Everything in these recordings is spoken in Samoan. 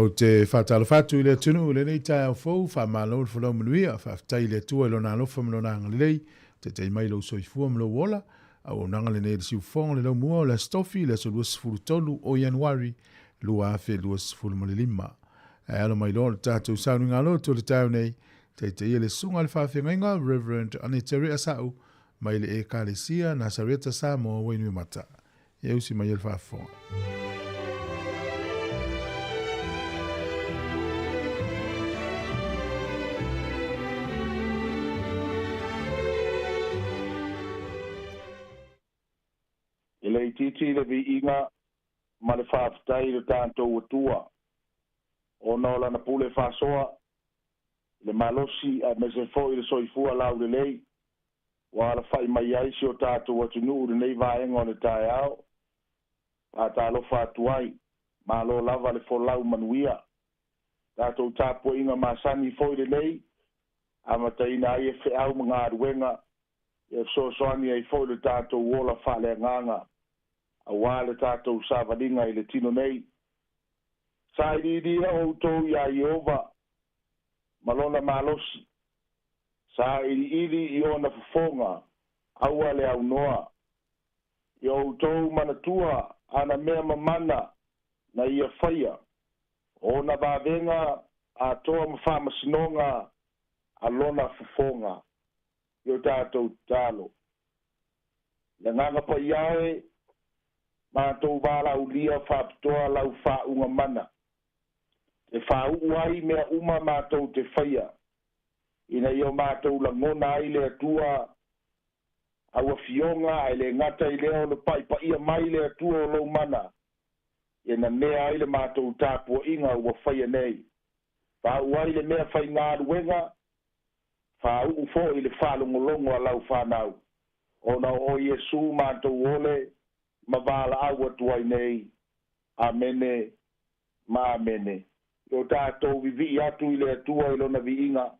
Ou te faatalofa atu i le atunuu i lenei taeao fou, faamalo le folau manuia, faafetai i le Atua i Lona alofa ma Lona agalelei, taitai mai lou soifua ma lou ola. Auaunaga lenei a le Siufofoga o le Laumua o le Aso Tofi, le aso 23 o Ianuari 2025. Ae alo mai loa le tatou sauniga lotu o le taeao nei, taitaia le susuga i le faafeagaiga Reverend Anetere Asau mai le Ekalesia Nasareta Samoa Wainuiomata. Ia usi mai e le faafofoga. E le itiiti le viiga ma le faafetai i lo tatou Atua ona o Lana pule faasoa i le malosi aemaise foi le soifua laulelei ua alafai mai ai si o tatou atunuu i lenei vaega o le taeao. Faatalofa atu ai, malo lava le folau manuia. Tatou tapuaiga masani foi lenei, amataina ai e feau ma galuega, e fesoasoani ai foi le tatou ola faaleagaga, aua le tatou savaliga i le tino nei. Sailiilia outou iā Ieova ma lona malosi, sailiili i ona fofoga, aua le aunoa. Ia outou manatua ana mea mamana na ia faia, o ona vavega atoa ma faamasinoga a lona fofoga. I o tatou tatalo. Le Agaga Paia e, matou valaaulia faapitoa lau faauuga mana, e faauu ai mea uma matou te faia, ina ia o matou lagona ai le Atua au afioga ae le gata i lea o le pa'ipa'ia mai le Atua o lou mana, e nanea ai le matou tapua'iga ua faia nei. Faauu ai le mea faigaluega, faauu fo'i le faalogologo a lau fanau, ona o oe Iesu matou ole ma valaau atu ai nei. Amene ma amene. I o tatou vivii atu i le Atua i Lona viiga.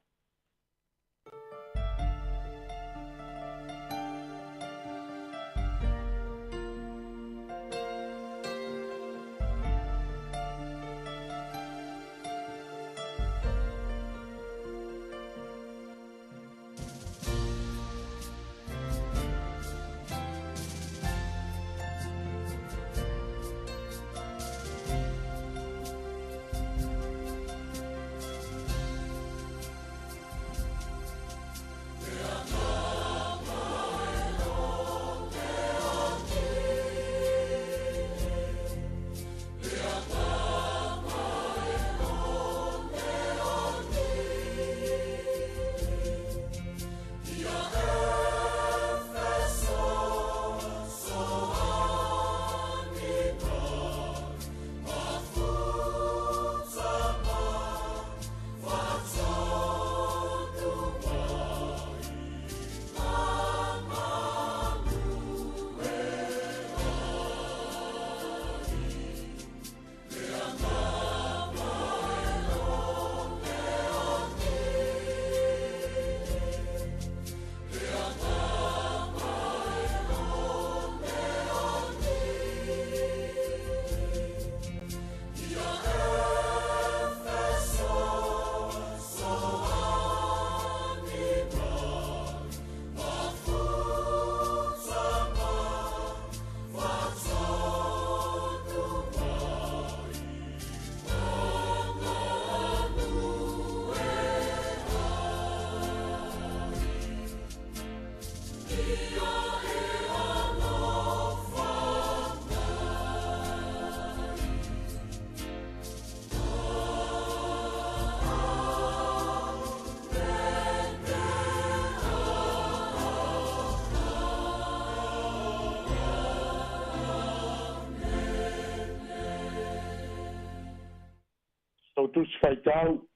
Sau tusi faitau,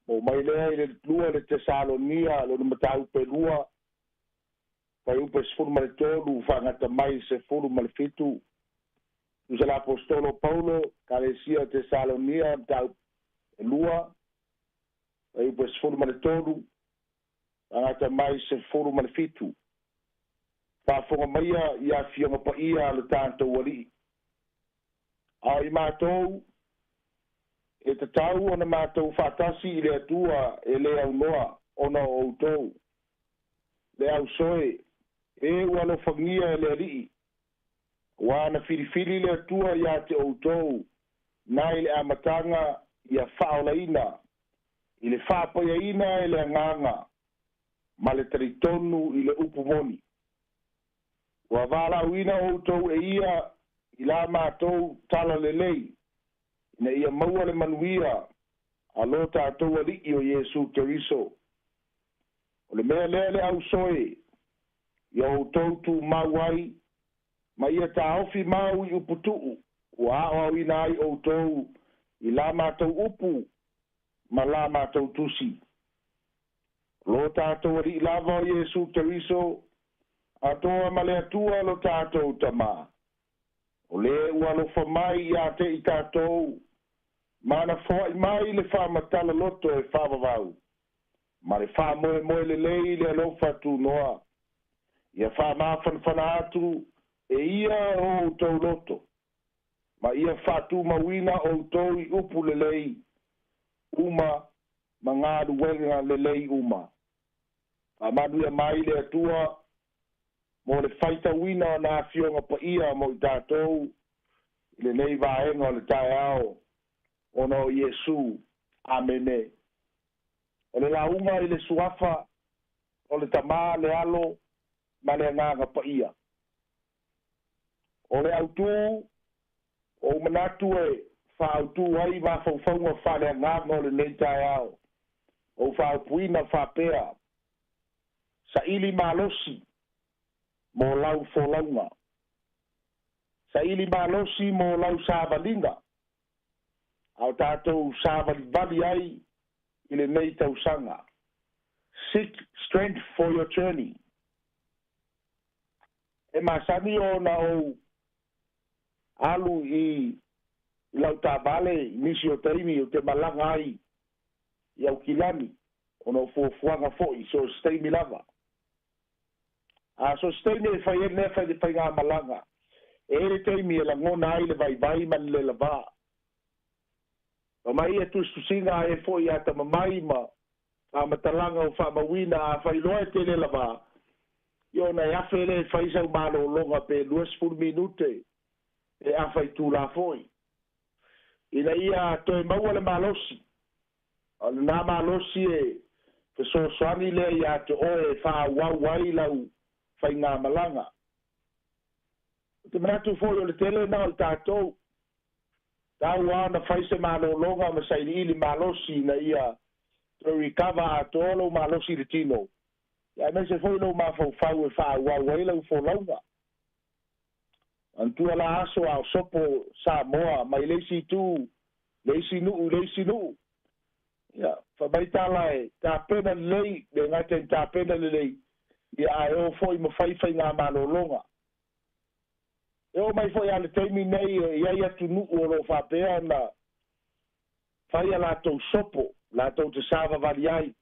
oo mai lea i le lua le Tesalonia lona mataupu e lua, fuaiupu e 13 faagata mai 17. Tusa le Aposetolo o Paulo, Ekalesia o Tesalonia, mataupu e lua, fuaiupu e 13 faagata mai 17. Faafofoga maia i Afioga Paia a lo tatou Alii. A o i matou, E tatau ona matou faatasi i le Atua e lē aunoa ona o outou. Le ausoe, e ua alofagia e le Alii, auā na filifili le Atua iā te outou mai le amataga ia faaolaina i le faapaiaina e le Agaga ma le talitonu i le upu moni. Ua valaauina outou e ia i la matou tala lelei, ina ia maua le manuia a lo tatou Alii o Iesu Keriso. O le mea lea le ausoe, ia outou tumau ai, ma ia taofi mau i uputuu ua aoaoina ai outou i la matou upu ma la matou tusi. O lo tatou Alii lava o Iesu Keriso, atoa ma le Atua lo tatou Tamā, o lē ua alofa mai iā te i tatou, ma na foaʻi mai le faamatala loto e faavavau, ma le faamoemoe lelei i le alofa tunoa, ia faamafanafana atu e ia o outou loto, ma ia faatumauina outou i upu lelei uma ma galuega lelei uma. Faamanuia mai le Atua mo le faitauina o na Afioga Paia mo i tatou i lenei vaega o le taeao ona o Iesu. Amene. O le lauga i le Suafa o le Tamā, le Alo ma le Agaga Paia. O le autū o ou manatu e faautū ai mafaufauga faaleagaga o lenei taeao, ou faaupuina faapea, saili malosi mo lau folauga. Saili malosi mo lau savaliga, a o tatou savalivali ai i lenei tausaga. Seek strength for your journey. E masani ona ou alu i lau taavale i nisi o taimi ou te malaga ai i Aukilani ona o fuafuaga foi so o se taimi lava. A so o se taimi e fai ai lenei faigamalaga, e i ai le taimi e lagona ai le vaivai ma le lelavā. Fai mai ia tusitusiga a e foi atamamai ma faamatalaga o faamauina afai loa e te lelavā, ia ona e afe lea e fai sau malologa pe 20 minute e afa itulā foi, ina ia toe maua le malosi. A o lenā malosi e fesoasoani lea iā te oe e faaauau ai lau faigamalaga. Ou te manatu foi o le tele lena o le tatou, tau lava ona fai se malologa ma sailiili malosi ina ia toe recover atoa lou malosi i le tino, aemaise foi lou mafaufau e faaauau ai lau folauga. Manatua la aso a o sopo Samoa mai le isi itu, le isi nuu i le isi nuu. Ia, fai mai tala e tapena lelei, le gata ina tapena lelei, ia ae o foi ma fai faigamalologa. E oo mai foi lava i le taimi nei e i ai atunuu o lo o faapea ona fai a latou sopo, latou te savavali ai.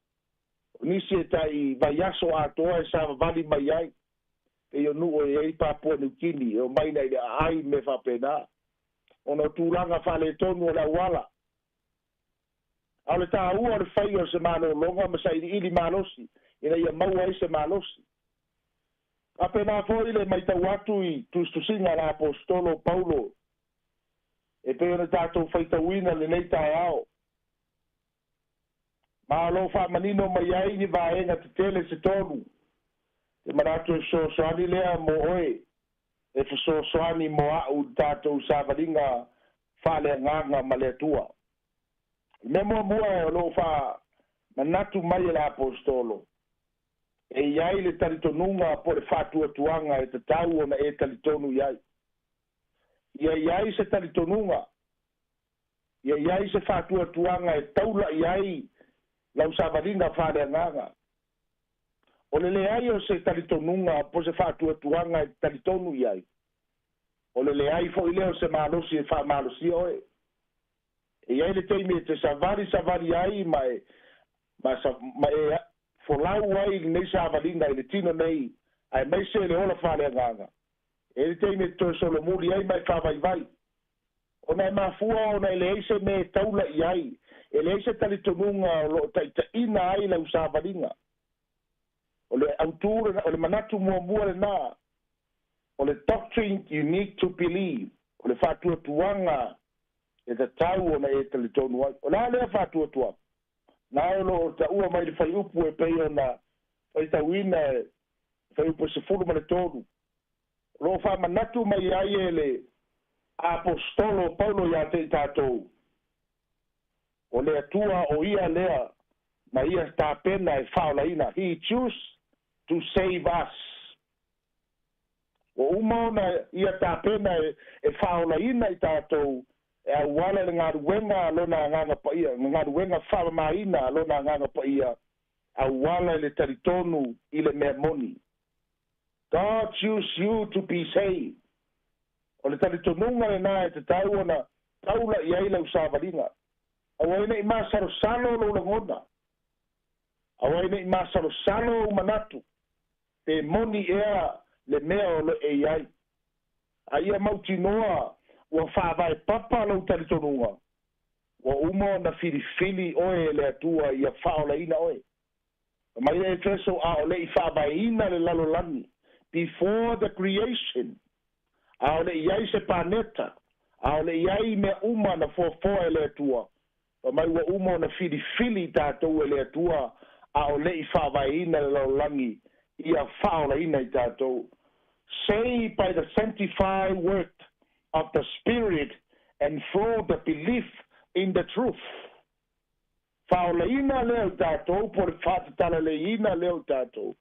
O nisi e tai vaiaso atoa e savavali mai ai, pei o nuu e i ai Papua Niu Kini, e omai nei i le aai ma mea faapena, ona o tulaga faaletonu o le auala. A o le taua o le faia o se malologa ma sailiili malosi ina ia maua ai se malosi. Faapena foi le matau atu i tusitusiga a le Aposetolo o Paulo e pei ona tatou faitauina lenei taeao. Ma o lo o faamanino mai ai ni vaega tetele se tolu, te manatu e fesoasoani lea mo oe, e fesoasoani mo a'u i le tatou savaliga faaleagaga ma le Atua. O le mea muamua o lo o faamanatu mai e le Aposetolo, e i ai le talitonuga po o le faatuatuaga e tatau ona e talitonu i ai. Ia i ai se talitonuga, ia i ai se faatuatuaga e taula i ai lau savaliga faaleagaga. O le leai o se talitonuga po o se faatuatuaga e talitonu i ai, o le leai foi lea o se malosi e faamalosia oe. E i ai le taimi e te savali savali ai ma e ma, ma e folau ai lenei savaliga i le tino nei aemaise le ola faaleagaga. E i ai le taimi e te toe solomuli ai ma e faavaivai. Ona e mafua ona e leai se mea e taula i ai, e leai se talitonuga o loo taitaina ai lau savaliga. O le autū o le manatu muamua lenā, o le doctrine you need to believe, o le faatuatuaga e tatau ona e talitonu ai. O le a lea faatuatuaga? Na o loo taua mai le fuaiupu e pei ona faitauina e fuaiupu 13. O loo faamanatu mai ai e le Apostolo Paulo iā te i tatou, o le Atua o ia lea na ia tapena e faaolaina. He choose to save us. Ua uma ona ia tapena e faaolaina i tatou e auala le galuega a lona Agaga Paia, le galuega faamamaina a lona Agaga Paia, auala i le talitonu i le mea moni. God choose you to be saved. O le talitonuga lenā e tatau ona taula i ai lau savaliga. Aua ai nei masalosalo lou lagona. Aua ai nei masalosalo ou manatu. Pe moni ea le mea o lo e i ai. A ia mautinoa ua faavae papa lou talitonuga. Ua uma ona filifili oe e le Atua ia faaolaina oe. Mai le Efeso a o le i faavaeina le lalolagi. Before the creation. A o le i ai se paneta. A o le i ai mea uma na foafoa e le Atua. Mai ua uma ona filifili i tatou e le Atua a o le i faavaeina le lalolagi ia faaolaina i tatou. Saved by the sanctified work of the Spirit and through the belief in the truth. Faaolaina lea o tatou, po le faatatalaleiina lea o tatou,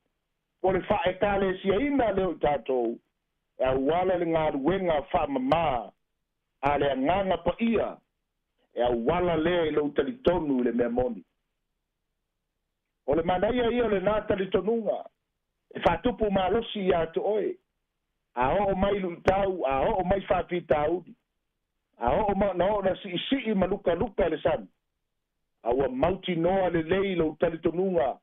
po le faaekalesiaina lea o tatou, e auala le galuega faamamā a le Agaga Paia, e auala lea i lou talitonu i le mea moni. O le manaia ia o lenā talitonuga, e faatupu malosi iā te oe, a oo mai luitau, a oo mai faafitauli, a oo na oo na siisii ma lukaluka le sami, a ua mautinoa lelei lou talitonuga,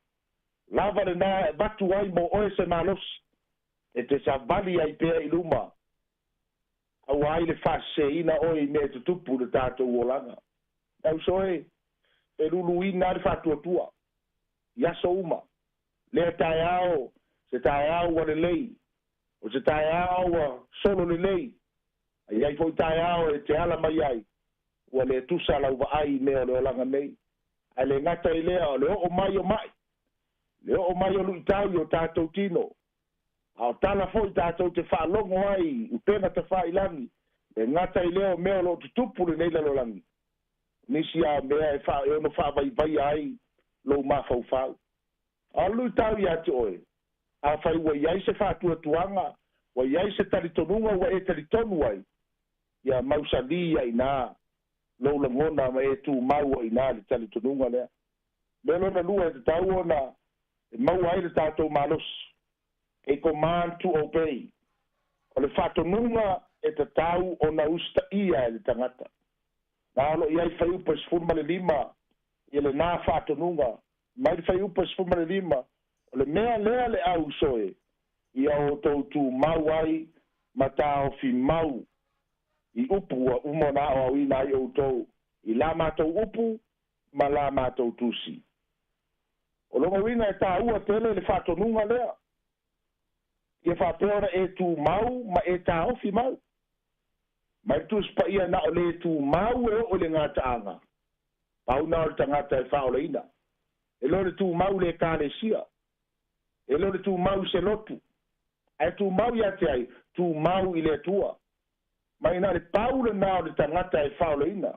lava lenā e avatu ai mo oe se malosi, e te savali ai pea i luma, aua ai le faaseseina oe i mea e tutupu le tatou olaga. Tauso e, e luluina le faatuatua, i aso uma, lea taeao, se taeao ua lelei, o se taeao ua solo lelei, ai ai foi taeao e te ala mai ai, ua le tusa lau vaai i mea o le olaga nei. Ae le gata i lea o le oo mai o mai, le oo mai o luitau i o tatou tino, a o tala foi tatou te faalogo ai upega tafailagi, le gata i lea o mea o loo tutupu lenei lalolagi, nisi a mea e e ono faavaivaia ai lou mafaufau. A o le luitau iā te oe, afai ua i ai se faatuatuaga, ua i ai se talitonuga ua e talitonu ai, ia mausalī ai inā lou lagona ma e tumau ai inā le talitonuga lea. Mea lona lua e tatau ona e maua ai le tatou malosi, a command to obey. O le faatonuga e tatau ona usitaia e le tagata. Na o loo i ai fuaiupu 15 ia lenā faatonuga. Mai le fuaiupu 15, o le mea lea le auso e, ia outou tumau ai ma taofi mau i upu ua uma ona aoaoina ai outou i la matou upu ma la matou tusi. O lona uiga e taua tele le faatonuga lea, ia faapea ona e tumau ma e taofi mau. Mai le Tusi Paia na o le tumau e oo i le gataaga, pau na o le tagata e faaolaina. E le o le tumau i le ekalesia, e le o le tumau i se lotu, ae tumau ia te ai, tumau i le Atua. Mai na le pau lenā o le tagata e faaolaina.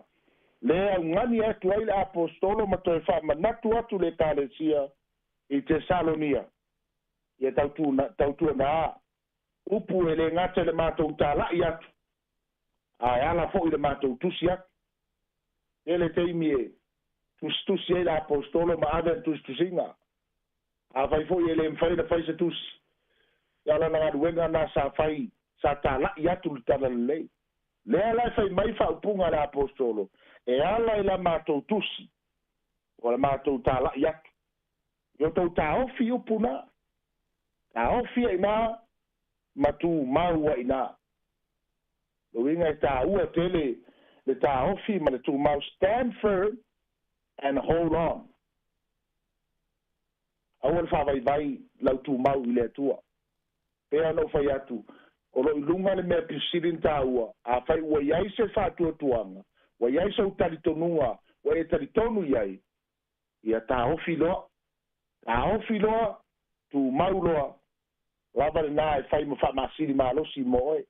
Le augani atu ai le Apostolo ma toe faamanatu atu le ekalesia i Tesalonia. Ia tautuanā upu e le gata i le matou tala'i atu, ae ala foi le matou tusi atu. Tele taimi e tusitusi ai le Apostolo ma ave le tusitusiga. Afai foi e le mafai ona fai se tusi, ia o lana galuega na sa fai, sa tala'i atu le tala lelei. Lea la e fai mai faaupuga a le Apostolo, e ala i la matou tusi, o le matou tala'i atu. Ia outou taofi upu na, taofi ai inā ma tumau ai inā. Le uiga e taua tele Le taofi ma le tumau. Stand firm and hold on. Aua le faavaivai lau tumau i le Atua. Pea ona ou fai atu, o loo i luga le mea pisili na taua, afai ua i ai se faatuatuaga, ua i ai sou talitonuga, ua e talitonu i ai, ia taofi loa. Taofi loa, tumau loa, lava lenā e fai ma faamasili malosi mo oe.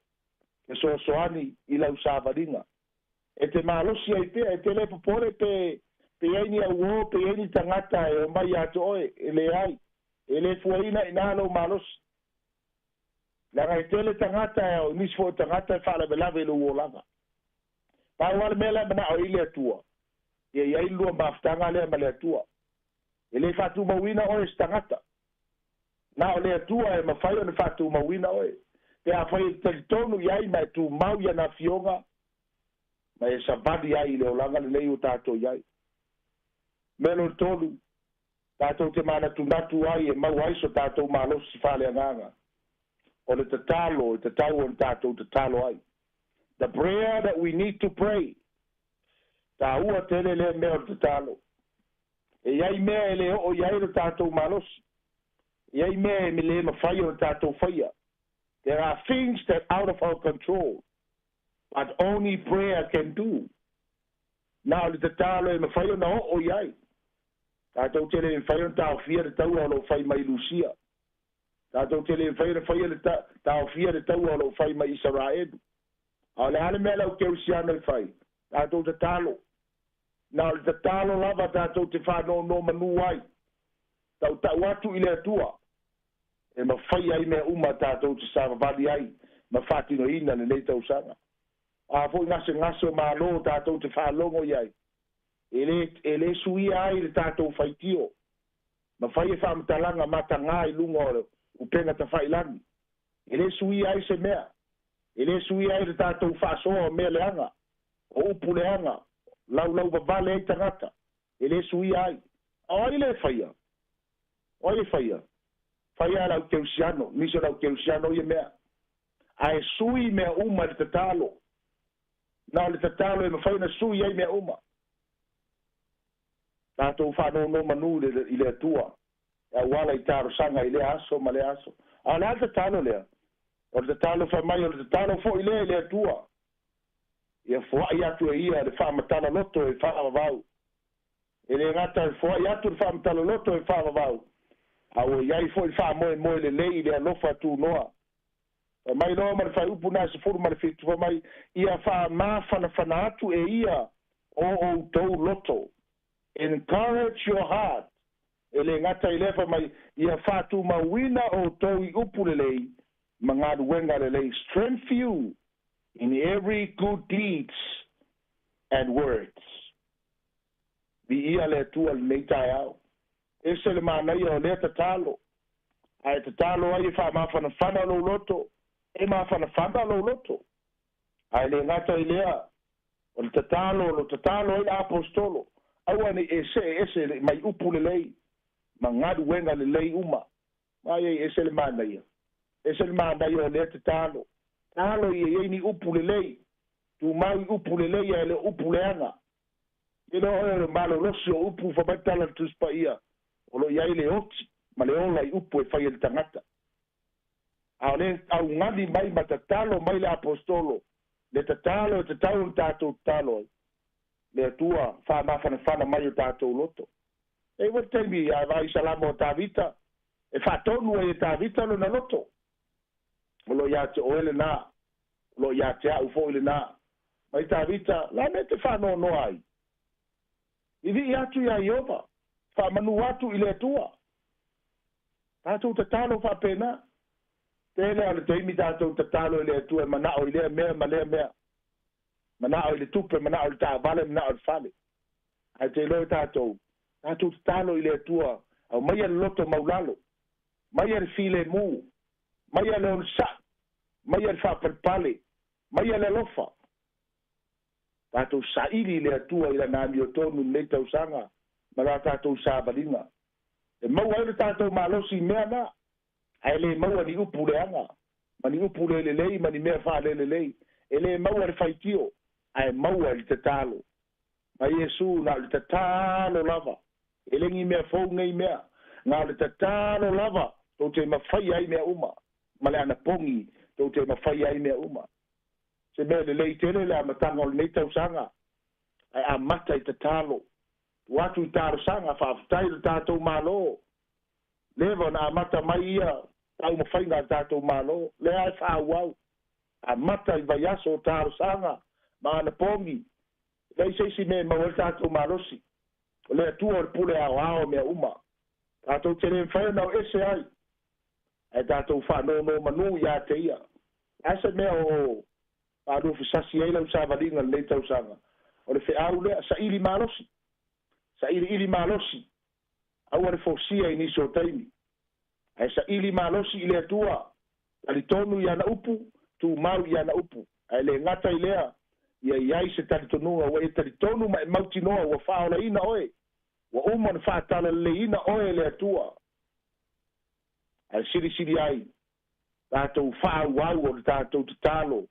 Fesoasoani i lau savaliga. E te malosi ai pea, e te le popole pe pe i ai ni auō, pe i ai ni tagata e omai ia te oe, e leai. E le fuaina i inā lou malosi. Leaga e tele tagata e o nisi foi o tagata e faalavelave i lou olaga. Pau lava le mea lea e manao ai le Atua, ia i ai le lua mafutaga lea ma le Atua. E le faatumauina oe e se tagata. Na o le Atua e mafai ona faatumauina oe. Pe afai e te talitonu i ai ma e tumau i ana afioga, ma e savali ai i le olaga lelei ua tatou i ai. Mea lona tolu, tatou te manatunatu ai e maua ai so tatou malosi faaleagaga. O le tatalo e tatau ona tatou tatalo ai. The prayer that we need to pray. Taua tele lea mea o le tatalo. E i ai mea e le oo i ai lo tatou malosi. E i ai mea e le mafai ona tatou faia. There are things that out of our control, but only prayer can do. Na o le tatalo e mafai ona oo i ai. Tatou te le mafai ona taofia le taua o loo fai mai Lusia. Tatou te le mafai ona faia le taofia le taua o loo fai mai Isaraelu. A o le a le mea lau kerisiano e fai? Tatou tatalo. Na o le tatalo lava tatou te faanonomanu ai. Tautau atu i le Atua. E mafai ai mea uma tatou te savavali ai ma faatinoina lenei tausaga. A foi gasegase o malo tatou te faalogo i ai. E le suia ai le tatou faitio. Mafai e faamatalaga matagā i luga o le upega tafailagi. E le suia ai se mea. E le suia ai le tatou faasoa o mea leaga. O upu leaga. Laulau vavale ai tagata. E le suia ai. O ai le faia? O ai e faia? Faia lau kerisiano, nisi o lau kerisiano ia mea. Ae sui mea uma i le tatalo. Na o le tatalo e mafai ona sui ai mea uma. Tatou faanonomanu i le Atua. E auala i talosaga i lea aso ma lea aso. A o le a le tatalo lea? O le tatalo fai mai o le tatalo foi lea i le Atua. Ia foai atu e ia le faamatala loto e faavavau. E le gata e foai atu le faamatala loto e faavavau. A ua i ai foi le faamoemoe lelei i le alofa tunoa. Fai mai loa ma le fuaiupu na 17 fai mai, ia faamafanafana atu e ia o outou loto. Encourage your heart. E le gata i lea fai mai, ia faatumauina outou i upu lelei ma galuega lelei. Strength you in every good deeds and words. Viia le Atua lenei taeao. Ese le manaia o lea tatalo. Ae tatalo ai e faamafanafana lou loto. E mafanafana lou loto. Ae le gata i lea, o le tatalo, o lo tatalo ai le apostolo. Aua nei e see ese mai upu lelei, ma galuega lelei uma. Ai ai ese le manaia. Ese le manaia o lea tatalo. Talo ia i ai ni upu lelei. Tumau i upu lelei ae le upu leaga. E le oe o le malolosi o upu fai mai tala le Tusi Paia. O lo o i ai le oti ma le ola i upu e fai e le tagata. A o le augani mai ma tatalo mai le apostolo. Le tatalo e tatau ona tatou tatalo ai. Le Atua faamafanafana mai o tatou loto. E i ai taimi a vaai Salamo o Tavita, e faatonu ai e Tavita lona loto. O lo ia te oe lenā, o lo ia te au foi lenā. Mai Tavita, la me te faanoanoa ai. Vivii atu iā Ieova, faamanu atu i le Atua. Tatou tatalo faapena. Tele o le taimi tatou tatalo i le Atua e manao i lea mea ma lea mea. Manao i le tupe, manao i le taavale, manao i le fale. Ae te iloa tatou, tatou tatalo i le Atua, aumaia le loto maulalo, maia le filemu, maia le onosai, maia le faapalepale, maia le alofa. Tatou saili i le Atua i lana amiotonu lenei tausaga ma la tatou savaliga. E maua ai le tatou malosi i mea na, ae le maua ni upu leaga, ma ni upu le lelei ma ni mea faalelelei. E le maua le faitio. Ae maua i le tatalo. Ma Iesu na o le tatalo lava. E le ni mea fou nei mea. Na o le tatalo lava tou te mafaia ai mea uma. Ma le anapogi tou te mafaia ai mea uma. Se mea lelei tele le amataga o lenei tausaga. Ae amata i tatalo. Tuu atu i talosaga faafetai i le tatou Malo. Leva ona amata mai ia taumafaiga a le tatou Malo. Lea e faaauau. Amata i vaiaso o talosaga ma anapogi. E leai se isi mea e maua ai le tatou malosi. O le Atua o le pule aoao o mea uma. Tatou te le mafai ona o ese ai. Ae tatou faanonomanu ia te ia. O le a se mea o faaluafesasi ai lau savaliga i lenei tausaga? O le feau lea, saili malosi. Sailiili malosi. Aua le fosia i nisi o taimi. Ae saili malosi i le Atua. Talitonu i ana upu, tumau i ana upu. Ae le gata i lea, ia i ai se talitonuga ua e talitonu ma e mautinoa ua faaolaina oe, ua uma ona faatalaleiina oe e le Atua. Ae silisili ai tatou faaauau o le tatou tatalo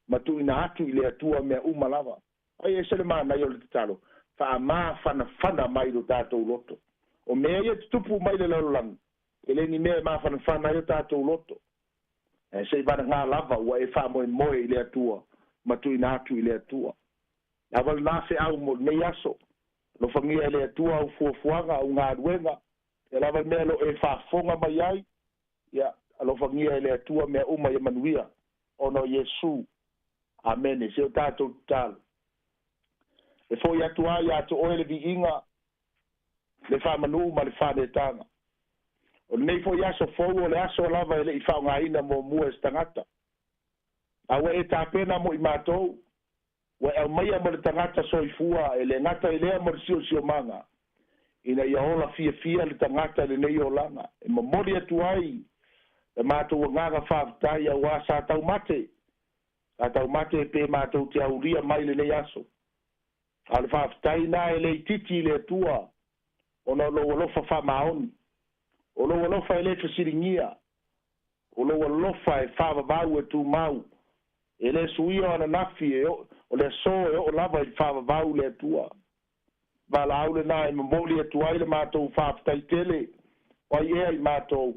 ma tuuina atu i le Atua mea uma lava. Ai ese le manaia o le tatalo, faamafanafana mai lo tatou loto. O mea ia e tutupu mai le lalolagi, e le ni mea e mafanafana ai o tatou loto. Ae se i valagā lava ua e faamoemoe i le Atua ma tuuina atu i le Atua. Lava lenā feau mo lenei aso. Alofagia e le Atua au fuafuaga, au galuega, ia lava le mea o lo o e faafofoga mai ai, ia alofagia e le Atua mea uma ia manuia, ona o Iesu. Amene. Se o tatou tatalo. E foi atu ai ia te oe le viiga, le faamanū ma le faanetaga. O lenei foi aso fou o le aso lava e le i faaaogaina muamua e se tagata. A ua e tapena mo i matou, ua e aumaia mo le tagata soifua e le gata i lea mo le siosiomaga, ina ia ola fiafia le tagata i lenei olaga, e momoli atu ai le matou agaga faafetai auā sa taumate, sa taumate pe matou te aulia mai lenei aso. A o le faafetai na e le itiiti i le Atua ona o lou alofa faamaoni, o lou alofa e le fesiligia, o lou alofa e faavavau e tumau, e le suia o ananafi e o le aso e oo lava i le faavavau le Atua. Valaau lenā e momoli atu ai le matou faafetai tele, o ai ea i matou,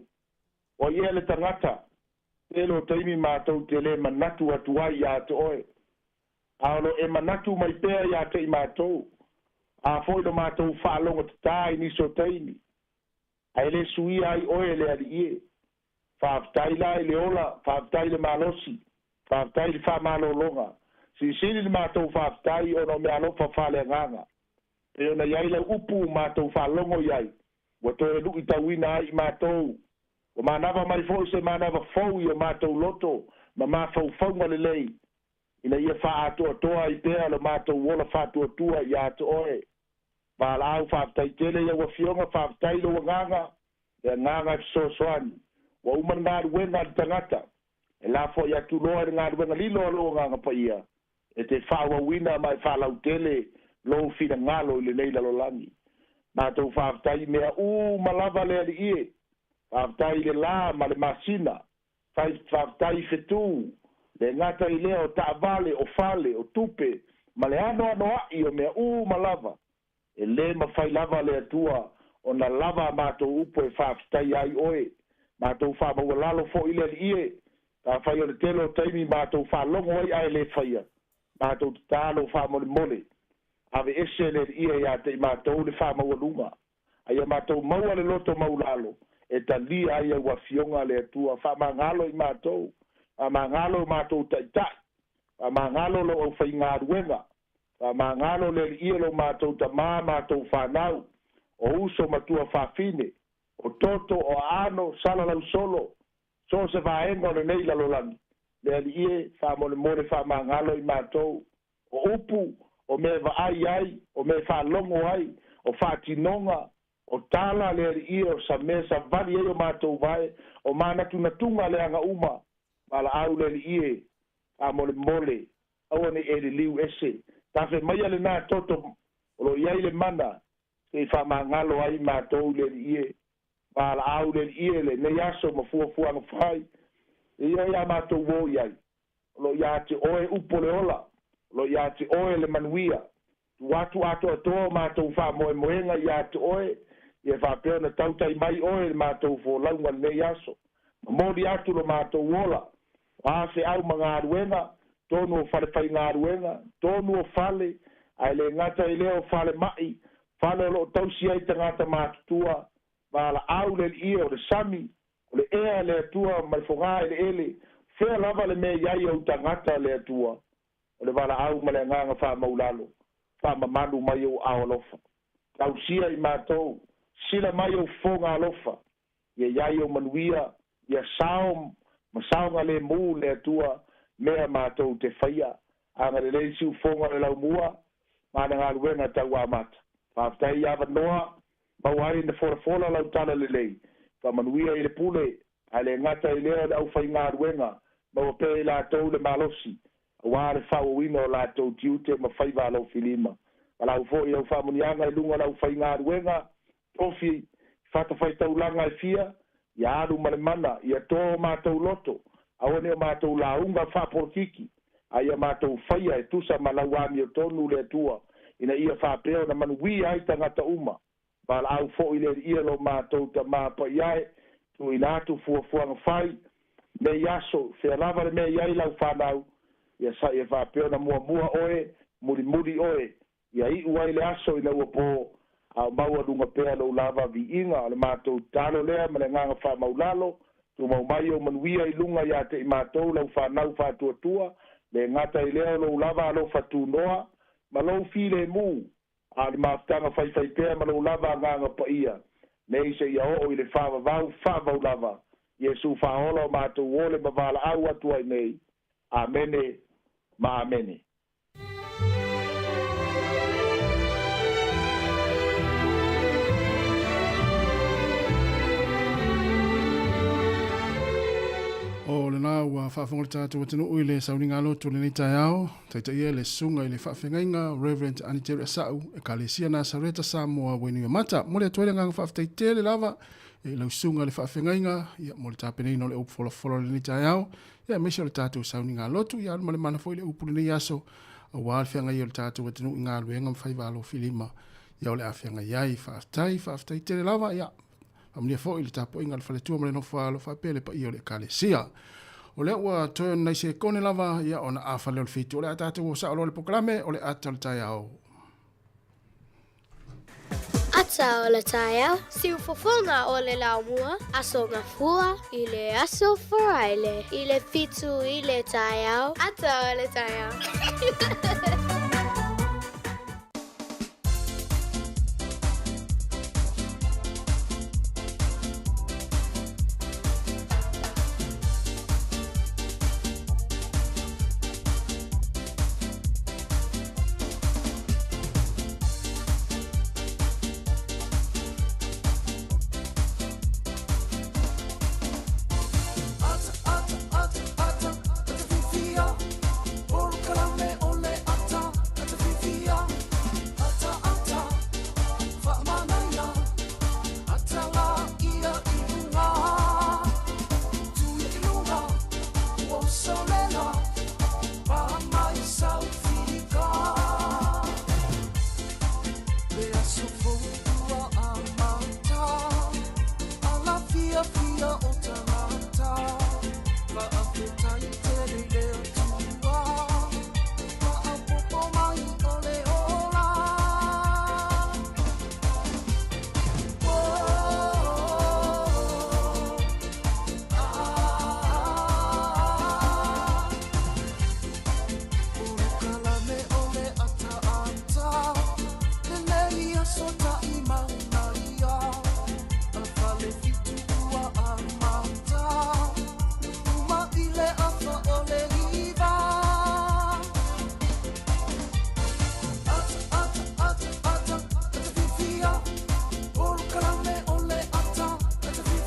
o ai ea le tagata, tele o taimi matou te le manatu atu ai ia te oe, a o lo e manatu mai pea ia te i matou, a foi lo matou faalogotatā i nisi o taimi, ae le suia ai oe le Alii e. Faafetai la i le ola, faafetai i le malosi, faafetai i le faamalologa. Silisili le matou faafetai ona o meaalofa faaleagaga. Pei ona i ai lau upu matou faalogo i ai, ua toe luitauina ai i matou. Ua manava mai foi se manava fou i o matou loto ma mafaufauga lelei, ina ia faaatoatoa ai pea lo matou ola faatuatua ia te oe. Valaau faafetai tele i au afioga, faafetai i lou agaga, le agaga e fesoasoani. Ua uma le galuega a le tagata, e lafoai atu loa i le galuega lilo a lou Agaga Paia, e te faaauauina ma e faalautele lou finagalo i lenei lalolagi. Matou faafetai i mea uma lava le Alii e, faafetai i le la ma le masina, faafetai i fetū, le gata i lea o taavale, o fale, o tupe, ma le anoanoai o mea uma lava. E le mafai lava le Atua ona lava a matou upu e faafetaia ai oe. Matou faamaualalo foi le Alii e, afai o le tele o taimi matou faalogo ai ae le faia, matou tatalo faamolemole, aveese le Alii e ia te i matou le faamaualuga, a ia matou maua le loto maulalo e talia ai au afioga le Atua. Faamagalo i matou, faamagalo o matou taitai, faamagalo lou aufaigaluega, faamagalo le Alii e lo matou tamā matou fanau, o uso ma tuafafine, o toto, o aano, salalausolo, so o se vaega o lenei lalolagi. Le Alii e, faamolemole faamagalo i matou, o upu, o mea e vaai ai, o mea e faalogo ai, o faatinoga, o tala le Alii e, o sa mea savali ai o matou vae, o manatunatuga leaga uma, valaau le Alii e, faamolemole, aua ne i e liliu ese. Tafe maia lenā toto o lo o i ai le mana, se i faamagalo ai matou le Alii e. Valaau le Alii e lenei aso ma fuafuaga fai, e ia ia matou o i ai. O lo o ia te oe upu o le ola. O lo o ia te Oe le manuia. Tuu atu atoatoa o matou faamoemoega ia te Oe, ia faapea ona tautai mai Oe i le matou folauga i lenei aso. Momoli atu lo matou ola, o a feau ma galuega, tonu o falefaigaluega, tonu o fale, ae le gata i lea o falemai, fale o lo o tausi ai tagata matutua, valaau le Alii e, o le sami, o le ea le Atua ma le fogā eleele, fea lava le mea i ai ou tagata le Atua, o le valaau ma le agaga faamaulalo, faamamalu mai ou aao alofa. Tausia i matou, sila mai ou fofoga alofa, ia i ai ou manuia, ia sao ma saogalemu le Atua mea matou te faia. Agalelei siufofoga o le laumua ma ana galuega tau amata. Faafetai i avanoa maua ai na folafola lau tala lelei, faamanuia i le pule, ae le gata i lea o le aufaigaluega, maua pea i latou le malosi, aua le faaauauina o latou tiute ma faiva alofilima. Valaau foi lau faamuniaga i luga o le aufaigaluega, tofi i fatafaitaulaga e fia, ia alu ma le mana, ia toa o matou loto, aua ne i o matou lauga faapolokiki, a ia matou faia e tusa ma lau amiotonu le Atua, ina ia faapea ona manuia ai tagata uma. Valaau foi le Alii lo matou Tama paia e, tuuina atu fuafuaga fai, nei aso, fea lava le mea i ai lau fanau, ia sa ia faapea ona muamua oe, mulimuli oe, ia iu ai le aso ina ua po, a o maualuga pea lou lava viiga. O le matou tatalo lea ma le agaga faamaulalo, tumau mai ou manuia i luga ia te i matou lau fanau faatuatua, le gata i lea o lou lava alofa tunoa, ma lou filemu, a o le mafutaga faifaipea ma lou lava agaga paia, nei seia oo i le faavavau faavavau lava. Iesu faaola o matou ole ma valaau atu ai nei. Amene ma amene. O lena ua faafofoga le tatou atunuu i le sauniga lotu o lenei taeao, taitaia le susuga i le faafeagaiga Reverend Aniteri Asau, Ekalesia Nasareta Samoa Wainuiomata. Momoli atu ai le agaga faafetai tele lava i lau susuga i le faafeagaiga ia, mo le tapenaina o le upu folafola o lenei taeao, ia, aemaise o le tatou sauniga lotu, ia alu ma le mana foi le upu lenei aso, aua le feagai o le tatou atunuu i galuega ma faiva alofilima, ia o le a feagai ai. Faafetai, faafetai tele lava, ia, faamanuia foi le tapuaiga a le faletua ma le nofo alo faapea le paia o le Ekalesia. O lea ua toe nai sekone lava, ia, ona afa lea o le 7, o le a tatou o sao loa le polokalame o le ata o le taeao. Ata o le taeao, siufofoga o le laumua, aso Gafua i le aso Faraile i le 7 i le taeao, ata o le taeao.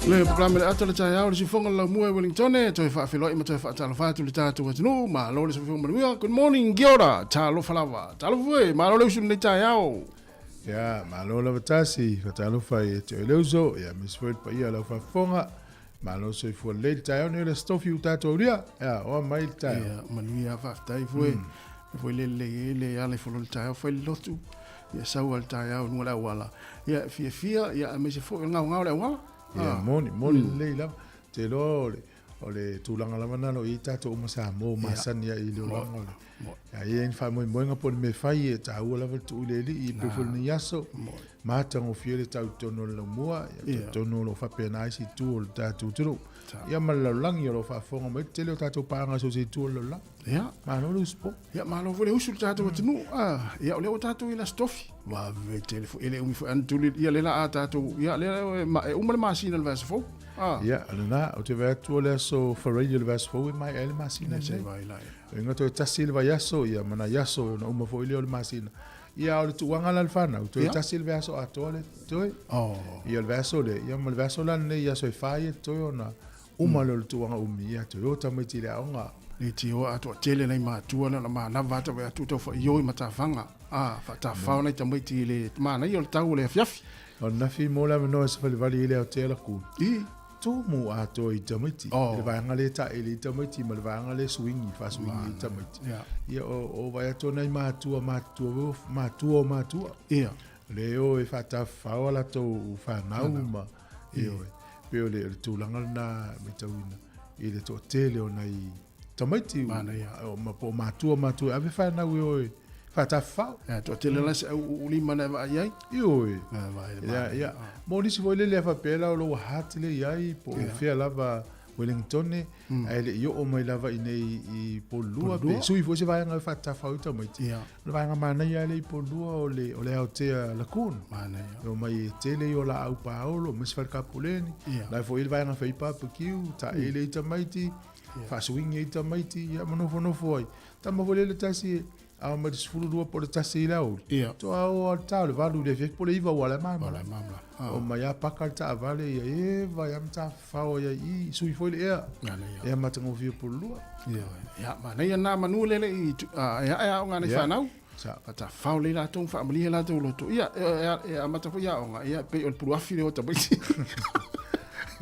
Le polokalame le ata le taeao le sifoga le laumua i Wellington toe faafeiloai ma toe faatalofa atu le tatou atunuu. Malo le soifua manuia. Good morning, kia ora, talofa lava. Talofa foi, malo le usu lenei taeao. Ia, malo lava tasi, faatalofa i te oe le uso, ia aemaise foi le paia o lau faafofoga. Malo soifua lelei le taeao nei o le Aso Tofi ua tatou aulia. Ia, oa mai le taeao. Ia, manuia, faafetai foi. Foi le lelei ai le ala i folo i le taeao, fai le lotu, ia sau lava i le taeao i luga o le auala, ia e fiafia, ia aemaise foi o le gaogao o le auala. Ia, moni, moni lelei lava. Ou te iloa o le, o le tulaga lava lena o lo o i ai tatou uma Samoa ua masani ai i le olaga o le, a i ai ni faamoemoega po o le mea e fai, e taua lava le tuu i le Alii, pei foi o lenei aso, matagofie le tau i totonu o le laumua, ia talitonu o lo o faapena isi itu o le tatou atunuu. Ia ma le lalolagi o lo o faafofoga mai le tele o tatou paaga i so o se itu o le lalolagi. Ia. Malo le usupo. Ia, malo foi le usu i le tatou atunuu. Ah, ia, o lea ua tatou i le Aso Tofi. Vave tele foi, e le umi foi ana tuli, ia lea la a tatou, ia lea e uma le masina i le vaiaso fou. Ah. Ia, o lena, ou te vaai atu o le aso Faraile o le vaiaso fou e maea ai le masina lenei. O inga toe tasi le vaiaso, ia, ma nai aso ona uma foi lea o le masina. Ia, o le tuuaga la le fanau, toe tasi le vaiaso atoa le toe. Oh. Ia, o le vaiaso lea, ia, ma le vaiaso la lenei i aso e fa ia toe ona uma lea o le tuuaga umi, ia, toe o tamaiti i le aoga. Le ti o atoa tele nai matua na manava ata vai atu tau whaioi matafaga. Ah, whaatawhao nai tamaiti i le manaia o le tau o le afiafi. O nafi mo le avanoa e savalivali i le aotea laku. I. Tumu atoa i tamaiti. Oh. I le vaega le taele i tamaiti ma le vaega le suingi, faasuingi i tamaiti. Yeah. Ia, o vai atoa nai matua, matua, matua o matua. Ia. Le o e whaatawhao a latou whanau ma. Ia, oe. Pe o le tulaga lena matauina i le toatele o nai tamaiti Manaia. o ma po o matua matua e ave whanau e oe whaatawhao. Ia, toatele la se au ulima na e vaai ai. Ioe. Ah, vaai le Ia, manaia. ia. Mo nisi foi lele a faapea la o lo ua hati le iai po o fea lava Wellington ae le i oo mai lava i nei i Polua pe sui foi se vaega e whaatawhao i tamaiti. Ia. O le vaega manaia le i Polua o le, o le Aotea Lagoon. Manaia. E o mai e tele i o la au paolo, ma se whare kapoleni. Ia. Lai foi i le vaega whai barbecue, ta ele i tamaiti, whaasuingi i tamaiti, ia manofonofo ai. Tama foi lele tasi, ao mai te 12 po o le tasi i le aoauli. Ia. Toa o a tau le valu le fiafi po le iva ua le mama. Wala mamla. O mai a paka le taavale ia e vai a matawhao ia i sui foi le ea. Manaia. Ea matagofie Polua. Ia, ia, manaia nā manu lele i e ae aoga nei Ia. whanau. Sa. Whatawhao le latou, whaamalia latou loto. Ia, e amata foi aoga, ia, pei o le puluafi le o tamaiti.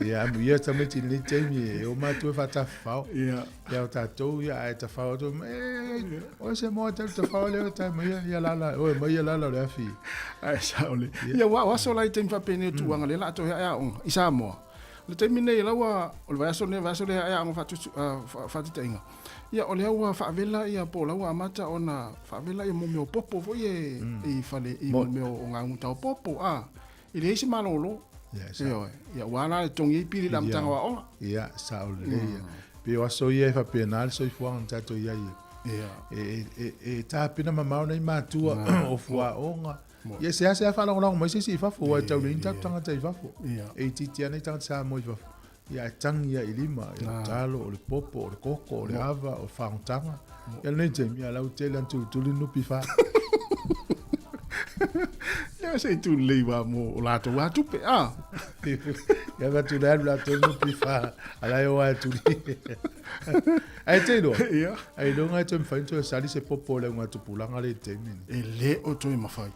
Ia, amu ia tamaiti i lenei taimi e o mātou e whaatawhao. Ia. Ia o tātou, ia ae tawhao atu, e, o se moa tau tawhao leo tai mai ia lala, oe mai ia lala o le afi. Ai, sao le. Ia, wa, waso lai taimi whapene o tuanga le latou hea aoga, i Samoa. Le taimi nei laua, o le vaiaso nei, vaiaso le hea aoga whaatutu, whaatitainga. Ia, o lea ua whaavela ia po laua amata ona whaavela ia mo meo popo foi e, i whale, i mo meo o ngā ngutao popo, a. I le isi malolo. Ia, sa. Ia, ia, ua la le tongi i pili la amataga o aoga. Ia, sao lelei ia. Pe o aso ia e whapena le soifuaga na tātou ia ia. Ia. E tāpena mamao nei mātua o fuaonga. Ia se ase a whalangolago mai se isi i fafo, ua e tau leini tātou tangata i fafo. Ia. E itiiti ana i tangata Samoa i fafo. Ia e tangi ia i lima, ia o talo, o le popo, o le koko, o le ava, o le whagotaga. Ia lenei taimi, ia lau tele ana tulituli nupi wha. Ia se i tū lei wā mō o lātou wā tupe, a. Ia whatu le alu lātou nupi wha, ala e oa e tuli. Ai te iloa. Ia. Ai longa e toe mwhai toe sali se popo o le unga tupulanga le taimi ni. E le o toe mawhai.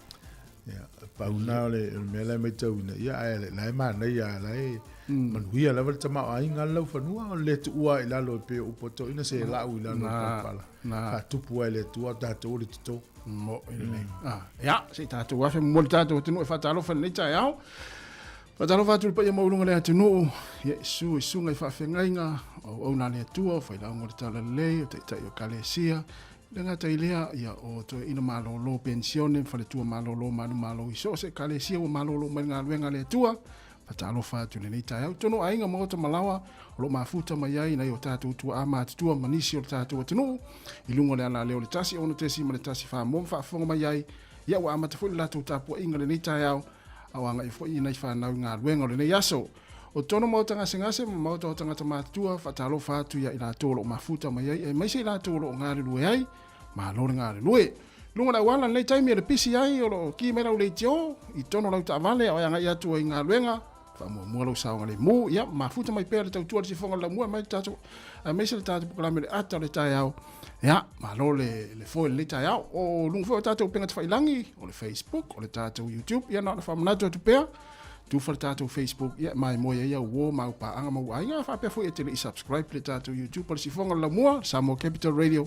Ia, pauna o le mea lai maitauina. Ia, ai, la e mānei a, la e manuia lava le tamao aiga le laufanua, o le tuua i lalo e pe o upoto ina se lau i lalo o palapala. Whaatupu ai le atua, o tātou o le toto. Mo i le. Ah, ia, se i tātou afe mo le tātou atunuu e whātalofa nei taeao. Whātalofa atu le paia maulunga le atunuu. Ia, i su, i sunga i whaafengainga, o au nā le atua, o whailaunga o le talalelei, o taitai o kalesia. Le ngata i lea, ia, o toe ina malolo pensione, whaletua malolo, manu malo i so se kalesia o malolo mai ngā luenga le atua. Whātalofa atu le nei taeao. Tono ainga maota malawa, o lo mafuta mai ai nei o tātou tua a mātutua manisi o le tātou atunuu. I lunga o le ala leo le tasi, ono tesi ma le tasi whaamom whaafonga mai ai. Ia ua amata foi le latou tapuaiga lenei taeao, a o agai foi i nai fanau i galuega o lenei aso. O totonu maota gasegase ma maota o tagata matutua, faatalofa atu ia i latou o loo mafuta mai ai, aemaise i latou o loo galulue ai, malo le galulue. Luga o le auala lenei taimi e le pisi ai, o loo ki mai lau leitio i totonu o lau taavale, a o e agai atu ai i galuega, faamuamua lou saogalemu, ia mafuta mai pea le tautua i le sifoga o le laumua, aemaise le tatou, aemaise le tatou polokalame o le ata o le taeao. Ia, malo le, le foe i lenei taeao. O luga foi o tatou upega tafailagi, o le Facebook, o le tatou YouTube, ia na ona faamanatu atu pea, tufa le tatou Facebook, ia e maimoe ai au uo ma au paaga ma ou aiga, faapea foi e te le i subscribe le tatou YouTube o le sifoga o le laumua, Samoa Capital Radio.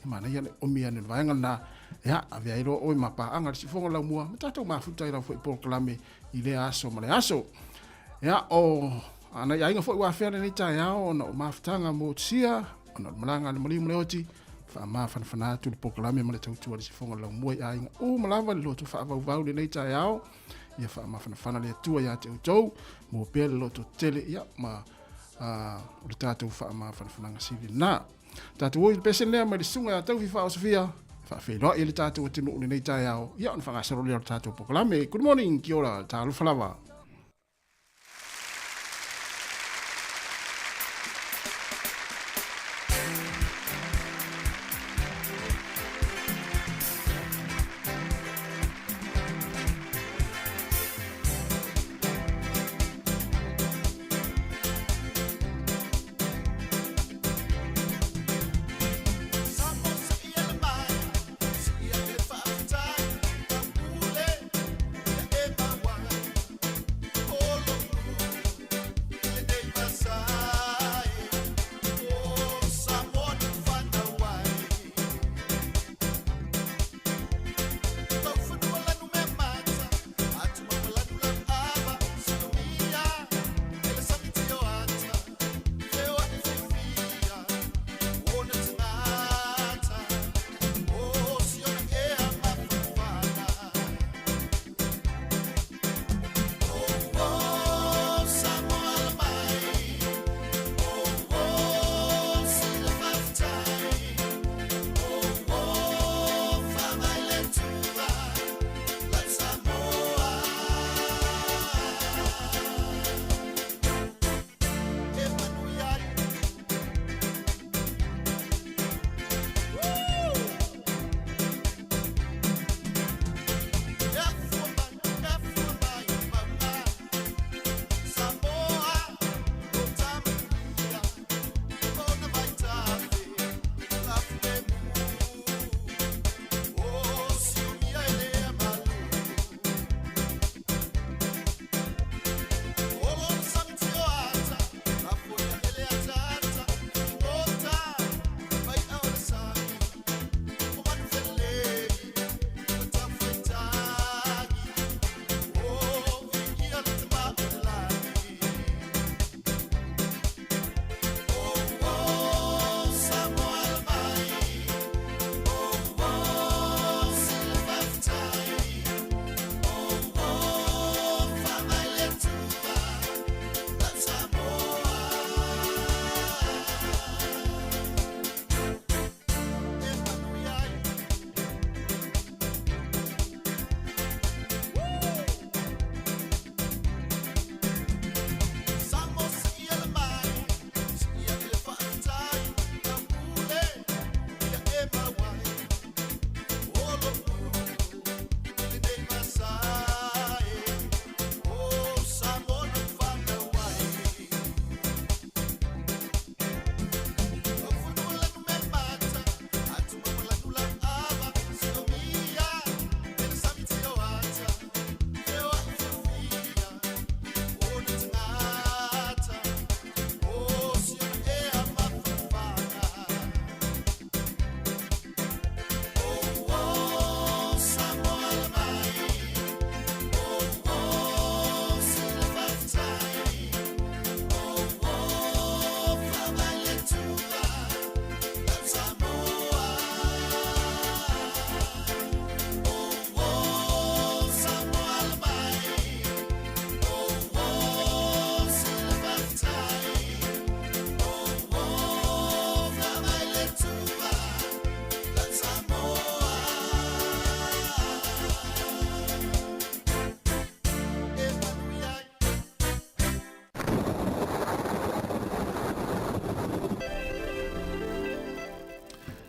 E manaia le omi ane o le vaega lena, ia, avea ai loa oe ma paaga i le siufofoga o le laumua ma tatou mafuta i lau foi polokalame i lea aso ma le aso. Ia, o nai aiga foi ua afea lenei taeao ona o mafutaga motusia, ona o le malaga a le maliu ma le oti, faamafanafana atu le polokalame ma le tautua i le siufofoga o le laumua i aiga uma lava i le loto faavauvau lenei taeao. Ia faamafanafana le Atua ia te outou, maua pea le loto tele, ia, ma o le tatou faamafanafanaga sili lena. Tatou o i le pese lea mai le susuga ia Taufi Faaosofia, e faafeiloai ai le tatou atunuu i lenei taeao, ia ona faagasolo lea o le tatou polokalame. Good morning, kia ora, talofa lava.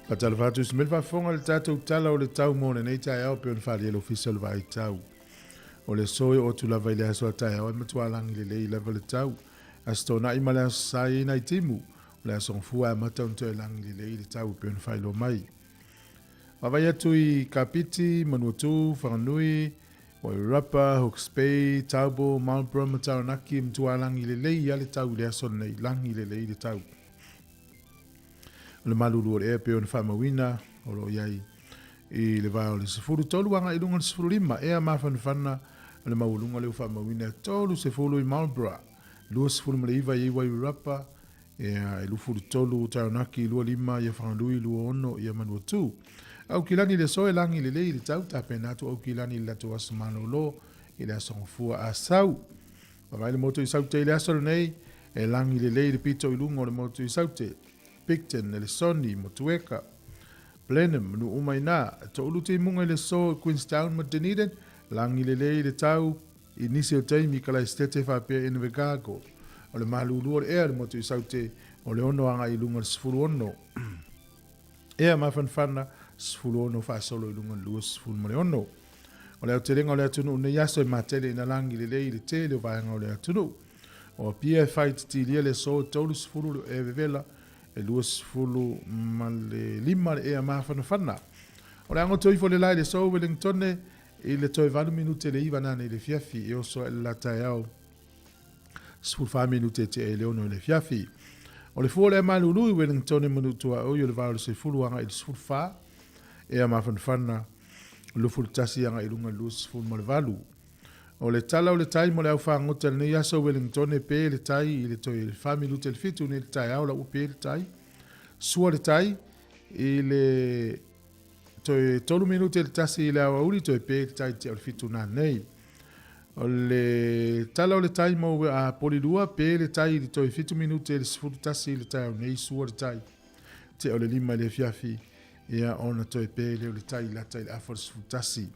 Faatalofa atu i se mea faafofoga i le tatou tala o le tau mo lenei taeao pei ona faaalia e le Ofisa o le Vaai Tau. O le aso e oo atu lava i le aso a taeao e matua lagi lelei lava le tau. Aso Toonai ma le Aso Sa e i ai nai timu. O le Aso Gafua e amata ona toe lagi lelei le tau e pei ona faailoa mai. Vaavaai atu i Kapiti, Manuatū, Whanganui, Wairarapa, Hawke's Bay, Taupo, Marlborough ma Taranaki e matua lagi lelei lava le tau i le aso lenei, lagi lelei le tau. O le malulu o le ea pei ona faamauina o lo o i ai i le va o le 13 agai i luga o le 15 ea mafanafana o le maualuga lea ua faamauina e 30 i Marlborough, 29 i Wairarapa, e 23 Taranaki, 25 ia Whanganui, 26 ia Manuatu. Aukilani le aso e lagi lelei le tau, tapena atu Aukilani i le latou aso malolo i le aso Gafua a Sau. Vaavaai le motu i Saute i le aso lenei, e lagi lelei le pito i luga o le motu i Saute. Picton, Elesoni, Motueka, Blenheim, nuu uma i ina. Toulu timuga i le aso i Queenstown ma Dunedin, lagi lelei le tau i nisi o taimi i Kalaesetete faapea Invercargill. O le malulu o le ea i le motu i Saute, o le 6 agai i luga i le 16. Ea mafanafana, 16 faasolo i luga i le 26. O le aotelega o le atunuu nei aso e matele ina lagi lelei i le tele o vaega o le atunuu. O Apia e fai titilia le aso e 30 le ea vevela, e 25 le ea mafanafana. O le agoto ifo le la i le aso Wellingtone i le toe 8 minute le 9 nanei i le afiafi e oso ae le la taeao 14 minute e tea i le 6 i le afiafi. O le fua o le malulu i Wellingtone ma Nuutuaoi o le va o le 10 agai i le 14, ea mafanafana 21 agai i luga i le 28. O le tala o le tai mo le au fagota i lenei aso Wellingtone pe le tai i le toe 4 minute i le 7 nei le taeao la ua pe le tai. Sua le tai i le toe 3 minute i le 1 i le aoauli toe pe le tai tea o le 7 nanei. O le tala o le tai mo a Polilua pe le tai i le toe 7 minute i le 11 i le taeao nei sua le tai tea o le 5 i le afiafi ia ona toe pe lea o le tai lata i le afa o le 11.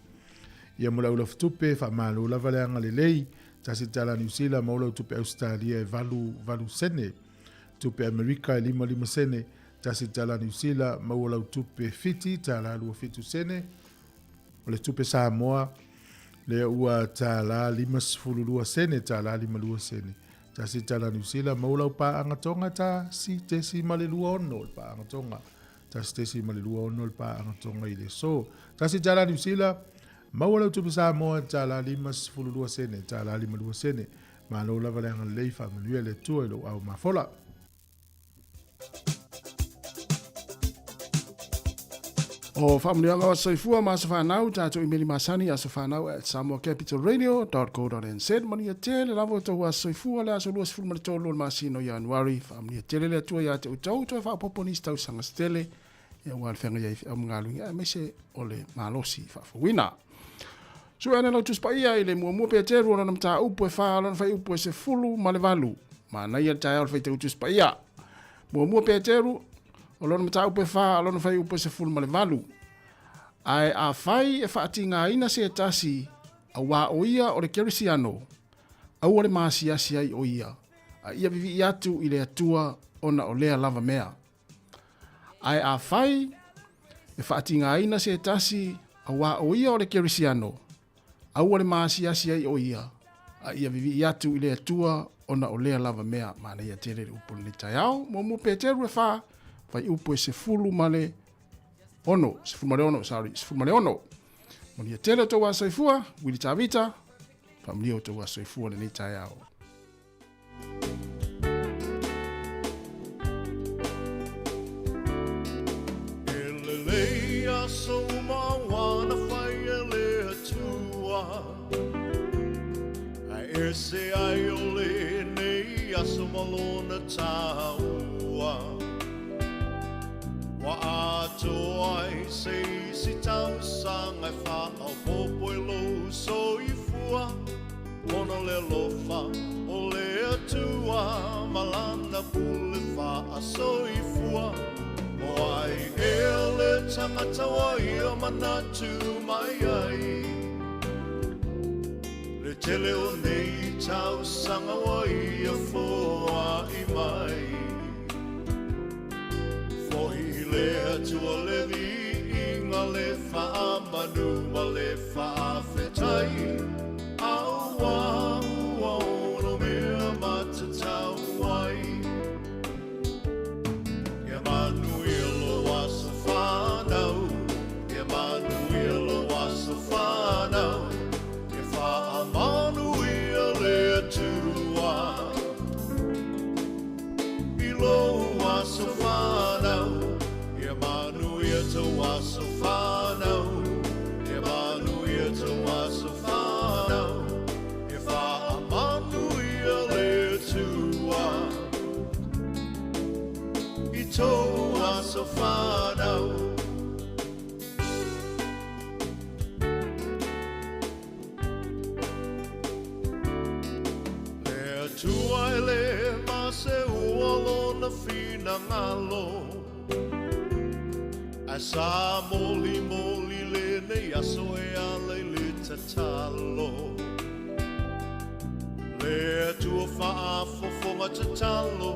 Ia mo le au lafutupe, faamalo lava le agalelei, tasi tala Niu Sila ma ola tupe Ausetalia e 8, 8 sene. Tupe Amerika e 5, 5 sene, tasi tala Niu Sila maua lau tupe Fiti tala 27 sene. O le tupe Samoa lea ua tala 52 sene, tala 52 sene. Tasi tala Niu Sila maua lau paaga Tonga ta si tesi ma le 26 le paaga Tonga. 1.26 le paaga Tonga i le aso. Tasi tala Niu Sila, maua lau tupe Samoa tala 52 sene, tala 52 sene. Malo lava le agalelei, faamanuia le Atua i lou ao mafola. O faamanuiaga o aso soifua ma aso fanau, tatou imeli masani asofanau at samoacapitalradio.co.nz. Manuia tele lava o tou aso soifua le aso 23 o le masina o Ianuari. Faamanuia tele le Atua ia te outou, toe faaopoopo nisi tausaga se tele, aua le feagai ai i feau ma galuega aemaise o le malosi faafouina. Sue ane lau Tusi Paia i le muamua Peteru o lona mataupu e 4 lona fuaiupu e 18. Manaia le taeao o le faitau Tusi Paia. Muamua Peteru o lona mataupu e 4 lona fuaiupu e 18. Ae afai e faatigaina se tasi, auā o ia o le Kerisiano, aua le maasiasi ai o ia, a ia vivii atu i le Atua ona o lea lava mea. Ae afai e faatigaina se tasi, auā o ia o le Kerisiano, aua le maasiasi ai o ia, a ia vivii atu i le Atua ona o lea lava mea. Manaia tele le upu o lenei taeao. Muamua Peteru e 4, fuaiupu e 16, 16, sorry, 16. Manuia tele o tou aso soifua, Wili Tavita, faamanuia o tou aso soifua lenei taeao. E lelei aso uma ua na fai e le Atua, Ae ese ai o lenei aso ma lona taua. Ua atoa ai se isi tausaga e faaopoopo i lou soifua, Ona o le alofa o le Atua ma lana pule faasoifua. O ai ea le tagata ua ia manatu mai ai, Le tele o nei tausaga ua ia foai mai. Foi i le Atua le viiga, le faamanu ma le faafetai, Auā ua ono mea matatau ai. Ia manuia lou aso fanau, Ia manuia lou aso fanau, Ia faamanuia le Atua i lou aso fanau. aso fanau, Ia manuia tou aso fanau, Ia faamanuia le Atua i tou aso fanau. Le Atua e le maseua lona finagalo, Ae sa molimoli lenei aso e ala i le tatalo. Le Atua faafofoga tatalo,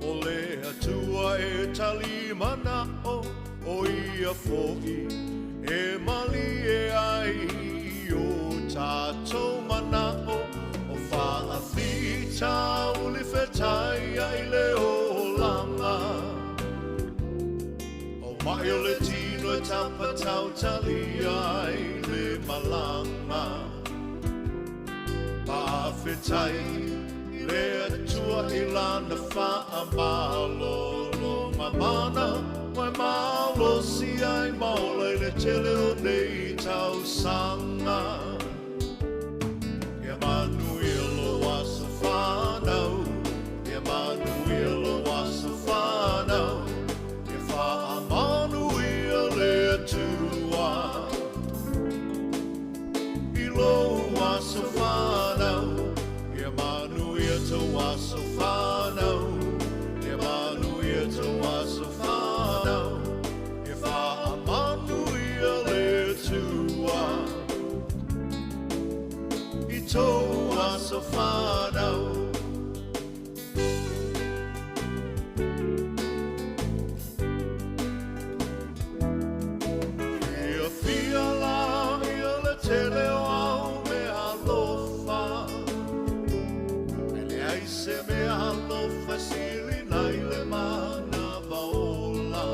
O le Atua e tali manao, O ia foi e malie ai i o tatou manao. O faafitauli fetaiai le olaga, O mai o le tino e tapatautalia ai le malaga. Faafetai le Atua i lana faamalologa mana, Ua e malosi ai ma ola i le tele o nei tausaga. Ia manuia lou aso fanau, Ia manuia lou aso fanau, Ia faamanuia le Atua i lou aso fanau. Ia manuia tou aso fanau, Ia manuia tou aso fanau, Ia faamanuia le Atua i tou aso fanau. Fiafia la ia le tele o au mea alofa, E leai se mea alofa e sili nai le manava ola.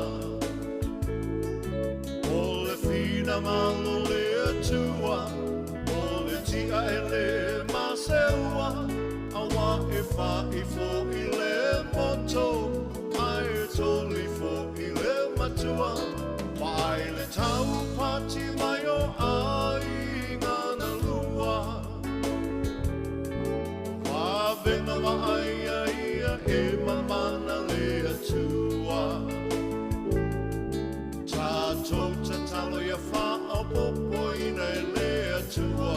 O le finagalo o le Atua, o le tia e le maseua, Auā e fa'i fo'i le moto, ae toli fo'i le matua. Vaai le taupati mai o aiga na lua, Vavega vaaia ia e mamana le Atua. Tatou tatalo ia faaopoopoina e le Atua,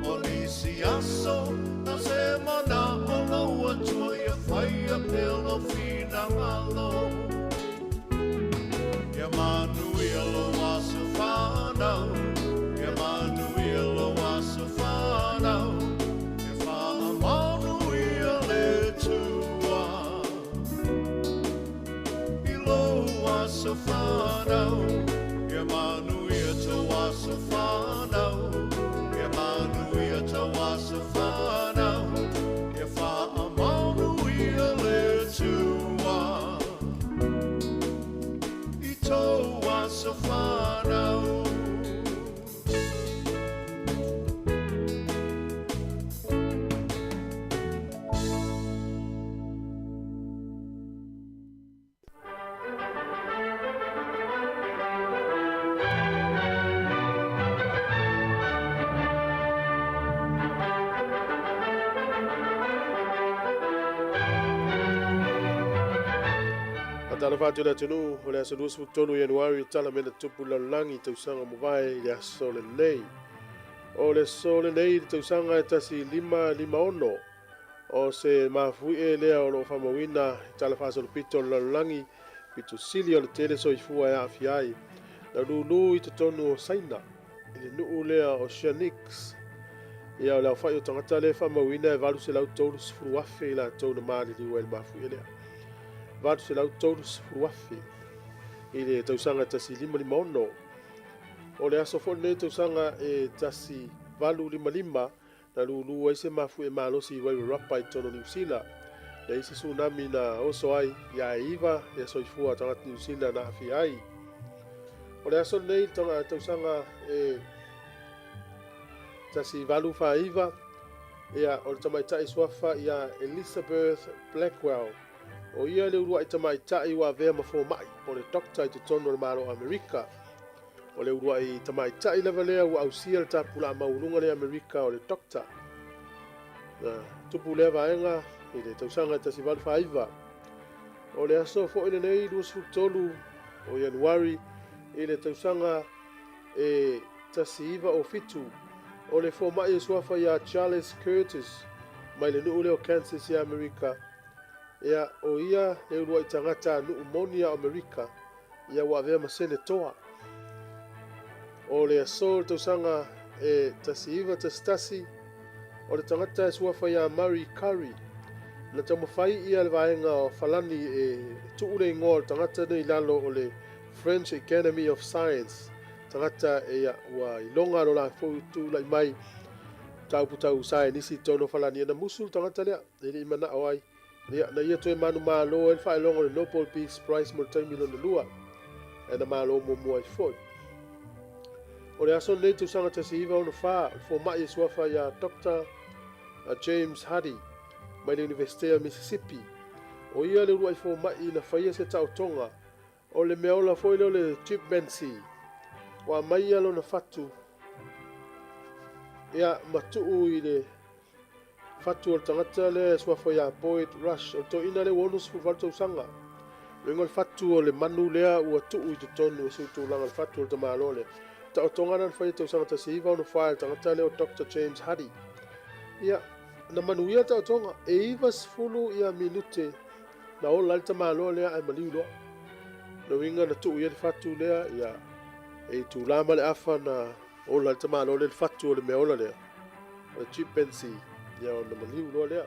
O nisi aso na se manao lou Atua ia faia pea lou finagalo. Ia manuia lou aso fanau, Ia manuia lou aso fanau, Ia faamanuia le Atua i lou aso fanau. Ia manuia tou aso fanau, Ia manuia tou aso fanau, Ia faamanuia le Atua i tou aso fanau. Faatalofa atu i le atunuu, o le aso 23 Ianuari o tala mea na tupu i le lalolagi i tausaga ua mavae i le aso lenei. O le aso lenei i le tausaga e 1556, o se mafuie lea o lo o faamauina i tala faasolopito o le lalolagi, pito sili o le tele soifua e aafia ai, na lulu i totonu o Saina, i le nuu lea o Shanix. Ia, o le aofai o tagata lea e faamauina e 830,000 i latou na maliliu ai i le mafuie lea. 830,000 i le tausaga 1556. O le aso foi lenei tausaga e 1855 na lulu ai se mafuie malosi i Wairarapa i totonu o Niu Sila. Na i se tsunami na oso ai ia e iva ia soifua tagata Niu Sila na aafia ai. O le aso lenei le tausaga e 1849, ia, o le tamaitai suafa ia Elizabeth Blackwell. O ia le uluai tamaitai ua avea ma fomai po o le doctor i totonu o le Malo o Amerika. O le uluai tamaitai lava lea ua ausia le tapulaa maualuga lea Amerika o le Doctor. Na tupu lea vaega i le tausaga 1849. O le aso foi lenei 23 o Ianuari i le tausaga e 1907, o le fomai e suafa ia Charles Curtis mai le nuu lea o Kansas i Amerika. Ia, o ia le uluai tagata nuu moni a Amerika ia ua avea ma senetoa. O le aso o le tausaga e 1911, o le tagata e suafa ia Marie Curie, na taumafai ia le vaega o Falani e tuu le igoa o le tagata nei i lalo o le French Academy of Science, tagata ia ua iloga lo latou tulai mai mataupu tau saienisi i totonu o Falani. Ia na musu le tagata lea, e le i manao ai. Ia, na ia toe manumalo ai le faailoga o le Nobel Peace Prize mo le taimi lona lua, ae na malo muamua ai foi. O le aso lenei tausaga 1964, o le fomai e suafa ia Dr. James Hardy mai le Iunivesite o Mississippi. O ia le uluai fomai na faia se taotoga o le meaola foi lea o le chimpanzee. Ua aumai ia lona fatu ia ma tuu i le fatu o le tagata lea e suafa ia Boyd Rush, o le toeaina lea ua 68 tausaga. Luiga o le fatu o le manu lea ua tuu i totonu o se tulaga o le fatu o le tamaloa lea. Taotoga na faia tausaga 1964 e le tagata lea o Dr. James Hardy. Ia, na manuia taotoga, e 90 ia minute na ola ai le tamaloa lea ae maliu loa. Le uiga na tuu i ai le fatu lea, ia, e itula ma le afa na ola ai le tamaloa lea i le fatu o le meaola lea, o le chimpanzee, ia ona maliu loa lea.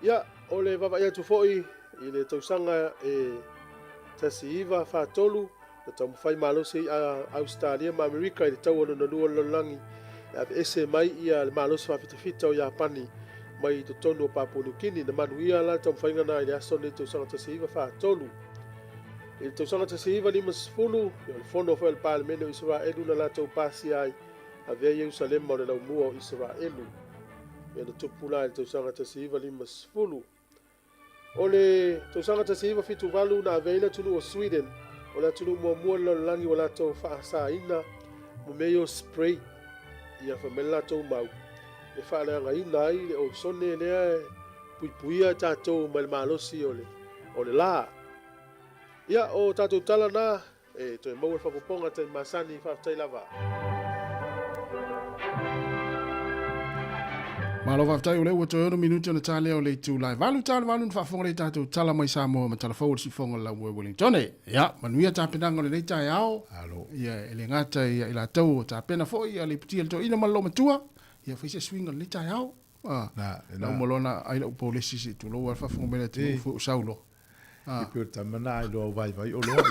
Ia, o le vaavaai atu foi i le tausaga e 1943, na taumafai malosi ai Ausetalia ma Amerika i le taua lona lua o le lalolagi e aveese mai ia le malosi faafitafita o Iapani mai i totonu o Papua Niu Kini. Na manuia la le taumafaiga na i le aso lenei tausaga 1943. I le tausaga 1950, o le fono foi a le Palemene o Isaraelu na latou pasia ai avea Ierusalema o le laumua o Isaraelu. Ia na tupu la i le tausaga 1950. O le tausaga 1978 na avea ai le atunuu o Sweden o le atunuu muamua i le lalolagi ua latou faasaina mo mea ia o spray ia fai mai le latou mau e faaleagaina ai le osone lea e puipuia tatou mai le malosi o le, o le la. Ia, o tatou tala na, e toe maua le faaopoopoga taimi masani, faafetai lava. Malo faafetai o lea ua toe 6 minute ona ta lea o le itula e 8 ta le 8 na faafofoga lea i tatou tala mai Samoa ma tala fou o le siufofoga o le Laumua i Wellingtone. Ia, manuia tapenaga o lenei taeao. Alo. Ia, e le gata ia i latou o tapena foi ia le iputia le toeaina ma le loomatua. Ia, fai se suiga o lenei taeao. Ah, Na, na uma loa ona ai lau polesi se i tulou a le faafofoga mai le atunuu foi o sau loa. Ah. E pei o le tama na ai loa o vaivai o loa.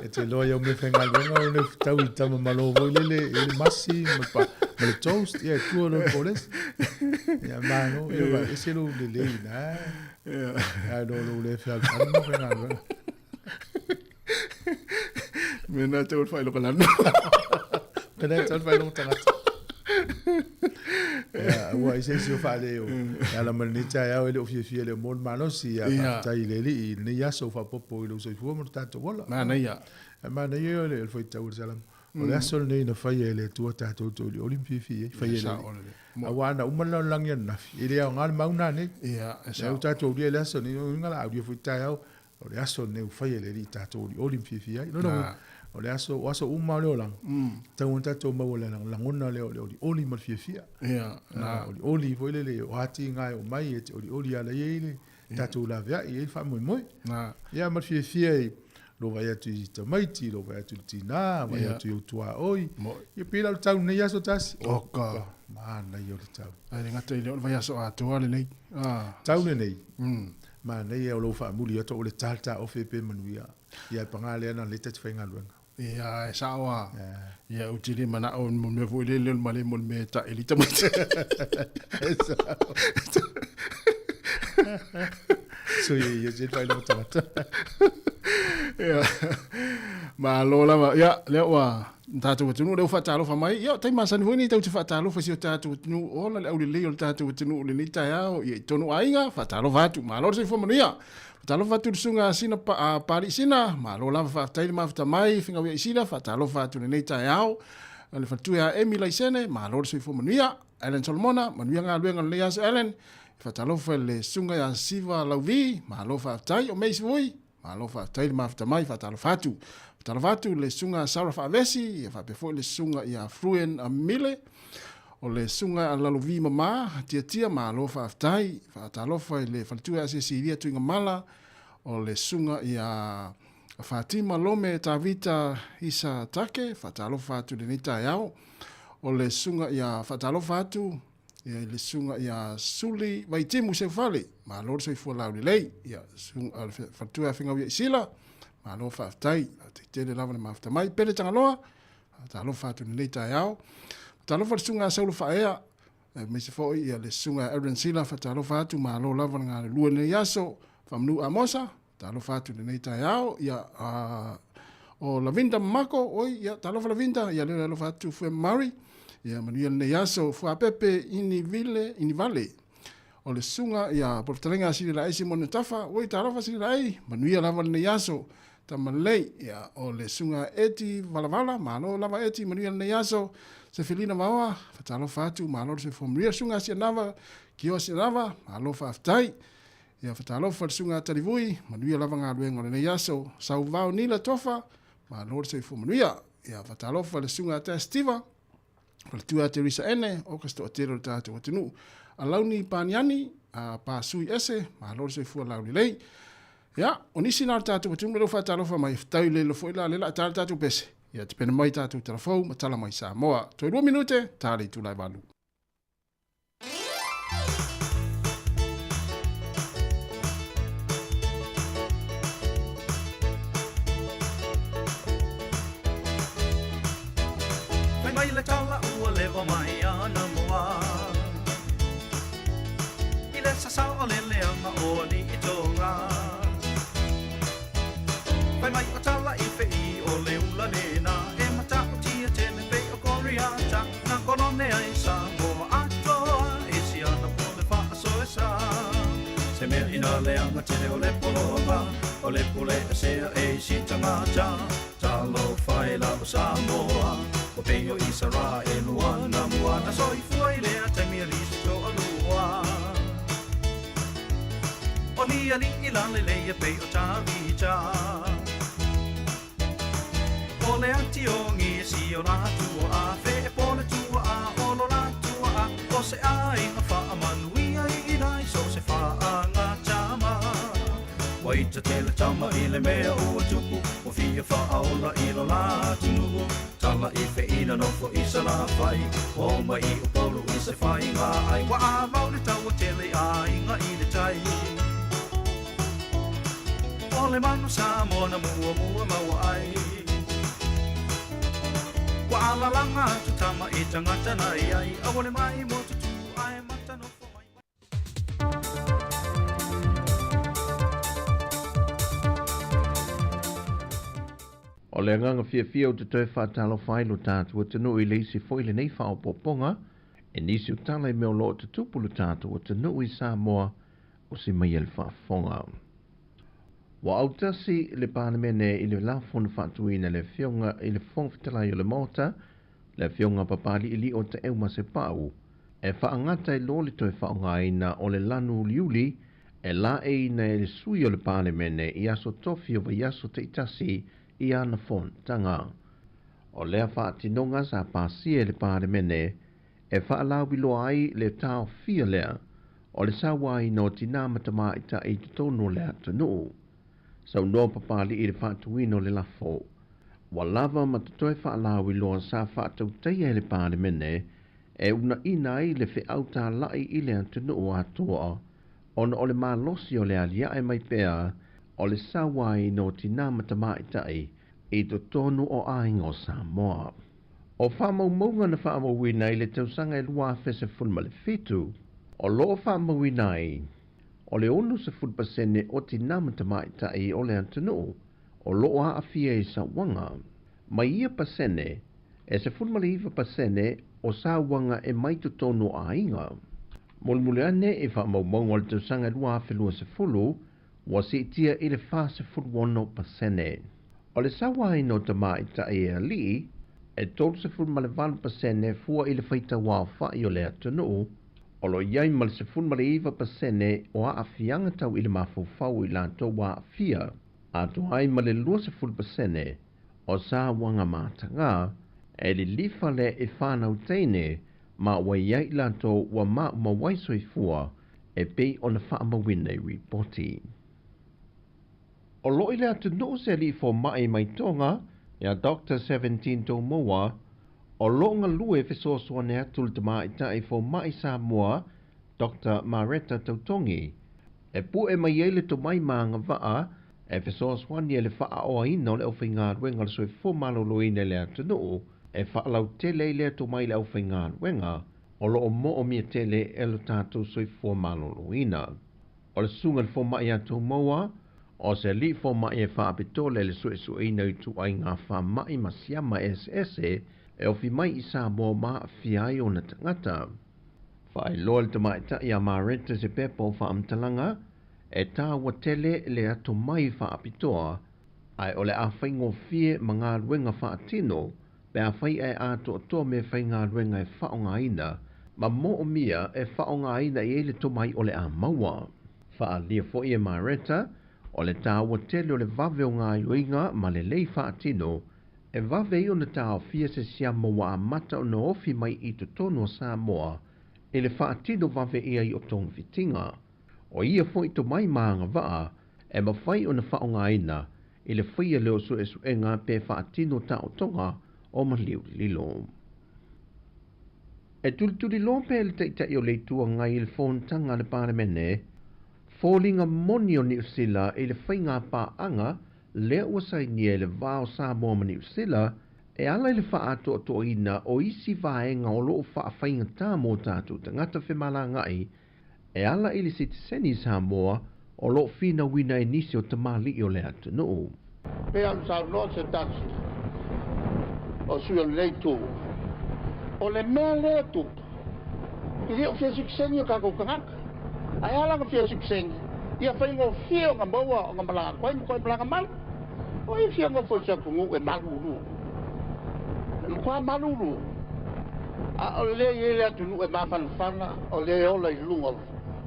E te loa iau me whaingaluenga o le tau i tama malo voi lele e le masi ma, pa, ma le toast ia e tua lo polesi. Ia malo, ia va ese lo le lei na. Ia lo lo le whial whanu ma whaingaluenga. Me nā te ol whai loka lano. Me nā te ol whai loka tangata. Ia, ua ise isi o whaale o. Ia la mani tai au ele o fia fia le o mōnu malosi. Ia, whaatai le li i nei aso whaapopo i lo soifua mo tātou ola. Mana ia. Mana ia o le whai tau o salam. O le aso lenei na faia e le Atua tatou te olioli ma fiafia ai, faia e le Alii. Aua ana uma le lalolagi ananafi, e le aoga le mau nanei. Lea ua tatou aulia i le aso lenei, lona uiga o le a aulia foi taeao, o le aso lenei ua faia e le Alii tatou olioli ma fiafia ai. Lona uiga, o le aso, o aso uma o le olaga, e tatau ona tatou maua le lagona lea o le olioli ma le fiafia. Olioli foi lele, o a tiga e oo mai, e te olioli lava la i ai le tatou laveai, e i ai le faamoemoe. Ia ma le fiafia i lou vaai atu i tamaiti, lou vaai atu i le tinā, vaai atu i ou tuaoi. Ia pei la o le tau lenei aso tasi. Oka. Manaia o le tau. Ae le gata i lea o le vaiaso atoa lenei. Tau lenei. Manaia o lou faamuli atu o le ta le taofe pe manuia. Ia e paga lea na lea ta te faigaluega. Ia, e sao lava. Ia, ou te le manao mo le mea foi lele o le male mo le mea e taeli tamaiti. E sao. So ia ia se whai loa tagata. Ia, malo lava. Ia, lea ua Tatou atunuu lea ua faatalofa mai. Ia, o taimi masani foi lenei tatou te faatalofa i si o tatou atunuu, ola le aulelei o le tatou atunuu i lenei taeao, ia i totonu o aiga, faatalofa atu, malo le soifua manuia. Faatalofa atu i le susuga a Sina a Papalii Sina, malo lava faafetai le mafuta mai, Figauiai Sina, faatalofa atu i lenei taeao. Le faletua ia Emi Laisene, malo le soifua manuia. Allen Solomona, manuia galuega o lenei aso Allen. Faatalofa i le susuga ia Siva Lauvi, malo faafetai. O Mace Vui, Malo faafetai le mafuta mai, faatalofa atu. Faatalofa atu le susuga Sarah Faavesi, ia faapea foi le susuga ia Fruen Mile, o le susuga a Lalovi Mama, Tiatia, malo faafetai. Faatalofa i le faletua ia Cecilia Tuigamala, o le susuga ia Fatima Lome Tavita Isa Take, faatalofa atu i lenei taeao. O le susuga ia faatalofa atu Ia i le susuga ia Suli Vaitimu Seufale, malo le soifua laulelei. Ia susuga le faletua ia Finau ia Isila, malo faafetai, faafetai tele lava le mafuta mai. Pele Tagaloa, talofa atu i lenei taeao. Talofa le susuga ia Saulo Faaea, aemaise foi ia le susuga ia Aaron Sila, faatalofa atu, malo lava le galulue i lenei aso. Faamanu Amosa, talofa atu i lenei taeao. Ia o Lavinda Mako, oi, ia talofa Lavinda, ia lea alofa atu Fue Murray, ia manuia lenei aso. Fuapepe ini vile, ini vale. O le susuga ia Polofetalega Sili Laei Simone Tafa, oi talofa Sili Laei, manuia lava lenei aso. Tamalei, ia o le susuga Eti Valavala, malo lava Eti, manuia lenei aso. Sefelina Vaoa, fatalofa atu, malo le soifua manuia. Susuga Sianava, Kioa Sianava, malo faafetai. Ia fatalofa le susuga Talivui, manuia lava galuega o lenei aso. Sauvao Nila Tofa, malo le soifua manuia. Ia fatalofa le susuga Tea Stiva, faletua ia Teresa Ene, o ka se toatele o le tatou atunuu. Alauni Paniani, a pa sui ese, malo le soifua laulelei. Ia, o nisi na o le tatou atunuu lea ua faatalofa mai, fetau le foi la le la ta le tatou pese. Ia tapena mai tatou talafou ma tala mai Samoa. Toe 2 minute, ta le itula e 8. Fai mai le tala ua leva mai ana moa I le sasa o le leaga o alii toga Fai mai o tala i fei o le ula lena E matautia tele pei o Koriata Na kolone ai Samoa atoa I si ana pole faasoesa Se mea ina leaga tele o le pologa O le pule esea e i si tagata Talofa e la o Samoa O pei o Isaraelu ana mua Na soifua i lea taimi alii se toalua O ni alii lalelei e pei o Tavita O le ati o ngi si o la tua a fe e po le tua a o lo la tua a o se aiga faamanuia i lai so se faaaga tama Ua ita tele tama i le mea ua tupu Ua fia faaola i lo la atunuu Tala i feina nofo i Salafai Ua oma i Upolu i se faiga ai Ua avau le taua tele aiga i le tai O le manu Samoa na muamua maua ai Ua alalaga atu tama i tagata na i ai Aua le mai mo tutu ae mata nofo mai. O le agaga fiafia ou te toe faatalofa ai lo tatou atunuu i le isi foi lenei faaopoopoga i nisi o tala i mea o lo o tutupu lo tatou atunuu i Samoa o se mai e le faafofoga. Ua autasi le Palemene i le lafo na faatuina e le Afioga i le Fofoga Fetalai o le Maota, le Afioga Papali'ili'o Taeu Masepau, e faagata ai loa le toe faaaogaina o le lanu uliuli e laeiina e le sui o le Palemene i aso tofi o vaiaso taitasi i ana fonotaga. O lea faatinoga sa pasia e le Palemene e faalauiloa ai le taofia lea o le sauaina o tinā ma tamaitai i totonu o le atunuu. Saunoa Papali'i i le faatuina o le lafo, ua lava ma totoe faalauiloa sa faatautaia e le Palemene e unaina ai le feau tāla'i i le atunuu atoa ona o le malosi o le aliae mai pea o le sauaina o tinā ma tamaitai i totonu o aiga o Samoa. O faamaumauga na faamauina i le tausaga e 2017, o lo o faamauina ai, o le 60% o tinā ma tamaitai o le atunuu o lo o aafia i sauaga. Mai ia pasene, E 19% o sauaga e mai totonu o aiga. Mulimuli ane i faamaumauga o le tausaga 2020, ua siitia i le 46%. O le sauaina o tamaitai e alii, e 38% fua i le faitauaofai o le atunuu, o lo o i ai ma le 19% o aafiaga tau i le mafaufau i latou ua aafia, atoa ai ma le 20% o sauaga mataga, e lilifa lea i fanau teine ma ua i ai i latou ua maumau ai soifua e pei ona faamauina i ripoti. O lo o i le atunuu se alii fomai mai Toga, ia Doctor 17 Tomoa, o lo o galue e fesoasoani atu i le tamaitai fomai Samoa, Doctor Mareta Tautogi, e pue mai ai le tomai ma agavaa e fesoasoani ai i le faaoaina o le aufaigaluega o le soifua maloloina i le atunuu, e faalautele ai lea tomai i le aufaigaluega o lo o moomia tele e lo tatou soifua maloloina. O le susuga i le fomai ia Tomoa, o se alii fomai e faapitoa le suesueina o ituaiga faamai ma siama eseese e ofi mai i Samoa ma aafia ai ona tagata. Faailoa le tamaitai ia Mareta se pepa o faamatalaga e taua tele le atomai faapitoa, ae o le a faigofie ma galuega faatino pe afai ae atoatoa meafaigaluega e faaaogaina ma moomia e faaaogaina i ai le tomai o le a maua. Faaalia foi e Mareta o le taua tele o le vave o gaoioiga ma lelei faatino e vave ai ona taofia se siama ua amata ona ofi mai i totonu o Samoa i le faatino vave i ai o togafitiga. O ia foi tomai ma agavaa e mafai ona faaaogaina i le faia lea o suesuega pe faatino taotoga o maliu lilo. E tulituliloa pea le Taitai o le Itu Agai i le fonotaga a le Palemene, foliga moni o Niu Sila i le faiga paaga lea ua sainia i le va o Samoa ma Niu Sila e ala i le faaatoatoaina o isi vaega o lo o faafaigata mo tatou tagata femalagaai e ala i le sitiseni Samoa o lo o finauina e nisi o tamalii o le atunuu. Pei ona saunoa se tasi o sui o lenei itu, o le mea lea e tupu, e le o fia sitiseni o tatou tagata. Ae a la ona fia sitiseni, ia faigofie ona maua ona malaga atu ai ma toe malaga mai. O ai e fia nofo i se atunuu e malulu? E matua malulu. A o lea e i ai le atunuu e mafanafana, o lea e ola i luga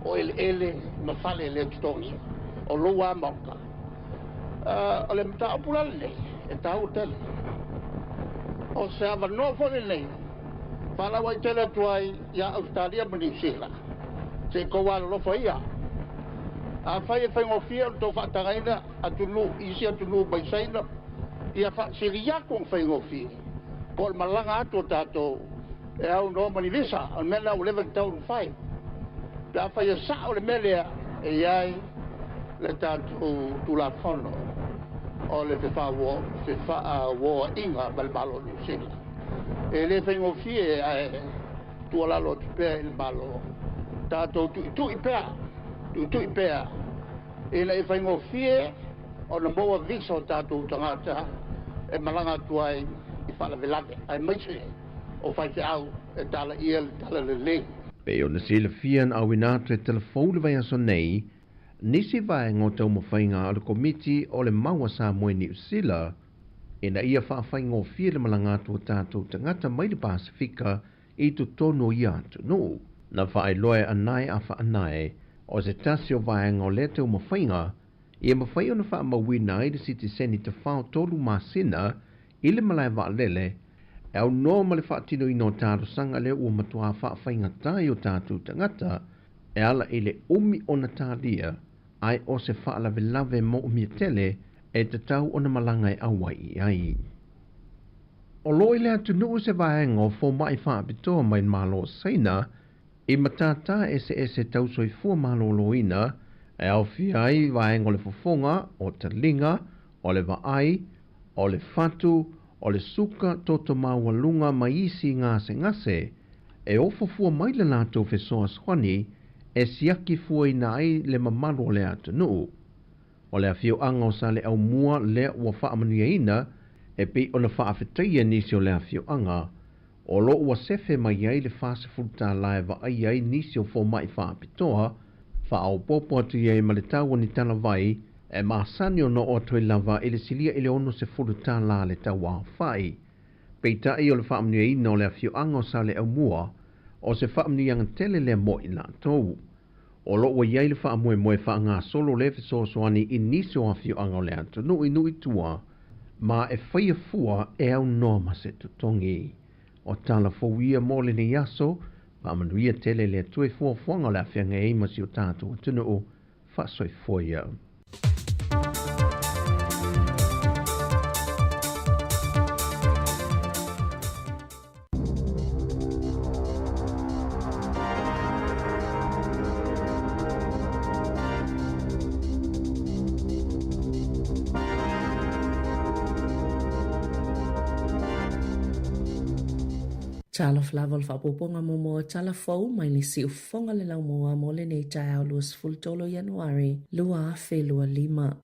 o eleele ma fale e le totogia, o lou lava maota. O le mataupu la lenei, e taua tele. O se avanoa foi lenei, faalauaitele atu ai ia Ausetalia ma Niu Sila, se i tou alolofa ia. Afai e faigofie ona tou faatagaina atunuu, isi atunuu mai Saina, ia faasili atu ona faigofie, po o le malaga atu o tatou e aunoa ma ni visa. O le mea lena ua leva ona tatau ona fai. Pe afai e sao le mea lea, e i ai le tatou Tulafono o le Fefaauoaiga ma le Malo o Niu Sila. E le faigofie ae tuualalo atu pea i le Malo, tatou tuitui pea, tuitui pea ina ia faigofie ona maua visa o tatou tagata e malaga atu ai i faalavelave, aemaise o faifeau e talaia le talalelei. Pei ona silafia na auina atu e Telefou le vaiaso nei, nisi vaega o taumafaiga a le Komiti o le Mau a Samoa i Niu Sila ina ia faafaigofie le malaga atu o tatou tagata mai le Pasefika i totonu o ia atunuu. Na faailoa e Anae Afaanae o se tasi o vaega o lea taumafaiga ia mafai ona faamauina ai le sitiseni tafao 3 masina i le malae vaalele e aunoa ma le faatinoina o talosaga lea ua matua faafaigata i o tatou tagata e ala i le umi ona talia ae o se faalavelave moomia tele e tatau ona malaga e auai i ai. O lo o i le atunuu se vaega o fomai faapitoa mai le Malo o Saina i matata eseese tau soifua maloloina e aofia ai vaega o le fofoga, o taliga, o le vaai, o le fatu, o le suka toto maualuga ma isi gasegase e ofo fua mai le latou fesoasoani e siaki fuaina ai le mamalu o le atunuu. O le afioaga o Saleaaumua lea ua faamanuiaina E pei ona faafetaia nisi o le afioaga, o lo o ua sefe mai ai le $40 e vaaia ai nisi o fomai faapitoa, faaopoopo atu i ai ma le tau o ni talavai e masani ona oo atu ai lava i le silia i le $60 le tau aofai. Peitai o le faamanuiaina o le afioaga o Saleaaumua, o se faamanuiaga tele lea mo i latou. O lo o ua i ai le faamoemoe faagasolo lea fesoasoani i nisi o afioaga o le atunuu i nuu i tua, ma e faia fua e aunoa ma se totogi. O tala fou ia mo lenei aso, faamanuia tele le Atua i fuafuaga o le a feagai ai ma si o tatou atunuu. Faasoifua ia. Talofa lava o le faaopoopoga muamua o tala fou mai le siufofoga le laumua mo lenei taeao 23 o Ianuari 2025.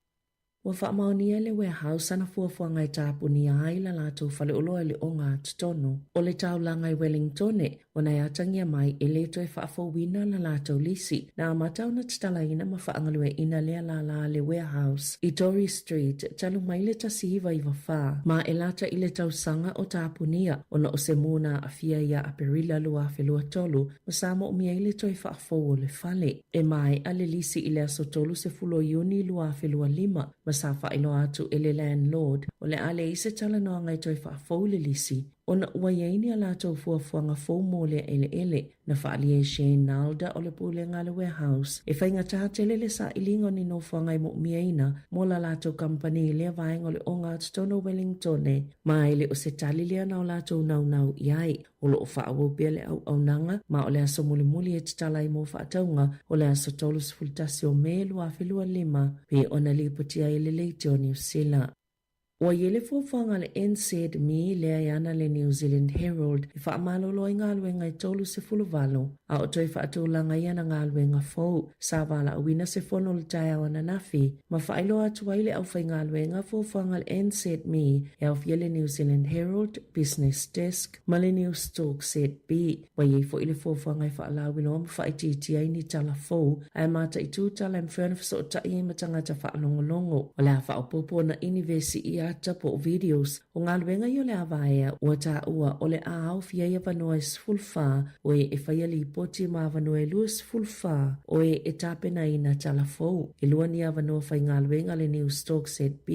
Ua faamaonia e le Warehouse ana fuafuaga e tapunia ai la latou faleoloa i le ogatotonu o le taulaga i Wellingtone, ona e atagia mai e le toe faafouina la latou lisi. Na amata ona tatalaina ma faagalueaiina lea lala a le Warehouse i Tory Street talu mai le 1994, ma e lata i le tausaga o tapunia ona o se mū na aafia ia Aperila 2023 ma sa moomia ai le toe faafou o le fale. E maea le lisi i le aso 30 o Iuni 2025, ma sa faailoa atu e le landlord o le a leai se talanoaga e toe faafou le lisi ona ua i ai ni a latou fuafuaga fou mo lea eleele. Na faaalia e Shane Nalda o le Pulega a le Warehouse e faigata tele le sailiga o ni nofoaga e moomiaina mo la latou kamupani i lea vaega o le ogatotonu o Wellingtone, ma e le o se tali lea na o latou naunau i ai. O lo o faaauau pea le auaunaga, ma o le aso mulimuli e tatala ai mo faatauga, o le aso 31 o Me 2025, pe ona lipoti ai e le Leitio Niu Sila. Ua i ai le fuafuaga a le NZME lea e ana le New Zealand Herald e faamalolo ai galuega e 38, a o toe faatulaga ai ana galuega fou. Sa valaauina se fono i le taeao ananafi, ma faailoa atu ai le aufaigaluega fuafuaga a le NZME e aofia le New Zealand Herald, Business Desk, ma le Newstalk ZB. Ua i ai foi le fuafuaga e faalauiloa ma faaitiitia ai ni tala fou, ae mataitū tala e mafai ona fesootai ai ma tagata faalogologo. O le a faaopoopo ona inivesi i ata po o videos o galuega ia o le a vaea, ua taua o le a aofia ai avanoa e 14 o e e faia lipoti ma avanoa e 24 o e e tapenaina tala fou. E lua ni avanoa faigaluega a le Newstalk ZB.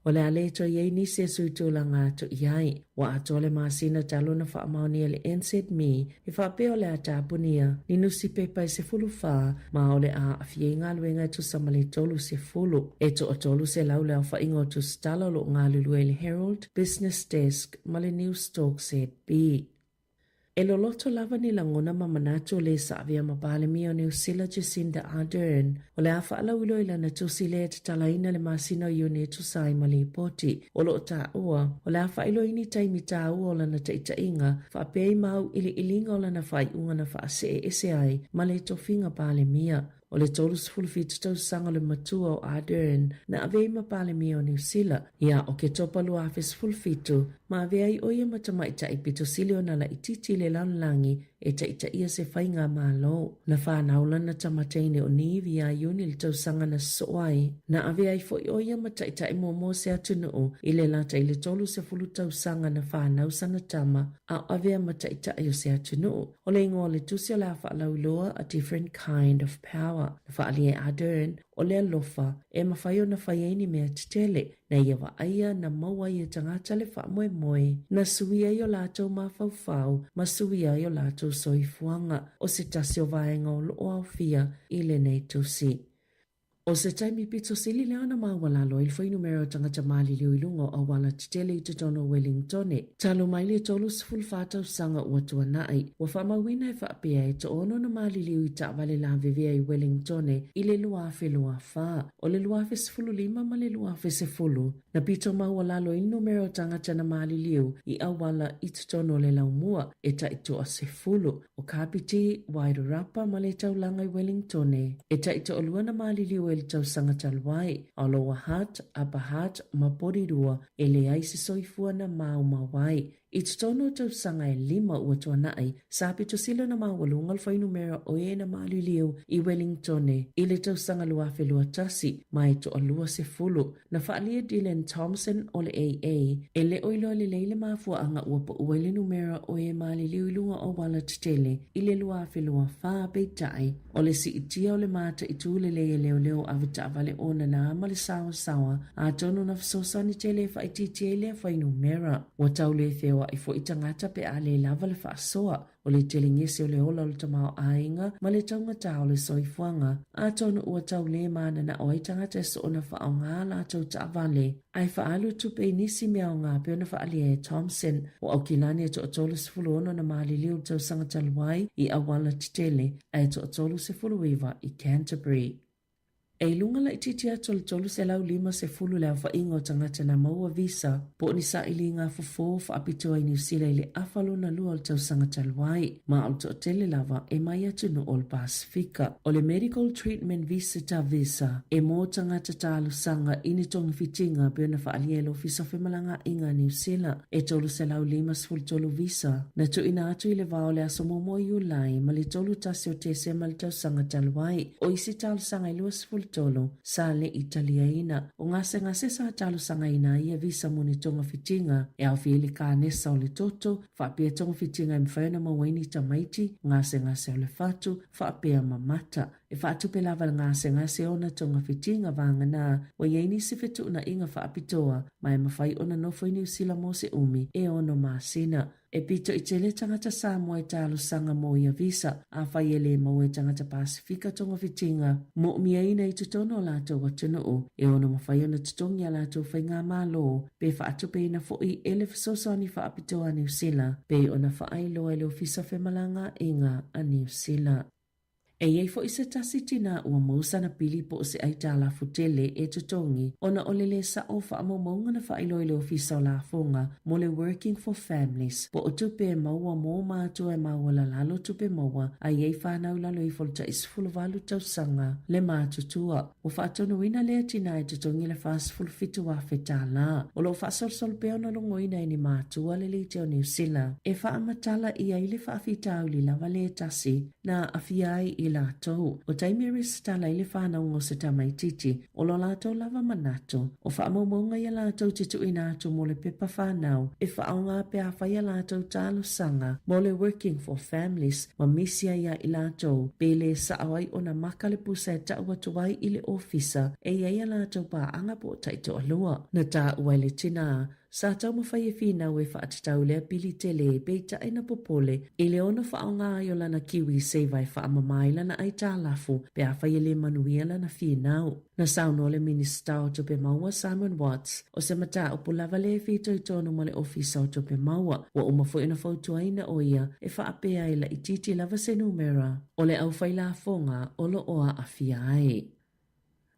O le a le toe i ai nisi e sui tulaga atu i ai. Ua atoa le masina talu ona faamaonia le NZME e faapea o le a tapunia ni nusipepa e 14 ma o le a aafia ai galuega e tusa ma le 30. E toatolu selau le aofaiga o tusitala o lo o galulue i le Herald, Business Desk ma le Newstalk ZB. E loloto lava ni lagona ma manatu o le sa avea ma Palemia o Niu Sila Jacinda Ardern o le a faalauiloa i lana tusi lea e tatalaina le masina o Iuni e tusa ai ma lipoti o lo o taua o le a faailoa ai ni taimi taua o lana taitaiga faapea i mauiliiliga o lana faaiuga na faasee ese ai ma le tofiga Palemia. O le 37 tausaga o le matua o Ardern na avea ai ma Palemia o Niu Sila ia Oketopa 2017 ma avea ai ʻo ia ma tamaitai pito sili ona laitiiti i le lalolagi e taitaia se faigamalo. Na fanau lana tama teine o Niamh iā Iuni le tausaga na sosoo ai. Na avea ai foi ʻo ia ma taitai muamua o se atunuu i le lata i le 30 tausaga na fanau sana tama a o avea ma taitai o se atunuu. O le igoa o le tusi o le a faalauiloa A Different Kind of Power, na faaalia e Ardern, o le alofa, e mafai ona fai ai ni mea tetele, na ia vaaia na maua ai e tagata le faamoemoe, na suia ai o latou mafaufau ma suia ai o latou soifuaga, o se tasi o vaega o lo o aofia i lenei tusi. O se taimi pito sili lea ona maualalo ai le fuainumera o tagata maliliu i luga o auala tetele i totonu o Wellingtone. Talu mai le 34 tausaga ua tuanai, ua faamauina e faapea e toaono na maliliu i taavale lavevea i Wellingtone i le 2024. O le 2015 ma le 2010, na pito maualalo ai le numera o tagata na maliliu i auala i totonu o le laumua e tai toa sefulu. O Kapiti, Wairarapa ma le taulaga i Wellingtone. E tai toalua na maliliu e i le tausaga talu ai, a o Lower Hutt, Upper Hutt ma Porirua e leai se soifua na maumau ai. I totonu o tausaga e lima ua tuanai, sa pito sili ona maualuga le fuainumera o e na maliliu i Wellingtone i le tausaga 2021 ma e toalua sefulu. Na faaalia Dylan Thompson o le AA, e le o iloa lelei le mafuaaga ua pau ai le numera o e maliliu i luga o auala tetele i le 2024, peitai, o le siitia o le mataitu lelei e leoleo avetaavale onana ma le saoasaoa, atonu na fesoasoani tele e faaitiitia ai lea fuainumera. Ua tau le feoai foi tagata pe a le lava le faasoa. O le telegese o le ola o le tamaoaiga ma le taugata o le soifuaga, atonu ua tau le mananao ai tagata e soona faaaoga a latou taavale ae faaalu tupe i nisi mea aoga pei ona faaalia e Thompson. O Aukilani e toa-36 na maliliu i le tausaga talu ai i auala tetele ae toa-39 i Canterbury. E i luga laitiiti atu o le 350 le aofaiga o tagata na maua visa po o ni sailiga fofo faapitoa i Niu Sila i le afa lona lua o le tausaga talu ai, ma o le toatele lava e mai atunuu o le Pasefika. O le Medical Treatment Visitor Visa e mo tagata talosaga i ni togafitiga pei ona faaalia e le Ofisa o Femalagaaiga a Niu Sila. E 353 visa na tuuina atu i le va o le aso muamua o Iulai ma le 31 o Tesema i le tausaga talu ai. O isi talosaga e 23 sa le i taliaina. O gasegase sa talosagaina ai ia visa mo ni togafitiga e aofia ai le kanesa o le toto, faapea togafitiga e mafai ona maua ai ni tamaiti, gasegase o le fatu, faapea ma mata. E faatupe lava le gasegase ona togafitiga vagana ua i ai nisi fetuunaiga faapitoa ma e mafai ona nofo i Niu Sila mo se umi e ono masina. E pito i tele tagata Samoa e talosaga mo ia visa, afai e le maua e tagata Pasefika togafitiga moomia-ina i totonu o latou atunuu, e ono mafai ona totogi a latou faigamalo pe faatupeina foi e le fesoasoani faapitoa a Niu Sila, pei ona faailoa e le Ofisa Femalagaaiga a Niu Sila. E i ai foi se tasi tinā ua mau sana pili po o se aitalafu tele e totogi ona o le lē sa'o o faamaumauga na faailoa i le Ofisa o Lafoga mo le Working for Families po o tupe e maua mō mātua e maualalalo tupe maua a i ai whānau i lalo ifo o le tai 18 tausaga le matutua. Ua faatonuina lea tinā e totogi le $47,000 tālā. O lo o faasolosolo pea ona logoina e ni mātua le Leite o Niu Sila e faamatala i ai le faafitauli lava le tasi na aafia ai i latou. O taimi e resitala ai le whānauga o se tamaitiiti, o lo latou lava manatu, o faamaumauga ia latou te tuuina atu mo le pepa whānau e whaaoga pe afai a latou talosaga mo le Working for Families ma misi ai ia i latou, pe lē sao ai ona maka le pusa e tau atu ai i le ofisa e i ai a latou paaga po o taitoalua. Na taua e le tinā, sa taumafai e finau e faatatau lea pili tele peitai na popole i le ono faaaoga ai o lana kiwi saver e faamama ai lana aitalafu pe afai e le manuia lana finau. Na saunoa le Minisita o Tupe Maua Simon Watts, o se mataupu lava lea e fitoitonu ma le Ofisa o Tupe Maua. Ua uma foi ona fautuaina ʻo ia e faapea e laitiiti lava se numera o le aufailafoga o lo o aafia ai.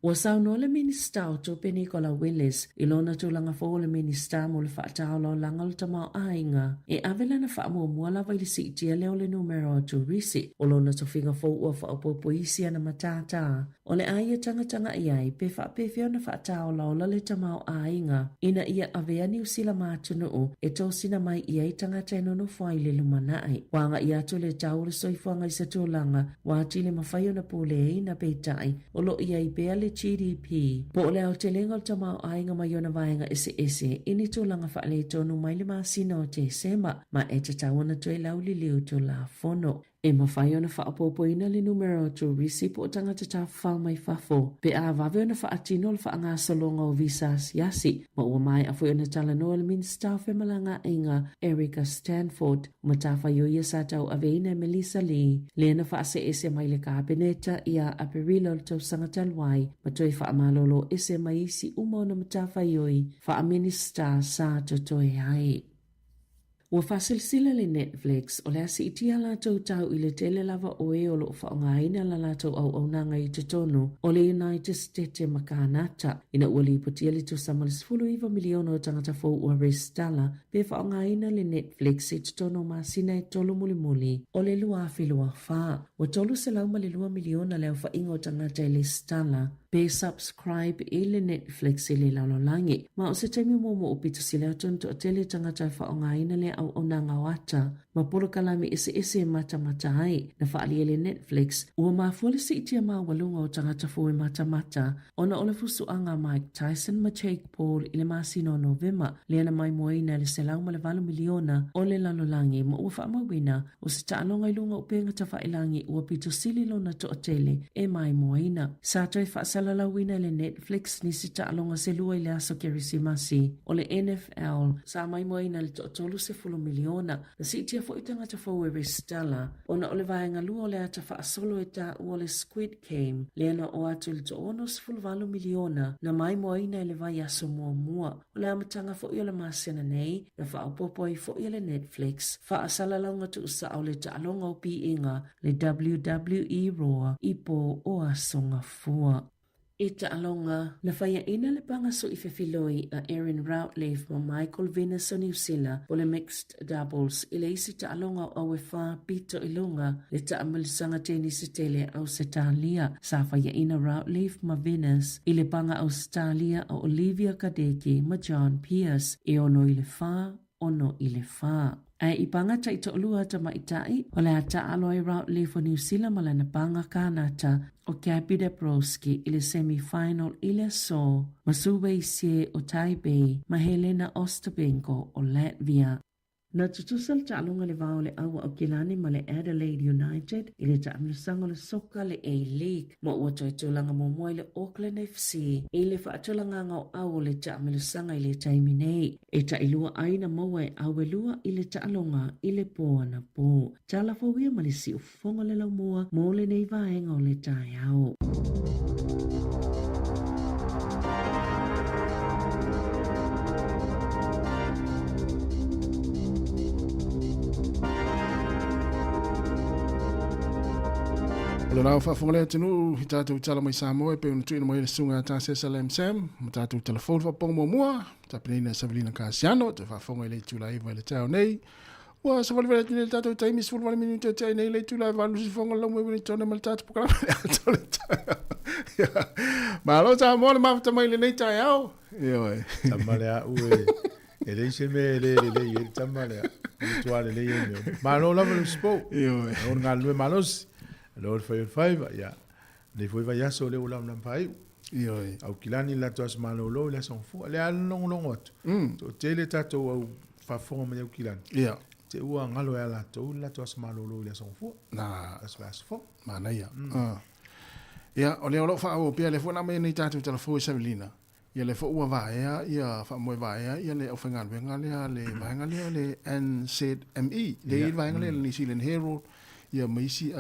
Ua saunoa le Minisita o Tupe Nicola Willis i lona tulaga fou o le Minisita mo le Faataolaolaga o le Tamaoaiga e ave lana faamuamua lava i le siitia lea o le numera o turisi. O lona tofiga fou ua faaopoopo isi ana matata O le a ia tagataga i ai pe faapefea ona faataolaola le tamaoaiga ina ia avea Niu Sila ma atunuu e tosina mai i ai tagata e nonofo ai i le lumanai. Ua agai atu le tau o le soifuaga i se tulaga ua atili mafai ona puleaina peitai o lo o i ai pea le GDP po o le aotelega o le tamaoaiga mai ona vaega eseese i ni tulaga faaletonu mai le masina o Tesema ma e tatau ona toe lauliliu Tulafono. E mafai ona faaopoopoina le numera o turisi po o tagata tafafao mai fafo pe a vave ona faatino le faagasologa o visa asiasi, ma ua maea foi ona talanoa le Minisita o Femalagaaiga Erica Stanford. O matafaioi ia sa tauaveina e Melissa Lee, lea na faaseese mai le Kapeneta ia Aperila o le tausaga talu ai ma toe faamalolo ese mai isi uma ona matafaioi faa-Minisita sa totoe ai. Ua faasilasila le Netflix, o le a siitia latou tau i le tele lava o e o lo o faaaogaina la latou auaunaga i totonu o le United State ma Kanata, ina ua lipotia le tusa ma le 19 miliona o tagata fou ua resitala pe faaaogaina le Netflix i totonu o masina e tolu mulimuli o le 2024. Ua 302 miliona le aofaiga o tagata e resitala. Pe subscribe i le Netflix i le lalolagi. Ma o se taimi muamua o pito sili atu ona toatele tagata e faaaogaina lea auaunaga o ata ma polokalame eseese e matamata ai. Na faaalia e le Netflix, ua mafua le siitia maualuga o tagata fou e matamata ona o le fusuaga a Mike Tyson ma Jake Paul i le masina o Novema, lea na maimoaina i le 108 miliona o le lalolagi ma ua faamauina O se taaloga i luga o upega tafailagi ua pito sili lona toatele e maimoaina. Sa toe faasalalauina e le Netflix nisi taaloga se lua i le aso Kerisimasi o le NFL sa maimoaina i le toatolu sefulu miliona. Na siitia foi tagata fou e resitala ona o le vaega lua o le ata faasolo e taua o le Squid Game lea na oo atu i le toaono sefulu valu miliona na maimoaina i le vaiaso muamua. O le amataga foi o le masina nei, na faaopoopo ai foi e le Netflix faasalalauga tuusao le taaloga o piiga le WWE Raw i po o Aso Gafua. I taaloga, na faiaina le paga sui fefiloi a Erin Routliffe ma Michael Venus o Niu Sila o le Mixed Doubles i le isi taaloga o Auefā pito i luga le taamilosaga tenisi tele Ausetalia. Sa faiaina Routliffe ma Venus i le paga Ausetalia o Olivia Gadecki ma John Peers e 6 i le 4, 6 i le 4. Ae i paga taitoalua tamaitai, o le a taaalo ai Routliffe o Niu Sila ma lana paga Kanata o Gaby Dabrowski i le semi-final i le aso ma Su Wei Hsieh o Taipei ma Helena Ostapenko o Latvia. Na tutusa le taaloga i le va o le Aua Aukilani ma le Adelaide United i le taamilosaga o le soka le A-League ma ua toe tulaga muamua i le Auckland FC i le faatulagaga o au o le taamilosaga i le taimi nei. E tailua ai na maua e au e lua i le taaloga i le po anapo. Tala fou ia ma le siufofoga o le laumua mo lenei vaega o le taeao. O le la faafofoga le atunuu i tatou tala mai Samoa e pei ona tuuina mai le susuga ia Tasesa Lam Sam ma tatou telefoni faafofoga muamua tapenaina e Savelina Kasiano te faafofoga i le itula 9 i le taeao nei. Ua savalivali atu nei le tatou taimi 18 minute te ai nei le itula e valu sifoga lau mai Wellington ma le tatou polokalame le ato le taeao. Malo Samoa le mafuta mai lenei taeao. Ioe. Tama le au e. E leai se mea e le lelei ai le tama lea. E matua lelei ai mea uma. Malo lava le usipo. Ioe. O le galulue malosi. Lo le fai o le faiva. Ia. Nei foi vaiaso lea ua lamalama faaiu. Ioe. Aukilani le latou aso malolo i le aso Gafua. Lea lava logologo atu. Toatele tatou au faafofoga mai Aukilani. Ia. Te ua galo ia latou le latou aso malolo i le aso Gafua. Na. Aso aso fou. Manaia. Ia, o lea o lo o faaauau pea, lea foi na aumai nei tatou tala fou e Savelina. Ia lea foi ua vaea ia faamoe vaea ia le aufaigaluega lea le vaega lea le NZME lea i le vaega lea le New Zealand Herald ia ma isi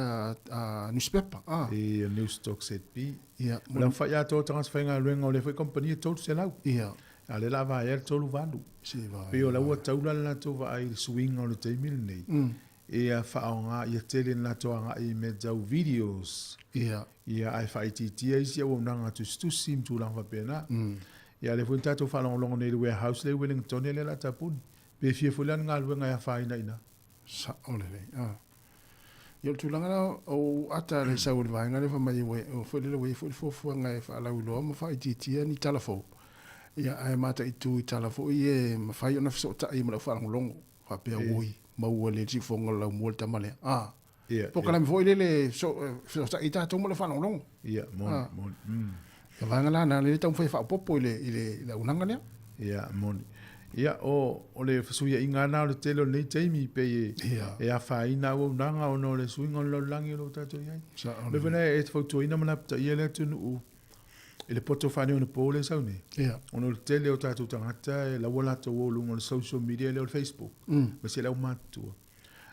newspaper a Ia Newstalk ZB. Ia o le aofai atoa o tagata faigaluega o lea foi kamupani e 300. Ia a o lea o le a vaea le 38. Se vaea. Pei o la ua taula le latou vaai i le suiga o le taimi lenei. Ia faaaoga ia tele na latou agai i mea tau videos. Ia. Ia ae faaitiitia isi auaunaga tusitusi ma tulaga faapena. Ia a o lea foi na tatou faalogologo nei i le warehouse lea i Wellington lea o le a tapuni. Pe fia foi la ni galuega e afaina i ina. Sao lelei. Ah. Ia o le tulaga la o ou ata le sau o le vaega lea fai mai ua foi lele ua i ai foi le fuafuaga e faalauiloa ma faaitiitia ni tala fou. Ia ae mataitu i tala foi e mafai ona fesootai ma lau faalogologo. Faapea, Oi, maua le siufofoga o le laumua le tama lea. A, polokalame foi lele fesoosai tatou ma le faalogologo. Ia, moni, moni. Ia vaega la na lele taumafai e faaopoopo i le i le auaunaga lea. Ia, moni. Ia, o, o le fesuiaiga lena o le tele o lenei taimi, pei e, e afaina auaunaga ona o le suiga o le lalolagi o lo o tatou i ai. Sao. O le mea foi lena e fautuaina ma lapataia le atunuu i le poto faaneionapo lea e sau nei, yeah. ona o le tele o tatou tagata e laua latou o luga o le social media lea o le Facebook, aemaise le aumatutua.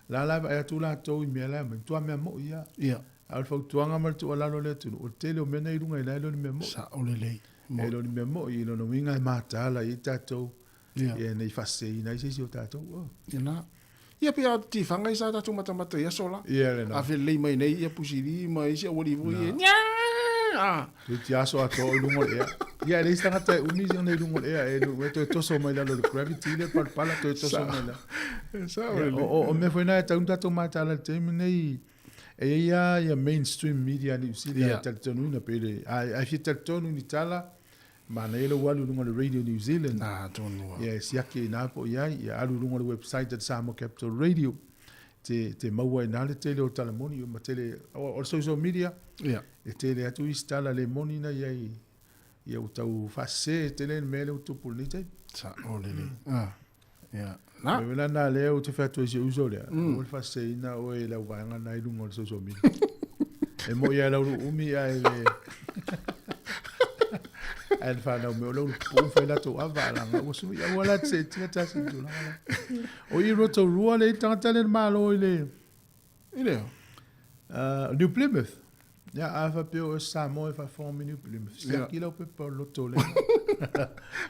La la e vaai atu latou i mea la e aumai, matua mea moi lava. Yeah. A o le fautuaga ma le tuualalo a le atunuu, o le tele o mea na i luga i la e le o ni mea moi. Sao lelei. E le o ni mea moi, i lona uiga e mataala i ai tatou, yeah. Ia ne i faaseseina ai se isi o tatou. Oh. Ia na. Ia pei a tifaga ia sa tatou matamata i aso la. Ia lena. A felelei mai nei ia Pusili ma isi aualii foi e Nyaa! Toeitiiti aso atoa o i luga o le ea. Ia e leai se tagata e umi ona i luga o le ea e toe toso mai lalo o le gravity lea palapala toe toso mai lalo. Sao lelei. O mea foi na e tatau ona tatou mataala i le taimi lenei. E ia ia mainstream media Niu Sila e talitonuina pe le ai fia talitonu ni tala manaia lou alu i luga o le Radio New Zealand. Na, tonu lava. Ia e siaki i ina po o i ai, ia alu i luga o le website a le Samoa Capital Radio te te maua ai i ina le tele o tala moni ma tele o le social media. Ia. E tele atu isi tala le moni na i ai ia ua tau faasese tele le mea lea ua tupu i lenei taimi. Sa'o lelei. Ah. Ia. Na. Le mea lena lea ou te fai atu ai i si ou uso lea, aua le faaseseina oe e le auvaega lena i luga o le social media. E moi lava i lau luumi ae le ae le fanau mai o lau pupuu ma fai latou ava a laga ua sui aua la te seetia tasi i le tulaga lea. O i Rotorua le tagata lea na malo i le I le New Plymouth. Ia, a faapea o Samoa e faafofoga mai New Plymouth, siaki lau pepa o le loto lea.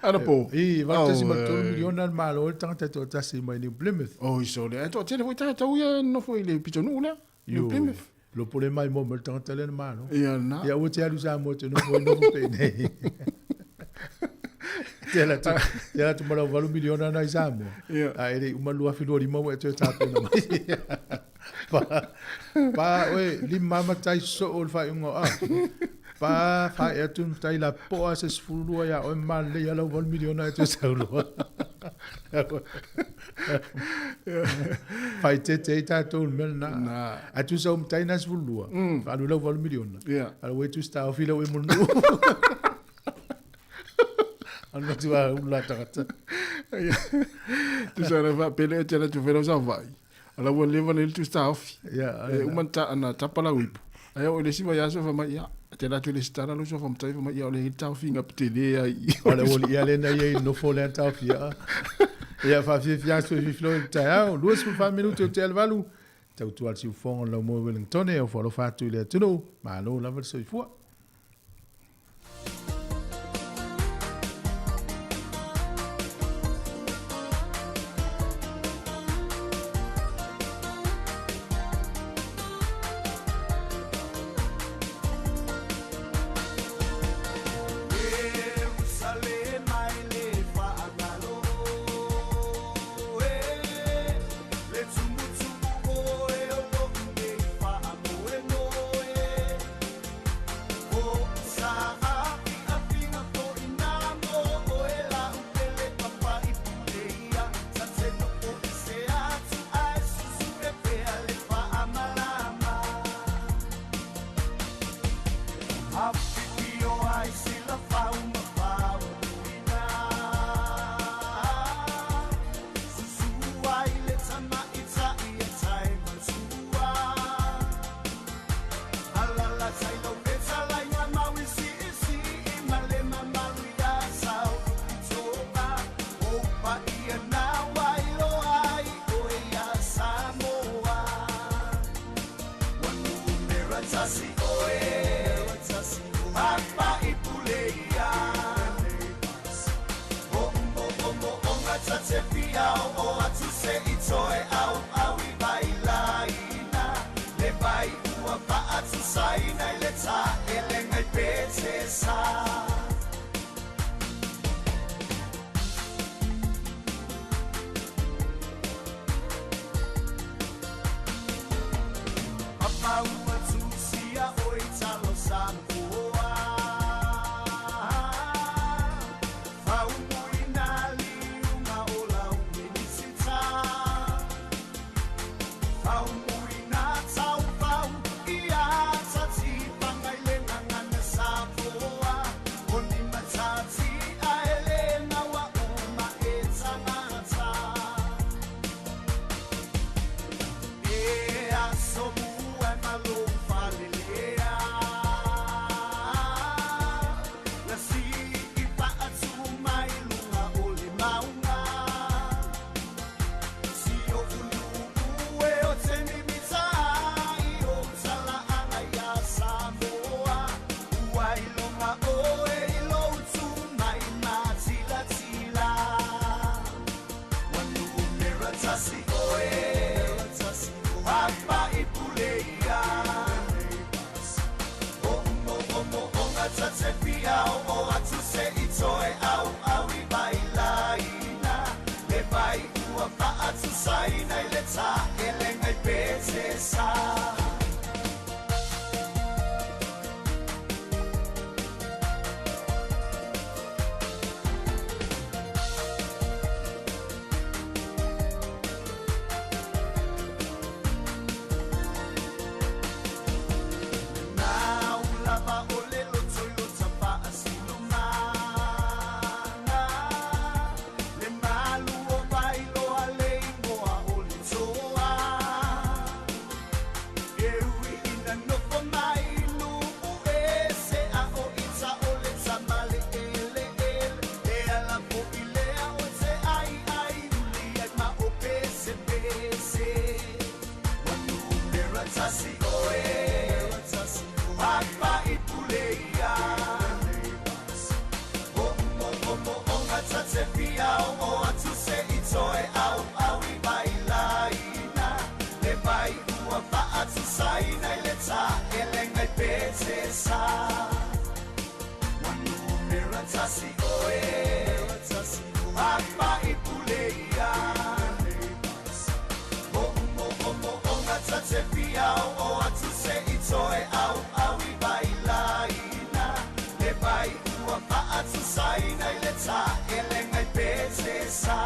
Anapo. I, $8.3 miliona le malo ai le tagata e toatasi mai New Plymouth. Oi, sole. Ae toatele foi tatou ia e nofo i le pitonuu lea, New Plymouth. Lopo le maimoa mai le tagata lea na malo. Ia lena. Ia aua te alu i Samoa e te nofo ai nofo pea i inei. Te alu atu, te alu atu ma lau $8 miliona na i Samoa. Ia. Ae le i uma le 2025 ua e toe tapena mai. Pa, pa oe, lima matai soo o le faaiuga o Aoke. Pa fae atu le matai lapoa se 12 ia oe ma malelei lava lau $8 miliona e toe sau loa. Faaeteete ai tatou i le mea lena. Ae tusa o matai na 12, faaalu lau $8 miliona. A ua e tusi taofi lau e mo le nuu. Alu atu a ula tagata. Tusa na faapele e te ala tu whenau sa vai. Ala ua leva le tusi taofi. E uma na tapa lau ipu. Ae oo i le isi vaiaso fai mai, ia, te alu atu i le resitala lou suafa matai fai mai, ia o le taofiga tele ai. O le auali'i lea na ia i le nofo lea na taofia. Ia faafiafia aso e fifilo i le taeao, 24 minute o tea le valu, tautua le siufofoga o le laumua i Wellingtone, e ofo alofa atu i le atunuu, malo lava le soifua. petsesa Ua numera tasi oe Papa i pule ia Mo mo o mo o nga tate pia o atu se i toe au au i vai laina Le vai ua faatu saina i le ta ele ngai petsesa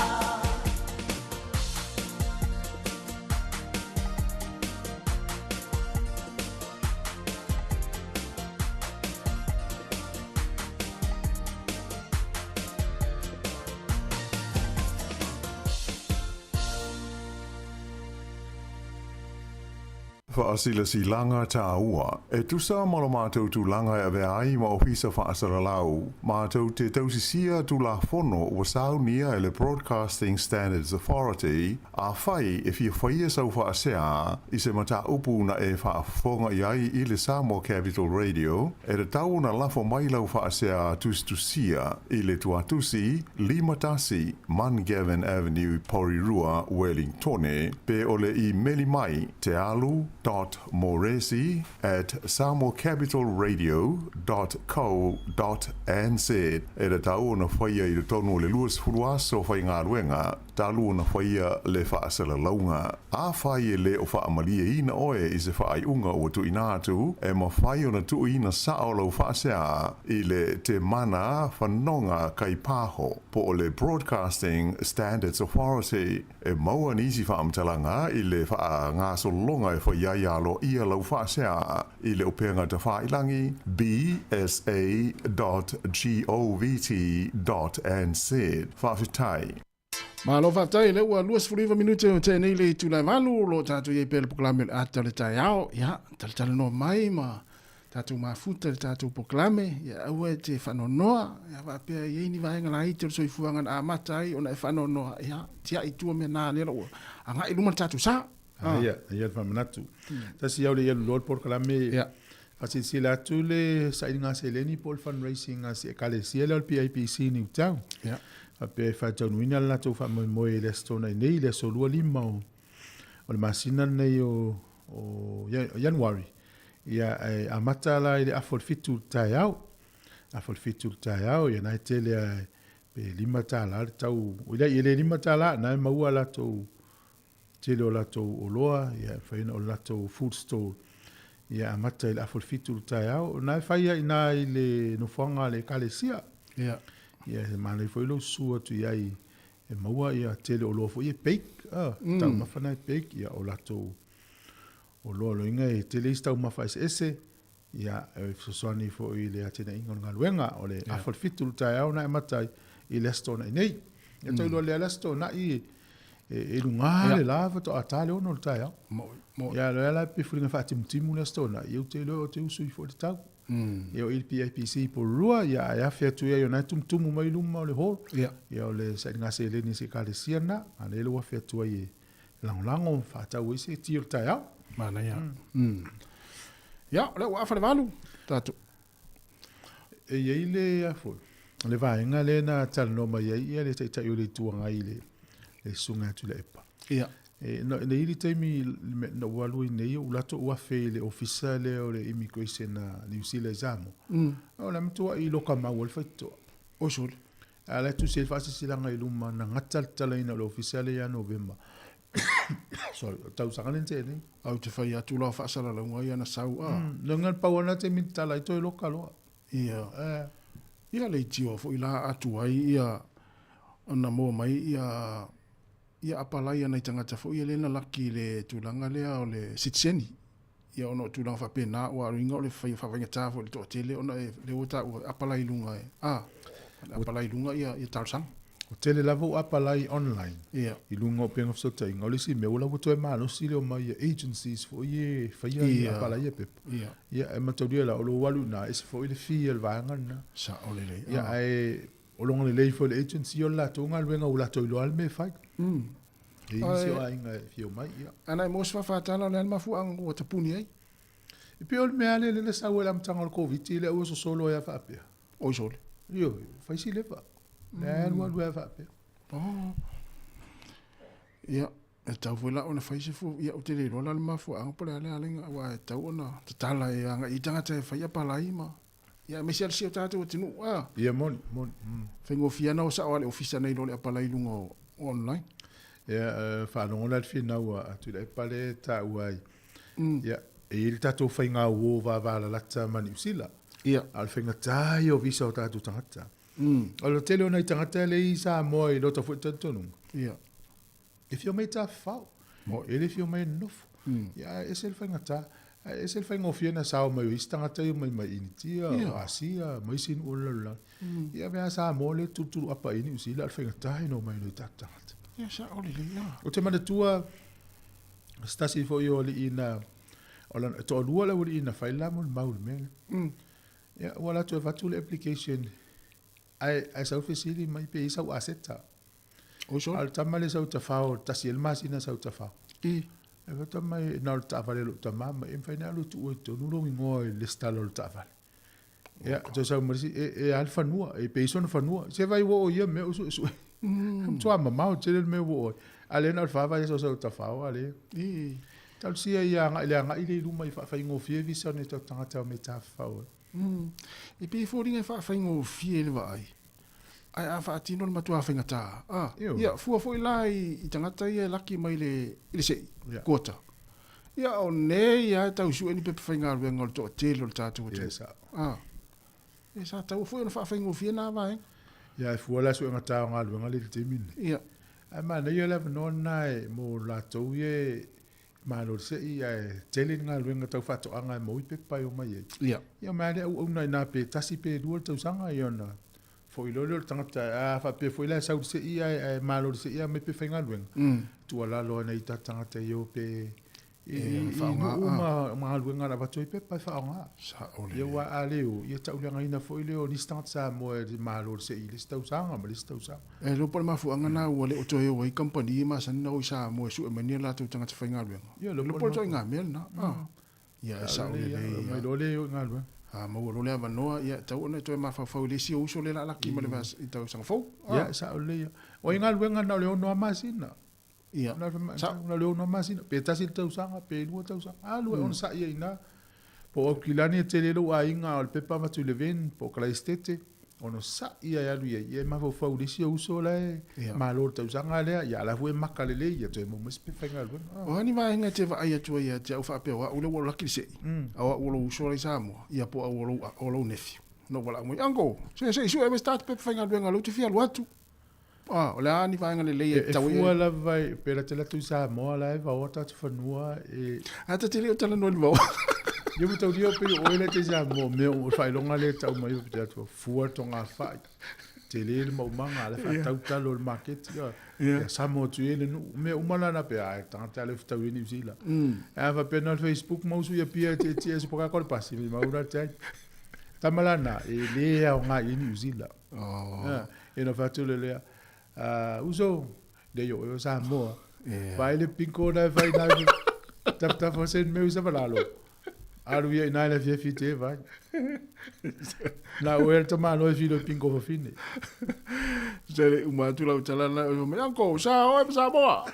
Fa'asilasilaga tāua. E tusa ma lo matou tulaga e avea ai ma ofisa fa'asalalau, matou te tausisia tulafono ua saunia e le Broadcasting Standards Authority. Afai e fia faia sau fa'aseā i se matāupu na e fa'afofoga i ai i le Samoa Capital Radio, e tatau ona lafo mai lau fa'aseā tusitusia i le tuatusi 51 Mungavin Avenue, Porirua, Wellingtone, pe o le imeli mai tealu.moresi@samoacapitalradio.co.nz. E tatau ona faia i totonu o le 20 aso faigaluega talu ona faia le fa'asalalauga. Afai e lē o fa'amalieina oe i se fa'ai'uga ua tu'uina atu, e mafai ona tu'uina sa'o lau fa'aseā i le Temana Fanoga Kaipaho po o le Broadcasting Standards Authority. E maua nisi fa'amatalaga i le fa'agasologa e faia ai aloa'ia lau fa'aseā i le upega tafā'ilagi bsa.govt.nz. Fa'afetai. Malo faafetai, lea ua 29 minute o tea nei le itula e valu, o lo o tatou i ai pea i le polokalame o le Ata o le Taeao. Ia, talatalanoa mai ma tatou mafuta i le tatou polokalame, ia aua e te faanoanoa, ia faapea e i ai ni vaega laiti o le soifuaga na amata ai ona e faanoanoa, ia, tiai i tua mea na lea ua agai i luma le tatou sa. Ah. Ia, ia le faamanatu. Tasi au le ia luloa le polokalame. Ia. Faasilasila atu le sailiga seleni po o le fundraising a si ekalesia lea o le PIPC i Newtown. Ia. Faapea e faataunuina le latou faamoemoe i le Aso Toonai nei, le aso 25 o, o le masina lenei o, o Ianuari. Ia, e amata la i le afa o le 7 i le taeao. Afa o le 7 i le taeao, ia na e tele a pe $5 le tau. O ia, e le $5, na e maua latou tele o latou oloa, ia e mafai ona o le latou food stall. Ia amata i le afa o le 7 i le taeao, o na e fai ai ina i le nofoaga a le ekalesia. Ia. Ia e manaia foi lou susu atu i ai e maua ia tele oloa foi e bake, ah, mm. taumafa na e bake, ia o latou oloa loiga e tele isi taumafa eseese, ia e fesoasoani foi i le atinaeina o le galuega, o le afa o le 7 i le taeao na e amata ai i le Aso Toonai nei. Ia tau iloa lea le Aso Toonai e, e luga le la faatoa ta le 6 o le taeao. Ia lea la pe fuliga faatimutimu le Aso Toonai, ia ou te iloa o te usu ifo i le tau. Ia o i le PIPC i Porirua, ia ae afe atu ia i ona e tumutumu mai luma o le hall. Ia o le sailiga seleni a se ekalesia lena, a lea ua afe atu ai e lagolago ma faatau ai se ti o le taeao. Manaia. Ia, o lea ua afa le 8, tatou. E i ai le, a foi, le vaega lea na talanoa mai ai ia le Taitai o le Itu Agai i le, le Susuga ia Tuilaepa. Ia. E, no, nei le taimi na ou alu ai nei, ou alu atu ou afe i le ofisa lea o le immigration a Niu Sila i Samoa. O le matuai loka mau ai le faitotoa. Oi sole. A la e tusi ai le faasilasilaga i luma na gata le tatalaina o le ofisa lea ia Novema. Sorry, o tausaga lea na tea nei. Au te fai atu la o faasalalauga ia na sau a. No nga pau ana taimi tatala ai toe loka loa. Ia. Ia leitioa foi la atu ai ia ona maua mai ia ia apalai a nai tagata foi ia lea na laki i le tulaga lea o le sitiseni. Ia ona o tulaga faapena ua aluina o le fai faafaigata foi i le toatele ona e lea ua taua e apalai i luga e a apalai i luga ia ia talosaga. Ua tele lava ua apalai online Ia. i luga o upega fesootaiga. O le isi mea ua la ua toe malosi le omai a agencies foi ia e faia ia apalai ia pepa. Ia. Ia e mataulia la o lou alu i ina e ese foi le fee a le vaega lena. Sao lelei. Ia ae o loga lelei foi le agency o le latou galuega ua latou iloa lava le mea e fai. E i ai nisi o aiga e fia omai, ia. Ana e maua se faafatala o le a le mafuaaga ua tapuni ai? E pei o le mea lea na sau ai i le amataga o le Koviti lea ua sosolo ai lava faapea. Oi sole. Ioe, fai si leva. Lea e alualu ai lava faapea. Oh. Ia. E tatau foi la ona fai se fu, ia ou te le iloa la le mafuaaga po o le a le alaiga aua e tatau ona tatala e agai i tagata e fai apalai ma ia aemaise lava le si o tatou atunuu a. Ia moni, moni. Faigofie lava ona o sao lava i le ofisa nai lo le apalai i luga o online. Ia, faalogo la i le finau a Tuilaepa lea e taua ai. Ia, e i ai le tatou faigauo vavalalata ma Niu Sila. Ia. A o le faigata ia o visa o tatou tagata. O le tele o nai tagata lea i Samoa i lota foi talitonuga. Ia. E fia omai tafafao. E le fia omai e nonofo. Ia, ae ese le faigata. Ae ese le faigofie ona sao mai o isi tagata ia omai mai Initia, o Asia, ma isi nuu o le lalolagi. Ia avea Samoa lea e tulutuluapa i Niu Sila, o le faigata ona omai o tatou tagata. Ia, sao lelei lava. Ou te manatua, se tasi foi o alii na, o lana, e toalua le aualii na fai le la molimau i le mea lea. Ia, ua alu atu e avatu le application, ae, ae sau fesili mai pe i ai sau aseta. Oi sole. A o le tama lea sau tafao, tasi ai le masina sau tafao. I. Ae fai mai, na o le taavale a lou tama ma e mafai ona alu e tuu ai i totonu lou igoa i le lesitala o le taavale. Ia, toe sau ma le isi, e, e a le fanua, e pe i ai sona fanua. Se vaai ua oo i ia mea o suesue. Matua mamao tele le mea ua oo ai. A lea na o le fa vaiaso sau tafao a lea. I. Talosia ia agai le agai lea i luma i faafaigofie visa o nai o tatou tagata o mea tafafao ai. E pei e foliga e faafaigofie le vaai. Ae a faatino le matua faigata, a, ia, fua foi la i tagata ia e laki mai le, i le se'i, quota. Ia, o nei lava e tau sue ni pepa faigaluega o le toatele o le tatou atunuu. A, e sa tatau foi ona faafaigofie na vaega. Ia, e fua la suega ta o galuega lea i le taimi lenei. Ia. Ae manaia le avanoa lena e, mo latou ia e Malo le se'i ae tele ni galuega tau faatoaga e maua ai pepa e omai ai. Ia. Ia omai lava lea auauna i ina pe tasi pe lua le tausaga ia ona foi loa lea o le tagata a faapea foi la e sau i le se'i ae ae malo i le se'i ae omai pe faigaluega. Tuualalo lava i nai o tatou tagata i o pe i i nuu ma galuega na avatu ai pepa e faaaoga. Sao lelei. Ia aua a le o, ia tauleagaina foi lea o nisi tagata Samoa e malo i le se'i i le isi tausaga ma le isi tausaga. E iloa po o le mafuaaga lena ua le o toe o ai kamupani ia masani ona o i Samoa e sue mai ni a latou tagata faigaluega. Ia, E iloa po o le ituaiga mea lena. A, ia e sao lelei. Omai loa lea e o i galuega. A maua loa le avanoa, ia e tatau ona e toe mafaufau i le isi ou uso lea o le a laki mai le tausaga fou. Ia, e sao lelei lava. O ai galuega na o le ono lava masina. Ia, Na o le ono masina, pe tasi le tausaga, pe lua tausaga. Alu e onosai ai i ina. Po o Aukilani e tele ai lou aiga, o le pepa avatu i le van, po o Kalaesetete, onosai lava e alu i ai. Ia e mafaufau i le isi ou uso la e malo i le tausaga lea, ia a o la foi e maka lelei, ia toe maua mai se pepa faigaluega. O a ni vaega e te vaai atu ai ia te au faapea o au lea ua laki le se'i, a o au o lou uso la i Samoa, ia po o au o lou nephew. Na ou valaau mai, Uncle, se se i sue ave se tatou pepa faigaluega o lea ou te fia alu atu. Ah, o le a ni vaega lelei e tatau ai. E fua lava i, pe latalata i Samoa la e vaoa tatou fanua e. A ta te le o talanoa i le vaoa. Ia mataulia pei o oe lea e te i Samoa, mea o le faailoga lea e tau mai te atu, fua le togafai, tele le maumaga, la e faatau talo i le maketi, ia samo atu i ai le nuu. O mea uma la na pea, ai tagata lea e fetau i Niu Sila. A faapea na o le Facebook ma usu i Apia e tietie se pokaka o le pasi, mai mau la te ai. Tama la na, e le aoga i ai Niu Sila. Oh. Ia ona fai atu lea, uso, leai o oe o Samoa. Vaai le piko na e fai na, tafatafa o sen meu sa falalo. Alu ia ina le afiafi te vai. Na oe le tamalo e filo pinko fafine. Se le uma atu lau tala na, mai, Uncle, sa oe ma Samoa.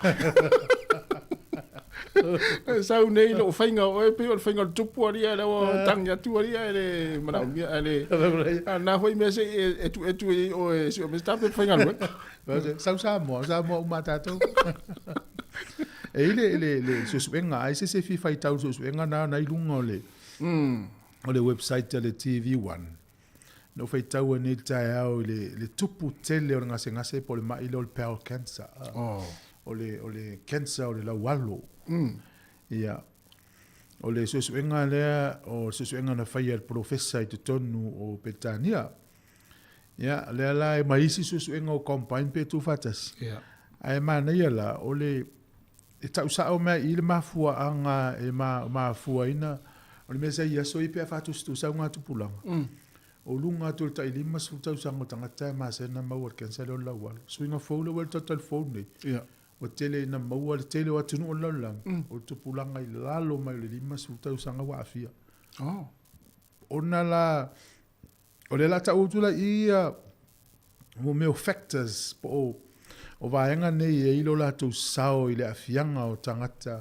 Sau nei lou faiga o oe pei o le faiga o le tupu alii ae lea ua tagi atu alii ae le manaomia ae le a na foi mea se i e tu etu ai oe si o mea tape faigaluega. Sau Samoa, Samoa uma a tatou. E i le, le, le suesuega, ai se se fia faitau suesuega na na i luga o le, o le website a le TV1. Na ou faitau ai nei i le taeao i le, le tupu tele o le gasegase po o le ma'i lea o le bowel cancer. Oh. O le, o le cancer o le laualo. Ia. O le suesuega lea, o le suesuega na faia e le polofesa i totonu o Peretania. Ia, lea la e ma isi suesuega o combine pe tuufaatasi. Ia. Ae manaia la, o le, e tau sao mea i le mafuaaga e mafuaina, o le mea sa i aso ia pe a faatusatusa uga tupulaga. O luga atu o le tai 50 tausaga o tagata e masani ona maua i le cancer lea o le laualo. Suiga fou lea ua i le tatou nei, Ia. ua tele ina maua le tele o atunuu o le lalolagi, o le tupulaga i lalo mai o le 50 tausaga ua aafia. Oh. Ona la, o lea o le a tau atu la i ia mo mea o factors po o O vaega nei e i ai lo latou sao i le aafiaga o tagata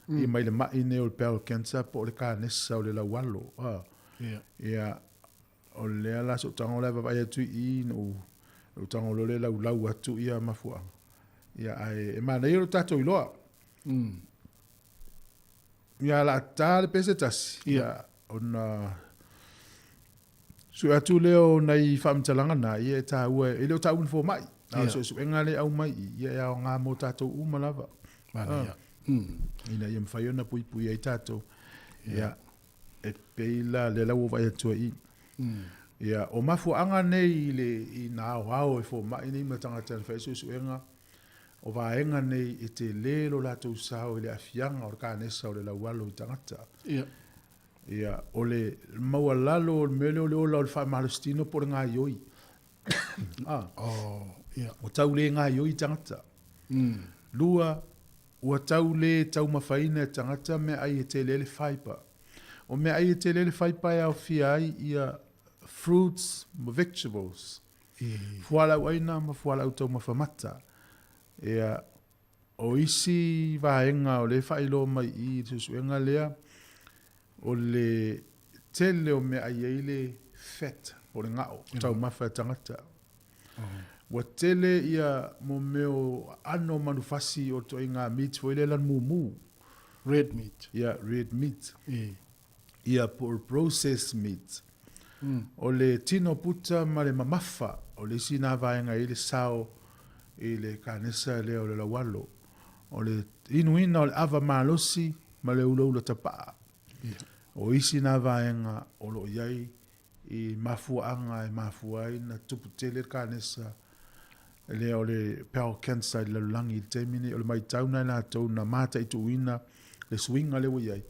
i mai le ma'i nei o le bowel cancer po o le kanesa o le laualo. A. Ia, o lea la so'u tago la e vaavaai atu i i na ou ou tago loa lea laulau atu ia mafuaaga. Ia ae e manaia lo tatou iloa. Ia o le a ta le pese tasi, ia ona sue atu lea o nai faamatalaga na, ia e taua, e le o taua ni fomai, a o le suesuega lea e aumai i i, ia e aoga mo tatou uma lava. Manaia. Ina ia mafai ona puipui ai tatou. Ia, e pei la lea la ua ou vaai atu ai i i. Ia, o mafuaaga nei i le i na aoao e fomai nei ma tagata na fai ai suesuega, o vaega nei e tele lo latou sao i le aafiaga o le kanesa o le laualo i tagata. Ia. Ia, o le maualalo o le mea lea o le ola o le faamalositino po o le gaioi. Ah. Oh, ia. Ua tau le gaioi tagata. Lua, ua tau le taumafaina e tagata meaai e tele ai le fibre. O meaai e tele ai le fibre e aofia ai ia fruits ma vegetables. Fualaau aina ma fualaau taumafa mata. Ia, o isi vaega o lea e faailoa mai i i le suesuega lea, o le tele o meaai e i ai le fat po o le gao, taumafa e tagata. Ua tele ia mo mea o aano o manufasi o ituaiga meat foi lea lanu mumu. Red meat. Ia, red meat. Ia, po o processed meat. O le tino puta ma le mamafa, o le isi na vaega e i ai le sao i le kanesa lea o le laualo. O le inuina o le ava malosi ma le ulaula tapaa. O isi na vaega o lo o i ai i mafuaaga e mafua ai na tupu tele le kanesa lea o le bowel cancer i le lalolagi i le taimi nei. O le maitau na e latou na mataituina le suiga lea ua i ai,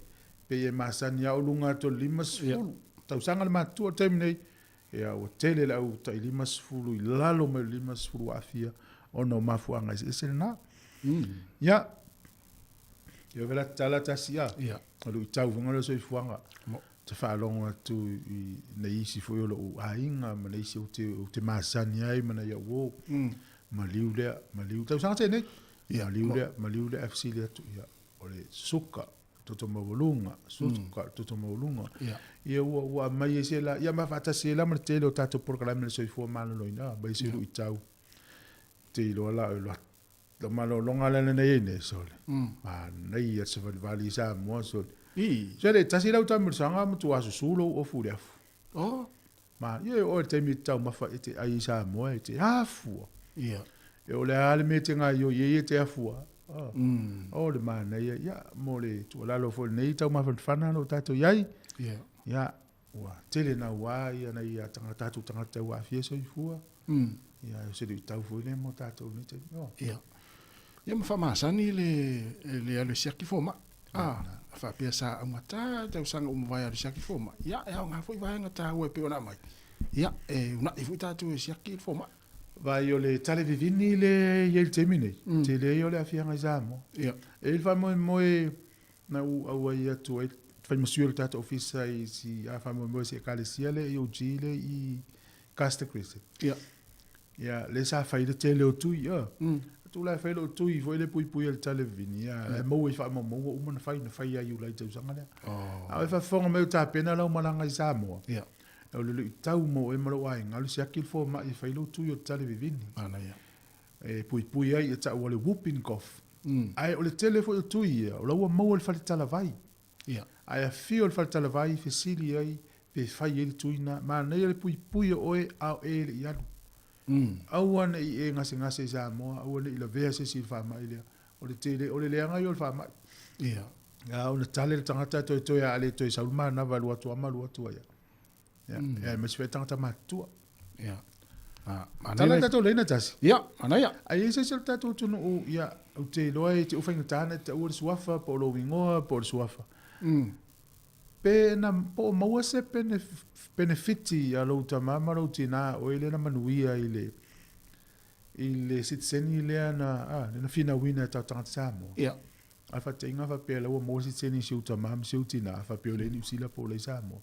pei e masani lava o luga atu o le 50 tausaga le matutua i le taimi nei, ia ua tele le au tai 50 i lalo mai o le 50 ua aafia ona o mafuaaga eseese lena. Ia, ia vela tala tasi a. O luitau foi lea o le soifuaga. Ou te faalogo atu i nai isi foi o lou aiga ma nai isi ou te, ou te masani ai ma nai au uo. Maliu lea, maliu. Tausaga tenei. Maliu lea, maliu lea ae fesili atu, ia, o le suka, toto maualuga, suka, toto maualuga. Ia ua, ua aumai ai se la, ia ma faatasi ai la ma le tele o tatou polokalame a le soifua maloloina, aumai se luitau. Te iloa la o le Lau malologa lea na i ai nei, sole. Manaia le savalivali i Samoa, sole. Se le tasi lau taamilosaga matua susu lou ofu i le afu. Oh. Ma, ia e oo i le taimi e te taumafa e te ai i Samoa e te afua. Ia. E o le a le mea e te gaoioi ai e te afua. Oh. Oh, le manaia, ia, mo le tuualalo foi i lenei taumafanafana o lo o tatou i ai. Ia. Ia, Ua tele naua ia nai a tatou tagata ua aafia soifua. Ia, o se luitau foi lea mo tatou i lenei taimi. Oh. Ia. Ia ma faamasani le, le alu e siaki fomai. A, faapea sa augata tausaga ua mavae alu siaki fomai. Ia, e aoga foi vaega taua e pei ona aumai. Ia, e una'i foi tatou e siaki le fomai. Vaai o le tale vivini lea e i ai i le taimi nei, tele ia o le aafiaga i Samoa. Ia. E i ai le faamoemoe Na ou auai atu ai, fai ma sui o le tatou ofisa i si a faamoemoe si ekalesia lea i OG lea i Caster Crescent. Ia. Ia, lea sa fai le tele o tui, ia. Atu la e fai lou tui foi lea puipui ai le tale vivini, ia, e maua i faamaumauga uma na fai, na fai lava i Iulai tausaga lea. Oh. A o e faafofoga mai o tapena lau malaga i Samoa. Ia. O le luitau mo oe ma lou aiga, alu siaki le fomai e fai lou tui o le tale vivini. Manaia. E puipui ai e taua le whooping cough. Ae o le tele foi o tui ia, o la ua maua i le fale talavai. Ae afio i le fale talavai fesili ai pe fai ai le tui na. Manaia le puipui o oe a o e le i alu. Aua ne i e gasegase i Samoa, aua ne i lavea se isi i le faamai lea. O le tele, o le leaga ia o le faamai. A ona tale le tagata toetoe a le toe sau le manava e alu atu a ma alu atu ai a. Ia, mm. aemaise foi tagata matutua. Ia. Ah, Tala tatou leina tasi. Ia, manaia. Ai e se se tatou atunuu, ia, ou te iloa e te ufaigata na te taua le suafa, po o lou igoa, po o le suafa. Pe na, po o maua se penefiti a lou tama ma lou tina, oe lea na manuia i le, i le sitiseni lea na, ah, lea na finauina e tatou tagata Samoa. Ia. A faataiga faapea la ua maua sitiseni i si ou tama ma si ou tina, faapea o lea i Niu Sila po o lea i Samoa.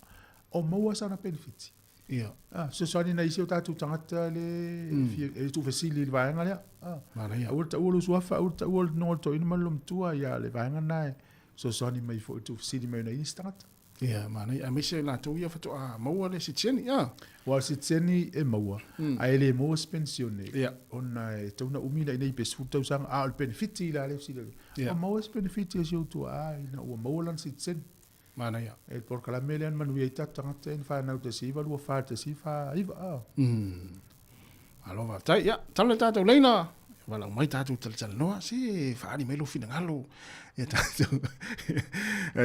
O maua sana penefiti. Ia. Ah, fesoasoani nai isi o tatou tagata le fia e tuufesili i le vaega lea. Ah, Manaia. aua le taua lou suafa, aua le taua le nogo o le toeaina ma le loomatua, ia le vaega lena e fesoasoani mai foi i le tuufesili mai o nai isi tagata. Ia, manaia. Aemaise i latou ia faatoa maua le sitiseni, ah. Aua o le sitiseni e maua, ae le maua se penisione, Ia. ona e tatau ona umi lainei pe 10 tausaga, a o le penefiti la lea e fesili atu, Ia. ua maua se penefiti a si ou tuaa ina ua maua lana sitiseni? Manaia. E le polokalame lea na manuia ai tatou tagata ia na fanau 1924 1949, a. Malo faafetai. Ia, tala le tatou laina. Valaau mai tatou talatalanoa, se faaali mai lou finagalo. Ia tatou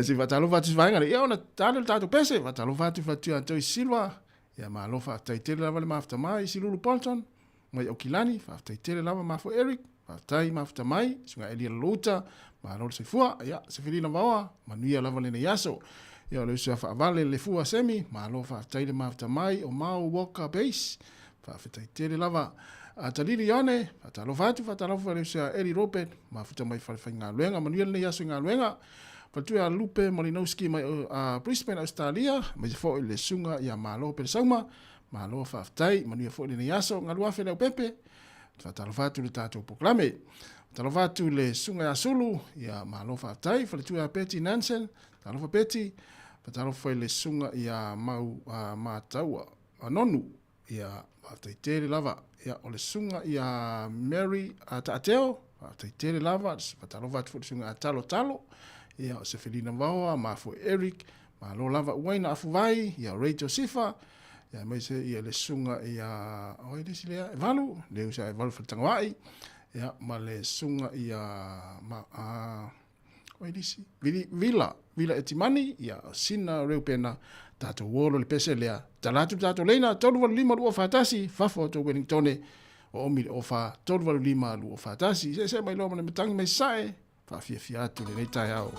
se faatalofa atu i se vaega lea. Ia ona tala le tatou pese, faatalofa atu i Fatua Joyce Silva. Ia malo faafetai tele lava le mafuta mai Silulu Bolton mai Aukilani, faafetai tele lava Mafo Eric, faafetai mafuta mai Susuga Elia Lolou-uta, malo le soifua. Ia Sefelina Vaoa, manuia lava lenei aso. Ia o le uso ia Faavale le Fua Semi, malo faafetai le mafuta mai o Mau Walker Base, faafetai tele lava. A Talili Ione, faatalofa atu, faatalofa le uso ia Eli Robert, mafuta mai Falefaigaluega, manuia lenei aso i galuega. Faletua ia Lupe Malinowski mai Brisbane, Ausetalia, aemaise foi le susuga ia Malo Pelesauma, Malo faafetai, manuia foi lenei aso, Galuafe Leaupepe, faatalofa atu i le tatou polokalame. Faatalofa atu i le susuga ia Sulu, ia malo faafetai, faletua ia Betty Nansen, talofa Betty, faatalofa i le susuga ia Mau Mataua Nonu, ia faafetai tele lava. Ia o le susuga ia Mary Taateo, faafetai tele lava, faatalofa atu foi i le susuga ia Talo Talo, ia o Sefelina Vaoa, Mafue Eric, Malo lava Uaina Afuvai, ia Ray Josifa, ia aemaise ia le susuga ia o ai le isi lea, Evalu, le uso ia Evalu Faletagawai, ia ma le susuga ia ma a o ai le isi, Vili, Vila, Vila Etimani, ia Sina Reupena, tatou uo le pese lea, tala atu le tatou leina, 385 241, fafo atu o Wellingtone, o omi le ofa, 385 241, seesee mai loa ma le matangi mai sae, Faafiafia atu lenei taeao.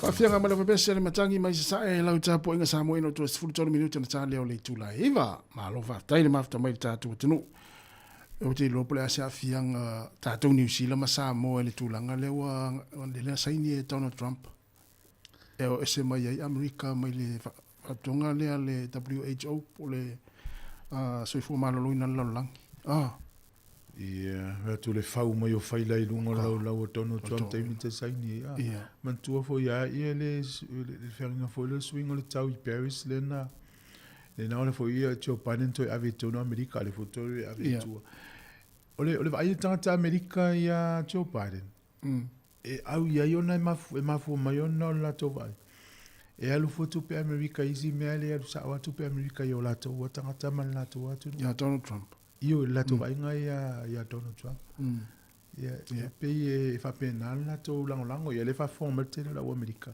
Faafiaga ma le pepese le matagi mai sasae lau tapuaiga Samoa ina ua 13 minute na ta lea o le itula e 9. Malo faafetai le mafuta mai le tatou atunuu. Ou te iloa po o le a se aafiaga tatou Niu Sila ma Samoa i le tulaga lea ua lea saini e Donald Trump e o ese mai ai Amerika mai le faatutoga lea le WHO po o le Soifua Maloloina o le Lalolagi. Ah. Ia, fai atu le fau mai o faila i luga o le laulau o Donald Trump taimi te saini ai. Ah, manatua foi ia ia le, le feagaiga foi lea le suiga o le tau i Paris lea na lena o le foi ia Joe Biden toe ave i totonu o Amerika, le foi toe ave i tua. O le, o le vaai a tagata Amerika ia Joe Biden, e au i ai ona e mafu, e mafua mai ona o le latou vaai. E alu fua tupe Amerika i isi mea le alu sao lava tupe Amerika i o latou tagata ma le latou atunuu. Ia Donald Trump. Ioe, le latou vaaiga ia ia Donald Trump. Ia, e pei e faapena le latou lagolago, ia lea e faafofoga mai le tele o le au Amerika.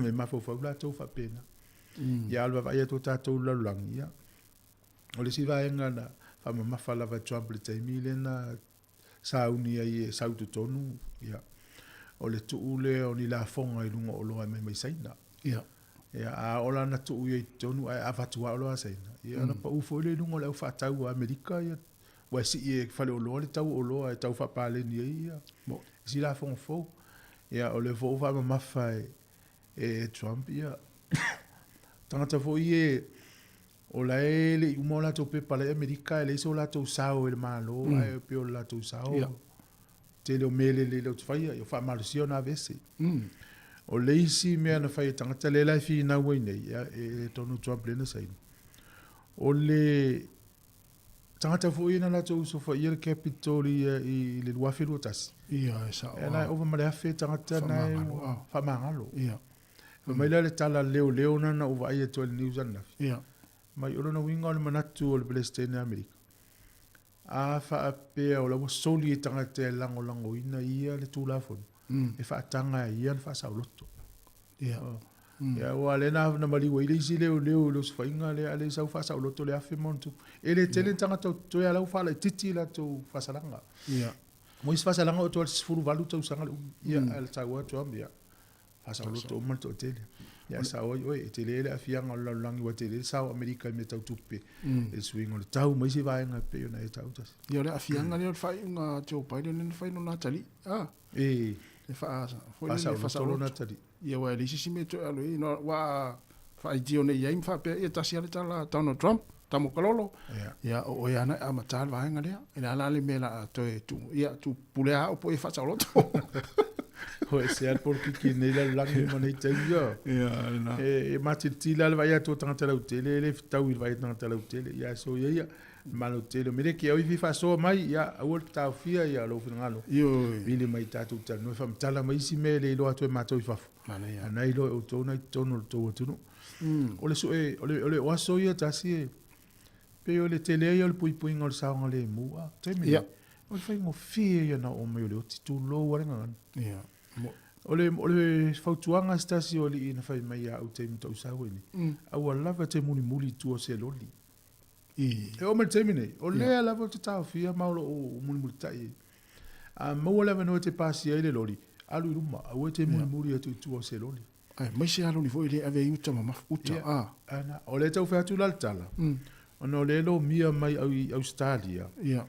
E mafaufau latou faapena. Ia, a o le vaavaai atu o tatou i le lalolagi, ia, o le isi vaega na faamamafa lava e Trump i le taimi lea na sauni ai e sau i totonu, ia, o le tuu lea o ni lafoga i luga o oloa e aumai mai Saina. Ia. Ia, a oo la na tuu i ai i totonu ae avatu lava oloa a Saina, ia ona pau foi lea i luga o le au faatau a Amerika, ia, ua sii e faleoloa le tau o oloa e tau faapaleni ai ia isi lafoga fou. Ia, o lea foi ua faamamafa e Trump, ia, tagata foi ia o la e le i uma o latou pepa la i Amerika, e leai so latou sao i le Malo, ae pei o le latou sao, tele o mea lelei lea ou te faia, ia faamalosia ona aveese. O le isi mea na fai e tagata lea la e finau ai nei, ia, e Donald Trump lea na saini, o le tagata foi ia na latou osofaia le Capitol ia i le 2021. Ia, e sao. E na e ova ma le 1,000 tagata na e faamagalo. Ia. Fai mai lea le tala leoleo na na ou vaai atu ai i le news ananafi. Ia. Mai o lona uiga o le manatu o le Peresetene o Amerika, a faapea o la ua soli e tagata e lagolagoina ia le Tulafono, e faataga e ia le faasaoloto. Ia. Ia, aua lea na, na maliu ai le isi leoleo i le osofaiga lea, a le sau faasaoloto le 1,000 ma ona tupu. E le tele ni tagata o totoe, a o la ua faalaitiiti latou faasalaga. Ia. Mo isi faasalaga o toa 18 tausaga le umi. Ia, ae sau atu lava, ia, Faasaoloto uma le toatele. Ia sao ai oe, e tele le aafiaga o le lalolagi ua tele le sao o Amerika i mea tau tupe, i le suiga o le tau ma isi vaega e pei ona e tau tasi. Ia o le aafiaga lea o le faaiuga a Joe Biden lea na fai lona atalii. Ah. E. Le faa, foi lele, Faasaoloto lona atalii. Ia aua e leai se isi mea e toe alu ai, no, ua faaitio nei i ai ma faapea, ia tasi lava le tala a Donald Trump, tamo kalolo. Ia. Ia o oe lava na e amata le vaega lea. E le a la le mea la a toe tu, ia tu pule a au po e faasaoloto. Ho e se al polokiki nei lalolagi ma nei taimi ia. Ia, lena. E, e matilitila le vaai atu o tagata lautele, e le fetau i le vaai a tagata lautele. Ia so ia ia, ma lautele. O mea ke au i fi faasoa mai, ia aua le taofia ia lou finagalo. Ioe. Vili mai tatou talanoa, faamatala mai isi mea e le iloa atu e matou i fafo. Manaia. A na iloa e outou na i totonu o le tou atunuu. O le sue, o le, o le oaso ia tasi e, pei o le tele ia o le puipuiga o le saogalemu, a, taimi Ia. nei, o le faigofie ia na oo mai o le oti, tulou a le gagana. Ia. Mo. O le, o le fautuaga a se tasi o alii na fai mai ia au i taimi taʻu sau ai nei, aua lava e te mulimuli i tua o se loli. I. E oo mai le taimi nei, o lea lava ou te taofia ma o lo o mulimulitai ai. A maua le avanoa e te pasia ai le loli, alu i luma, aua e te mulimuli atu i tua o se loli. Aemaise lava loli foi le ave ai uta mamafa, uta, Ia, a. ana, o lea e tau fai atu la le tala, ona o lea e lomia mai i Ausetalia, Ia.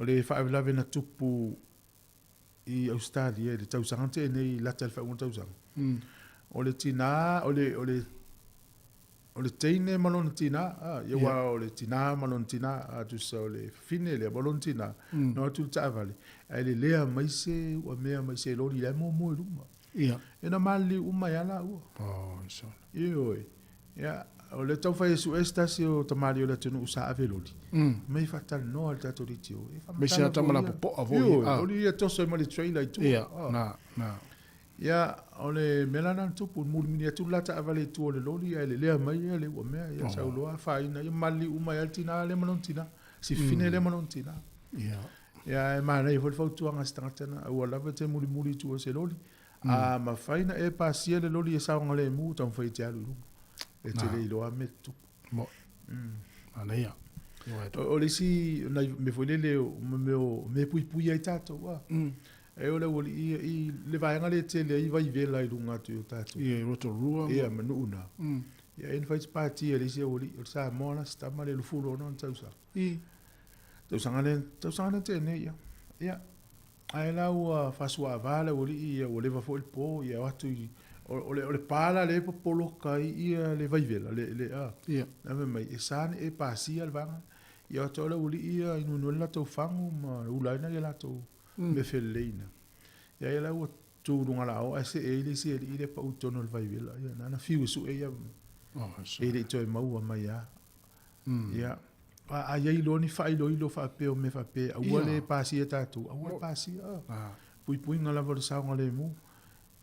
o le faalavelave na tupu i Ausetalia i le tausaga na tea nei, lata i le faaiuga o le tausaga. O le tina, o le, o le, o le teine ma lona tina, a, ia aua o le tina ma lona tina, a tusa o le fafine lea ma lona tina, na o atu i le taavale, ae lelea mai se uamea mai se loli la e momo i luma. Ia. E na maliliu uma ai lava laua. Oh, so. Ioe. Ia, o lea taufai e sue se tasi o tamalii o le atunuu sa ave loli. Mai faatalanoa i le tatou DTO. E Me se ata mala popoa foi. Ioe, loli ia toso ai ma le trailer i tua. Ia, na, na. Ia, o le mea la na tupu, mulimuli atu le la taavale i tua o le loli, ae lelea mai ia le uamea, ia sau loa afaina, ia maliliu uma ai lava le tina lea ma lona tina. Si fafine lea ma lona tina. Ia. Ia, e manaia foi le fautuaga a se tagata na, aua lava e te mulimuli i tua o se loli. A mafai na e pasia le loli e saogalemu, taumafai e te alu i luma. E te le iloa mea e tutupu. Mo. Manaia. O le isi, nai mea foi lele, o mea o mea e puipui ai tatou. E o le aualii ia i le vaega lea e tele ai vaivela i luga atu i o tatou. Ia, i Rotorua. Ia, ma nuu na. Ia, e na fai se pati a le isi aualii, o le Samoa la se tama lea 26 ona tausaga. I. Tausaga lea, tausaga lea na tea nei, ia. Ia, ae la ua faasuaava le aualii, ia, ua leva foi le po, ia, o atu i, o le, o le pa la lea e popoloka ai ia le vaivela, le, le, a. Ia. Na fai mai, e sa ona e pasia le vaega. Ia, o atu le aualii ia, inuinu ai le latou fagu ma ula ai nai a latou mea felelei ina. Ia ia la ua tu luga la o ae see ai le isi alii lea pau i totonu o le vaivela. Ia nana fiu e sue ia e le i toe maua mai a. Ia a, a iai loa ni faailoilo faapea o mea faapea aua le pasia tatou, aua le pasia. Puipuiga lava o le saogalemu.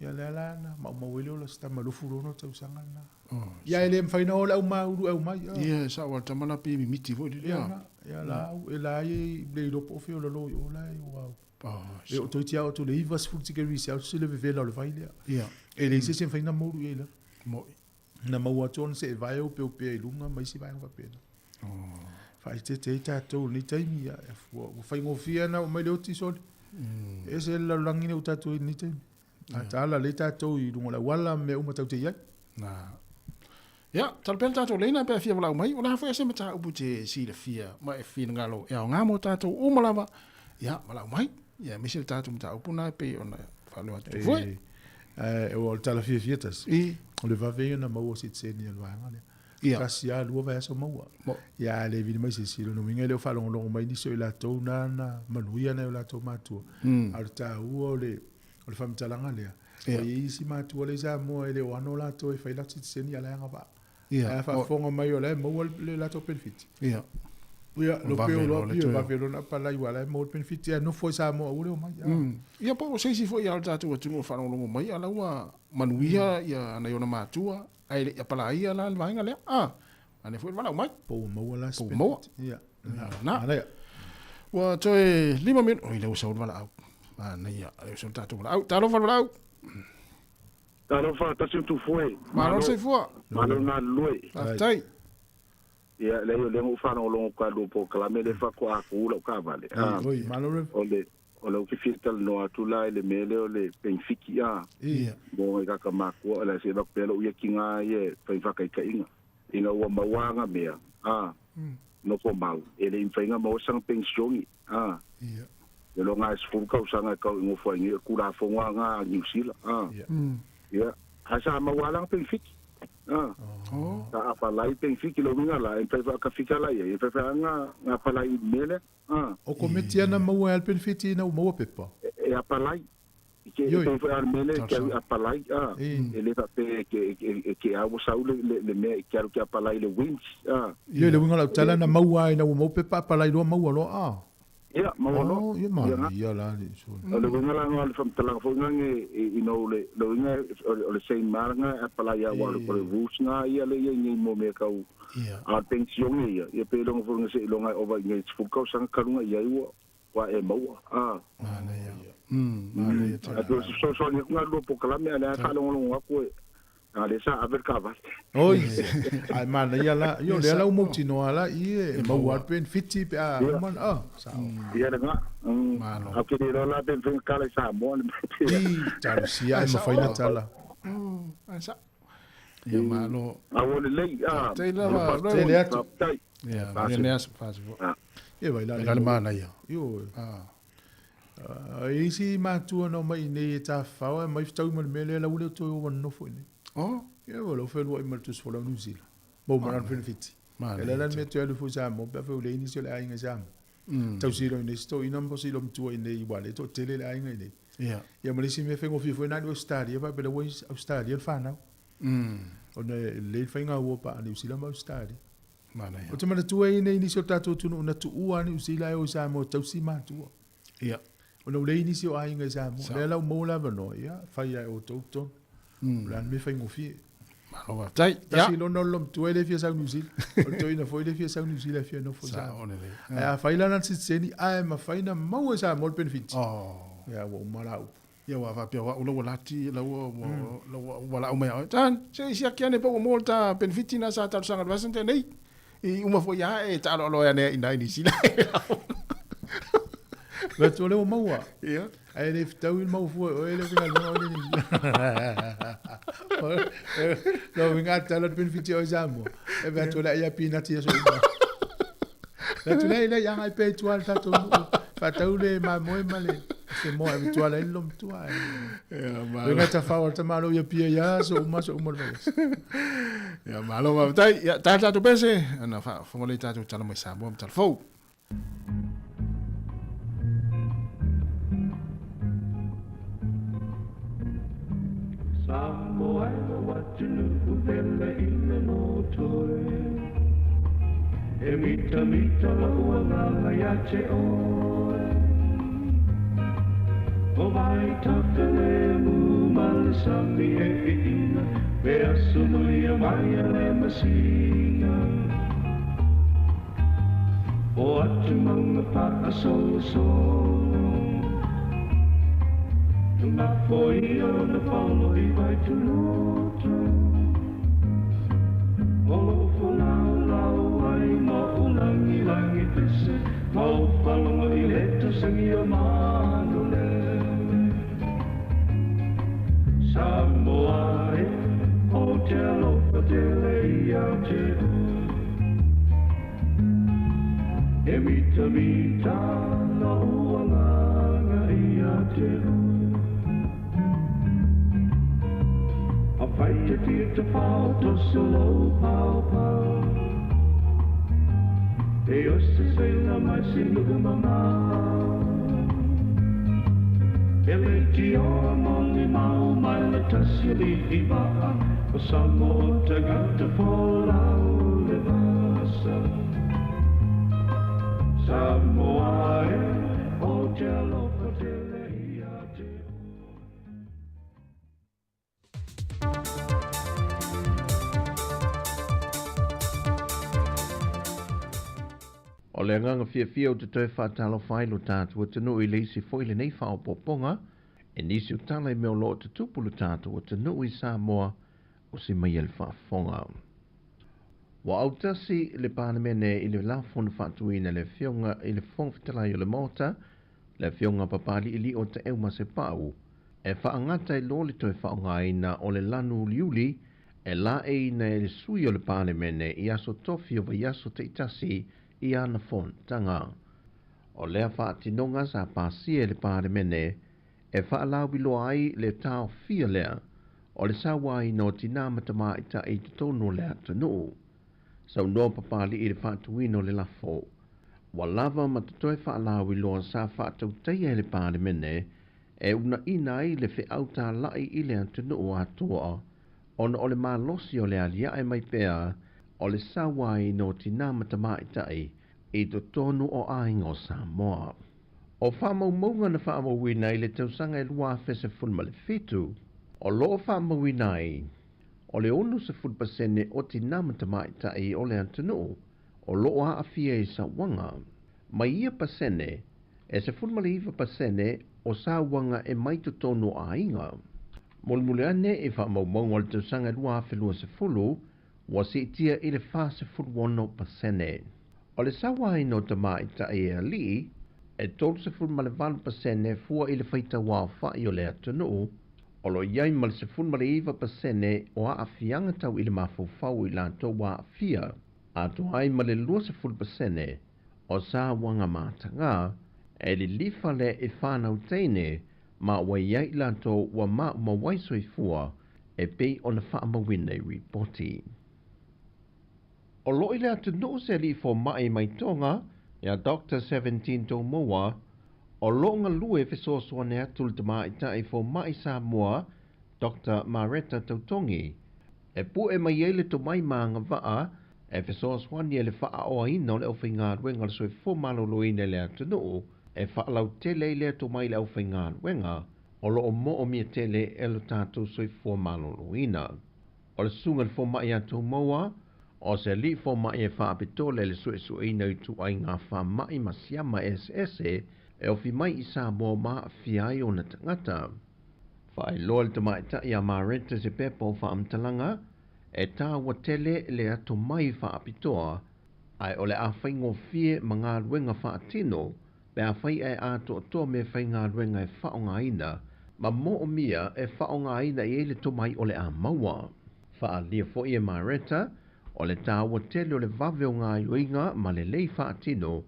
Ia lea la na maumau ai le ola o se tama 26 tausaga lena. Ia e le mafai ona o le aumaulu e aumai. Ia e sao a le tama la pei e mimiti foi lele. Ia ia la e la e le iloa po o fea o lalo i o la e ua E o toeitiiti lava oo atu i le 90 tikeri Celsius le vevela o le vai lea. Ia. E leai se isi e mafai ona moulu i ai i lalo. Moi. Na maua atu ona seevae opeopea i luga ma isi vaega faapena. Faaeteete ai tatou i lenei taimi, ia, ua faigofie ona oo mai le oti sole. E ese le lalolagi lea ua tatou i ai i lenei taimi. A taala lelei tatou i luga o le auala ma mea uma tatou te i ai. Na. Ia, tala pea le tatou leina pe a fia valaau mai, o le a foi se mataupu e te silafia ma e finagalo e aoga mo tatou uma lava, ia, valaau mai, ia, aemaise le tatou mataupu na e pei ona faaleo atu foi. E, o le tala fiafia tasi. I. O le vave ia ona maua sitiseni a le vaega lea. Ia. Tasi lava, lua vaiaso maua. Mo. Ia, a le vili mai se isi, lona uiga e le o faalogologo mai nisi o i latou na na manuia nai o latou matua. A o le taua o le, o le faamatalaga lea, Ia. ua i ai isi matua lea i Samoa e le o ano latou e fai latou sitiseni a o la e agavaa. Ia. Ae a faafofoga mai o la e maua le latou penefiti. Ia. Ia, lo Vave pe o loa loa le pio, toe. vave loa ona apalai aua o la e maua le penefiti ae nofo i Samoa aua le omai. Ia po o se isi foi lava o le tatou atunuu o faalogologo mai a o la ua manuia ia nai ona matua ae le i apalaia la le vaega lea. A, ane foi le valaau mai. Po ua maua la se Po ua maua. benefit. Ia. Na. Manaia. Ua toe 5 minute. Oi, lea ua sau le valaau. Manaia, lea ua sau le tatou valaau. Talofa le valaau. Talofa, tasi o tufoe. Malo le soifua. Malo le galulue. Faafetai. Ia, leai, o lea na ou faalogologo ka lua polokalame lea faatoa tu lau taavale. Ah, malo Rev. O le o lea ou te fia talanoa atu la i le mea lea o le penefiti a. Ia. Mo ngai tagata matua, o le a se avatu pea lou ia tiga ia e fai faataitaiga. Ina ua maua aga mea, a, nofo mau, e le i mafai ona maua sana penisione, a. Ia. E loga e 10 tausaga e tau i nofo ai nei, o le Tulafono lava lena a Niu Sila, a. Ia, ae sa maua lava lana penefiti. A. Sa apalai penefiti, lona uiga la, e mafai faatafika la i ai, e mafai foi lava ona apalai i le mea lea. A. O komiti a na maua ai le penefiti ina ua maua pepa? E apalai. E ke, e pei foi lava o le mea lea e te alu e apalai, a. E le faapea e te, e te a ua sau le, le mea e te alu e te apalai i le WINZ, a. Ioe, le uiga o lau tala na maua ai ina ua maua pepa apalai loa maua loa, a. Ia, maua loa. Oh, ia manaia la le sole. O le uiga la o le faamatalaga foi lena i no le le uiga o le same mala na e apalai aua o le rules na ia le ia nei mo mea tau a pensione ia ia pe iloga foi na seiloga e ova i nei 10 tausaga talu na i ai ua ua e maua a. Manaia. Manaia tele. A pei o se fesoasoani atu na lua polokalame a o lea faalogologo atu e A lea sa ave le taavale. Oi, ae manaia la, io lea la ua mautinoa la i e maua atu pe ni fiti pe a uma na, ah, sao. Ia lena. Malo. Ae ou te le iloa la pe mafai ona tala i Samoa le mea pea. I, talosia ae mafai na tala. Ae sao. Ia malo. A ua lelei, ah. Faafetai lava. Tele atu. Faafetai. Ia, manuia le aso, faasi foi. Ia vai la le manaia. Ioe. E isi matua na omai i inei e tafafao ae omai fetaui ma le mea lea la ua le toe o nonofo i inei. Oh. Ia ua lau feluai ma le tusi folau New Zealand. Mo ma lana penefiti. E le la le mea toe alu foi i Samoa pe afai ua leai nisi o le aiga i Samoa. Tausi loa i inei si toeaina ma si olomatua i inei aua o lea e toatele le aiga i inei. Ia ma le isi mea faigofie foi na alu i Ausetalia faapea la ua i Ausetalia le fanau. Ona e lelei le faiga ua paa Niu Sila ma Ausetalia. Manaia. Ou te manatua ai nei nisi o tatou atunuu na tuua lava Niu Sila ae o i Samoa e tausi matua. Ia. Ona ua leai nisi o aiga i Samoa. O lea la ua maua le avanoa, ia, fai lava e outou totonu. O le a le mea faigofie. Malo faafetai. Tasi lona o le lomtua e le fia sau Niu Sila. O le toeaina foi e le fia sau Niu Sila e fia nofo i Samoa. Ae afai la na o le sitiseni ae mafai na maua e Samoa le penefiti. Ia, ua uma la upu. Ia ua faapea o au la ua lati la ua la ua valaau mai ia oe, Tan, se i siaki ane pe ua maua le ta penefiti na sa talosaga i le vaiaso na tea nei. I uma foi lava e taaloaloa ane ai i ina i Niu Sila. Vae atu o lea ua maua. Ia. Ae le fetau i le maufua i oe le aufaigaluega o le Lo uiga a tala le penefiti o i Samoa. E vaai atu le ai a pinati aso uma. Le atu le le agai pea i tua le tatou nuu. Faatau le mamoe ma le se moa e tua le lo matua. Ia, malo. Uiga tafao al tamalo ia pia ia aso uma aso uma le vaiaso. Ia, malo faafetai. Ia, tae le tatou pese, ana faafofoga lea i tatou tala mai Samoa ma tala fou. Samoa e lou atunuu pele i le lotoe E mitamita lou agaga ia te oe O vaitafe lemu ma le sami e iina Pe aso muia mai a le masina O atu maunga faasolosolo Tumafoia ona paolo i Vaituloto O lou folaulau ai ma ou lagilagi pese Ma ou faalogo i le tosagi o Manulele Samoa e ou te alofa tele ia te oe E mitamita lou agaga ia te oe Afai te fia tafao toso lou paopao E oso seila mai se nuu mamao E leitioa molimau mai le tasi alii vaa O Samoa tagata folau le vasa Samoa e ou te alofa tele ia te oe. O le agaga fiafia ou te toe faatalofa ai lo tatou atunuu i le isi foi lenei faaopoopoga e nisi o tala i mea o lo o tutupu lo tatou atunuu i Samoa o si mai e le faafofoga. Ua autasi le Palemene i le lafo na faatuina e le Afioga i le Fofoga Fetalai o le Maota, le Afioga Papali'ili'o Taeu Masepau, e faagata ai loa le toe faaaogaina o le lanu uliuli e laeiina e le sui o le Palemene i aso tofi o vaiaso taitasi i ana fonotaga. O lea faatinoga sa pasia e le Palemene e faalauiloa ai le taofia lea o le sauaina o tinā ma tamaitai i totonu o le atunuu. Saunoa Papali'i i le faatuina o le lafo. Ua lava ma totoe faalauiloa sa faatautaia e le Palemene e unaina ai le feau tāla'i i le atunuu atoa ona o le malosi o le aliae mai pea o le sauaina o tinā ma tamaitai i totonu o aiga o Samoa. O faamaumauga na faamauina i le tausaga e 2017, o lo o faamauina ai, o le 60% o tinā ma tamaitai o le atunuu o lo o aafia i sauaga. Mai ia pasene, e 19% o sauaga e mai totonu o aiga. Mulimuli ane i faamaumauga o le tausaga e 2020, ua siitia i le 46%. O le sauaina o tamaitai e alii, e 38% fua i le faitauaofai o le atunuu, o lo o i ai ma le 19% o aafiaga tau i le mafaufau i latou ua aafia, atoa ai ma le 20% o sauaga mataga, e lilifa lea i fanau teine ma ua i ai i latou ua maumau ai soifua e pei ona faamauina i ripoti. O lo o i le atunuu se alii fomai mai Tonga, ia Doctor Seventeen Tomoa, o lo o galue e fesoasoani atu le tamaitai fomai Samoa, Doctor Mareta Tautogi, e pue mai ai le tomai ma agavaa e fesoasoani ai le faaoaina o le aufaigaluega o le soifua maloloina i le atunuu e faalautele ai lea tomai i le aufaigaluega o lo o moomia tele e lo tatou soifua maloloina. O le susuga i le fomai ia Tomoa, o se alii fomai e faapitoa le le suesueina o ituaiga faamai ma siama eseese e ofi mai i Samoa ma aafia ai ona tagata. Faailoa le tamaitai ia Mareta se pepa o faamatalaga e taua tele le atomai faapitoa ae o le a faigofie ma galuega faatino pe afai ae atoatoa meafaigaluega e faaaogaina ma moomia e faaaogaina i ai le tomai o le a maua. Faaalia foi e Mareta, o le tāua tele o le vave o gaoioiga ma lelei faatino,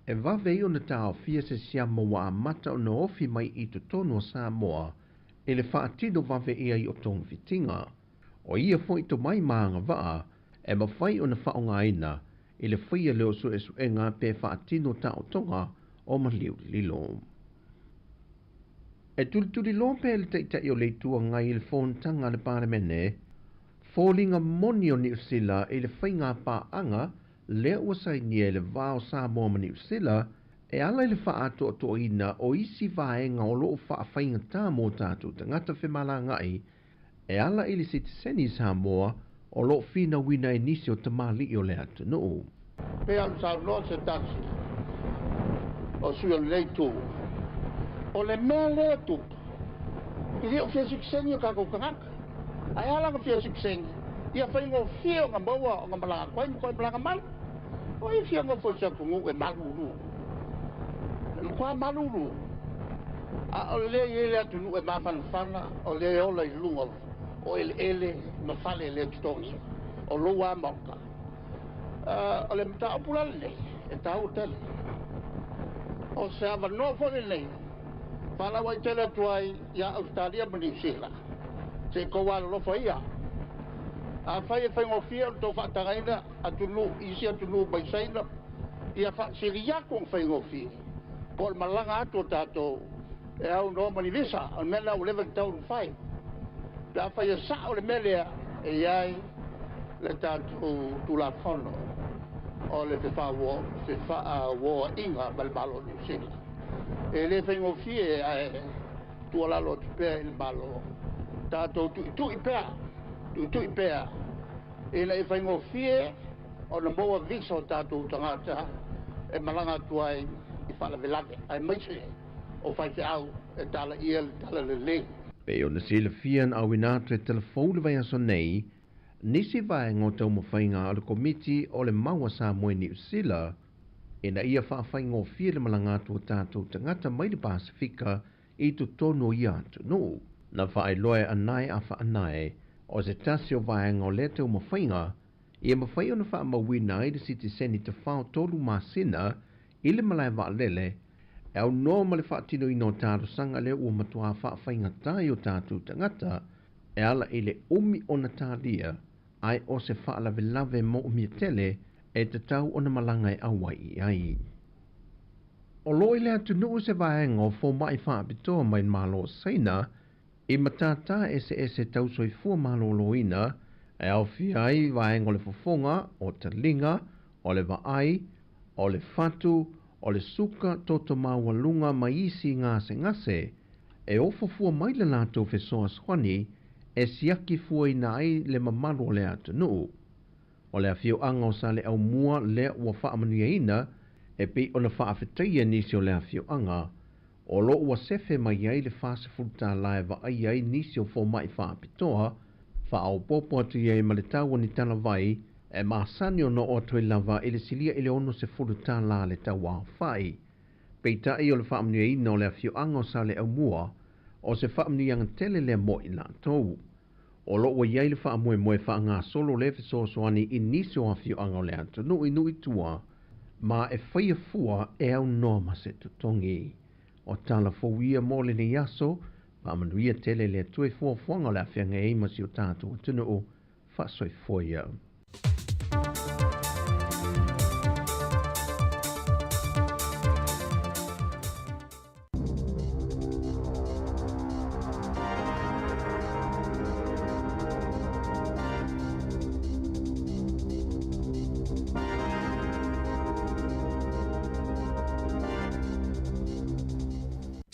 e vave ai ona taofia se siama ua amata ona ofi mai i totonu o Samoa i le faatino vave i ai o togafitiga. O ia foi tomai ma agavaa e mafai ona faaaogaina i le faia lea o suesuega pe faatino taotoga o maliu lilo. E tulituliloa pea le Taitai o le Itu Agai i le fonotaga a le Palemene, foliga moni o Niu Sila i le faiga paaga lea ua sainia i le va o Samoa ma Niu Sila e ala i le faaatoatoaina o isi vaega o lo o faafaigatā mo tatou tagata femalagaai e ala i le sitiseni Samoa o lo o finauina e nisi o tamalii o le atunuu. Pei ona saunoa se tasi o sui o lenei itu, o le mea lea e tupu, e le o fia sitiseni o tatou tagata. Ae a la ona fia sitiseni? Ia faigofie ona maua ona malaga atu ai ma toe malaga mai. O ai e fia nofo i se atunuu e malulu? E matua malulu. A o lea e i ai le atunuu e mafanafana, o lea e ola i luga o eleele ma fale e le totogia, o lou lava Maota. O le mataupu la lenei, e taua tele. O se avanoa foi lenei, faalauaitele atu ai ia Ausetalia ma Niu Sila, se i tou alolofa ia. Afai e faigofie ona tou faatagaina atunuu, isi atunuu mai Saina, ia faasili atu ona faigofie po o le malaga atu o tatou e aunoa ma ni visa. O le mea lena ua leva ona tatau ona fai. Pe afai e sao le mea lea, e i ai le tatou Tulafono o le Fefaauoaiga ma le Malo o Niu Sila. E le faigofie ae tuualalo atu pea i le Malo, tatou tuitui pea, tuitui pea ina ia faigofie ona maua visa o tatou tagata e malaga atu ai i faalavelave, aemaise o faifeau e talaia le talalelei. Pei ona silafia na auina atu e Talafou le vaiaso nei, nisi vaega o taumafaiga a le Komiti o le Mau a Samoa i Niu Sila ina ia faafaigofie le malaga atu o tatou tagata mai le Pasefika i totonu o ia atunuu. Na faailoa e Anae a Faanae o se tasi o vaega o lea taumafaiga ia mafai ona faamauina ai le sitiseni tafao tolu masina i le malae vaalele e aunoa ma le faatinoina o talosaga lea ua matua faafaigatā i o tatou tagata e ala i le umi ona talia ae o se faalavelave moomia tele e tatau ona malaga e auai i ai. O lo o i le atunuu se vaega o fomai faapitoa mai le Malo o Saina i matātā eseese tau soifua malōlōina e aofia ai vaega o le fofoga, o taliga, o le vaai, o le fatu, o le suka toto maualuga ma isi gasegase e ofo fua mai le latou fesoasoani e siaki fuaina ai le mamalu o le atunuu. O le afioaga o Saleaaumua lea ua faamanuiaina e pei ona faafetaia nisi o le afioaga o lo o ua sefe mai ai le 40 tālā e vaaia ai nisi o fomai faapitoa, faaopoopo atu i ai ma le tau o ni talavai e masani ona oo atu ai lava i le silia i le 60 tālā le tau aofai. Peitai o le faamanuiaina o le afioaga o Saleaaumua, o se faamanuiaga tele lea mo i latou. O lo o ua i ai le faamoemoe faagasolo lea fesoasoani i nisi o afioaga o le atunuu i nuu i tua, ma e faia fua e aunoa ma se totogi. O tala fou ia mo lenei aso, faamanuia tele le Atua i fuafuaga o le a feagai ai ma si o tatou atunuu. Faasoifua ia.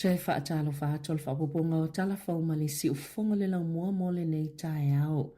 Toe faatalofa atu o le faaopoopoga o tala fou ma le siufofoga o le laumua mo lenei taeao.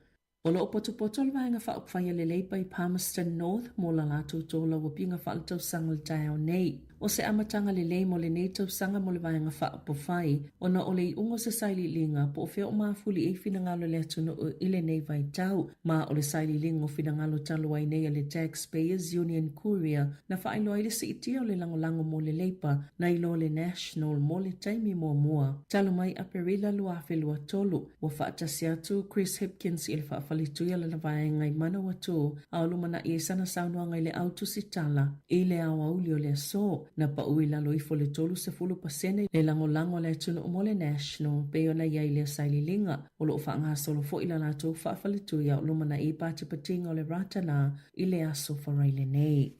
O lo o potopoto le Vaega Faaupufai a le Leipa i Palmerston North mo la latou tolauapiga faaletausaga o le taeao nei. O se amataga lelei mo lenei tausaga mo le Vaega Faaupufai ona o le iuga o se sailiiliga po o fea o mafuli ai finagalo o le atunuu i lenei vaitau. Ma o le sailiiliga o finagalo talu ai nei a le Taxpayers Union Courier na faailoa ai le siitia o le lagolago mo le Labour nai lo le National mo le taimi muamua talu mai Aperila 2023. Ua faatasi atu Chris Hipkins i le faafalitui a lana vaega i Manawatū a o lumanai ai sana saunoaga i le au tusitala i le aoauli o le aso. Na pau i lalo ifo le 30% le lagolago a le atunuu mo le National pei ona i ai lea sailiiliga. O lo o faagasolo foi la latou faafaletui a o lumanai patipatiga o le Ratana i le aso Faraile nei.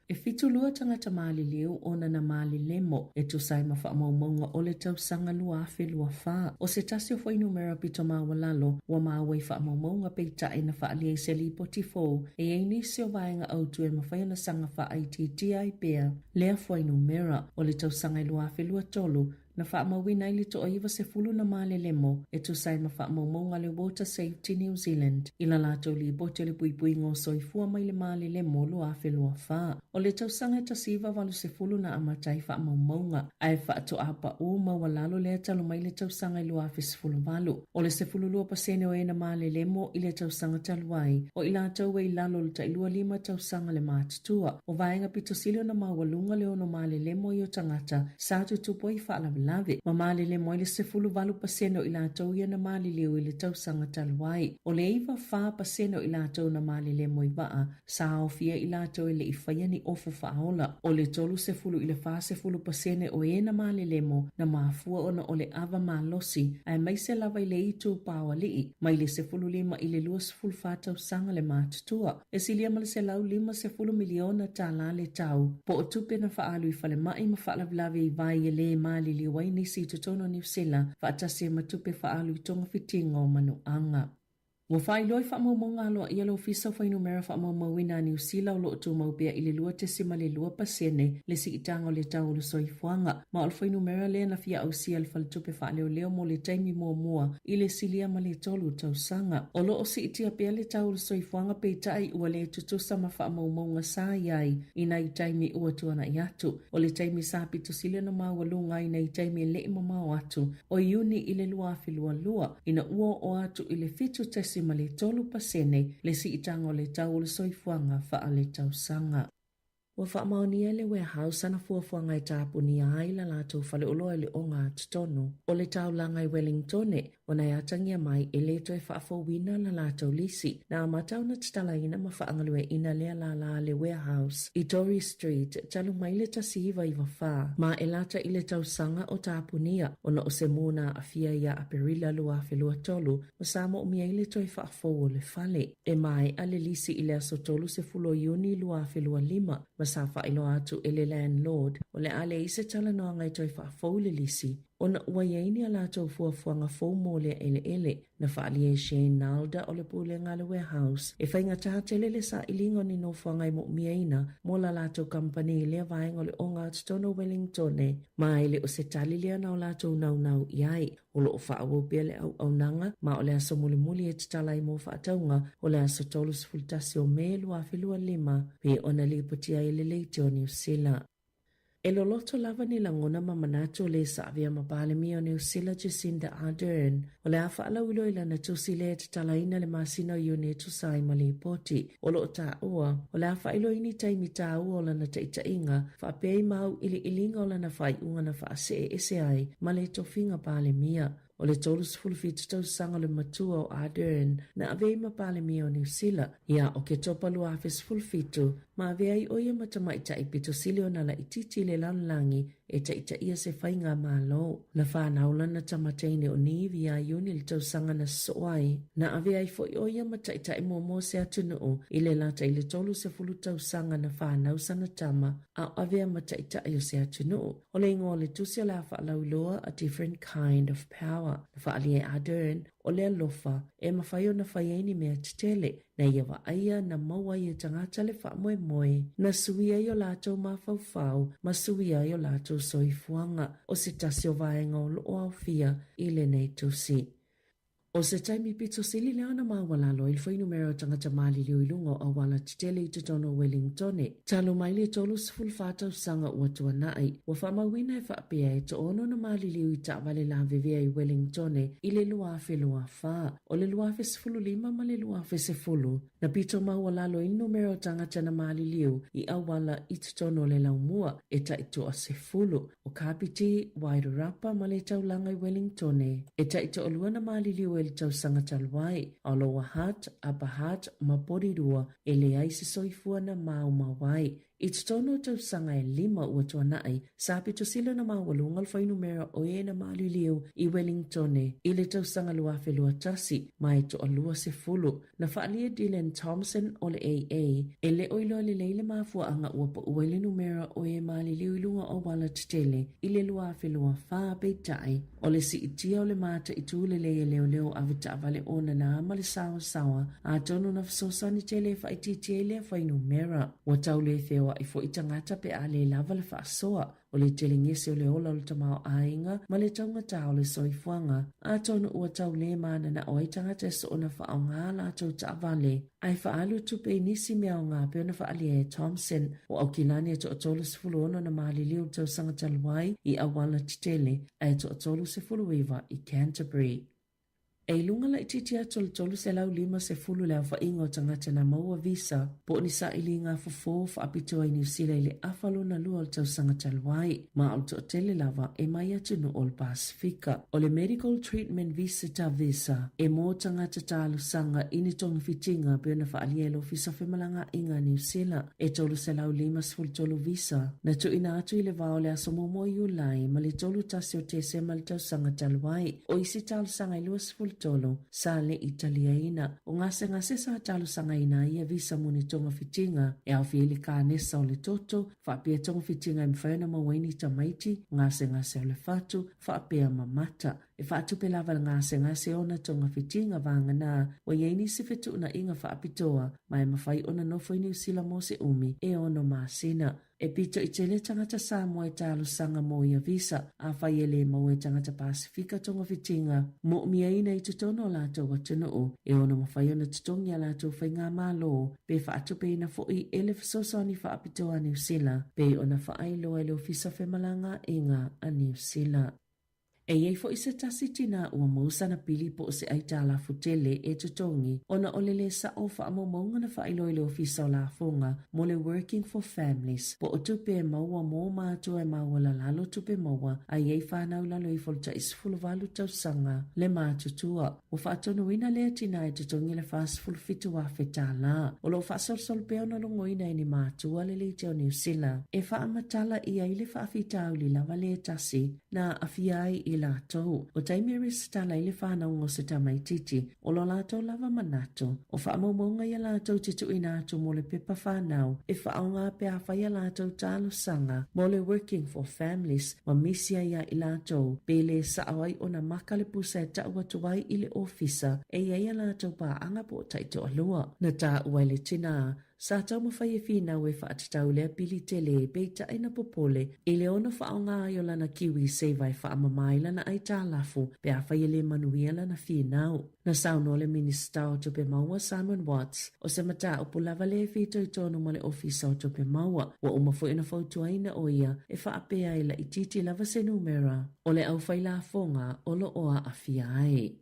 E 72 tagata maliliu ona na malelemo e tusa ai ma faamaumauga o le tausaga 2024. O se tasi o fuainumera pito maualalo ua maua i faamaumauga peitai na faaalia i se lipoti fou e i ai nisi o vaega autu e mafai ona saga faaitiitia ai pea lea fuainumera. O le tausaga e 2023, na faamauina ai le toa-90 na malelemo e tusa ai ma faamaumauga a le Water Safety New Zealand i la latou lipoti o le puipuiga o soifua mai le malelemo 2024. O le tausaga e 1980 na amata ai faamaumauga, ae faatoa pau maualalo lea talu mai le tausaga e 2018. O le 12% o e na malelemo i le tausaga talu ai, o i latou e i lalo o le tai 25 tausaga le matutua. O vaega pito sili ona maualuga le ono malelemo ai o tagata sa tutupu ai faalavelave, ma malelemo ai le 18% o i latou ia na maliliu i le tausaga talu ai. O le 94% o i latou na malelemo i vaa, sa aofia i latou e le i faia ni ofu faaola. O le 30 i le 40% o e na malelemo na mafua ona o le ava malosi, aemaise lava i le itu paoalii, mai le 15 i le 24 tausaga le matutua. E silia ma le $150 miliona tala le tau, po o tupe na faaalu i falemai ma faalavelave i vai e lē maliliu ai nisi i totonu o Niu Sila, faatasi ai ma tupe faaalu i togafitiga o manuaga. Ua faailoa i faamaumauga aloaia a le Ofisa o Fuainumera Faamaumauina a Niu Sila o lo o tumau pea i le 2.2% le siitaga o le tau o le soifuaga, ma o le fuainumera lea na fia ausia e le Faletupe Faaleoleo mo le taimi muamua i le silia ma le tolu tausaga. O lo o siitia pea le tau o le soifuaga peitai ua le tutusa ma faamaumauga sa i ai i nai taimi ua tuanai atu. O le taimi sa pito sili ona maualuga ai nai taimi e le i mamao atu, o Iuni i le 2022, ina ua oo atu i le 7.3% le siitaga o le tau o le soifuaga faaletausaga. Ua faamaonia e le Warehouse ana fuafuaga e tapunia ai la latou faleoloa i le ogatotonu o le taulaga i Wellingtone ona e atagia mai e le toe faafouina la latou lisi. Na amata ona tatalaina ma faagalueaiina lea lala a le Warehouse i Tory Street talu mai le 1994 ma e lata i le tausaga o tapunia ona o se mū na aafia ia Aperila 2023 ma sa moomia ai le toe faafou o le fale. E maea le lisi i le aso 30 o Iuni 2025, ma sa faailoa atu e le landlord o le a leai se talanoaga e toe faafou le lisi ona ua i ai ni a latou fuafuaga fou mo lea eleele. Na faaalia e Shane Nalder o le Pulega a le Warehouse e faigata tele le sailiga o ni nofoaga e moomia mo la latou kamupani i lea vaega o le ogatotonu o Wellingtone, ma e le o se tali lea na o latou naunau i ai. O lo o faaauau pea le auaunaga ma o le aso mulimuli e tatala ai mo faatauga o le aso 31 o Me 2025 pei ona lipotia ai e le Leitio o Niu Sila. E loloto lava ni lagona ma manatu o le sa avea ma Palemia o Niu Sila Jacinda Ardern o le a faalauiloa i lana tusi lea e tatalaina le masina o Iuni e tusa ai ma lipoti o lo o taua o le a faailoa i ni taimi taua o lana taitaiga faapea i mau iliiliga o lana faaiuga na faasee ese ai ma le tofiga Palemia. O le 37 tausaga o le matua o Ardern na avea ai ma Palemia o Niu Sila ia Oketopa 2017 ma avea ai o ia ma tamaitai pito sili ona laitiiti i le lalolagi e taitaia se faigamalo. Na fanau lana tama teine o Nivi ia Iuni i le tausaga na sosoo ai. Na avea ai foi o ia ma taitai muamua o se atunuu i le lata i le 30 tausaga na fanau sana tama a o avea ma taitai o se atunuu. O le igoa o le tusi o le a faalauiloa A Different Kind of Power. Na faaalia e Ardern, o le alofa e mafai ona fai ai ni mea tetele Na ia vaaia na maua ai e tagata le faamoemoe, na suia ai o latou mafaufau ma suia ai o latou soifuaga, o se tasi o vaega o lo o aofia i lenei tusi. O se taimi pito sili lea ona maualalo ai le fuainumera o tagata maliliu i luga o auala tetele i totonu o Wellingtone, talu mai le 34 tausaga ua tuanai. Ua faamauina e faapea e toaono na maliliu i taavale lavevea i Wellingtone i le 2024, o le 2015 ma le 2010. Na pito maualalo ai le numera o tagata na maliliu i auala i totonu o le laumua e tai toasefulu. O Kapiti, Wairarapa ma le taulaga i Wellingtone. E tai toalua na maliliu ai le tausaga talu ai, a o Lower Hutt, Upper Hutt ma Porirua e leai se soifua na maumau ai. I totonu o tausaga e lima ua tuanai, sa pito sili ona maualuga le fuainumera o e na maliliu i Wellingtone i le tausaga 2021 ma e toalua sefulu. Na faaalia e Dylan Thompson o le AA, e le o iloa lelei le mafuaaga ua pau ai le numera o e maliliu i luga o auala tetele i le 2024, peitai, o le siitia o le mataitu lelei e leoleo avetaavale onana ma le saoasaoa, atonu na fesoasoani tele e faaitiitia ai lea fuainumera. Ua tau le feoai foi tagata pe a le lava le faasoa. O le telegese o le ola o le tamaoaiga ma le taugata o le soifuaga, atonu ua tau le mananao ai tagata e soona faaaoga a latou taavale ae faaalu tupe i nisi mea aoga pei ona faaalia e Thompson. O Aukilani e toa-36 na maliliu i le tausaga talu ai i auala tetele ae toa-39 i Canterbury. E i luga laitiiti atu o le 350 le aofaiga o tagata na maua visa po o ni sailiga fofo faapitoa i Niu Sila i le afa lona lua o le tausaga talu ai, ma o le toatele lava e mai atunuu o le Pasefika. O le Medical Treatment Visitor Visa e mo tagata talosaga i ni togafitiga pei ona faaalia e le Ofisa o Femalagaaiga a Niu Sila. E 353 visa na tuuina atu i le va o le aso muamua o Iulai ma le 31 o Tesema i le tausaga talu ai. O isi talosaga e 23 sa le i taliaina. O gasegase sa talosagaina ai ia visa mo ni togafitiga e aofia ai le kanesa o le toto, faapea togafitiga e mafai ona maua ai ni tamaiti, gasegase o le fatu, faapea ma mata. E faatupe lava le gasegase ona togafitiga vagana ua i ai nisi fetuunaiga faapitoa ma e mafai ona nofo i Niu Sila mo se umi e ono masina. E pito i tele tagata Samoa e talosaga mo ia visa, afai e le maua e tagata Pasifika togafitiga moomiaina i totonu o latou atunuu, e ono mafai ona totogi a latou faigamalo pe faatupeina foi e le fesoasoani faapitoa a Niu Sila, pei ona faailoa e le Ofisa Femalagaaiga a Niu Sila. E i ai foi se tasi tinā ua mau sana pili po o se aitalafu tele e totogi ona o le lē sa'o o faamaumauga na faailoa i le Ofisa o Lafoga mo le Working for Families po o tupe e maua mō mātua e maualalalo tupe maua a i ai whānau lalo ifo le tai 18 tausaga le matutua. Ua faatonuina lea tinā e totogi le 47,000 tālā. O lo o faasolosolo pea ona logoina e ni mātua le Leite o Niu Sila e faamatala i ai le faafitauli lava lē tasi na aafia ai i latou. O taimi e resitala ai le whanauga o se tamaitiiti, o lo latou lava manatu, o faamaumauga ia latou te tuuina atu mo le pepa whanau e faaaoga pe afai a latou talosaga mo le Working for Families ma misi ai ia i latou, pe le sao ai ona maka le pusa e tau atu ai i le ofisa e i ai a latou paaga po o taitoalua. Na taua e le tinā, sa taumafai e finau e faatatau lea pili tele peitai na popole i le ono faaaoga ai o lana KiwiSaver e faamama ai lana aitalafu pe afai e le manuia lana finau. Na saunoa le Minisita o Tupe Maua Simon Watts, o se mataupu lava lea e fitoitonu ma le Ofisa o Tupe Maua, ua uma foi ona fautuaina ʻo ia e faapea e laitiiti lava se numera o le aufai lafoga o lo o aafia ai.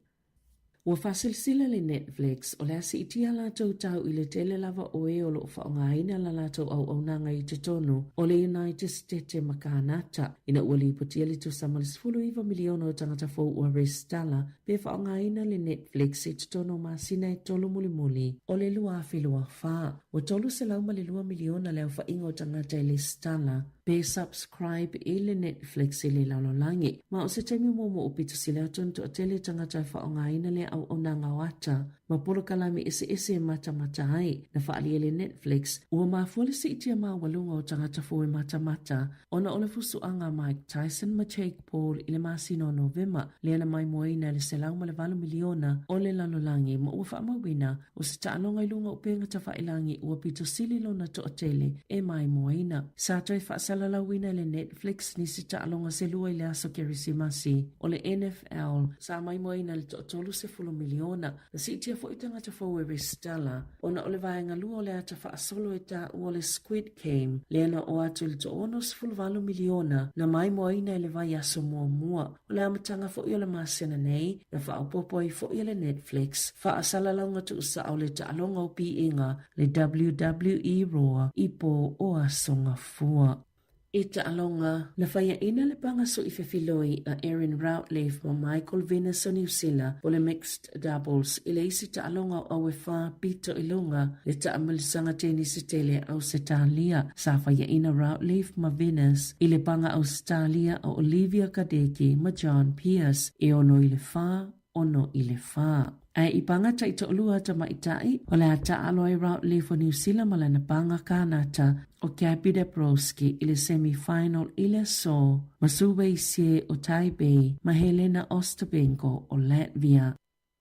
Ua faasilasila le Netflix o le a siitia latou tau i le tele lava o e o lo o faaaogaina la latou auaunaga i totonu o le United Setete ma Kanata ina ua lipotia le tusa ma le 19 miliona o tagata fou ua resitala pe faaaogaina le Netflix i totonu o masina e tolu mulimuli o le 2024. Ua 302 miliona le aofaiga o tagata e lesitala pe subscribe i le Netflix i le lalolagi. Ma o se taimi muamua ua pito sili atu ona toatele tagata e faaaogaina le auaunaga o ata ma polokalame eseese e matamata ai. Na faaalia e le Netflix, ua mafua le siitia maualuga o tagata fou e matamata ona o le fusuaga a Mike Tyson ma Jake Paul i le masina o Novema, lea na maimoaina e le 108 miliona o le lalolagi ma ua faamauina o se taaloga i luga o upega tafailagi ua pito sili lona toatele e maimoaina. Sa toe faasalalauina. faasalalauina e le Netflix nisi taaloga se lua i le aso Kerisimasi o le NFL sa maimoaina i le toa-30 miliona. Na siitia foi tagata fou e resitala ona o le vaega lua o le ata faasolo e taua o le Squid Game lea na oo atu i le toa-68 miliona na maimoaina i le vaiaso muamua. O le amataga foi o le masina nei, na faaopoopo ai foi e le Netflix faasalalauga tuusao o le taaloga o piiga le WWE Raw i po o Aso Gafua. I taaloga, na faiaina le paga sui fefiloi a Erin Routliffe ma Michael Venus o Niu Sila o le Mixed Doubles i le isi taaloga o Auefā pito i luga le taamilisaga tenisi tele a Ausetalia. Sa faiaina Routliffe ma Venus i le paga Ausetalia o Olivia Gadecki ma John Peers e 6 i le 4, 6 i le 4. Ae i paga taitoalua tamaitai, o le a taaalo ai Routliffe o Niu Sila ma lana paga Kanata o Gaby Dabrowski i le semi-final i le aso ma Su Wei Hsieh o Taipei ma Helena Ostapenko o Latvia.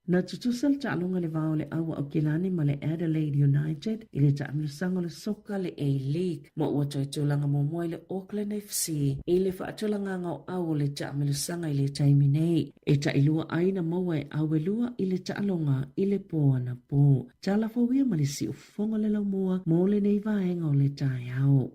Na tutusa le taaloga i le va o le Aua Aukilani ma le Adelaide United i le taamilosaga o le soka le A-League ma ua toe tulaga muamua i le Auckland FC i le faatulagaga o au o le taamilosaga i le taimi nei. E tailua ai na maua e au e lua i le taaloga i le po anapo. Tala fou ia ma le siufofoga o le laumua mo lenei vaega o le taeao.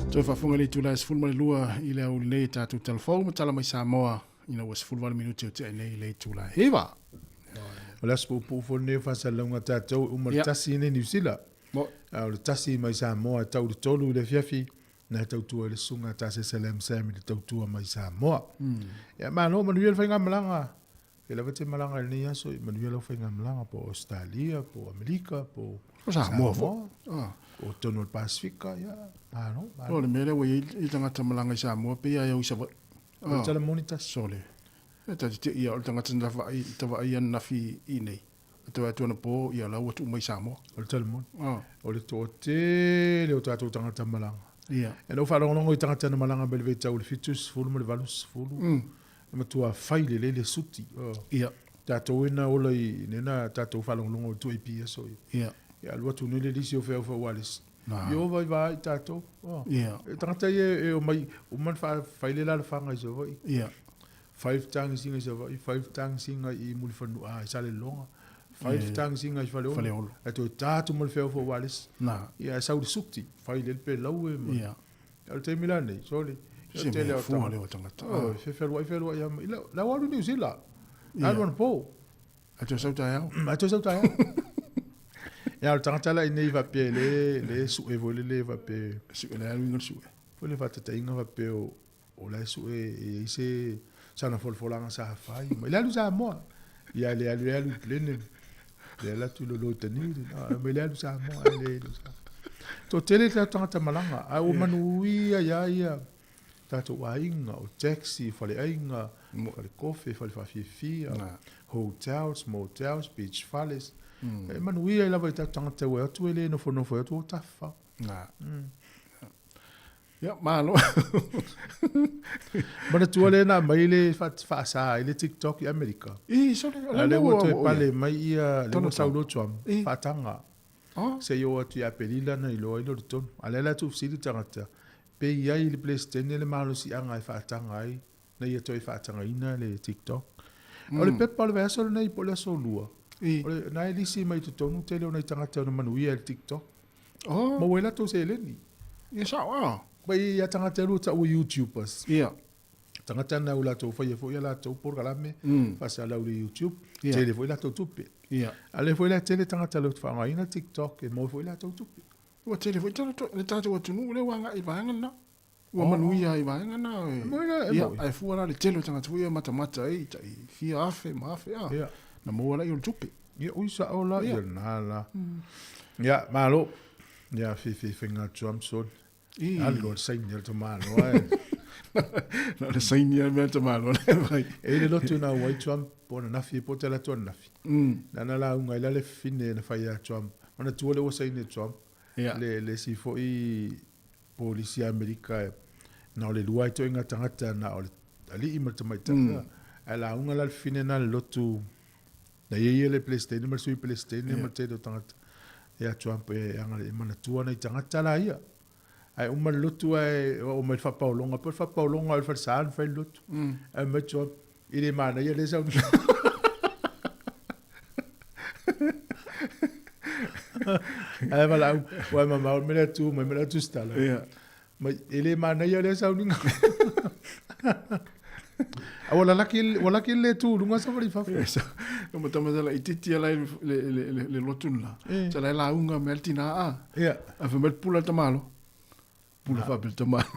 Toe faafofoga i le itula e 12 i le aoauli nei e tatou talafou ma tala mai Samoa ina ua 18 minute o tea nei le itula e 9. O le aso puupuu foi lenei o faasalalauga a tatou e uma le tasi nei Niu Sila. A o le tasi mai Samoa e tau i le 3 i le afiafi na e tautua ai le susuga a Tasese Lam Sam i le tautua mai Samoa. Ia malo manuia le faigamalaga. E lava te malaga i lenei aso, i manuia lau faigamalaga po o Ausetalia, po o Amerika, po o Samoa foi. Ah. Po o totonu o le Pasifika, ia, malo, malo. O le mea lea ua i ai tagata malaga i Samoa, pei lava e au i Savaii. O le tala moni tasi. Sole. E ta te ia o le tagata na vaai, ta vaai ananafi i nei. E toe atu anapo, ia la ua tuu mai Samoa. O le tala moni. Ah. O le toatele o tatou tagata malaga. Ia. E na ou faalogologo i tagata na malaga mai le vaitau o le 70 ma le 80. E matua fai lelei le suti. Oh. Ia. Tatou e na ola i nena tatou faalogologo i tu AP aso ia. Ia. Ia alu atu nei le lisi o feau fau alisi. Na. I ova i vaa i tatou. Oh. Ia. E tagata ia e o mai, uma na fai le lalafaga i Savaii. Ia. Five tagisiga i Savaii, five tagisiga i Mulifanua, i Salelologa, five Ia. tagisiga i Faleolo. Faleolo. Ae toe ta atu ma le feau fau alisi. Na. Ia e sau i le suti, fai lele pe lau e ma. Ia. O le taimi la nei, sole. Se mea fua lea o tagata. Oh, fe feluai feluai ia mai. La la alu New Zealand. La alu anapo. Ae toe sau taeao. Ae toe sau taeao. Ia o le tagata la i nei faapea le le sue foi lele faapea. Sue le alu inga le sue. Foi le faataitaiga faapea o o la e sue e i ai se sana folafolaga sa fai mai le alu Samoa. Ia le alu le alu i plane. Le alu atu i lolo i Taniu, mai le alu Samoa ai le alu Samoa. Toatele tatou tagata malaga, ae ua manuia ia ia tatou aiga, o taxi, faleaiga, falekofe, fale faafiafia, hotels, motels, beach fales. E manuia ai lava i tatou tagata ua e atu e le nofonofo e atu o tafa. Ia, malo. Manatua lea na aumai le faasa ai le TikTok i Amerika. I, sole, o lea ua toe pale mai ia, lea ua sau loa Trump, faataga. Se i oo atu ia Aperila na iloa ai lea o le tonu. A o lea la e tuufesili tagata, pe i ai i le Peresetene le malosiaga e faataga ai, na ia toe faatagaina le TikTok. O le pepa o le vaiaso lenei po o le aso Lua, o le, na e lisi mai i totonu tele o nai tagata na manuia i le TikTok. Maua ai latou seleni. Ia sao a. Mai ia tagata e lua taua YouTubers. Ia. Tagata na ua latou faia foi a latou polokalame faasalau i le YouTube, tele foi latou tupe. Ia. A lea foi la e tele tagata latou te faaaogaina TikTok e maua foi latou tupe. Ua tele foi le tatou atunuu lea ua agai i vaega lena. Ua manuia ai i vaega na. Ia, ae fua la le tele o tagata foi ia matamata ai tai fia afe ma afe a. Ia. Na maua laia o le tupe. Ia, ui sao la, ia lena la. Ia, malo. Ia, fefe faiga atu lava Soli. Alu loa le saini a le tamaloa ae. Na o le saini a mea le tamaloa lea fai. E i le lotu na auai Trump po ananafi po o talaatu ananafi. Lana lauga ai la le fafine na fai ia Trump. Manatua lea ua saini e Trump. Ia. Le isi foi polisi Amerika e. Na o le lua ai toaiga tagata na o le alii ma le tamaitai. Ae lauga la le fafine lena i le lotu na i ai ia le Peresetene ma le Sui Peresetene ma le tele o tagata ia Trump e agalelei e manatua nai tagata la ia. Ae uma le lotu ae oo mai le faapaologa, pei o le faapaologa o le falesa na fai le lotu. Ae fai mai Trump, e le manaia lea sauniga. Ae valaau, ua e mamao le mea lea tu mai ma le tusitala. Mai, e le manaia lea sauniga. A ua lalaki, ua laki le tu lunga sa fali fafo. No ma tama sala itiiti ala le lotu la. Sa la lauga me altina a. A fa mai pula tamalo. Pula fa pel tamalo.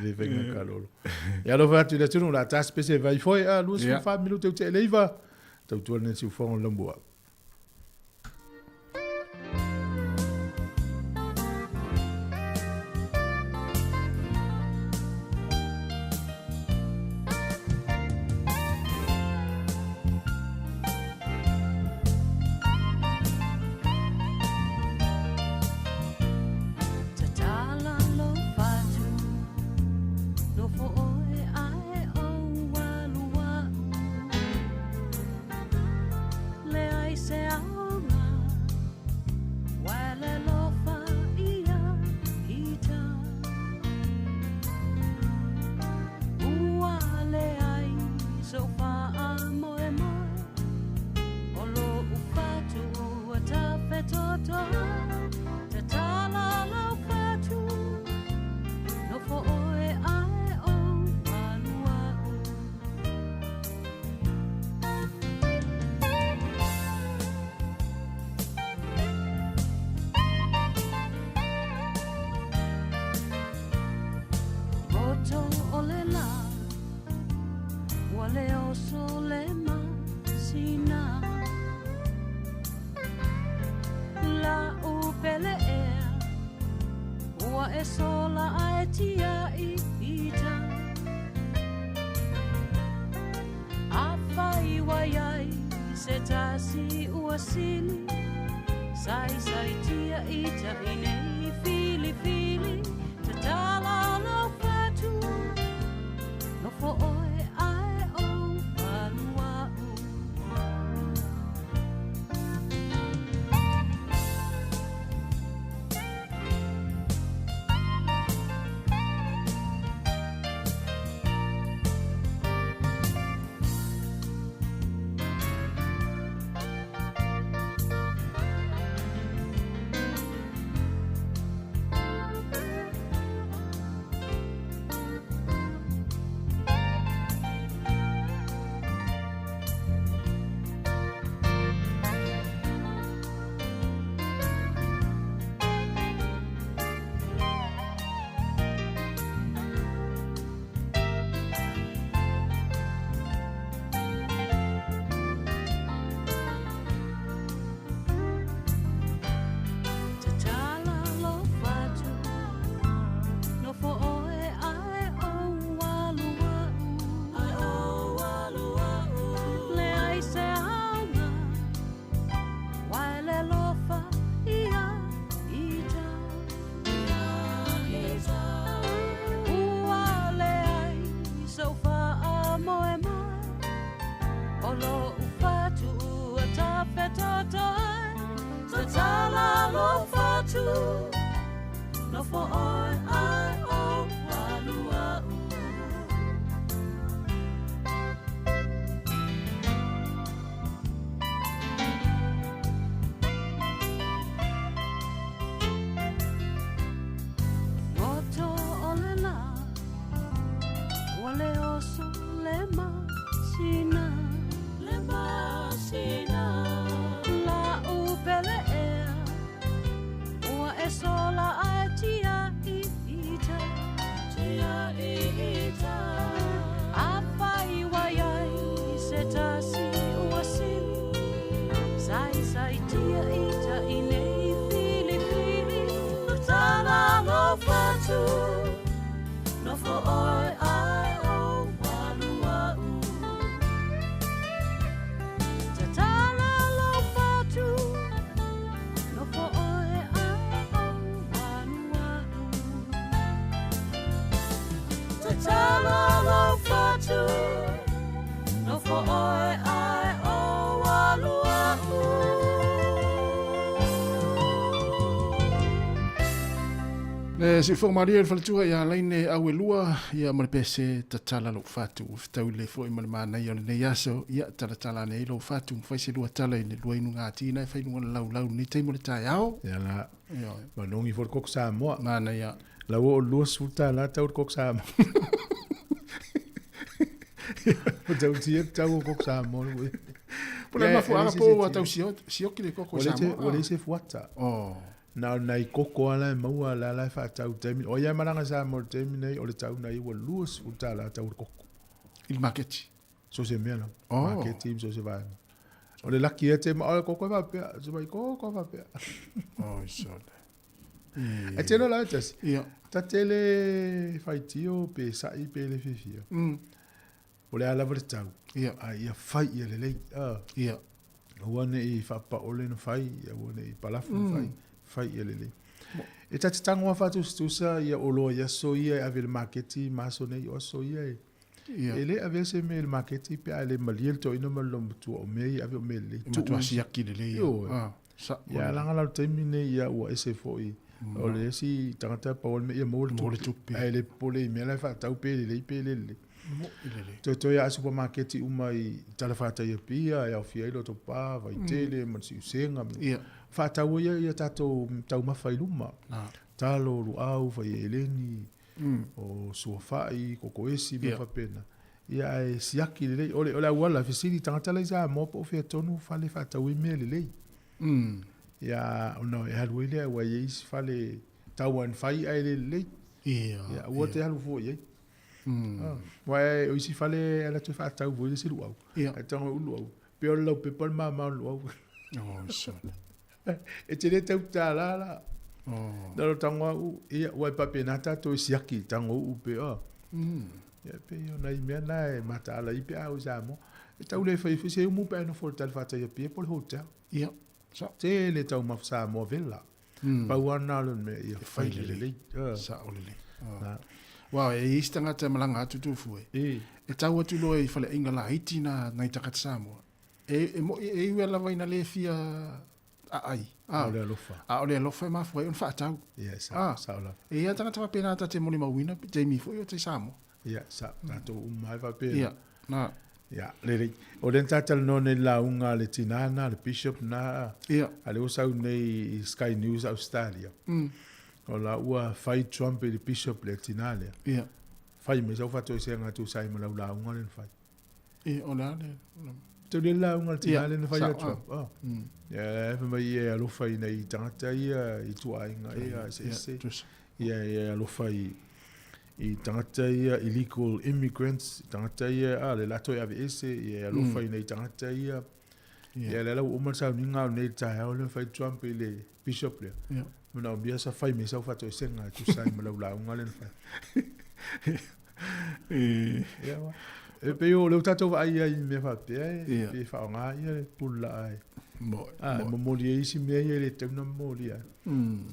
Le venga kalolo. Ia alofa atu i le atunuu la tasi pese vai foi a 24 minute u te leiva. Tautua le siufogo le lamua. Le siufoga malie o le faletua ia Laine au e lua, ia ma le pese tatala lou fatu. Ua fetaui lelei foi ma le manaia o lenei aso, ia talatala ane ai lou fatu ma fai se lua tala i le lua inu gati na e fai luga o le laulau i lenei taimi o le taeao. Ia la, Ioe. manogi foi le koko Samoa. Manaia. La ua o $20 tau le koko Samoa. Ua tautia le tau o koko Samoa le ue. Po le mafuaaga po ua tau sioki le koko i Samoa. Ua leai se fuata. Oh. Na o nai koko lava la e maua la la e faatau i le taimi. O ai lava e malaga i Samoa i le taimi nei, o le tau na ia ua $20 tau le koko. I le maketi? So se mea lava. Oh. Maketi ma so se vaega. O le laki ia te ma o le koko e faapea. Se mai koko e faapea. Oh, sole. E tele la e tasi. Ia. Ta tele faitio pe sa'i pe le fiafia. O le a lava le tau. Ia. A ia fai ia lelei. Ia. Aua ne i faapaole na fai, aua ne i palafu na fai, fai ia lelei. E ta te tago lava faatusatusa ia oloa i aso ia e ave i le maketi ma aso nei, o aso ia e Ia. E le avea se mea i le maketi pe a e le malie le toeaina ma le loomatua o mea ia e ave o mea lelei. E matua siaki lelei. Ioe. Ah, sa. Ia laga la o le taimi nei ia ua ese foi. O le isi tagata pau o le mea ia maua le tupe. Ae le popole i mea la e faatau pe lelei pe le lelei. Lelei. Toetoe lava supamaketi uma i talafatai Apia e aofia ai Lotopa, Vaitele ma le Siusega. Ia. Faatau ai ia tatou taumafa i luma. Ah. Talo, luau, faieleni. o suafa'i, kokoesi, mea faapena. Ia ae siaki lelei. O le, o le auala, fesili tagata la i Samoa po o fea tonu fale faatau ai mea lelei. Ia, ona e alu ai lea, aua e i ai isi fale tau lava ina fai ae le lelei. Ia. Ia, aua te alu fua i ai. Aua o isi fale e alu atu e faatau foi le isi luau. Ia. Ae tago e ulu luau, pei o le laupepa le mama o le luau. Oh, sole. E te le tau tālā la. Oh. Na lo tango au, ia, ua e papena tātou e siaki, tango uu pe, oh. Ia, pe ia, nai mea na e mataala i pe au i Samoa. E tau le whai, se umu pe ano fo le talifata ia pia po le hotel. Ia, sa. Te le tau maf Samoa vela. Pau ana le mea, ia, E whai le lelei. Sa o lelei. Na. Wa, e i isi tagata e malaga atu tufue. E. E tau atu loa i faleaiga laiti na nai tagata Samoa. E, e mo'i e iu e lava ina le fia aai. A o le alofa. A o le alofa e mafua ai ona faatau. Ia, sa, sao lava. E i ai tagata faapena ta te molimauina, taimi foi o te Samoa. Ia, sa, tatou uma ai faapena. Ia, na. Ia, lelei. O lea na talanoa nei i le lauga a le tina na, le bishop na, Ia. a lea ua sau nei i Sky News Australia. O la ua fai Trump i le bishop lea, tina lea. Ia. Fai mai sau faatoesega atu sa i ma lau lauga lea na fai. Ia, o le a le... Tau le lauga a le tina lea na fai Sa, a Trump. Oh. Ia, fai mai ia e alofa i nai tagata ia i tuaaiga ia, eseese. Ia, tusa. Ia, ia e alofa i i tagata ia illegal immigrants, tagata ia a le latou e aveese, ia e alofa i nai tagata ia. Ia lea la ua uma le sauniga au nei i le taeao lea na fai Trump i le bishop lea. Ia. Manaomia sa fai mai sau faatoesega e tusa ai ma lau lauga lea na fai. Ia wa. E pei o lea ua tatou vaai ai i mea faapea e Ia. pe faaaoga ia le pululaa e Mo, a e momoli ai isi mea ia e le tatau ona momoli ai.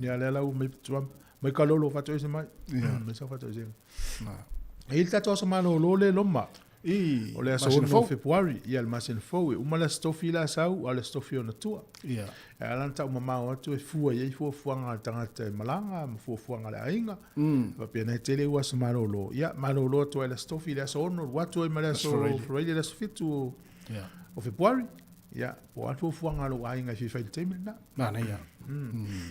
Ia lea la ua mai Trump mai kalolo faatoese mai. Ia. Mai sau faatoesega. Na. E i ai le tatou aso malolo lea e loma. I, O le aso masina 6 fou. o Fepuari, ia le masina fou, e uma le Aso Tofi la sau, a o le Aso Tofi ona tua. Ia. E ala ona taumamao atu e fua i ai fuafuaga a le tagata e malaga ma fuafuaga a le aiga. Faapena e tele ua aso malolo. Ia, malolo atu ai le Aso Tofi, le aso 6, alu atu ai ma le aso Faraile, le aso 7 o, Ia. o Fepuari. Ia, po o a le fuafuaga a lou aiga e fia fai i le taimi lena. Manaia.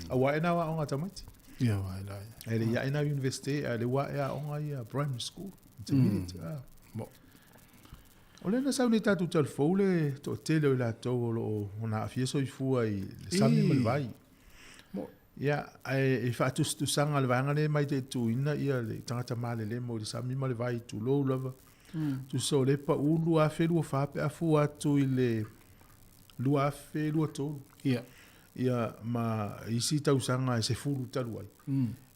Aua e na o aoga a tamaiti. Ia, wa, la. E le ia e na universite, a le ua e aoga ia primary school, intermediate. Ah. Mo. O lea na sau nei tatou talafou le toatele o i latou o lo o na aafia soifua i le sami ma le vai. Mo. Ia, ae e faatusatusaga le vaega lea e mai taituina ia le tagata malelema o le sami ma le vai tulou lava. Tusa o lea pau 2024 pe a fua atu i le 2023. Ia. Ia, ma isi tausaga e 10 talu ai.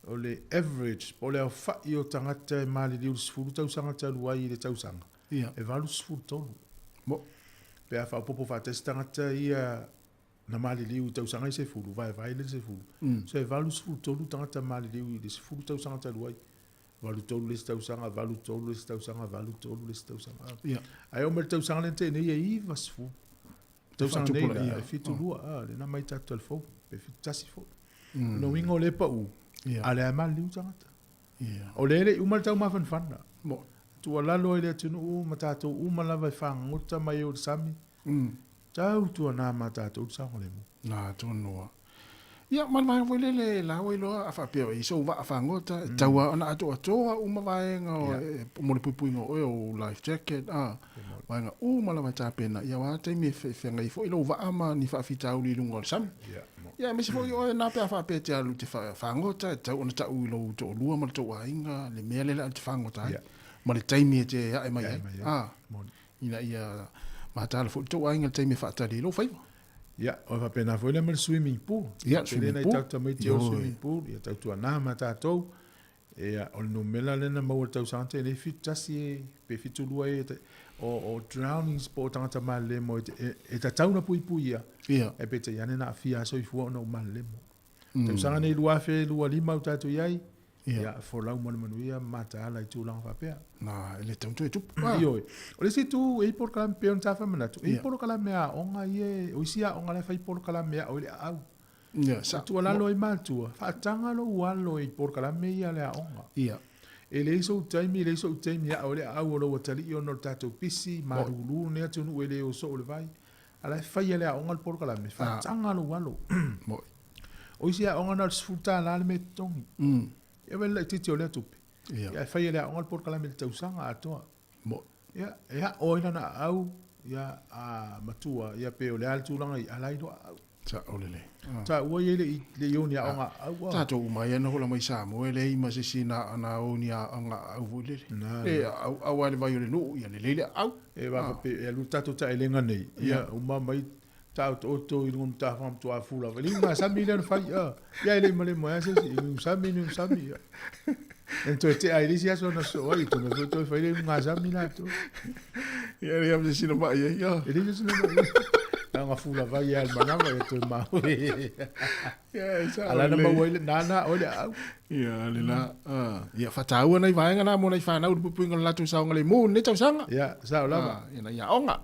O le average, po o le aofai o tagata e maliliu i le 10 tausaga talu ai i le tausaga. Ia. E 83. Mo. Pe a faaopoopo faatasi tagata ia na maliliu i tausaga i 10, vaevae le 10. So e 83 tagata maliliu i le 10 tausaga talu ai. 83 le isi tausaga, 83 le isi tausaga, 83 le isi tausaga. Ia. Ae oo mai le tausaga lea na tea nei e 90. Tausaga nei la, Faatupulaia. e 72, ah, lena mai tatou talafou, pe 71 foi. O lona uiga o lea e pau. A lea e maliliu tagata. O lea e le i uma le taumafanafana. Tuualalo ai le atunuu ma tatou uma lava e fagogota mai e o le sami, tautuana ma tatou le saogalemu. Na tonu lava. Ia, ma le vaega foi lele, la ua iloa a faapea i sou vaa fagota, e tatau lava ona atoatoa uma vaega mo le puipuiga o oe, o life jacket, a, vaega uma lava e tapena, ia aua taimi e feagai ai foi lou vaa ma ni faafitauli i luga o le sami. Ia, aemaise foi oe na pe a faapea e te alu e te fagota, e tatau ona tau i lou toalua ma le tou aiga le mea lea o le a te fagota ai, ma le taimi e te ae mai ai, a, ina ia mataala foi le tou aiga i le taimi e faatali ai lou faiva. Ia, o faapena foi lea ma le swimming pool. Ia, swimming pool. Tele nai tamaiti o swimming pool, ia tautuana ma tatou. Ia, o le numera lea na maua i le tausaga na tea nei, 71 e, pe 72 e, o drownings po o tagata malelemo e tatau ona puipuia. Ia. Ae peitai ane na aafia lava soifua ona ua malelemo. Tausaga nei 2025 ua tatou i ai, ia, folau ma le manuia ma mataala i tulaga faapea. Na, e le tatau ona toe tupu. Ioe. O le isi itu, e i ai polokalame pei ona sa faamanatu, e i ai polokalame aoga ia, o isi aoga la e fai polokalame e ao ai le aau. Ia, sa. E tuualalo ai matua, faataga lou alo i polokalame ia a le aoga. Ia. E leai sou taimi, e leai sou taimi e ao ai le aau o lou atalii ona o le tatou pisi, malulu lenei atunuu e le o soo i le vai. A la e fai e le aoga le polokalame, faataga lou alo. O isi aoga na o le $10 le mea e totogi. Ia vaai i le laitiiti o lea tupe. Ia. Ae fai e le aoga le polokalame i le tausaga atoa. Ia, e ao ai lana aau, ia, a matua, ia pe o le a le tulaga i ala ai loa aau. Sao lelei. Taua ia le i o ni aoga aau. Tatou uma ia noho lava i Samoa e leai ma se isi na o ni aoga aau foi lele. E auau lava i le vai o le nuu, ia lelei le aau. E va pe e alu tatou taelega nei, ia uma mai taotooto i luga o matafaga ma tuafu lava. E le ugasami lea na fai, a. Ia e le i malemo ai lava se isi, i ugasami ni ugasami, ia. E toe tea ai le isi aso na sosoo ai, toe foi toe fai le ugasami latou. Ia e leai lava se isi na mai ai, a. E leai se isi na mai ai. Na ona fula vai lava i le manava, ia toe mau. Ia e sao A la na lelei. maua ai le, nānā oe le aau. Ia, le la, a. Ia, faataua nai vaega na mo nai fanau i le puipuiga o le latou saogalemu i lenei tausaga. Ia, sao lava. A, ina ia aoga.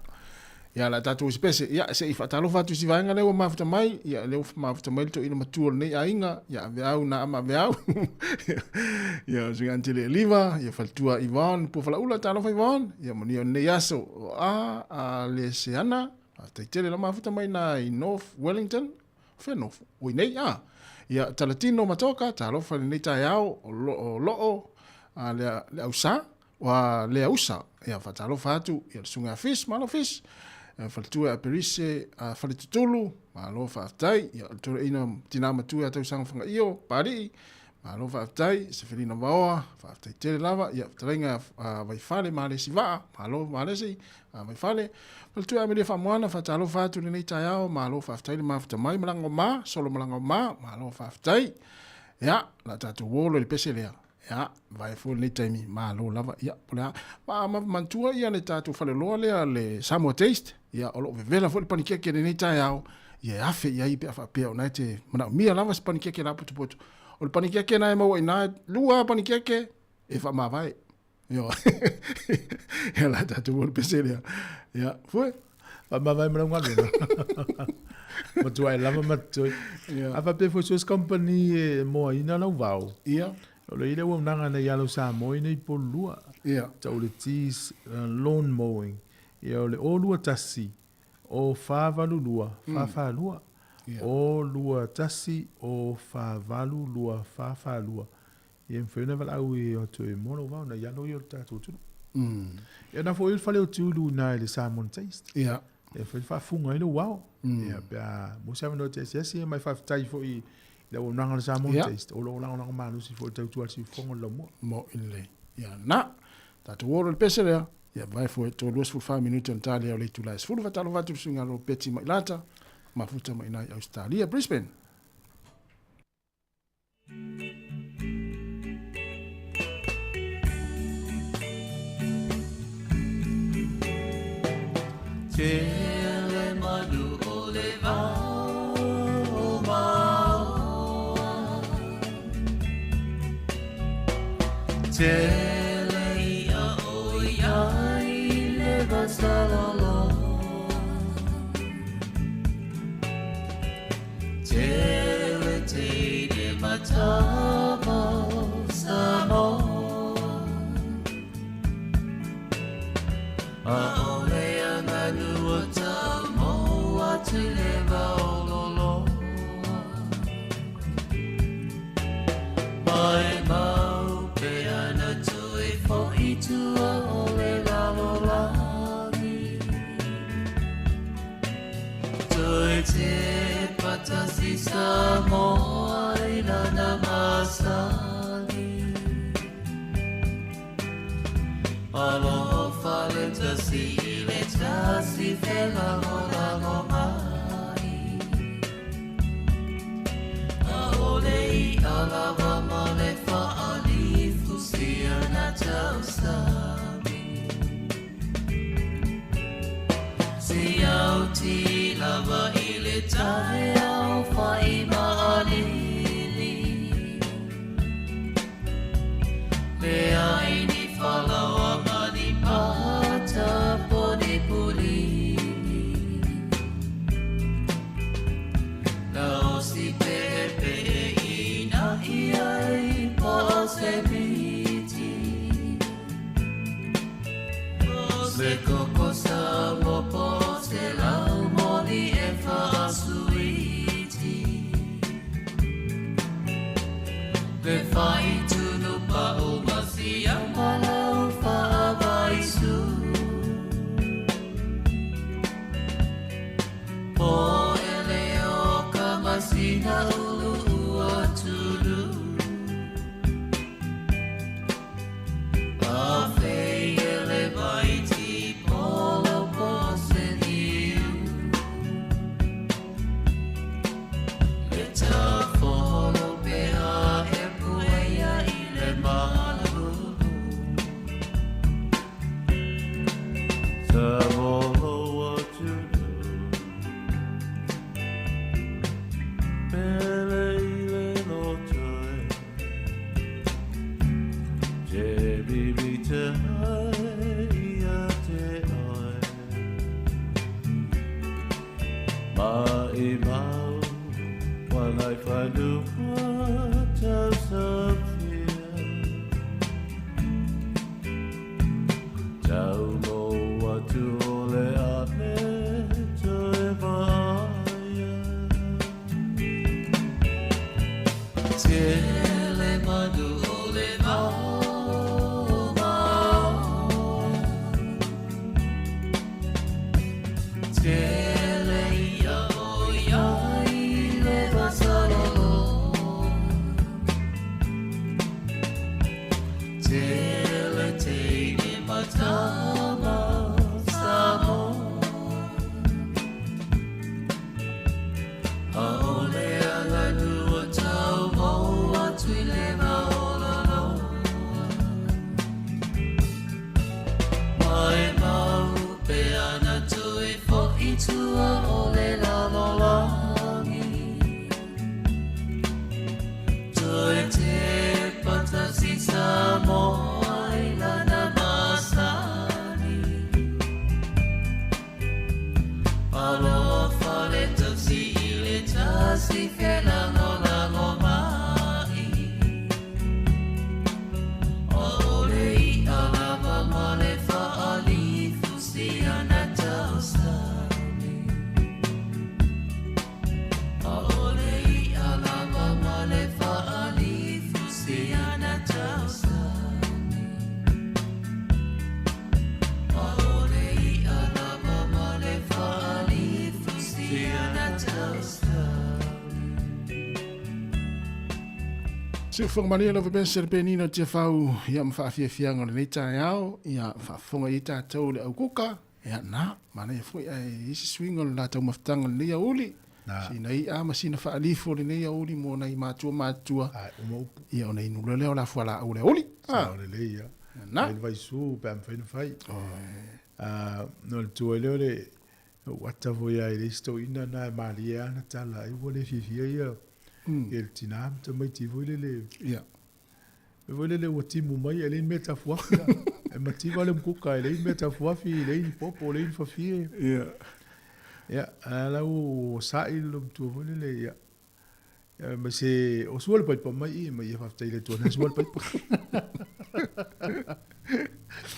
Ia, o le a tatou osipese. Ia, se i faatalofa atu i si vaega lea ua mafuta mai. Ia, lea ua mafuta mai le toeaina matua o lenei aiga. Ia, Aveau na ama Aveau. Ia, suiga Antele Eliva. Ia, faletua Yvonne Puafalaula. Talofa Yvonne. Ia, manuia o lenei aso. O a, a le Seana. Faafetai tele la mafuta mai na i North Wellington. O fea North? O i nei, a. Ia, Talatino Matoka. Talofa i lenei taeao. O lo, o loo, a le, le ausā. Ua lea usa, ia faatalofa atu ia le susuga ia Fish, malo Fish, ia faletua ia Perise, a Faletutulu, malo faafetai, ia le toeaina tina matua ia Tausaga Fagaio, Papalii, malo faafetai, Sefelina Vaoa, faafetai tele lava, ia fetalaiga ia Vaifale Malesi Vaa, malo Malesi, a Vaifale, faletua ia Amelia Faamoana, faatalofa atu lenei taeao, malo faafetai le mafuta mai, malaga o ma, solo malaga o ma, malo faafetai, ia, la tatou uo loa i le pese lea. Ia, vae foi lenei taimi, malo lava. Ia, po o le a. Ma, ma manatua ia le tatou faleoloa lea le Samoa Taste, ia, o lo o vevela foi le panikeke i lenei taeao, ia e afe i ai pe a faapea o na e te manaomia lava se panikeke lapotopoto. O le panikeke na e maua i ina, e lua lava panikeke e faamavae. Ioe. Ia, o le a tatou o i le pese lea. Ia, Fue. Faamavae ma lau galuega. Matua e lava ma totoe. Ia. A faapea foi so se company e moaina lau vao. Ia. O lo i le auaunaga nei alo Samoa i nei polulua. Ia. Tau le T's lawn mowing. Ia o le 021 o 482 442. Ia. 021 o 482 442. Ia e mafai ona valaau e o atu e moa lou vao nai alo ia o le tatou atunuu. Ia na foi le fale o Tiulu i ina i le Samoan Taste. Ia. E mafai ona faafuga ai lou ao. Ia pe a maua se avanoa e te asiasi ma e faafetai foi i le auaunaga a le Samoan Taste o lo o lagolago malosi foi i le tautua a le siufofoga o le laumua. Mo i lelei. Ia na. Tatou o loa i le pese lea. Ia vae foi 24 minute ona ta lea o le itula e 10. Faatalofa atu i le suiga o Beti Mailata, mafuta mai ina i Ausetalia, Brisbane. Tele manu o le vao o Maoa. Tele ia o iai le vasaloloa. Tele teine matapololoa. Aole aganu o tau mo atu le vaololoa. Mai mau pe ana toe fo i tua o le lalolagi. Toe te patasi sa moa i lana masani. Alofa le tasi i le tasi felagolago mai. Aole i alawa ma le faalifu sia na tausami. Si au ti lava i le tae au whai maalili. Le ai ni whalawa mani pata poni pulini. La osi pe pe i na ia i pa se miti. Se koko sa mo po se lau moli e whaasuiti. Le whai tunu pa o masia malau whaavaisu. Po ele o ka masina ulu ua tulu. A fei ele vai ti polo po se niu. Le ta folo pe a e puea i le malu. Sa volo atu Pele i le lotoe. Te bibi te hai ia te oe. Ma i mau, wanai whanua tau safia. Tau mo atu o le ane toe vaia. Tele manu o le vao mao. Tele ia o ia i le vasalolo. Tele te ni matama samo. Aole aganu o tau mo atu i le maololo. Mai mau pe ana toe fo i tua o le lalolagi. Toe te patasi sa moa i lana masani. Alofa le tausi i le tasi felagolago mai. Aole i alava ma le faalifu sia na tausami. Aole i alava ma le faalifu sia na tausami. Aole i alava ma le faalifu sia na tausami. Se ufoga malie lava pea se le penina o Tiafau, ia ma faafiafiaga o lenei taeao, ia faafofoga i ai tatou le aukuka, ia na, manaia foi ae isi suiga o le latou mafutaga o lenei aouli. Sina i'a ma sina faalifo o lenei aouli mo nai matua matutua. Ai, uma upu. Ia ona inu loa lea o la fualaau o le aouli. Sao lelei ia. Na. Fai le vaisu pe a mafai ona fai. Ah, no le tua lea o le ou ata foi lava i le isi toeaina na e malie lava ana tala ai ua le fiafia ia ia le tinā ma tamaiti foi lele. Ia. E foi lele ua timu mai e leai ni mea tafuafi la. E mativa le mukuka e leai ni mea tafuafi, e leai ni popo, e leai ni fafie. Ia. Ia, a la ua sa'i le matua foi lele, ia. Ma se o sua le paipa mai i ma ia faafetai i le Atua na sua le paipa.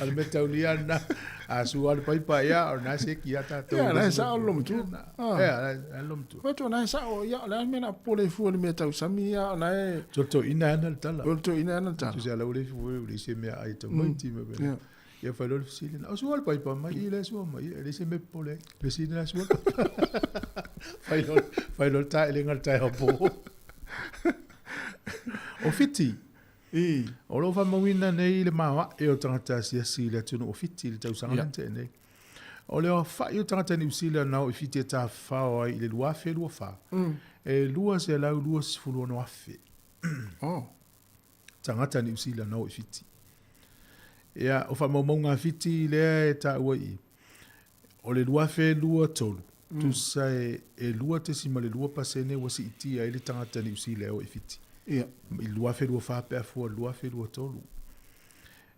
A le mea taulia na a sua le paipa ia o na se ki ata tau. Ia, la e sao le lomatua. Ia, la e lomatua. Fai na e sao, ia, o le a le mea na popole ai fua i le mea tau sami, ia, o na e... Tolitoina ana le tala. Tolitoina ana le tala. Tusa lau le fua le se mea ai tau mai ti me. Ia fai loa le fesili na, o sua le paipa mai i le sua mai, e leai se mea popole ai. Le sini la sua. Fai loa, fai loa le taelega le taeao po. O Fiti. I. O lo o faamauina nei le maoae o tagata asiasi i le atunuu o Fiti i le tausaga lea na tea nei. O le aofai o tagata Niu Sila na o i Fiti e tafafao ai i le 2024, e 226,000. Oh. Tagata Niu Sila na o i Fiti. Ia, o faamaumauga a Fiti lea e taua i i, o le 2023, tusa e 2.2% ua siitia ai le tagata Niu Sila e o i Fiti. Ia. I le 2024 pe a fua i le 2023.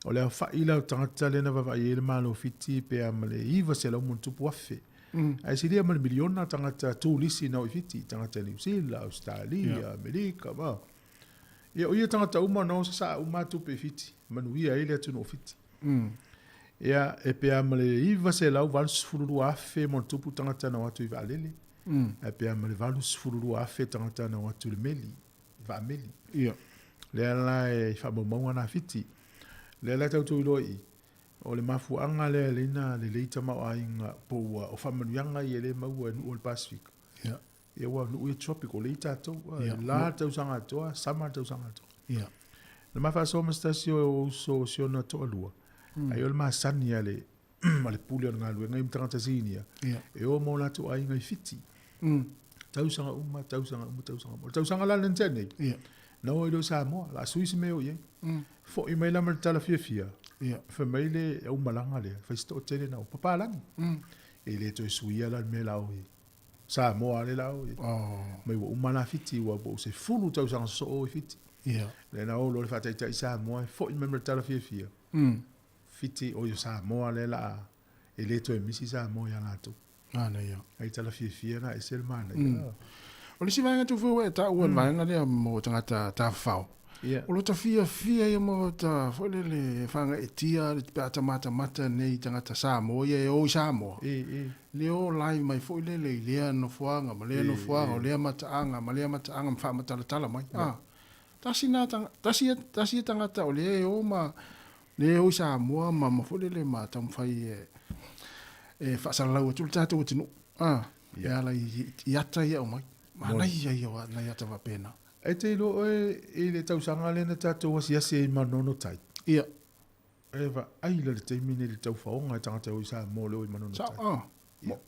O le aofai la o tagata lea na vaavaai ai le Malo o Fiti pe a ma le 900 ma ona tupu afe. Ae silia ma le miliona tagata turisi na o i Fiti, tagata Niu Sila, Ausetalia, Amerika, ma. Ia, o ia tagata uma na o sasaa uma atu tupe i Fiti, manuia ai le atunuu o Fiti. Ia, e pe a ma le 982,000 ma ona tupu tagata na o atu i vaalele, ae pe a ma le 82,000 tagata na o atu i le meli, i vaa meli. Ia. Lea la e faamaumauga na Fiti. Lea la tatou iloa i i, o le mafuaaga lea e ala ai ona lelei tamaoaiga po ua o faamanuiaga ia lea e maua e nuu o le Pasefika. Ia. Ia ua nuu ia tropical lea i tatou. Ia. La le tausaga atoa, sama le tausaga atoa. Ia. Na ma faasoa ma se tasi o uso o si ona toalua. Ai o le masani a le a le pule o le galuega ia ma tagata sinia. Ia. E o ma o latou aiga i Fiti. Tausaga uma, tausaga uma, tausaga uma. O le tausaga la lea na tea nei. Ia. Na o ai loa i Samoa, o le a sui se mea o i ai. Foi mai la ma le tala fiafia. Ia. Fai mai le aumalaga lea, fai se toatele na o papalagi. E le toe suia la le mea la o i ai. Samoa lea la o i. Mai ua uma la Fiti ua po o se 10 tausaga sosoo o i Fiti. Ia. Lea na o loa le faataitai Samoa e foi mai ma le tala fiafia. Fiti o i Samoa lea la a e le toe misi Samoa ia latou. Manaia. Ai tala fiafia na ese le manaia. O le isi vaega tu foi ua e taua le vaega lea mo tagata tafafao. Ia. O lota fiafia ia mo ta foi lele e fagaetia pe a ta matamata nei tagata Samoa ia e o i Samoa. E, e. Le o live mai foi lele i lea nofoaga ma lea nofoaga, o lea mataaga ma lea mataaga ma faamatalatala mai. A, tasi na tanga, tasi ia, tasi ia tagata o lea e o ma, lea e o i Samoa ma, ma foi lele ma taumafai e, e faasalalau atu le tatou atunuu. A, e ala i, i ata ia aumai. Manaia ia o nai ata faapena. E te iloa oe i le tausaga lea na tatou asiasi ai i Manono Tai. Ia. E vaai la le taimi nei i le taufaoga e tagata e o i Samoa le o i Manono Tai. Sao, ah. Ia.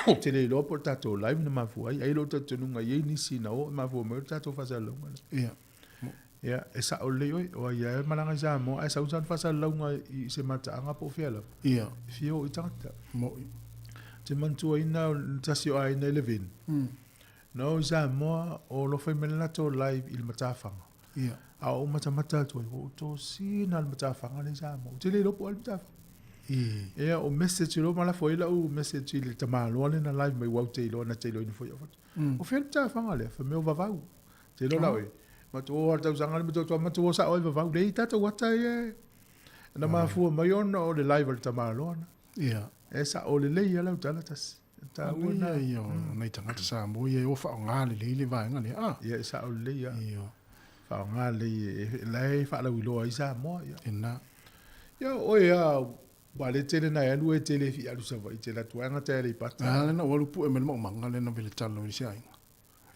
Ou te le iloa po o le tatou live na mafua ai. Ai lou talitonuga e i ai nisi na o e mafua mai o le tatou faasalalauga lea. Ia. Ia, e sao lelei oe, o ai lava e malaga i Samoa ae sau sana faasalalauga i se mataaga po o fea lava. Ia. E fia oo i tagata. Mo'i. Ou te manatuaina o le tasi o aiga i Levin. Na o i Samoa, o alofa mai le latou live i le matafaga. Ia. A ou matamata atu ai, ua ou tosina le matafaga lea i Samoa. Ou te le iloa po o ai le matafaga. Ia, o message loa ma lafo ai lau message i le tamaloa lea na live mai, aua ou te iloa na te iloaina foi au fatu. O fea le matafaga lea? Fai mai o Vavau. Te iloa la oe. Matou o lava i le tausaga lea, matou matou o sao ai i Vavau. Leai, tatou ata ia e. Na mafua mai ona o le live a le tamaloa na. Ia. E sao lelei lava lau tala tasi. Taua na. Ia, o nai tagata Samoa ia e o faaaoga lelei le vaega lea. Ah. Ia, e sao lelei lava. Ia. Faaaoga lelei, la e faalauiloa ai Samoa. Ia. E na. Ia, oe a, ua le tele na e alu e tele fi alu Savaii te la tuaga te Aleipata. Ah, lena ua alu pue mai le maumaga lena vele talo i se aiga.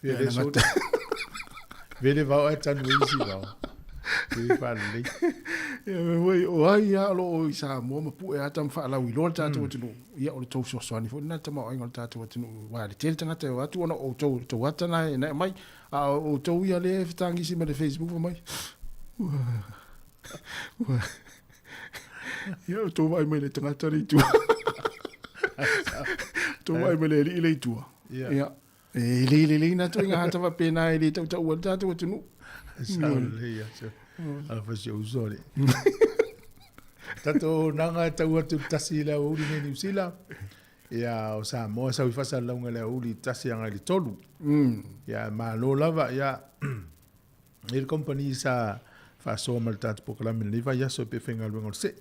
Vele so. Vele vao e tanu i si vao. Te whaalelei. Ia, me foi, o ai a o lo o i Samoa ma pue ata ma faalauiloa le tatou atunuu. Ia, o le tou fesoasoani foi lena tamaoaiga o le tatou atunuu. Aua e le tele tagata e o atu ona o outou, le tou ata na e aumai. A o outou ia lea e fetagisi ma le Facebook fai mai, ua, ua, ia, outou vaai mai i le tagata le i tua. Outou vaai mai i le alii le i tua. Ia. E le lelei na ituaiga ata faapena e le tautaua ai le tatou atunuu. Sao lelei aso. Alofa si ou uso le. Tatou auaunaga e tau atu i le tasi i le aoauli nei i Niu Sila. Ia, o Samoa sau i faasalalauga i le aoauli 1 agai i le 3. Ia, malo lava, ia, e i ai le company sa faasoa ma le tatou polokalame i lenei vaiaso e pei e faigaluega o le see.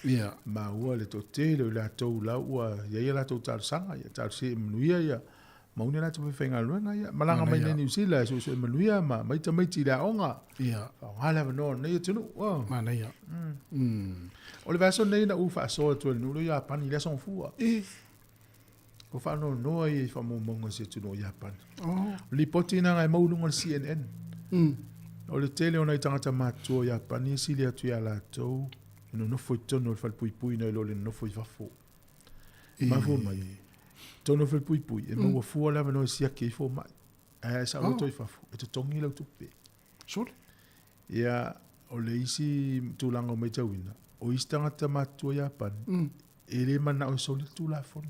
Ia. Maua le toatele o i latou la ua i ai a latou talosaga, ia talosia ia manuia ia maua ni latou faifaigaluega, ia malaga mai nei Niu Sila e suesue manuia ma mai tamaiti i le aoga. Ia. Faaaoga le avanoa o lenei atunuu. Oh. Manaia. O le vaiaso lenei na ou faasoa atu ai i le nuu lea o Iapani i le Aso Gafua. Ua faanoanoa ia i faamaumauga a si atunuu o Iapani. Oh. O lipoti na e maua i luga o le CNN. O le tele o nai tagata matutua o Iapani e sili atu ia latou e nonofo i totonu o le falepuipui nai lo le nonofo i fafo. E mafua mai, totonu o le falepuipui, e maua fua le avanoa e siaki ai fomai. Ae a e saoloto i fafo, e totogi lau tupe. Sole. Ia, o le isi tulaga ua matauina, o isi tagata matutua Iapani, e le manao e soli le Tulafono.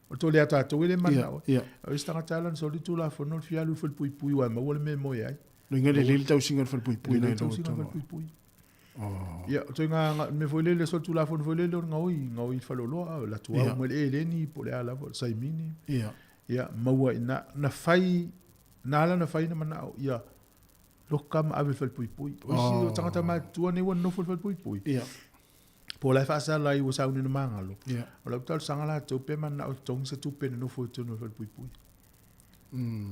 O le tole a tatou e le manao. O isi tagata ala na soli le Tulafono, o le fia alu i le falepuipui aua e maua le mea e moe ai. Luiga le lelei le tausiga o le falepuipui. Lelei le tausiga o le falepuipui. Ia, o ituaiga mea foi lele, soli Tulafono foi lele o le gaoi, gaoi i le faleoloa, o le atu au mai le eleni po o le a lava, o le saimini. Ia, maua i ina. Na fai, na ala ona fai na manao ia loka ma ave i le falepuipui. O isi o tagata matutua nei ua nonofo i le falepuipui. Po o la e faasala ai ua sauni ina magalo. O lau talosaga latou pe manao e totogi se tupe e nonofo i totonu o le falepuipui.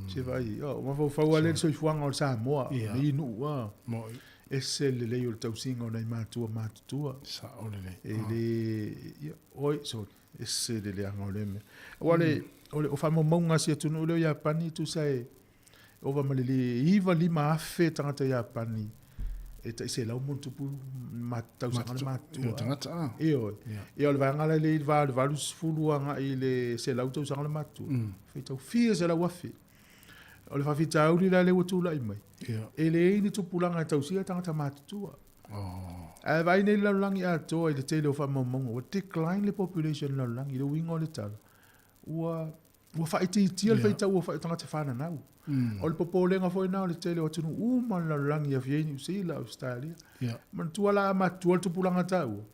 Se vaai, o mafaufau lava lea i le soifuaga o le Samoa, nei nuu, a. Ese le lelei o le tausiga o nai matua matutua. Sao lelei. E le, ia, oi, sorry, ese le leaga o lea mea. Aua le, o le, o faamaumauga a si atunuu lea o Iapani, tusa e ova ma le 95,000 tagata Iapani e tai 100 ma ono tupu tausaga le matutua. Tagata, a. Ioe. Ia, o le vaega la lea i le va o le 80 agai i le 100 tausaga le matutua, faitau fia selau afe. O le faafitauli la lea ua tulai mai, e leai ni tupulaga e tausia tagata matutua. Ae vaai nei le lalolagi atoa i le tele o faamaumauga, ua decline le population i le lalolagi, i le uiga o le tala, ua faaitiitia le faitau o tagata fananau. O le popolega foi lena o le tele o atunuu uma o le lalolagi e aofia ai Niu Sila, Ausetalia. Manatua la a matutua le tupulaga taua,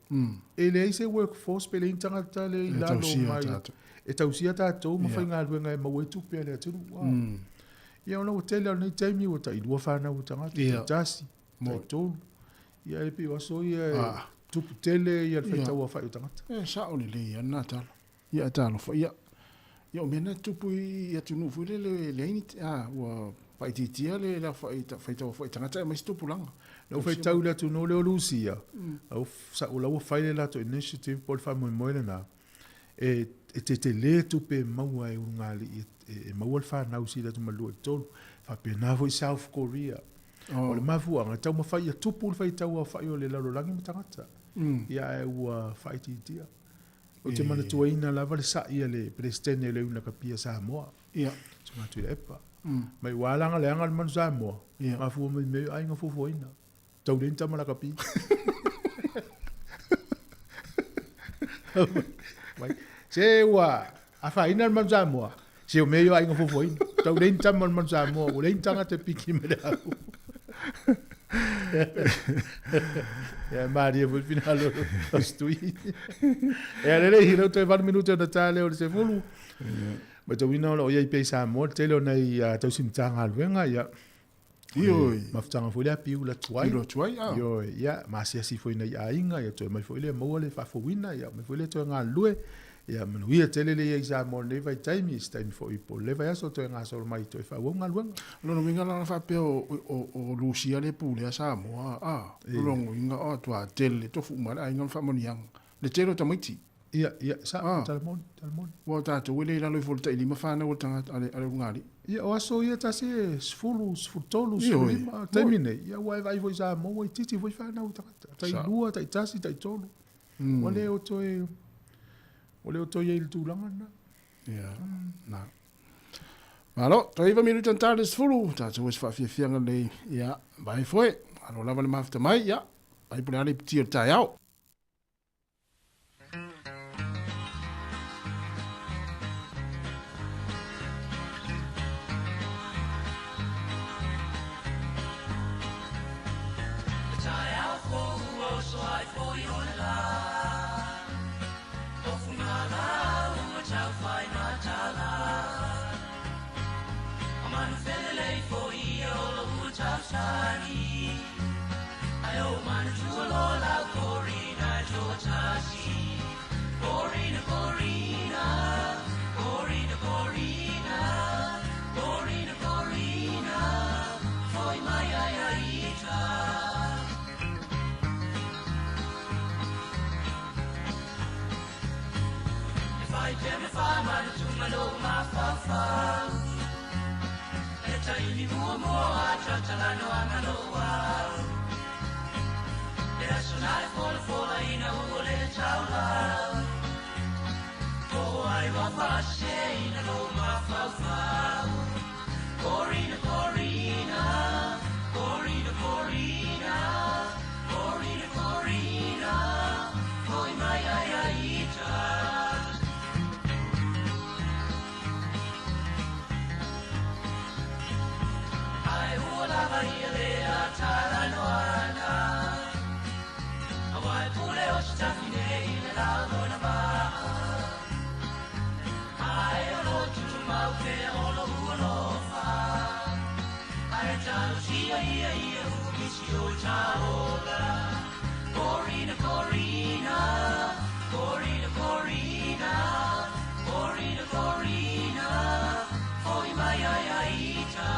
e leai se workforce pe leai ni tagata le i lalo mai e tausia tatou ma faigaluega e maua ai tupe a le atunuu. Ia, ona ua tele o lenei taimi ua tai 2 fanau o tagata, tai 1, tai 3. Ia, e pei o aso ia e tupu tele ia le faitau aofai o tagata. E sao lelei lava lena tala. Ia e talofa, ia, ia o mea na tupu i atunuu foi lele e leai ni, a, ua faaitiitia le le faitau aofai tagata aemaise tupulaga. Na ou faitau i le atunuu lea o Lusia, o la ua fai le latou initiative po o le faamoemoe lena, e tetele tupe e maua e ulugalii e maua le fanau sili atu ma le 2 i le 3. Faapena foi South Korea. O le mafuaaga, e taumafai ia tupu le faitau aofai o le lalolagi ma tagata. Ia ae ua faaitiitia. Ou te manatuaina lava le sa'i a le Peresetene o le Iuni Lakapi a Samoa, Susuga Tuilaepa. Mai ua ala ona leaga le manu Samoa, mafua mai mea o aiga fuafuaina. Tau leai ni tama lakapi. Mai, se ua afaina le manu Samoa, se o mea ia o aiga fuafuaina. Tau leai ni tama o le manu Samoa, ua leai ni tagata e piki mai le au. Ia, malie foi le finagalo o si tui. Ia, lelei, lea ua toe 8 minute ona ta lea o le 10. Matauina o lo o i ai pea i Samoa le tele o nai tausi Matagaluega, ia. Ioe. Mafutaga foi lea piula tuai. Piula tuai, a. Ioe, ia, masiasi foi nai aiga, ia toe mai foi lea maua le faafouina, ia mai foi lea toe galulue. Ia manuia tele le i ai i Samoa i lenei vaitaimi, se taimi foi po o le vaiaso toe gasolo mai toe faaauau galuega. O lona uiga la faapea o Lusia le pulea Samoa, a. O lona uiga o atuā tele tofu uma le aiga ma faamanuiaga. Le tele o tamaiti. Ia, ia, sa, talamoni, talamoni. Ua o tatou e le i lalo ifo o le tai 5 fanau a le tagata, a le ulugalii. Ia, o aso ia tasi e 10, 13, 15, taimi nei, ia ua e vaai foi i Samoa, ua itiiti foi fanau a tagata. Tai 2, tai 1, tai 3. Ua le o toe, ua le o toe i ai i le tulaga lena. Ia, na. Malo, toe 9 minuta na ta le 10, tatou e se faafiafiaga lelei, ia, vai foe, malo lava le mafuta mai, ia, vai po o le a le iputi o le taeao. mai pea me whāmanu tuma lo mafaufau. E taimi mua mua a tautala no anga no au. E aso nā e fola fola ina ua le taulau. O ai wa whase ina lo mafaufau. Corina, Corina, Corina, Corina, Corina, Corina, hoi mai ai ai ita. Ai ua lava ia le a tala noana. A wai pule o se tawhine i le lagona maa. Ai o lo tutumau pe o lo ua lofa. Ai talo sia ia ia umisi o taola. Corina, Corina, Corina, Corina, Corina, Corina, hoi mai ai ai ita.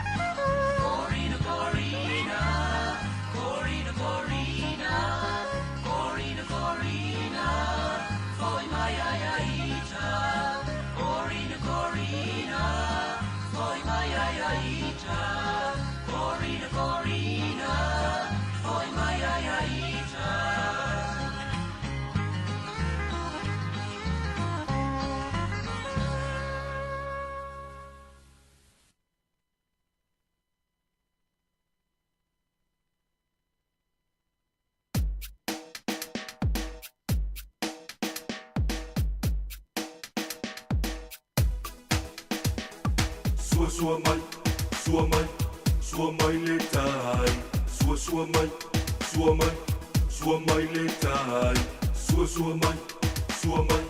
Corina, Corina, Corina, Corina, Corina, Corina, foi mai ai ai ita. Corina, Corina, foi mai ai ai ita. Corina, Corina, foi mai ai ai ita. Sua sua mai, sua mai, sua mai le tai. Sua sua mai, sua mai, sua mai le tai. Sua sua mai, sua mai,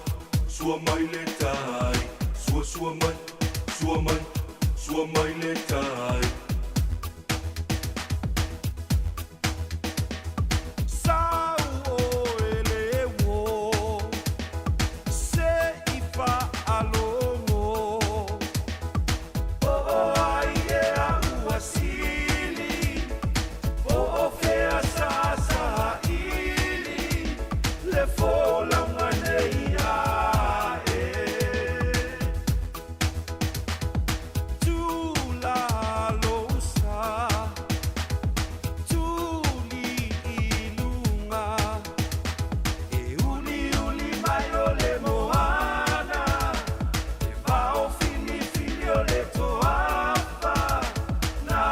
sua mai le tai. Sua sua mai, sua mai, sua mai le tai. Sau o ele wo, se ifa alongo. O o ai e a ua sili, o o fea sa sa ili, le fola unga nei a e. Tula lo sa, tuli ilunga, e uli uli mai o le moana, e vao fili fili o le toafa, na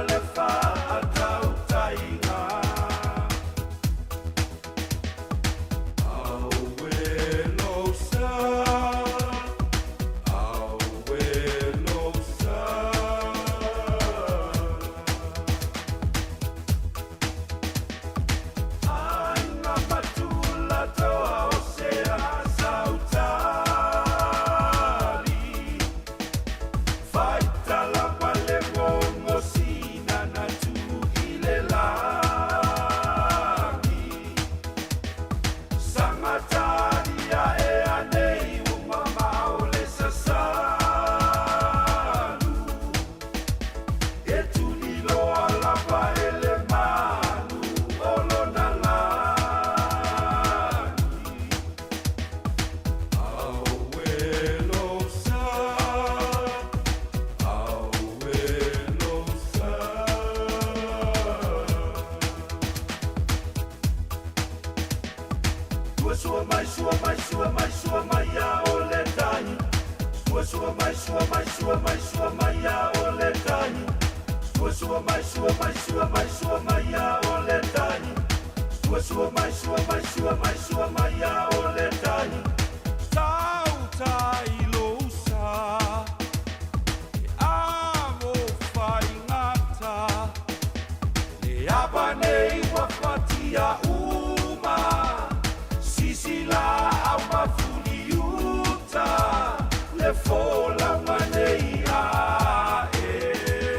le whaatautaiga. Aue lo sa, aue lo sa. Ai ngā matula toa o se a sautali. Faitala pale ngongo sina na tuile lagi. Sangataria e anei uma maole sasalu. E tuliloa lapa ele manu olona lagi. Aue lo sa, aue lo sa. Sua sua mai, sua mai, sua mai, sua mai a o le tai. Sua sua mai, sua mai, sua mai, sua mai a o le tai. Sua sua mai, sua mai, sua mai, sua mai a o le tai. Sua sua mai, sua mai, sua mai, sua mai a o le tai. Sautai lo sa, e amo whai ngata. Le apa nei wa whatia uma, sisi la au mafuli uta, le fola manei a e.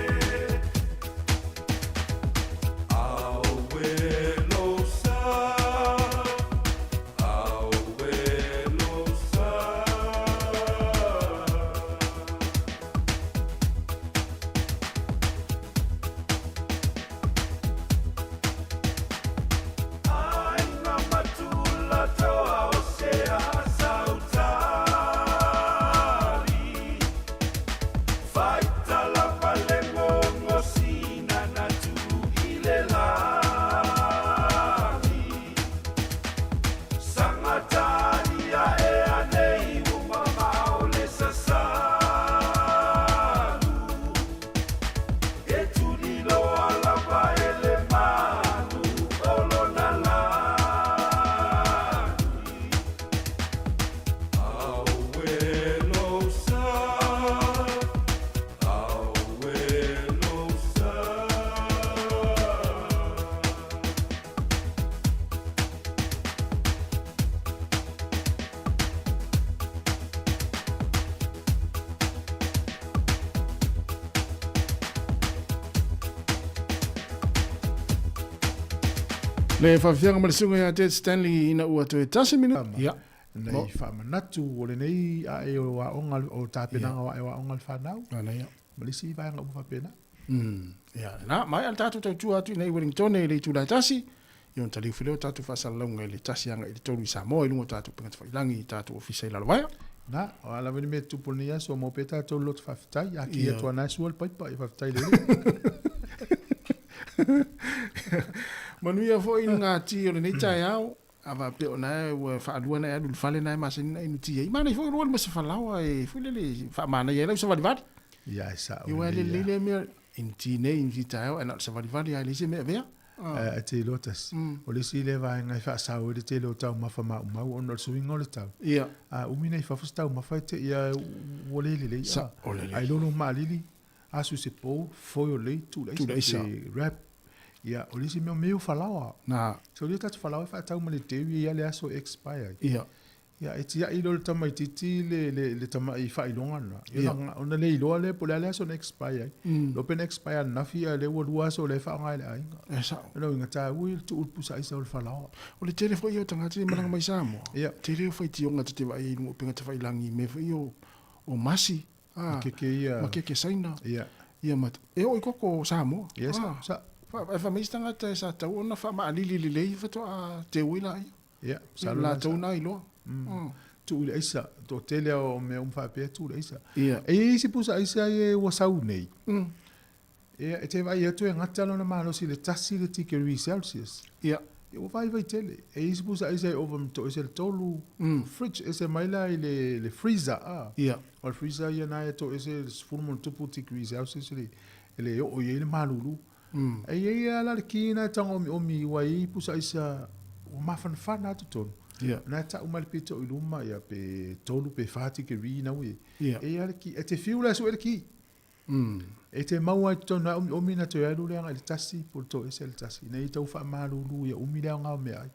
Le faafiafiaga ma le susuga ia Ted Stanley ina ua toe tasi minute. Ia. Nai faamanatu o lenei ae o aoga o tapenaga o ae o aoga a le fanau. Manaia. Ma le isi vaega uma faapena. Ia, na, maea le tatou tautua atu i inei i Wellington i le itula e tasi, ia ona taliu foi lea o tatou faasalalauga i le tasi agai i le tolu i Samoa i luga o tatou upega tafailagi i tatou ofisa i Lalovaea. Na, o a lava ni mea e tutupu i lenei aso, maua pea tatou le loto faafetai, a kī atu ana e sua le paipa, ia faafetai i le Alii. Manuia foi le gati o lenei taeao, a faapea o na e ua faalua ona e alu i le fale na e masani ona e inu ti ai. Manaia foi o lua alu ma se falaoa e foi lele faamanaia ai lau savalivali. Ia e sao Ia aua e lelei lea mea, inu ti nei, inu ti taeao, ae na o le savalivali lava e leai se mea e avea. E te iloa tasi. O le isi lea vaega e faasao ai le tele o taumafa maumau ona o le suiga o le tau. Ia. A umi nei fafo se taumafa e te i a ua le lelei. Sa o lelei. Ai lolo maalili, asu se pou, foil lelei, tuu le aisa, pe wrap. Ia, o le isi mea o mea o falaoa. Na. So le tatou falaoa e faatau ma le dairy ia le aso e expire ai. Ia. Ia, e tiai loa le tamaitiiti le, le, le tamai faailoga lena. Ia, ona, ona le iloa lea po o le a le aso na expire ai. Iloa pe na expire ananafi a o lea ua lua aso o lea e faaaoga e le aiga. E sao. O lona uiga, taua ia le tuu i le pusa aisa o le falaoa. O le tele foi ia o tagata ia e malaga mai i Samoa, Ia. tele o faitioga ta te vaai ai i luga o upega tafailagi i mea foi ia o, o masi, Ma keke ia. Ma keke Saina. Ia. Ia ma, e oo i koko o Samoa. Ia, sa, sa. Fa, e fai mai isi tagata e sa tatau ona faamaalili lelei faatoa teu ai laia. Ia, masalo la latou na iloa. Tuu i le aisa, toatele lava o mea uma faapea tuu i le aisa. Ia. E i ai isi pusa aisa ia ua sau nei. Ia, e te vaai atu e gata lona malosi i le tasi le tikeri Celsius. Ia. Ia ua vaivai tele. E i ai isi pusa aisa e ova ma toese le tolu. Fridge ese mai la i le, le freezer a. Ia. O le freezer ia na e toese le sefulu ma ona tupu tikeri Celsius le, e le oo i ai le malulu. E i ai lava la le ki na e tago omiomi ua i ai pusa aisa ua mafanafana lava totonu. Ia. Na e tau mai le pito i luma ia pe tolu pe fa tikeri na ua i ai. Ia. E i ai lava le ki, e te fiu la e sue le ki. E te maua ai totonu lava omiomi na toe alu le agai i le tasi po o le toese le tasi ina ia tau faamalulu ia umi le aoga o meaai.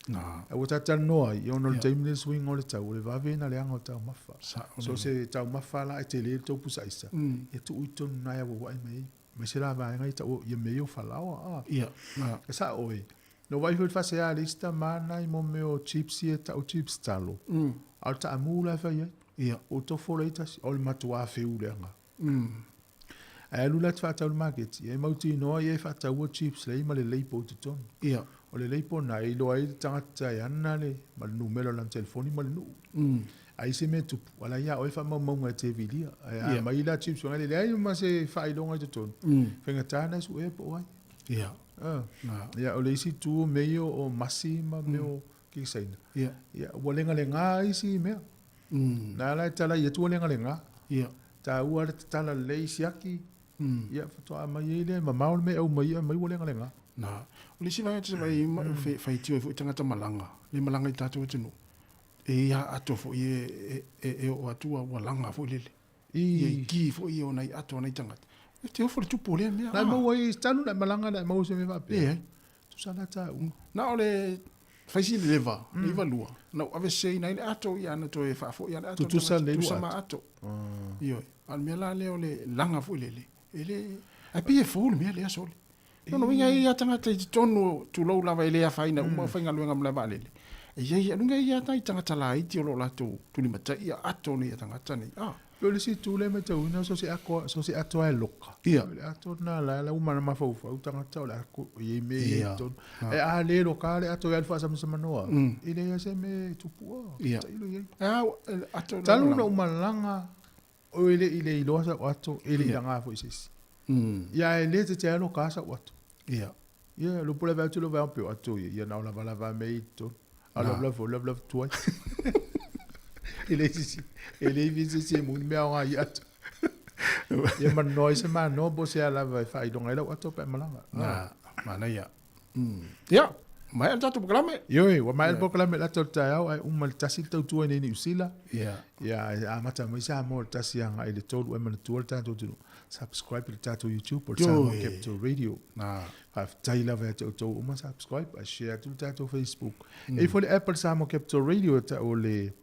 Na. Ae ua talatalanoa ai, ona o le taimi lenei suiga o le tau, o le vave ona leaga o taumafa. Sao So se taumafa la e tele le tou pusa aisa, ia tuu i totonu na e auauai mai ai. Aemaise la vaega ia taua ia mea ia o falaoa a. Ia, na. E sao oe. Na ou vaai foi i le faasea a le isi tama na i mo mea o chips ia e tau chips talo. A o le taamu la e fai ai. Ia. Ua tofo la tasi, o le matua feu leaga. Ae alu la te faatau i le maketi, e mautinoa ia e faataua chips lea ma le label i totonu. Ia. O le label na e iloa ai le tagata e ana le, ma le numera o lana telefoni ma le nuu. A i ai se mea e tupu, a la ia oe faamaumauga e te vilia. Ae a aumai la chips fai mai, leai ma se faailoga i totonu, faigata ona e suea po o ai. Ia. Ia, o le isi itu o mea ia o masi ma mea o kikisaina. Ia. Ia, ua legalega isi mea. Na ala e talai atu ua legalega. Ia. Taua le tatala lelei siaki. Ia, faatoa aumai ai lea, mamao le mea e aumai, aumai ua legalega. Na. O le isi vaega te vaai ai, faitio ai foi tagata malaga, le malaga i tatou atunuu. E i ai ato foi e, e, e oo atu ua laga foi lele. Ia i ki foi ia o nai ato a nai tagata. E te ofo le tupu o lea mea. Na e maua ai, talu ona e malaga na e maua se mea faapea. Leai. Tusa la taua. Na o le fai si le leva, le 92, na ou aveseseina ai le ato, ia na toe faafoi lava le ato. Tutusa le Tutusa ma ato. Ioe. A o le mea la lea o le laga foi lele, e le, ae pei e fou le mea lea sole. Lona uiga e i ai lava tagata i totonu, tulou lava e le afaina uma o faigaluega malae vaalele. E i ai, lona uiga e i ai lava nai tagata laiti o lo o latou tulimataia ato nei a tagata nei. Ah. Pei o le isi itu lea e matauina, so se ato, so se ato lava e loka. Ia. O le ato lena la la uma ona mafaufau tagata o le ato e i ai mea e i ai i totonu. Ae a le loka le ato e alu faasamsamanoa, e leai lava se mea e tupu. Ia. Tailo i ai. A, ato Talu ona ou malaga O e le i le iloa sau ato, e le i laga foi i se isi. Ia ae le te aloka sau ato. Ia. Ia, lo pule vai atu lo vai pe o ato ia, ia na o lava lava me i tonu. A lava lava lava lava tuai. E le sisi, e le i sisi e muni mea o ngā i ato. Ia manoa i se manoa po se a lava e whailonga i lau ato pe malaga. Na, manaia. Ia, maea le tatou polokalame. Ioe, ua maea le polokalame i le ata o le taeao, ae uma i le tasi le tautua i inei i Niu Sila. Ia. Ia, ae amata mai Samoa i le tasi agai i le tolu, ae manatua le tatou atunuu, subscribe i le tatou YouTube o le Samoa Capital Radio. Na. Faafetai lava ia te outou uma subscribe, ae share atu le tatou Facebook. E i ai foi le app a le Samoa Capital Radio e tau o le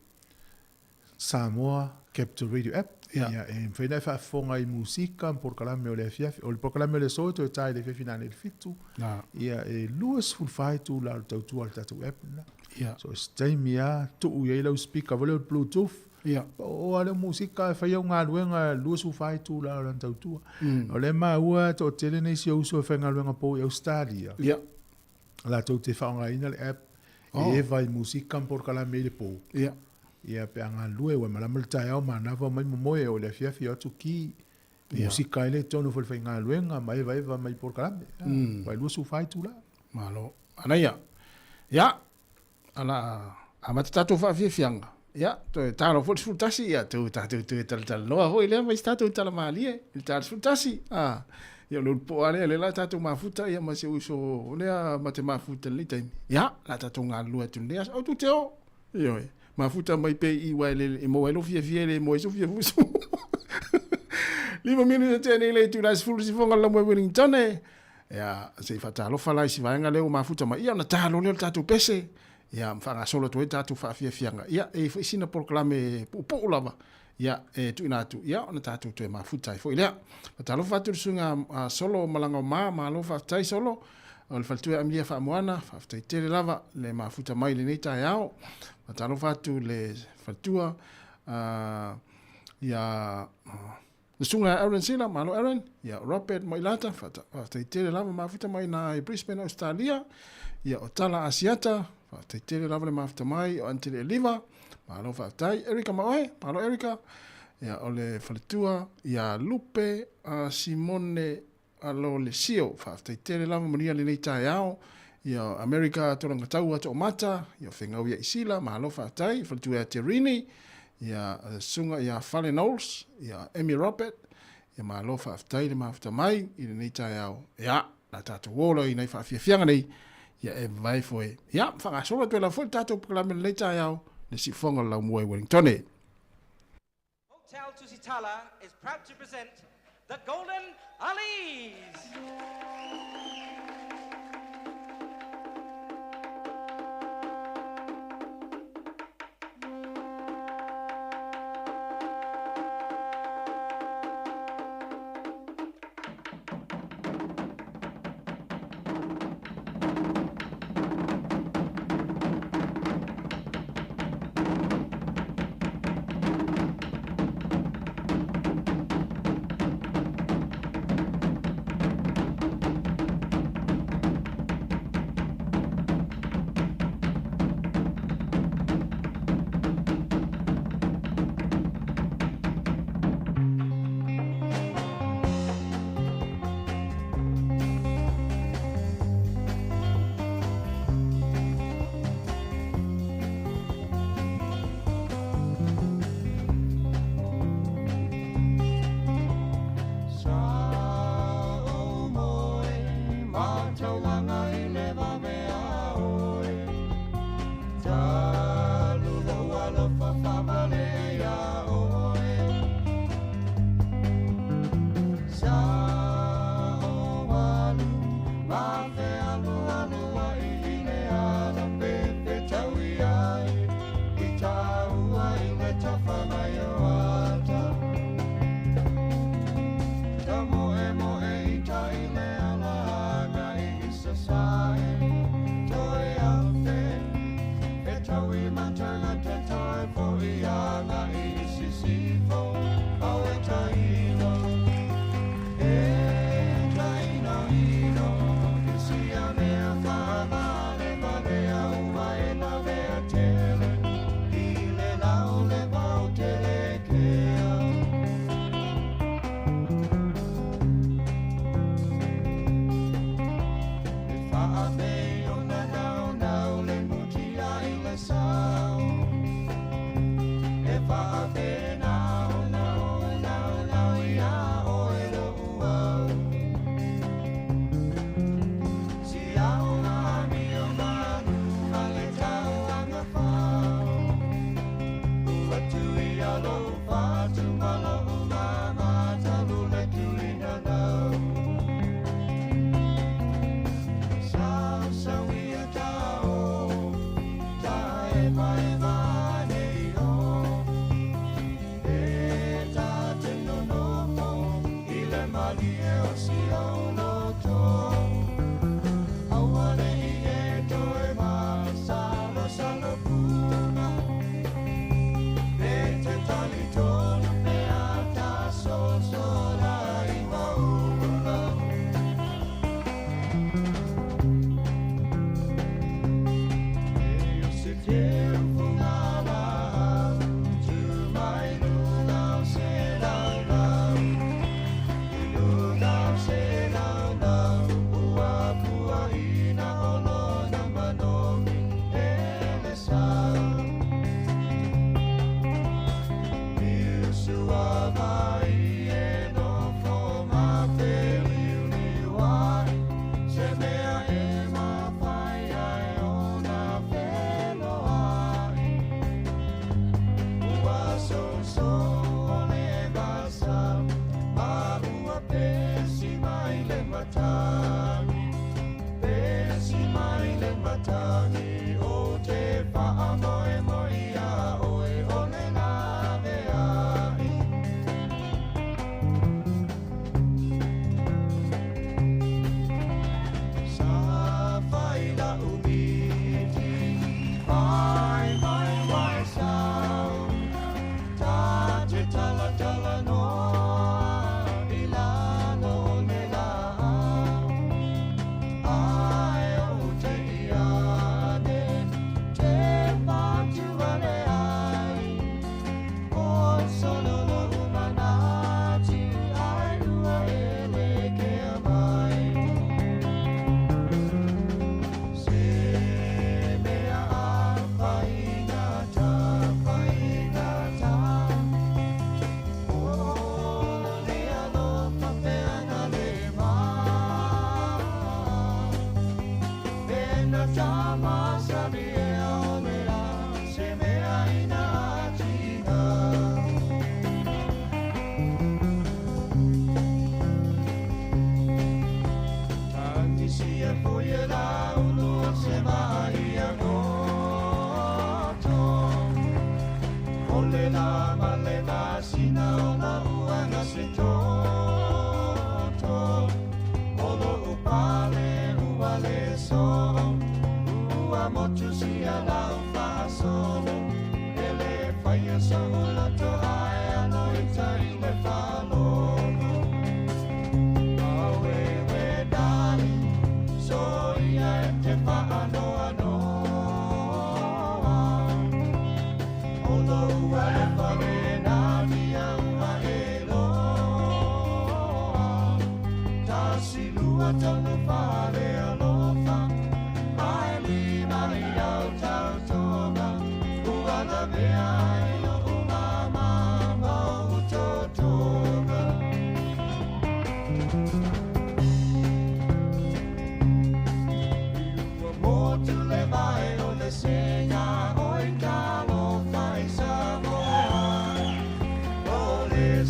Samoa Capital Radio app. Ia, e mafai ona e faafofoga i musika ma polokalame o le afiafi. O le polokalame o le aso e toe ta i le afiafi nanei i le 7. Ia, e 24 itula o le tautua a le tatou app lena. So, o se taimi lava, tuu i ai lau speaker foi lea o le bluetooth. Pao lava lea o musika e fai au galuega 24 itula o lana tautua. O lea e maua e toatele nisi o uso e faigaluega pou i Ausetalia. Latou te faaaogaina le app e eva i musika ma polokalame i le po. Ia pe a galulue ua malama le taeao manava omai momoe e oo i le afiafi o atu ki musika ai lea i totonu foi o le faigaluega ma evaeva mai polokalame. Aua e 24 itula. Malo. Manaia. Ia, ala amata tatou faafiafiaga. Ia, toe talo foi le 11, ia, tou tatou toe talatalanoa foi lea ma se tatou tala malie i le ta 11. Ah, ia, o le ulupoa lava lea, lea la tatou mafuta, ia, ma si ou uso lea ma te mafuta i lenei taimi. Ia, la tatou galulue atu i lenei aso. Au tou te o. Ioe. Mafuta mai pea i i aua e le e maua ai lou fiafia e le maua ai sou fiafuso. 5 minute tea nei le itula e 10 sifoga le laumua i Wellington. Ia, se i faatalofa la i si vaega lea ua mafuta mai. Ia, ona ta loa lea o le tatou pese. Ia, ma faagasolo atu ai le tatou faafiafiaga. Ia, e i ai foi sina polokalame puupuu lava. Ia, e tuuina atu, ia, ona tatou toe mafuta ai foi lea. Faatalofa atu i le suiga a Solo Malagaoma, malo faafetai Solo. O le faletua e Amilia Faamoana, faafetai tele lava le mafuta mai i lenei taeao. Faatalofa atu i le faletua ia le susuga ia Aaron Sila, malo Aaron, ia Robert Mailata, faafetai tele lava mafuta mai na i Brisbane, Australia, ia o Tala Asiata, faafetai tele lava le mafuta mai, o Antele Eliva, malo faafetai, Erika Maoe, malo Erika, ia o le faletua ia Lupe Simone Alolesio, faafetai tele lava manuia lenei taeao, ia America Tologataua Toomata, ia Fegau ia Isila, malo faafetai, faletua ia Terini, ia Susuga ia Fale Knowles, ia Amy Robert, ia malo faafetai le mafuta mai i lenei taeao. Ia, la tatou ola i nai faafiafiaga nei, ia e vavae foe. Ia, faagasolo atu ai lava foi le tatou polokalame i lenei taeao, le siufofoga o le laumua i Wellingtone. Hotel Tusitala is proud to present the Golden Alis!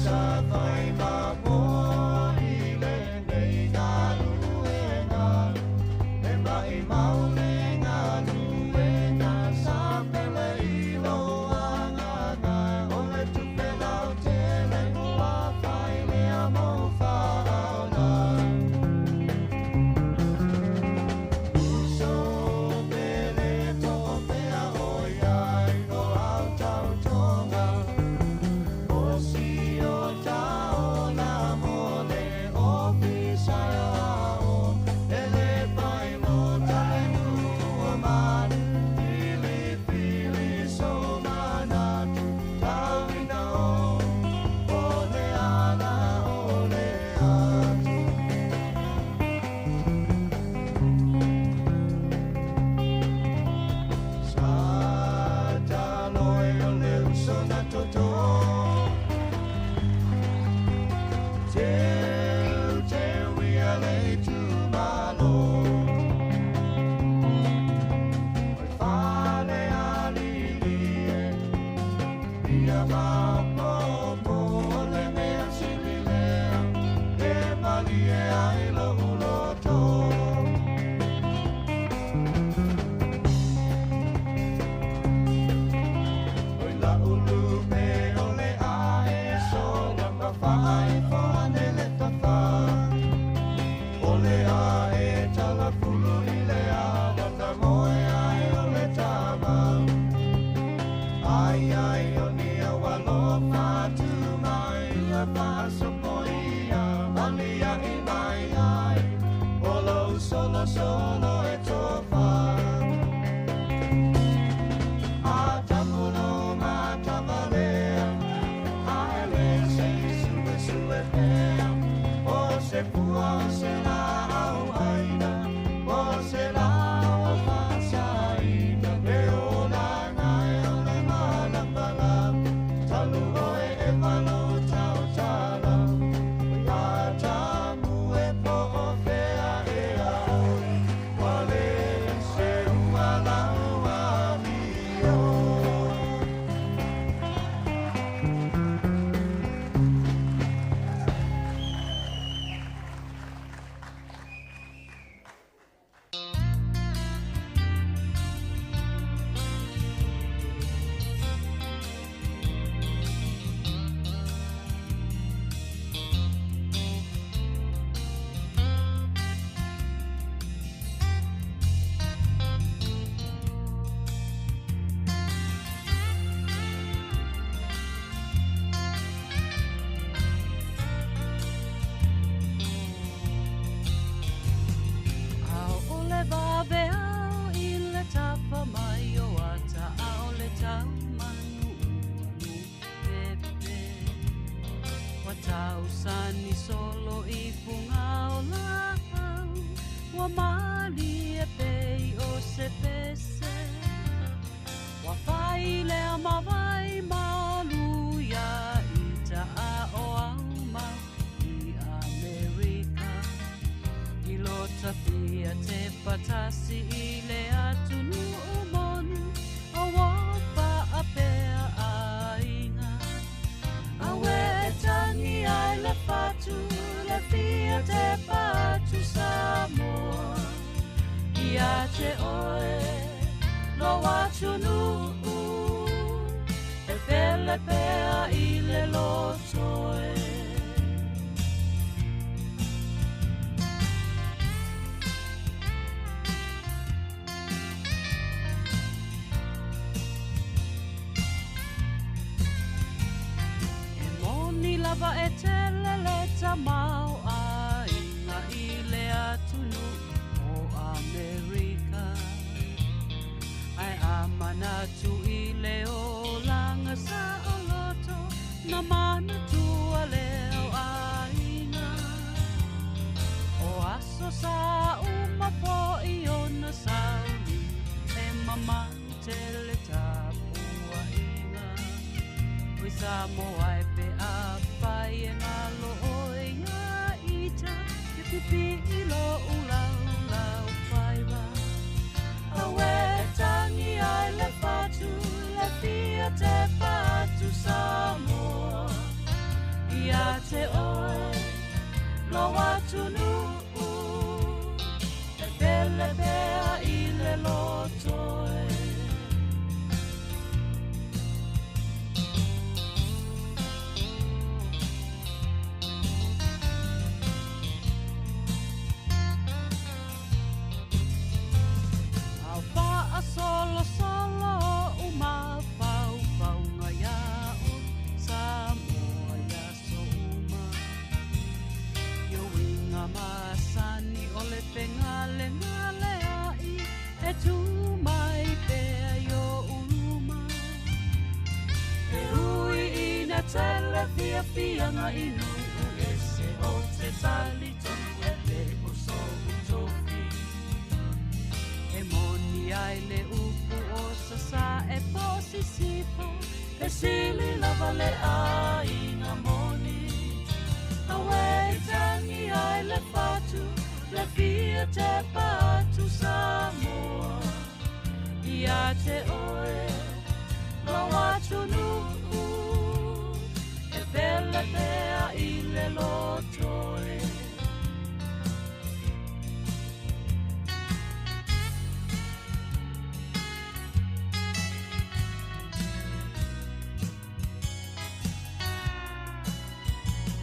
Sa fai ma mo i le nei galuega. Solo e tofa. A tamulo matavalea, a le se sue sue pea, o se pua o se la au aina, o se la o fasaina, e o la ngai o le malapalapa, talu oe e valo tau tala, o ia tamu e po o fea e a oe, wa le se ua lau a mio. Ao o le vave au i le tapa mai o ata ao le tau manu anu pepe. Wa tau sani solo i punga o lau, wa mali e pei o se pese. Wa whai lea mawai malu ia i ta a o au mau i Amerika. I lota fia te patasi i le atunu o moni, o wapa a pea ainga. Awe e tangi ai le fatu, le fia te patu Samoa. Ia te oe, lo atunu e pele pea i le lotoe. E moni lava e tele le tamau a inga i le atunu o Amerika. Ai amanatu i le olanga sa o loto, na manatu a leo ainga. O aso sa uma po i ona sauni, e mamau tele tapua inga. Ui Samoa e pe a pai e ngalo oi a ita, e pipi i lo ulau lau whaiwa. Awe tangi ai le fatu, le fia te patu Samoa. Ia te oe, lo atunu, e pele pea i le lotoe. Au wha a solo solo o ma whau whau ngā ia o Samoa ia so uma. Yo inga masani o le pengale ngale ai, e tū mai pea yo uluma. E ui ina tele fia fia ngā inu, e se o te tali tonu e le o so utofi. E moni ai le upu o sasa e po sisipo, e sili lava le ai ngā moni. Awe tangi ai le fatu, le fia te patu Samoa. Ia te oe, lo atunu, e pele pea i le lotoe.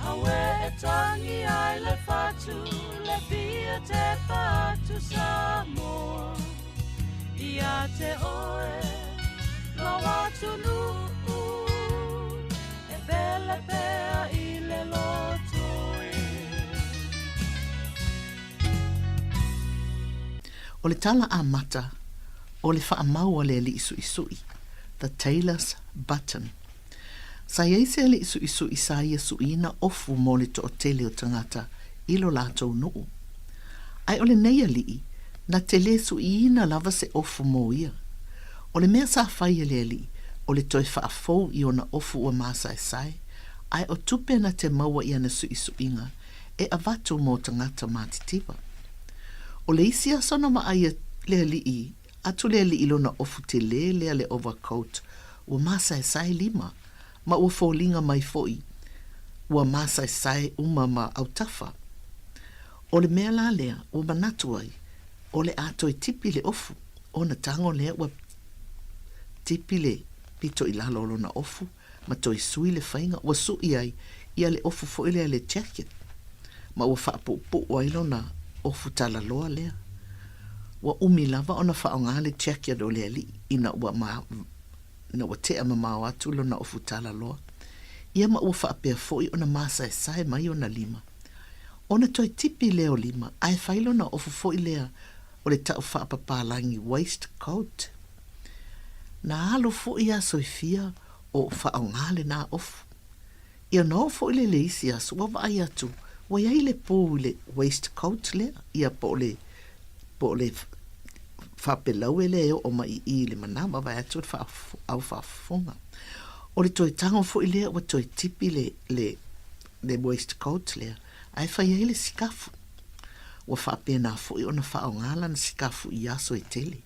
Awe e tangi ai le fatu, le fia te patu Samoa. Ia te oe, lo atunu, e pele pea i le lotoe. O le tala amata o le faamau a le alii suisui, the tailor's button. Sa i ai se alii suisui sa ia suiina ofu mo le toatele o tagata i lo latou nuu. Ae o lenei alii, na te le suiina lava se ofu mo ia. O le mea sa fai e le alii, o le toe faafou i ona ofu ua masaesae, ae o tupe na te maua i ana suisuiga e avatu mo tagata matitiva. O le isi aso na vaai le alii atu le alii i lona ofu telē lea le overcoat ua masaesae lima ma ua foliga mai foi ua masaesae uma ma autafa. O le mea la lea ua manatu ai o le a toe tipi le ofu ona tago lea ua tipi le pito i lalo o lona ofu ma toe sui le faiga ua sui ai ia le ofu foi lea le jacket ma ua faapuupuu ai lona ofu talaloa lea. Ua umi lava ona faaaoga le jacket o le alii ina ua ina ua tea mamao atu lona ofu talaloa ia ma ua faapea foi ona masaesae mai ona lima. Ona toe tipi lea o lima ae fai lona ofu foi lea o le tau faapapalagi waistcoat. Na alu foi aso e fia o faaaoga lenā ofu. Ia ona oo foi lea i le isi aso ua vaai atu ua i ai le pū i le waistcoat lea, ia po o le, po o le faapelaue lea e oo mai i i i le manava vaeatu le au faafofoga. O le toe tago foi lea ua toe tipi le, le, le waistcoat lea ae fai ai le sikafu. Ua faapena foi ona faaaoga lana sikafu i aso e tele.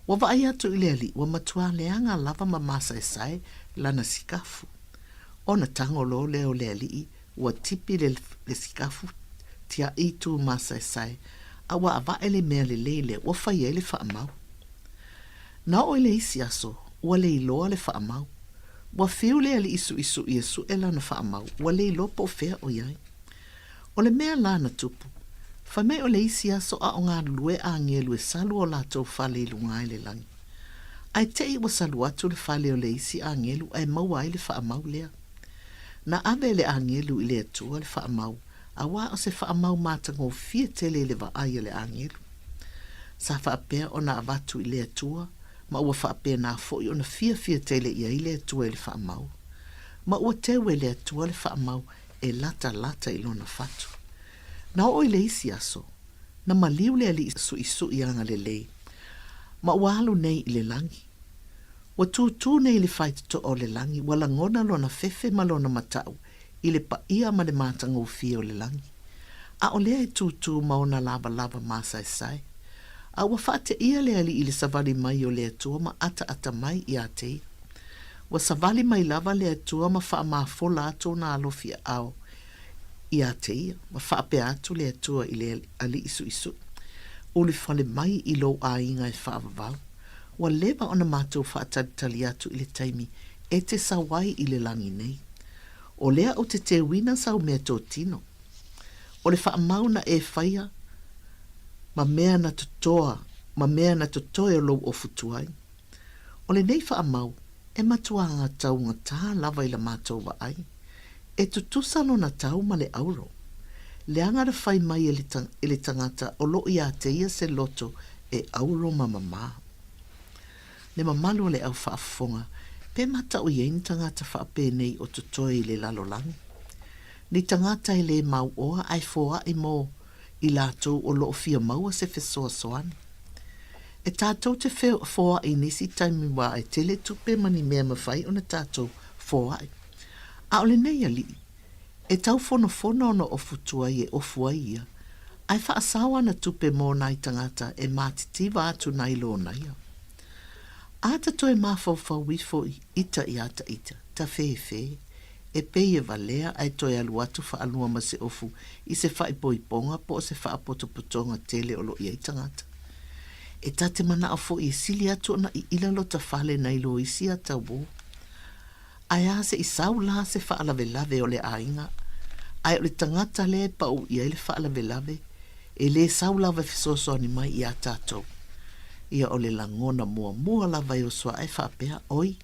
Ua vaai atu i le alii ua matua leaga lava ma masaesae lana sikafu. Ona tago loa lea o le alii ua tipi le, le sikafu tiaʻi tu masaesae a ua avae le mea lelei lea ua fai ai le faamau. Na oo i le isi aso ua le iloa le faamau. Ua fiu le alii suʻisuʻi e suʻe lana faamau ua le iloa po o fea o i ai. O le mea la na tupu, fai mai o le isi aso a o galulue agelu e salu o latou fale i luga i le lagi. Ae teʻi ua salu atu le fale o le isi agelu ae maua ai le faamau lea. Na ave e le agelu i le Atua le faamau, auā o se faamau matagofie tele i le vaai a le agelu. Sa faapea ona avatu i le Atua, ma ua faapena foi ona fiafia tele i ai le Atua i le faamau. Ma ua teu e le Atua le faamau e latalata i lona fatu. Na oo i le isi aso, na maliu le alii suʻisuʻi agalelei, ma ua alu nei i le lagi. Ua tūtū nei i le faitotoa o le lagi, ua lagona lona fefe ma lona mataʻu i le paia ma le matagofie o le lagi. A o lea e tūtū ma ona lavalava masaesae. A ua faateia le alii i le savali mai o le Atua ma ataata mai iā te ia. Ua savali mai lava le Atua ma faamafola atu ona alofi aao iā te ia, ma faapea atu le Atua i le alii suʻisuʻi, Ulufale mai i lou aiga e faavavau. Ua leva ona matou faatalitali atu i le taimi e te sau ai i le lagi nei. O lea ou te teuina sau meatotino. O le faamau na e faia ma mea na totoa ma mea na totoe o lou ofu tuai. O lenei faamau, e matua taugata lava i la matou vaai. E tutusa lona tau ma le auro. Leaga na fai mai e le, e le tagata o loo iā te ia se loto e auro ma mamā. Le mamalu o le au faafofoga, pe mataʻu i ai ni tagata faapenei o totoe i le lalolagi? Ni tagata e lē mauoa ae foaʻi mo i latou o loo fia maua se fesoasoani. E tātou te foaʻi i nisi taimi wā e tele tupe ma ni mea mafai ona tātou foaʻi. A o lenei aliʻi, e taufonofono ona ofu tuai e ofu ai ia, ae faasao ana tupe mō nai tagata e mātitiva atu nai lona ia. Āta toe mafaufau ifo i ita iā ta ita, ta fēfē, e pei e valea ae toe alu atu faalua ma se ofu i se faaipoipoga po o se faapotopotoga tele o lo i ai tagata. E ta te manaʻo foi e sili atu ona iʻila lota fale nai lo isi ata uō. Ae a se i sau la se faalavelave o le aiga, ae o le tagata lea e paʻu i ai le faalavelave, e lē sau lava e fesoasoani mai iā tatou. Ia o le lagona muamua lava e oso aʻe faapea, Oi,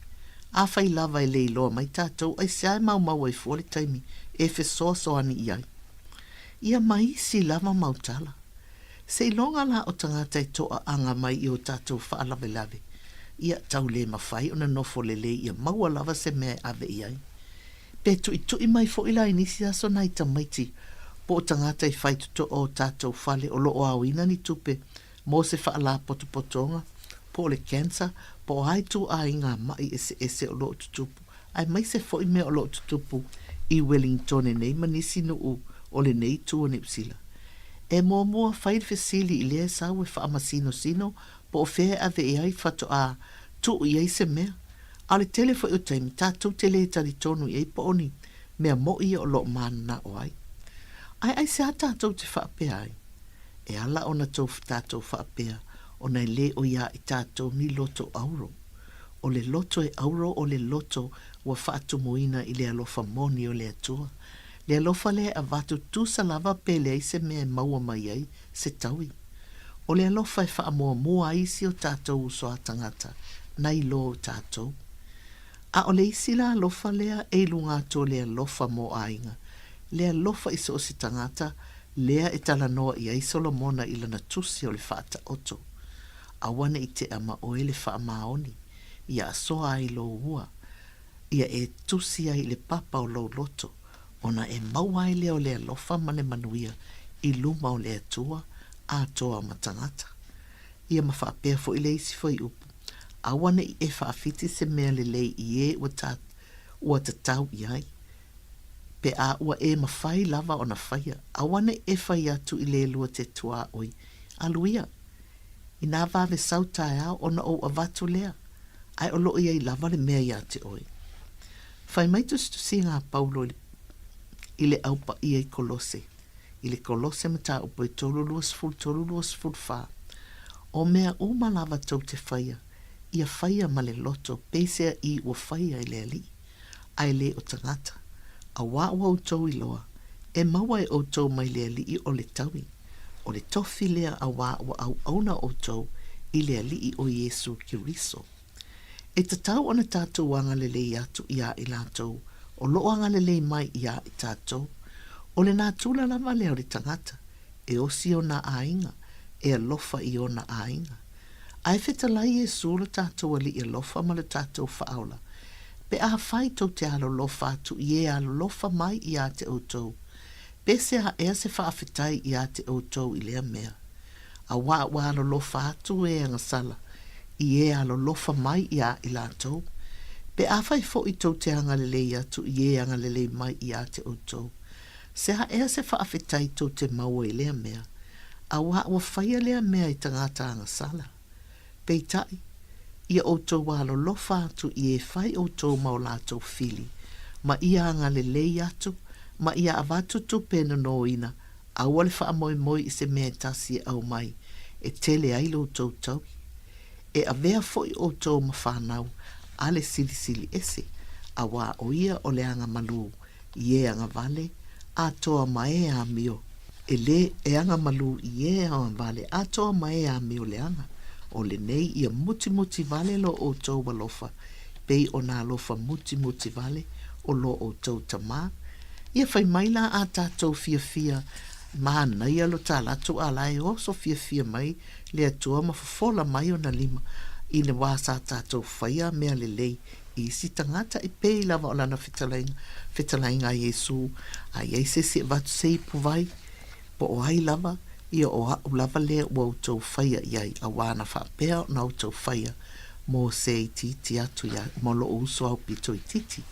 afai lava e le iloa mai tatou, aisea e maumau ai fua le taimi e fesoasoani i ai? Ia ma isi lava mau tala. Seiloga la o tagata e toaaga mai i o tatou faalavelave, ia tau le mafai ona nofo lelei ia maua lava se mea e ave i ai. Pe tuitui mai foi la i nisi aso nai tamaiti po o tagata i faitotoa o tatou fale o lo o aoina ni tupe mo se faalapotopotoga po o le cancer po o a ituaiga maʻi eseese o lo o tutupu aemaise foi mea o lo o tutupu i Welingtone nei ma nisi nuu o lenei itu o Niu Sila. E muamua fai le fesili i lea e sau e faamasinosino po o fea e ave i ai faatoa tuu i ai se mea. A o le tele foi o taimi, tatou te lē talitonu i ai po o ni mea moʻi ia o lo o mananao ai. Ae aisea tatou te faapea ai? E ala ona tou tatou faapea ona e lē o iā i tatou ni loto auro. O le loto e auro o le loto ua faatumuina i le alofa moni o le Atua. Le alofa lea e avatu tusa lava pe leai se mea e maua mai ai se taui. O le alofa e faamuamua ai isi o tatou uso a tagata nai lo o tatou. A o le isi la alofa lea e i luga atu o le alofa mo aiga, le alofa i so o se tagata lea e talanoa i ai Solomona i lana tusi o le Faataoto. Aua ne i tea ma oe le faamaoni, ia asoa ai lou ua, ia e tusi ai i le papa o lou loto, ona e maua ai lea o le alofa ma le manuia i luma o le Atua atoa ma tagata. Ia ma faapea foi le isi fuaiupu, Aua ne i e faawhiti se mea lelei i e ua ta, ua tatau i ai, pe a ua e mawhai lava ona whaia, aua ne i e whai atu i le lua te tuaoi, alu ia, inā vave sau taeao ona ou avatu lea, ae o loo i ai lava le mea iā te oe. Fai mai tusitusiga a Paulo i le Au Paia i Kolose, i le Kolose mataupu e 3, 23, 24, O mea uma lava tou te faia, ia faia ma le loto peisea i ua faia e le Alii, ae le o tagata, auā ua outou iloa, e maua e outou mai le Alii o le taui, o le tofi lea auā ua auauna outou i le Alii o Iesu Keriso. E tatau ona tatou agalelei atu iā i latou o loo agalelei mai iā i tatou. O le natura lava lea o le tagata, e osi ona aiga, e alofa i ona aiga. Ae fetalai Iesu lo tatou Alii alofa ma lo tatou Faaola, pe afai tou te alolofa atu i e alolofa mai iā te outou, pe se a ea se faafetai iā te outou i lea mea? Auā ua alolofa atu e agasala i e alolofa mai iā i latou, pe afai foi tou te agalelei atu i e agalelei mai iā te outou, se a ea se faafetai tou te maua i lea mea, auā ua faia lea mea i tagata agasala? Peitai, ia outou alolofa atu i e fai outou ma o latou fili, ma ia agalelei atu, ma ia avatu tupe e nonoina, Aua le faamoemoe i se mea e tasi e aumai e tele ai lo outou taui. E avea foi outou ma fanau a le Silisili Ese, auā o ia o le agamalū i e agavale atoa ma e amio, e lē e agamalū i e agavale atoa ma e amio leaga, o lenei ia mutimuti vale lo outou alofa pei o nā alofa mutimuti vale o lo outou Tamā. Ia fai mai la a tatou fiafia manaia lo ta latou a la e oso fiafia mai le Atua ma fofola mai ona lima i le wā sa tatou faia mea lelei i isi tagata e pei lava o lana fetalaiga fetalaiga a Iesu a i ai se isi e avatu se ipu vai po o ai lava ia o a'u lava lea ua outou faia i ai auā na faapea ona outou faia mo se itiiti atu ia mo lo'u uso aupito itiiti.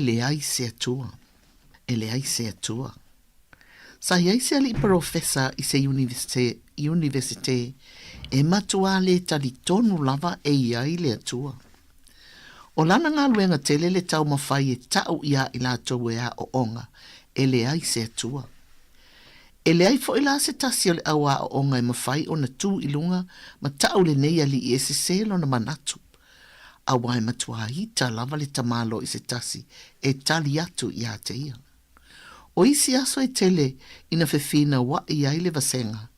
E leai se Atua. E leai se Atua. Sa i ai se alii polofesa i se iunivesite e matuā lē talitonu lava e i ai le Atua. O lana galuega tele le taumafai e ta'u iā i latou e aoaoga e leai se Atua. E leai foi la se tasi o le au aoaoga e mafai ona tū i luga ma ta'u lenei alii e sesē lona manatu, auā e matuā ita lava le tamaloa i se tasi e tali atu iā te ia. O isi aso e tele ina fefinauaʻi ai le vasega,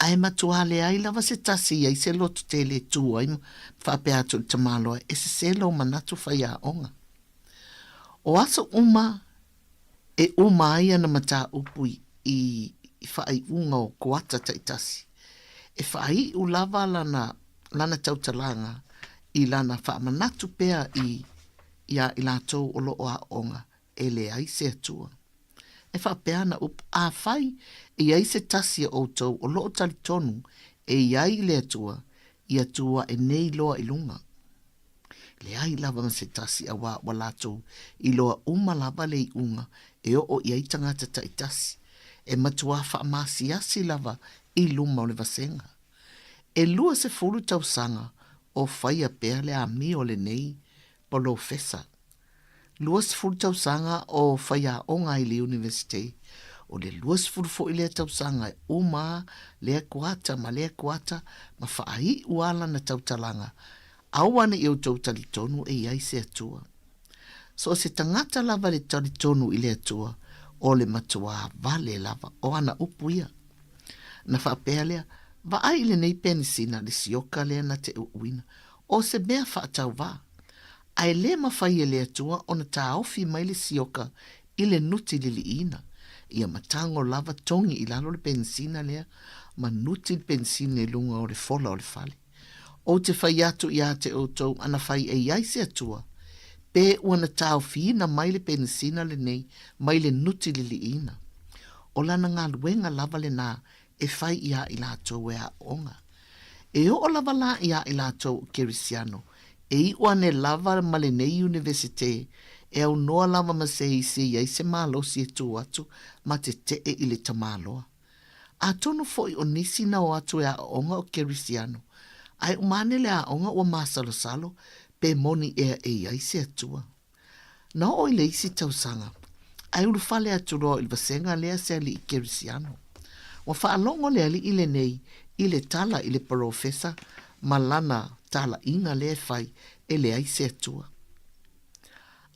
a e matuā leai lava se tasi i ai se loto tele e tū ai ma faapea atu i le tamaloa e sesē lou manatu faiaoga. O aso uma e uma ai ana mataupu i faaiuga o koata taitasi, e faaiu lava lana lana tautalaga i lana faamanatu pea i iā i latou o loo aooga e leai se Atua. E faapea ana upu, Afai e i ai se tasi o ʻoutou o loo talitonu e i ai i le Atua, ia tū aʻe nei loa i luga. Leai lava ma se tasi auā ua latou iloa uma lava le iʻuga e oo i ai tagata taitasi, e matuā faamaasiasi lava i luma o le vasega. E 20 tausaga o faia pea le amio lenei polofesa. 20 tausaga o faiaoga ai i le Iunivesite, o le 20 foi lea tausaga e uma a lea kuata ma lea kuata ma faaiu a lana tautalaga, aua ne i outou talitonu e i ai se Atua. So o se tagata lava le talitonu i le Atua, o le matuā vale lava o ana upu ia. Na faapea lea, Vaai i lenei penisina le sioka lea na te uuina, o se mea faatauvā. Ae lē mafai e le Atua ona taofi mai le sioka i le nuti liliina, ia matago lava togi i lalo le penisina lea ma nuti le penisina i luga o le fola o le fale. Ou te fai atu iā te outou ana fai e i ai se Atua, pe ua na taofiina mai le penisina lenei mai le nuti liliina. O lana galuega lava lenā e fai iā i latou e aooga. E oo lava la iā i latou o Kerisiano, e iʻu ane lava ma lenei Iunivesite, e aunoa lava ma se isi e i ai se malosi e tū atu ma teteʻe i le tamaloa. Atonu foi o nisi na o atu e aooga o Kerisiano, ae uma ane le aoga ua masalosalo pe moni ea e i ai se Atua. Na oo i le isi tausaga, ae ulufale atu loa i le vasega lea se alii Kerisiano. Ua faalogo le alii lenei i le tala i le polofesa ma lana talaiga lea e fai e leai se Atua.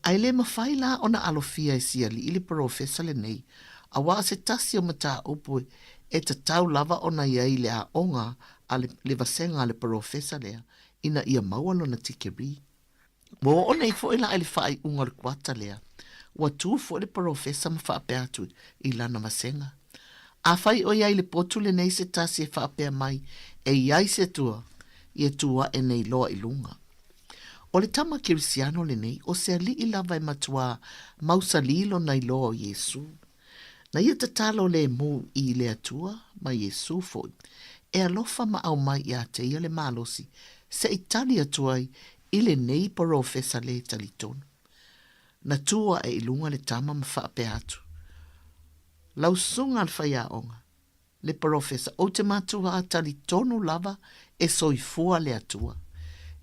Ae le mafai la ona alofia e si alii le polofesa lenei, auā o se tasi o mataupu e tatau lava ona i ai le aoga a le vasega a le polofesa lea ina ia maua lona tikeri. Ua oo nei foi la i le faaiuga o le kuata lea, ua tū foi le polofesa ma faapea atu i lana vasega, Afai o i ai i le potu lenei se tasi e faapea mai e i ai se Atua, ia tū aʻe nei loa i luga. O le tama kerisiano lenei, o se alii lava e matuā mausalī lona iloa o Iesū. Na ia tatalo lēmū i le Atua ma Iesū foi, e alofa ma aumai iā te ia le malosi se i tali atu ai i lenei polofesa lē talitonu. Na tū aʻe i luga le tama ma faapea atu, Lau susuga a le faiaoga, le polofesa, ou te matua talitonu lava e soifua le Atua.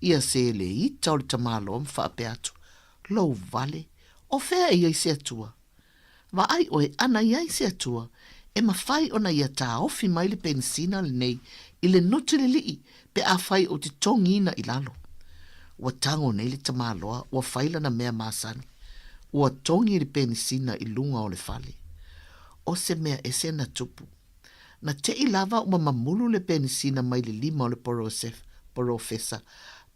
Ia se le ita o le tamaloa ma faapea atu, Lou vale, o fea e i ai se Atua? Vaai ʻoe, ana i ai se Atua, e mafai ona ia taofi mai le penisina lenei i le nuti lilii pe afai ou te togiina i lalo. Ua tago nei le tamaloa ua fai lana mea masani. Ua togi le penisina i luga o le fale. O se mea ese na tupu. Na teʻi lava ua mamulu le penisina mai le lima o le polofesa,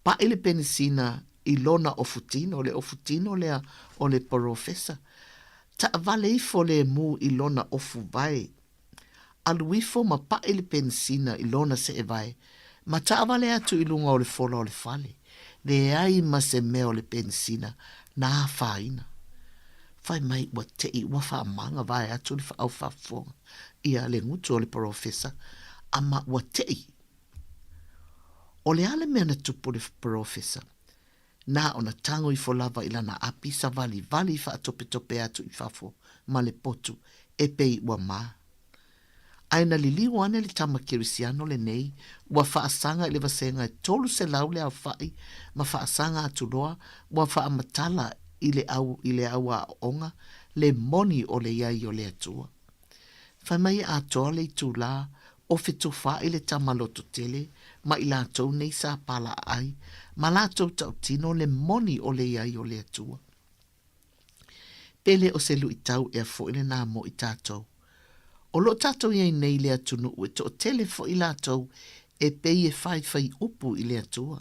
paʻi le penisina i lona ofutino, le ofutino lea o le polofesa. Taʻawale ifo le mū i lona ofu wae. Alu ifo ma paʻi le penisina i lona seʻewae, ma taʻawale atu i luga o le fola o le fale. Leai ma se mea o le penisina na afaina. Fai mai ua teʻi ua faamaga vae atu le au faafofoga ia le gutu o le polofesa, a ma ua teʻi. O le a le mea na tupu le polofesa? Na ona tago ifo lava i lana api savalivali faatopetope atu i fafo ma le potu e pei ua ma. Ae na liliu ane le tama kerisiano lenei ua faasaga i le vasega e 300 le aofa'i ma faasaga atu loa ua faamatala i le au i le au aoaoga le moni o le i ai o le Atua. Fai mai e atoa le itulā o fetufaai le tama lototele ma i latou nei sa palaaai ma latou tautino le moni o le i ai o le Atua. Pe le o se luitau ea foi lenā mo i tatou. O lo o tatou i ai nei i le atunuu e toatele foi i latou e pei e faifai upu i le Atua.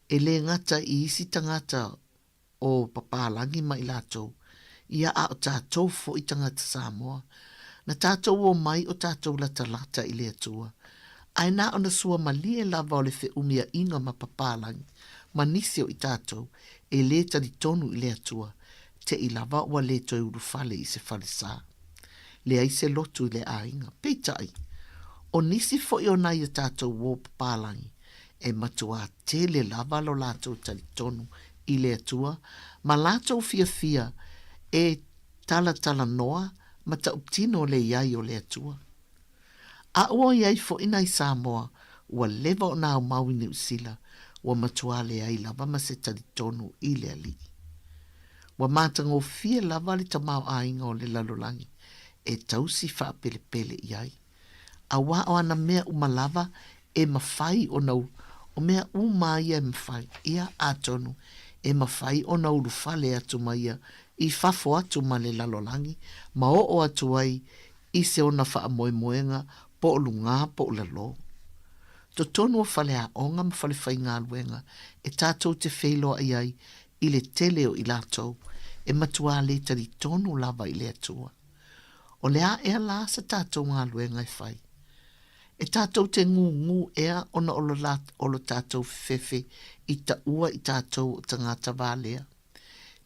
E le gata i isi tagata o papalagi ma i latou, ia a o tatou foi tagata Samoa. Na tatou omai o tatou latalata i le Atua, ae na ona suamalie lava o le feumiaiga ma papalagi ma nisi o i tatou e lē talitonu i le Atua, te i lava ua lē toe ulufale i se falesā. Leai se lotu i le aiga. Peitai, o nisi foi o nai a tatou uo papalagi, e matuā tele lava lo latou talitonu i le Atua ma latou fiafia e talatalanoa ma tautino le i ai o le Atua. A ua i ai foi nai Samoa ua leva ona aumau i Niu Sila, ua matuā leai lava ma se talitonu i le Alii. Ua matagofie lava le tamaoaiga o le lalolagi e tausi faapelepele i ai. Auā o ana mea uma lava e mafai ona o mea uma ia e mafai, ia, atonu e mafai ona ulufale atu ma ia i fafo atu ma le lalolagi ma oo atu ai i se ona faamoemoega po o lugā po o lalō. Totonu o faleaoga ma falefaigaluega e tatou te feiloai ai i le tele o i latou e matuā le talitonu lava i le Atua. O le a ea la sa tatou galuega e fai? E tatou te gūgū ea ona o lo o lo tatou fefefe i taua i tatou o tagata valea?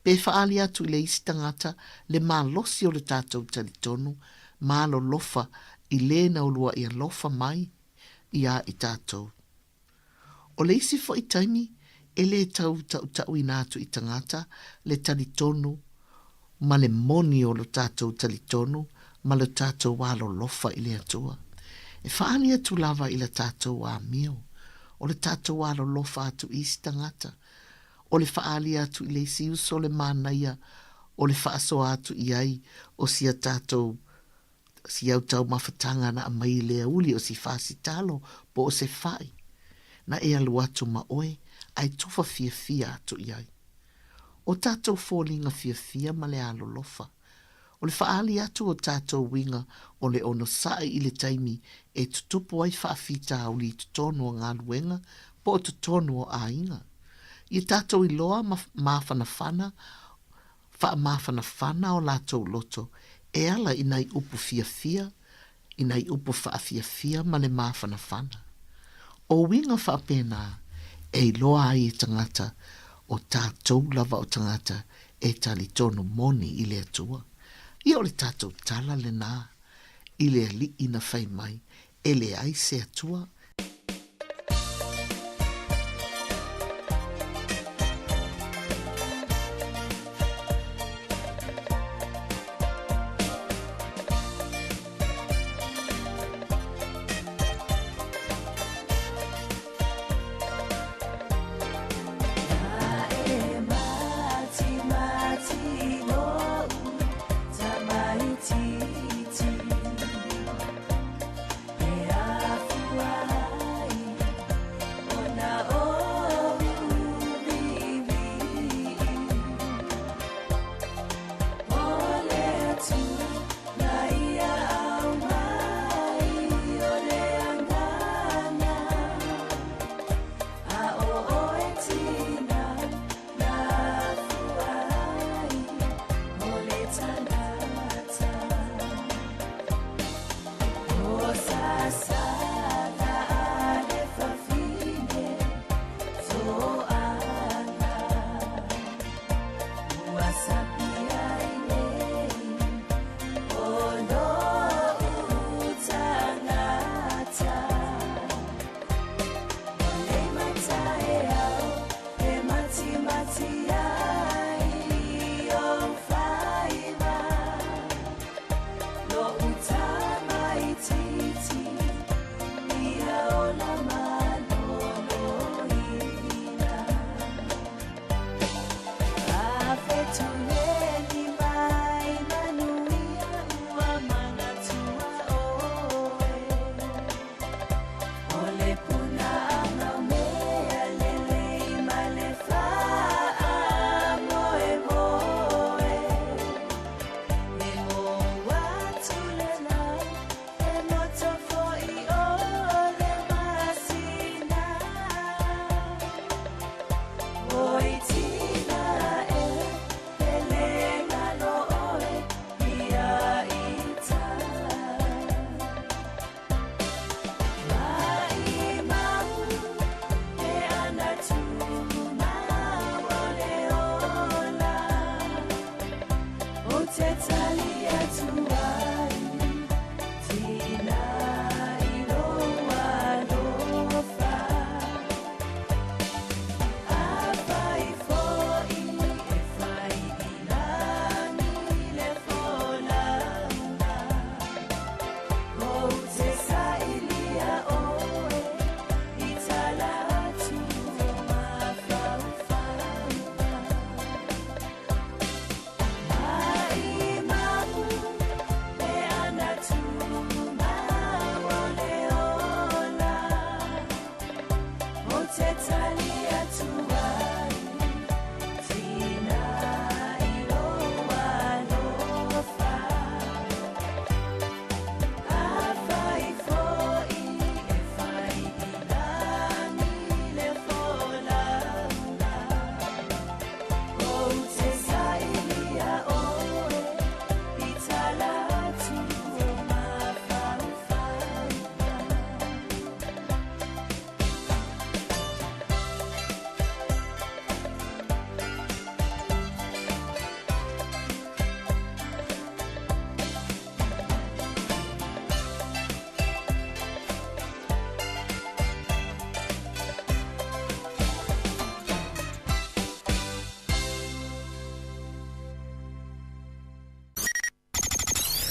Pe faaali atu i le isi tagata le malosi o le tatou talitonu ma alolofa i le na uluaʻi alofa mai iā i tatou? O le isi foi taimi, e lē tau taʻutaʻuina atu i tagata le talitonu ma le moni o lo tatou talitonu ma lo tatou alolofa i le Atua. E faaali atu lava i la tatou amio, o le tatou alolofa atu i isi tagata, o le faaali atu i le isi uso le manaia o le faasoa atu i ai o sia tatou si au taumafataga na aumai i le auli o si fasitalo po o se fa'i, na e alu atu ma oe ae tufa fiafia atu i ai. O tatou foliga fiafia ma le alolofa, o le faaali atu o tatou uiga o le onosaʻi i le taimi e tutupu ai faafitauli i totonu o galuega po o totonu o aiga. Ia tatou iloa ma mafanafana faamafanafana o latou loto e ala i nai upu fiafia, i nai upu faafiafia ma le mafanafana. O uiga faapena e iloa ai e tagata o tatou lava o tagata e talitonu moni i le Atua. Ia o le tatou tala lenā i le Alii na fai mai e leai se Atua.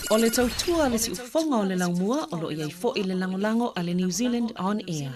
O le tautua a le siufofoga o le laumua o lo o i ai foi le lagolago a le New Zealand On Air.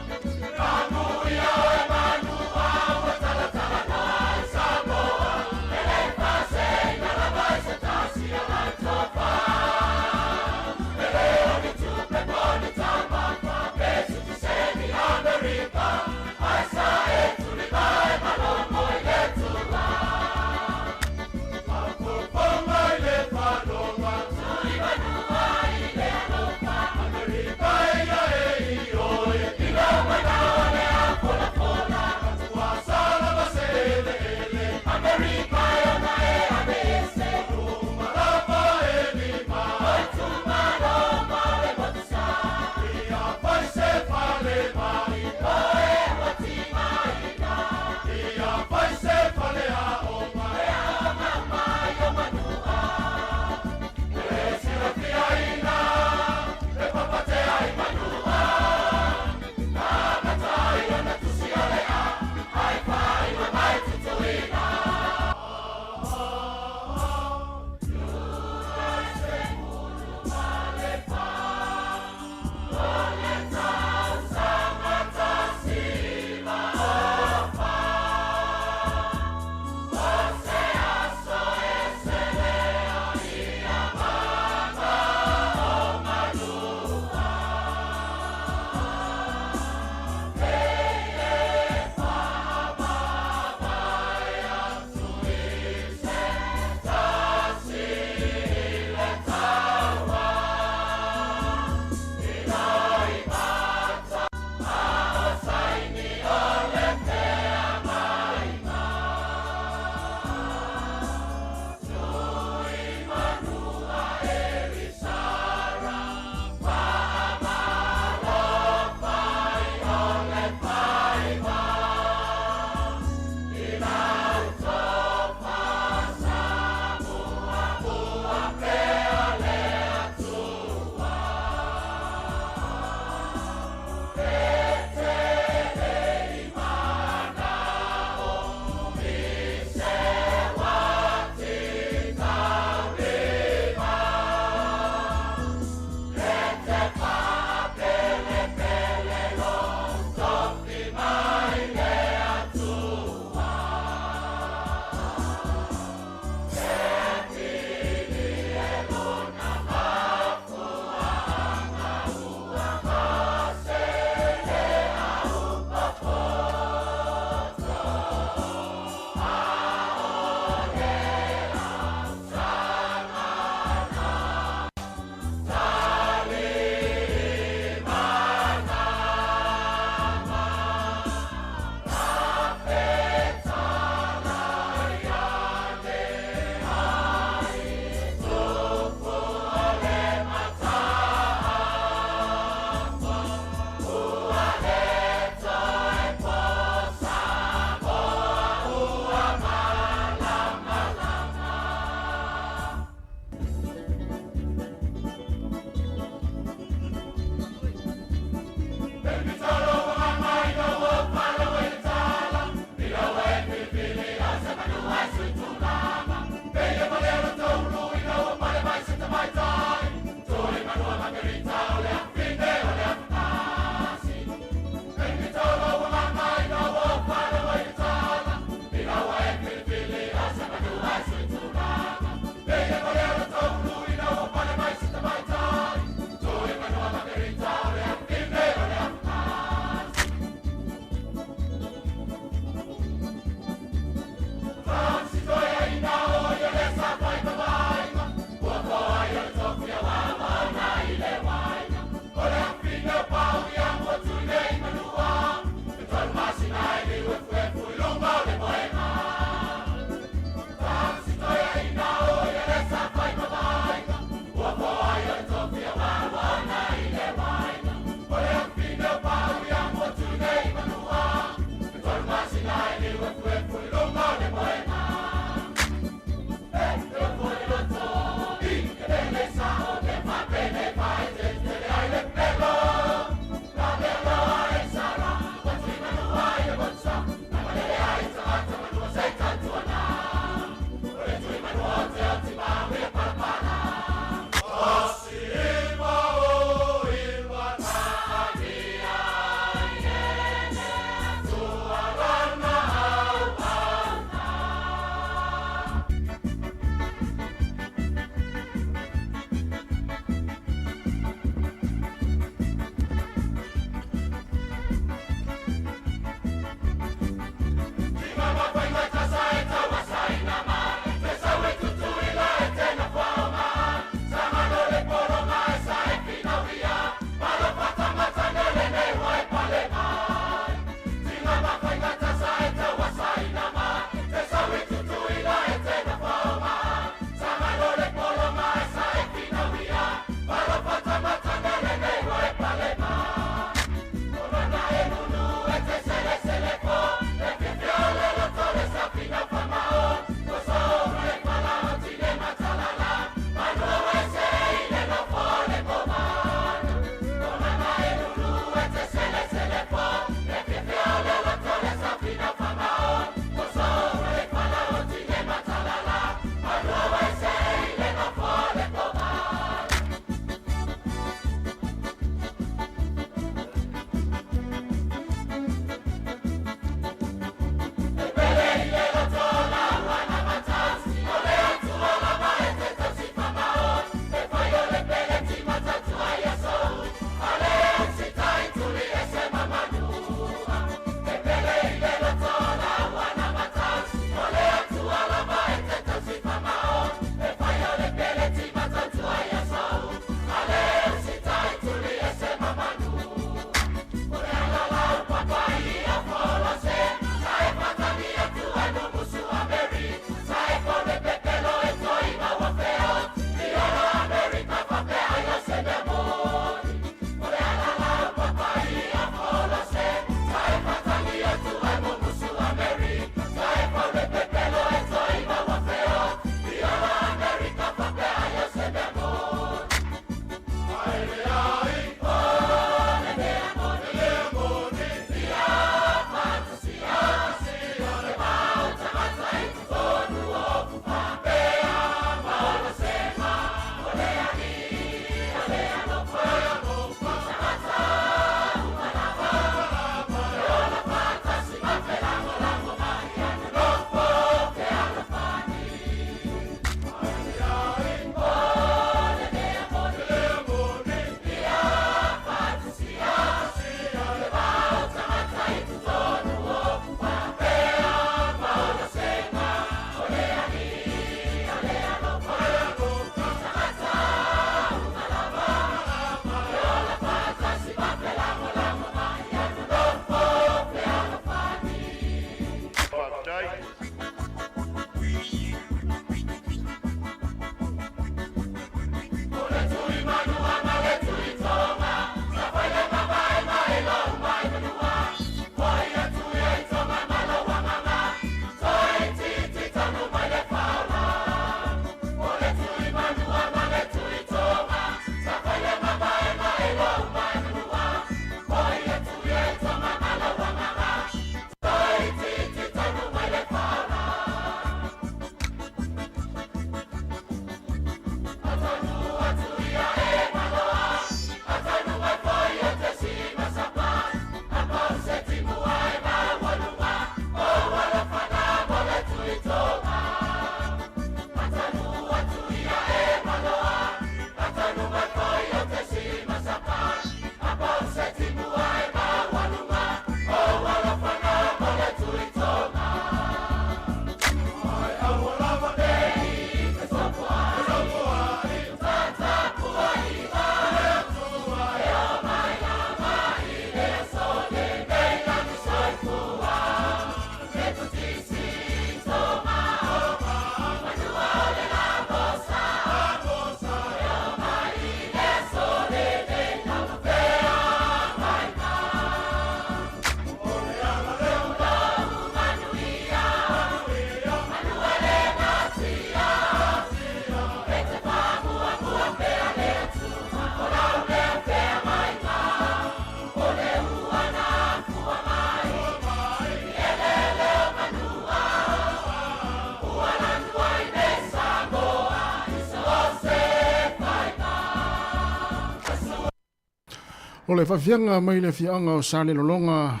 O le faafiaga mai le afioaga o Salelologa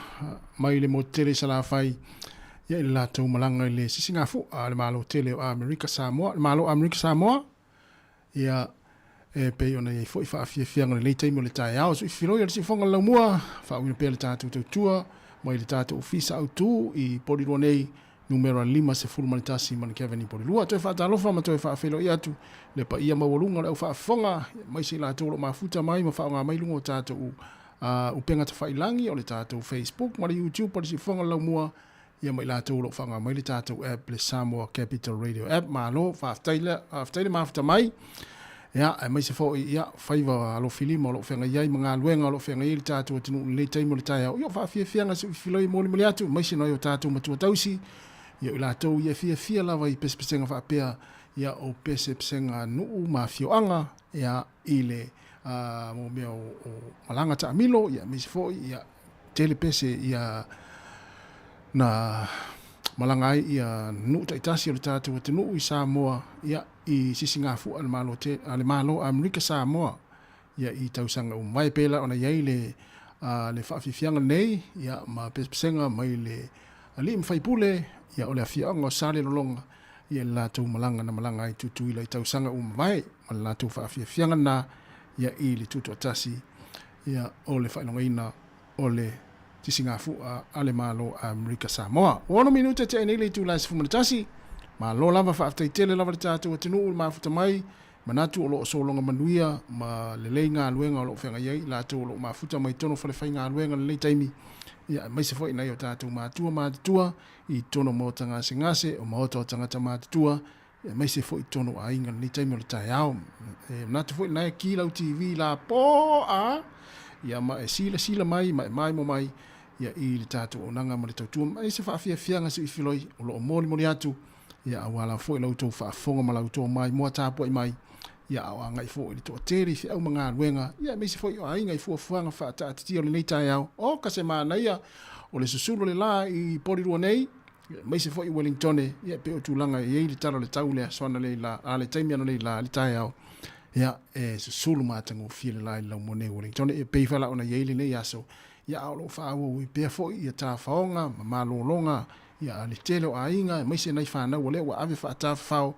mai le motu tele i Salafai ia i le latou malaga i le sisigafua a le Malo tele o Amerika Samoa, le Malo Amerika Samoa, ia e pei ona i ai foi faafiafiaga i lenei taimi o le taeao. Suifiloi o le siufofoga o le laumua, faauiina pea le tatou tautua mai le tatou ofisa autu i Polilua nei, numera 51 Manukeveni Polilua. Toe faatalofa ma toe faafeiloai atu le paia maualuga o le au faafofoga, aemaise i latou o lo o mafuta mai ma faaaoga mai luga o tatou upega tafailagi o le tatou Facebook ma le YouTube o le Siufofoga o le Laumua, ia ma i latou o lo o faaaoga mai le tatou app le Samoa Capital Radio App. Malo, faafetai le, faafetai le mafuta mai. Ia, aemaise foi, ia, faiva alofilima o lo o feagai ai ma galuega o lo o feagai ai le tatou atunuu i lenei taimi o le taeao. Ia, o faafiafiaga se filoi e molimoli atu, aemaise nai o tatou matua tausi, ia o i latou ia fiafia lava i pesepesega faapea, ia o pesepesega nuu ma afioaga, ia, i le, uh, mea o, o malaga taamilo, ia, aemaise foi, ia, tele pese ia na malaga ai ia nuu taitasi o le tatou atunuu i Samoa, ia, i sisigafua a le Malo te, a le Malo Amerika Samoa ia i tausaga uma mai pei la ona i ai le a le faafiafiaga nei ia ma pesepesega mai le alii ma faipule ia o le afioaga o Salelologa ia le latou malaga na malaga ai Tutuila i tausaga ua mavae ma le latou faafiafiaga na ia i le tutoatasi ia o le faailogaina o le sisigafua a le Malo Amerika Samoa. Ua 6 minute tea nei le itula e 11. Malo lava, faafetai tele lava le tatou atunuu i le mafuta mai. Manatu o lo o sologa manuia ma lelei galuega o lo o feagai ai i latou o lo o mafuta mai totonu o falefaigaluega i lenei taimi, ia aemaise foi nai o tatou matua matutua i totonu o maota gasegase, o maota o tagata matutua, aemaise foi i totonu o aiga i lenei taimi o le taeao. E manatu foi lena e ki lau TV lapo a, ia ma e silasila mai ma e maimo mai ia i le tatou auaunaga ma le tautua ma se faafiafiaga siuifiloi o lo o molimoli atu ia aua lava foi la outou faafofoga ma la outou maimoa tapuai mai ia a o agai foi i le toatele i feau ma galuega ia aemaise foi o aiga i fuafuaga faataatitia o lenei taeao. O ka se manaia o le susulu o le la i Polilua nei aemaise foi i Wellingtone, ia e pei o tulaga e i ai le tala o le tau le aso analeila, a le taimi analeila i le taeao, ia e susulu matagofie le la i le laumone i Wellingtone, e pei foi la ona i ai lenei aso, ia a o lo o faaauau ai pea foi ia tafaoga ma malologa ia a le tele o aiga, aemaise nai fanau o lea ua ave faatafafao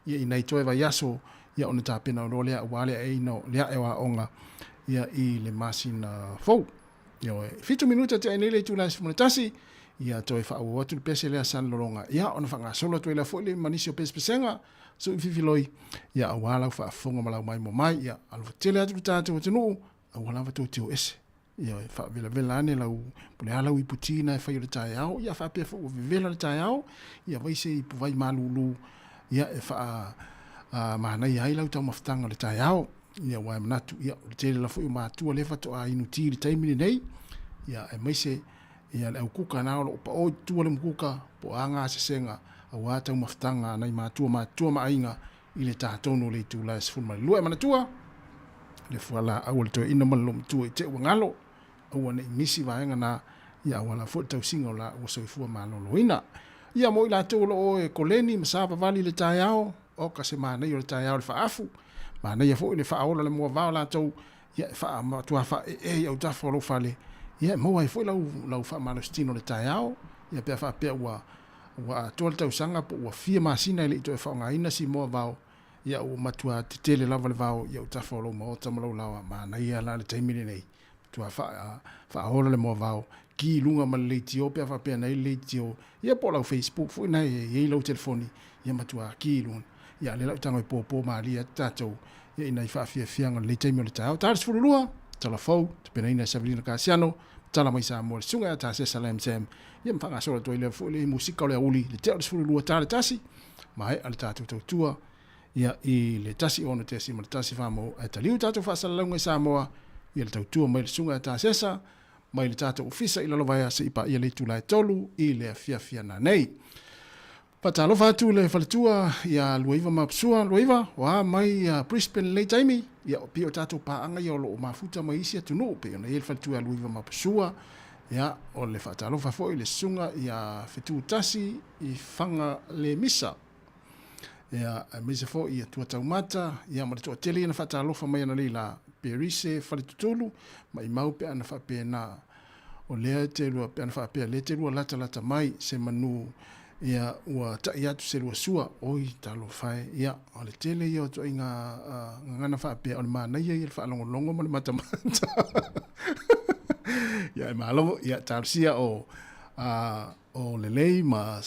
ia i nai toe vaiaso ia ona tapena loa lea aua le aeina o le ae o aoga ia i le masina fou. Ioe, 7 minute tea nei le itula e 11, ia toe faaauau atu le pese lea Salelologa, ia ona faagasolo atu ai lea foi le ma nisi o pesepesega sui fifiloi, ia aua lau faafofoga ma lau maimoa mai, ia alofa tele atu le tatou atunuu, aua lava tou te o ese. Ioe, faavelavela ane lau, po o le a lau iputi na e fai o le taeao, ia faapea foi ua vevela le taeao, ia fai se ipuvai malulu, ia e faa manaia ai lau taumafataga o le taeao. Ia aua e manatu, ia, o le tele lava foi o matua lea faatoa inu ti i le taimi lenei, ia, aemaise ia le aukuka na o lo o pao i tua le mukuka, po o a gasesega, aua taumafataga a nai matua matutua ma aiga i le ta tonu o le itula e 12. E manatua, le fualaau a le toeaina ma le loomatua i te ua galo, aua ne i misi vaega na, ia aua lava foi le tausiga o laua soifua maloloina. Ia mo i latou o lo o e koleni ma savavali i le taeao, oka se manaia o le taeao i le faaafu, manaia foi le faaola le moavao latou, ia e faa, matua faaee i autafa o lou fale, ia e maua ai foi lau, lau faamalositino i le taeao, ia pe a faapea ua, ua atoa le tausaga po ua fia masina e le i toe faaaogaina si moavao, ia ua matua tetele lava le vao i autafa o lou maota ma lou laoa, manaia la le taimi lenei. Matua faa, faaola le moavao, ki i luga ma le leitio pe a faapea na i ai le leitio, ia po o lau Facebook foi na e i ai lau telefoni, ia matua ki i luga. Ia a o lea la ua tago e pōpō malie atu tatou ia i nai faafiafiaga o lenei taimi o le taeao. Ta le 12, tala fou, tapenaina e Savelina Kasiano, tala mai Samoa le susuga ia Tasesa Lam Sam, ia ma faagasolo atu ai lea foi le musika o le aouli, le tea o le 12 ta le tasi, maea le tatou tautua ia i le 1 6.1 mou ae taliu tatou faasalalauga i Samoa ia le tautua mai le susuga ia Tasesa mai le tatou ofisa i Lalovaea se i paia le itula e 3 i le afiafi ananei. Faatalofa atu le faletua ia Luaiva Mapusua. Luaiva, o a mai ia Brisbane lenei taimi? Ia, pei o tatou paaga ia o lo o mafuta mai isi atunuu, pei ona i ai le faletua ia Luaiva Mapusua. Ia, o le faatalofa foi i le susuga ia Fetutasi i Faga Lemisa. Ia, aemaise foi ia Tuataumata, ia ma le toatele ia na faatalofa mai analeila. perise faletutulu, maʻimau pe ana faapena o lea e te lua pe ana faapea lea e te lua latalata mai se manu ia ua taʻi atu se lua sua oi talofa e ia o le tele ia o ituaiga gagana faapea o le manaia ia le faalogologo ma le matamata ia e malo ia talosia o o lelei ma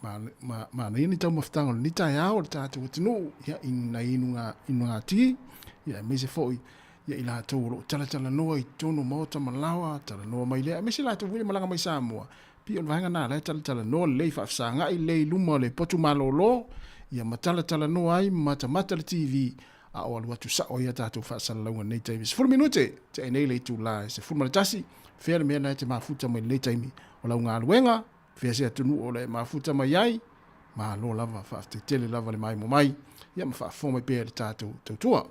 ma ma manaia ni taumafataga o lenei taeao o le tatou atunuu ia i nai inuga inugati ia aemaise foi ia i latou o loo talatalanoa i totonu o maota ma laoa talanoa mai lea aemaise latou foi e malaga mai Samoa pei o le vaega na la e talatalanoa lelei faafesagai lelei i luma o le potu malolo ia ma talatalanoa ai ma matamata le TV a o alu atu sao ai a tatou faasalalauga i lenei taimi. 10 minute tea nei le itula e 11, fea le mea na e te mafuta mai lenei taimi o lau galuega, fea se atunuu o le mafuta mai ai, malo lava, faafetai tele lava le maimo mai, ia ma faafofoga mai pea i le tatou tautua.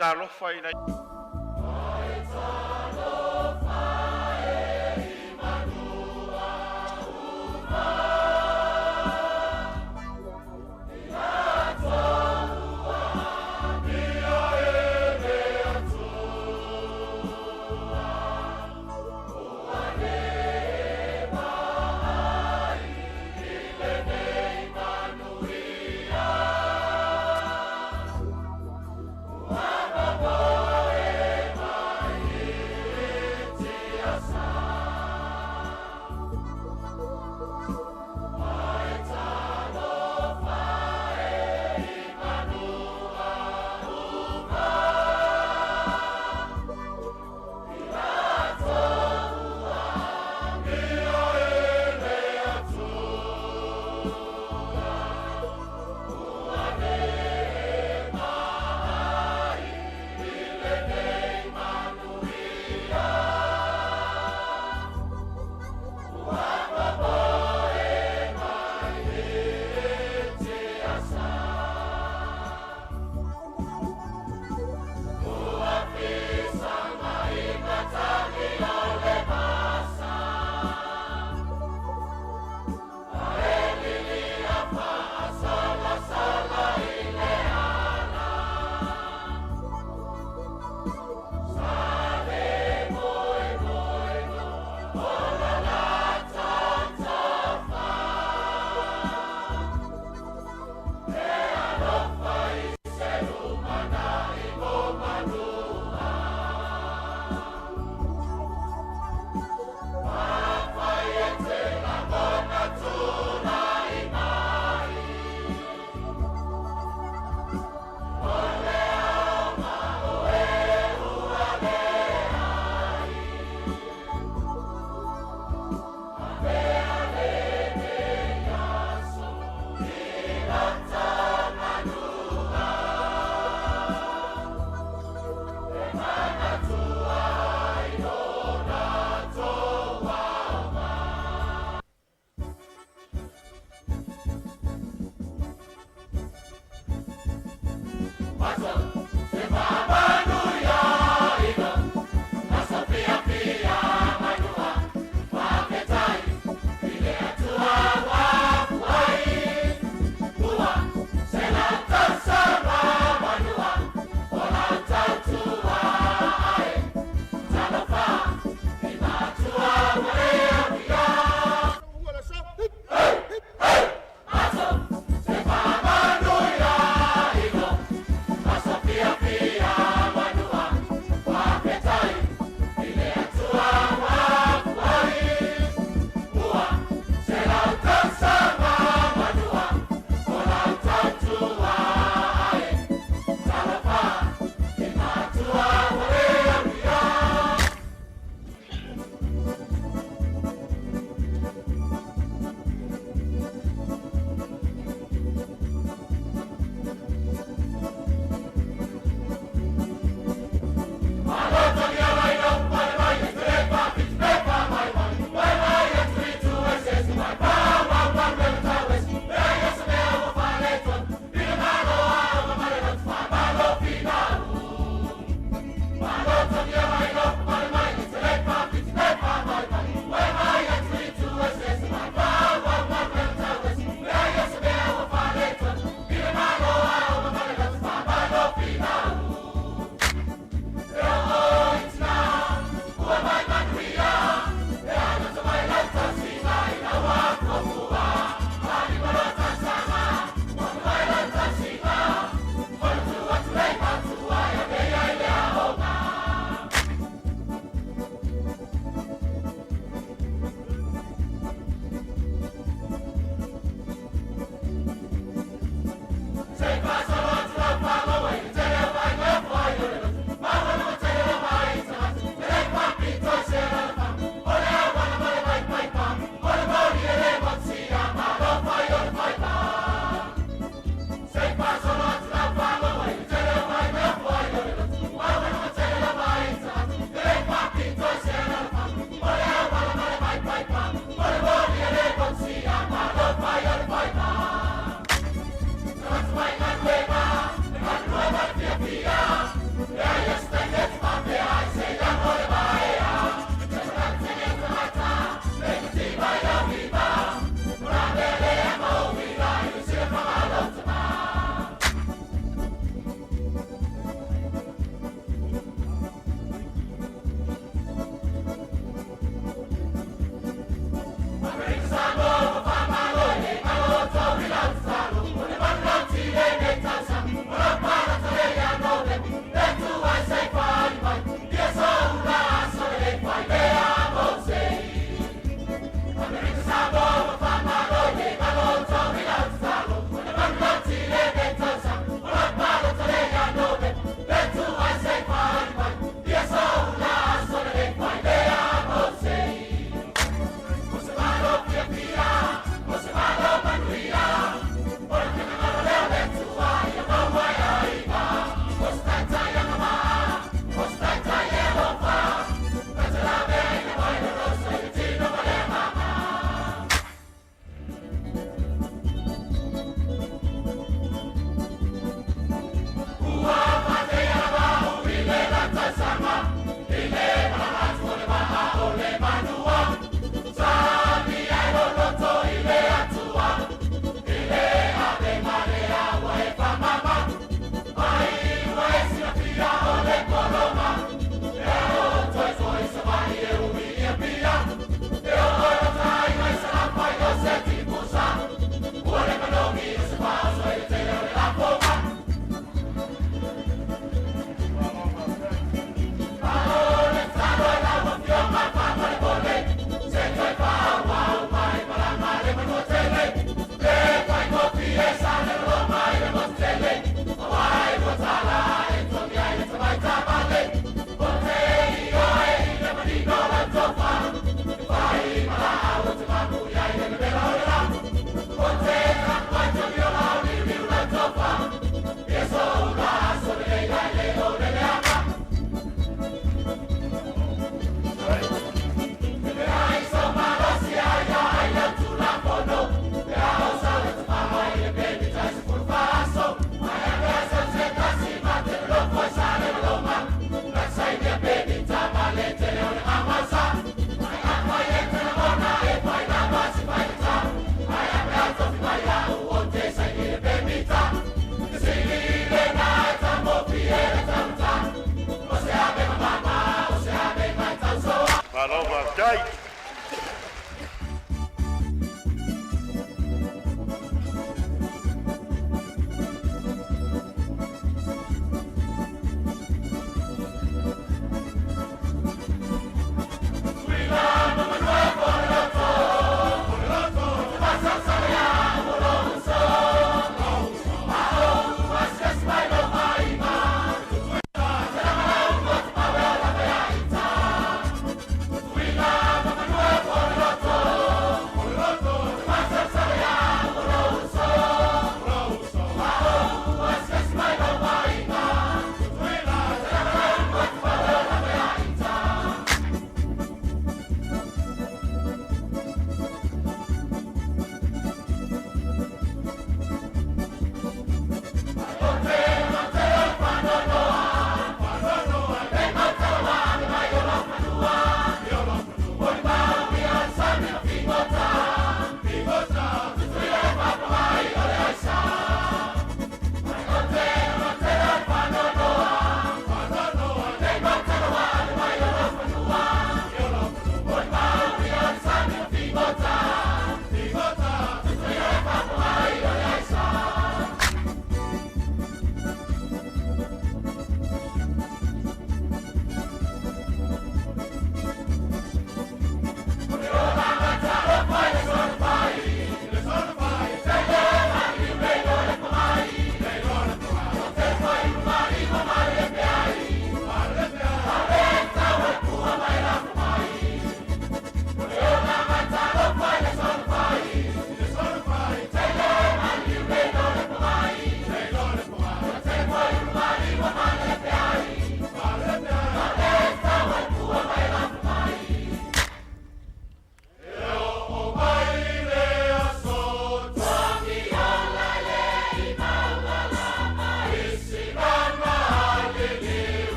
Talofa ina Ua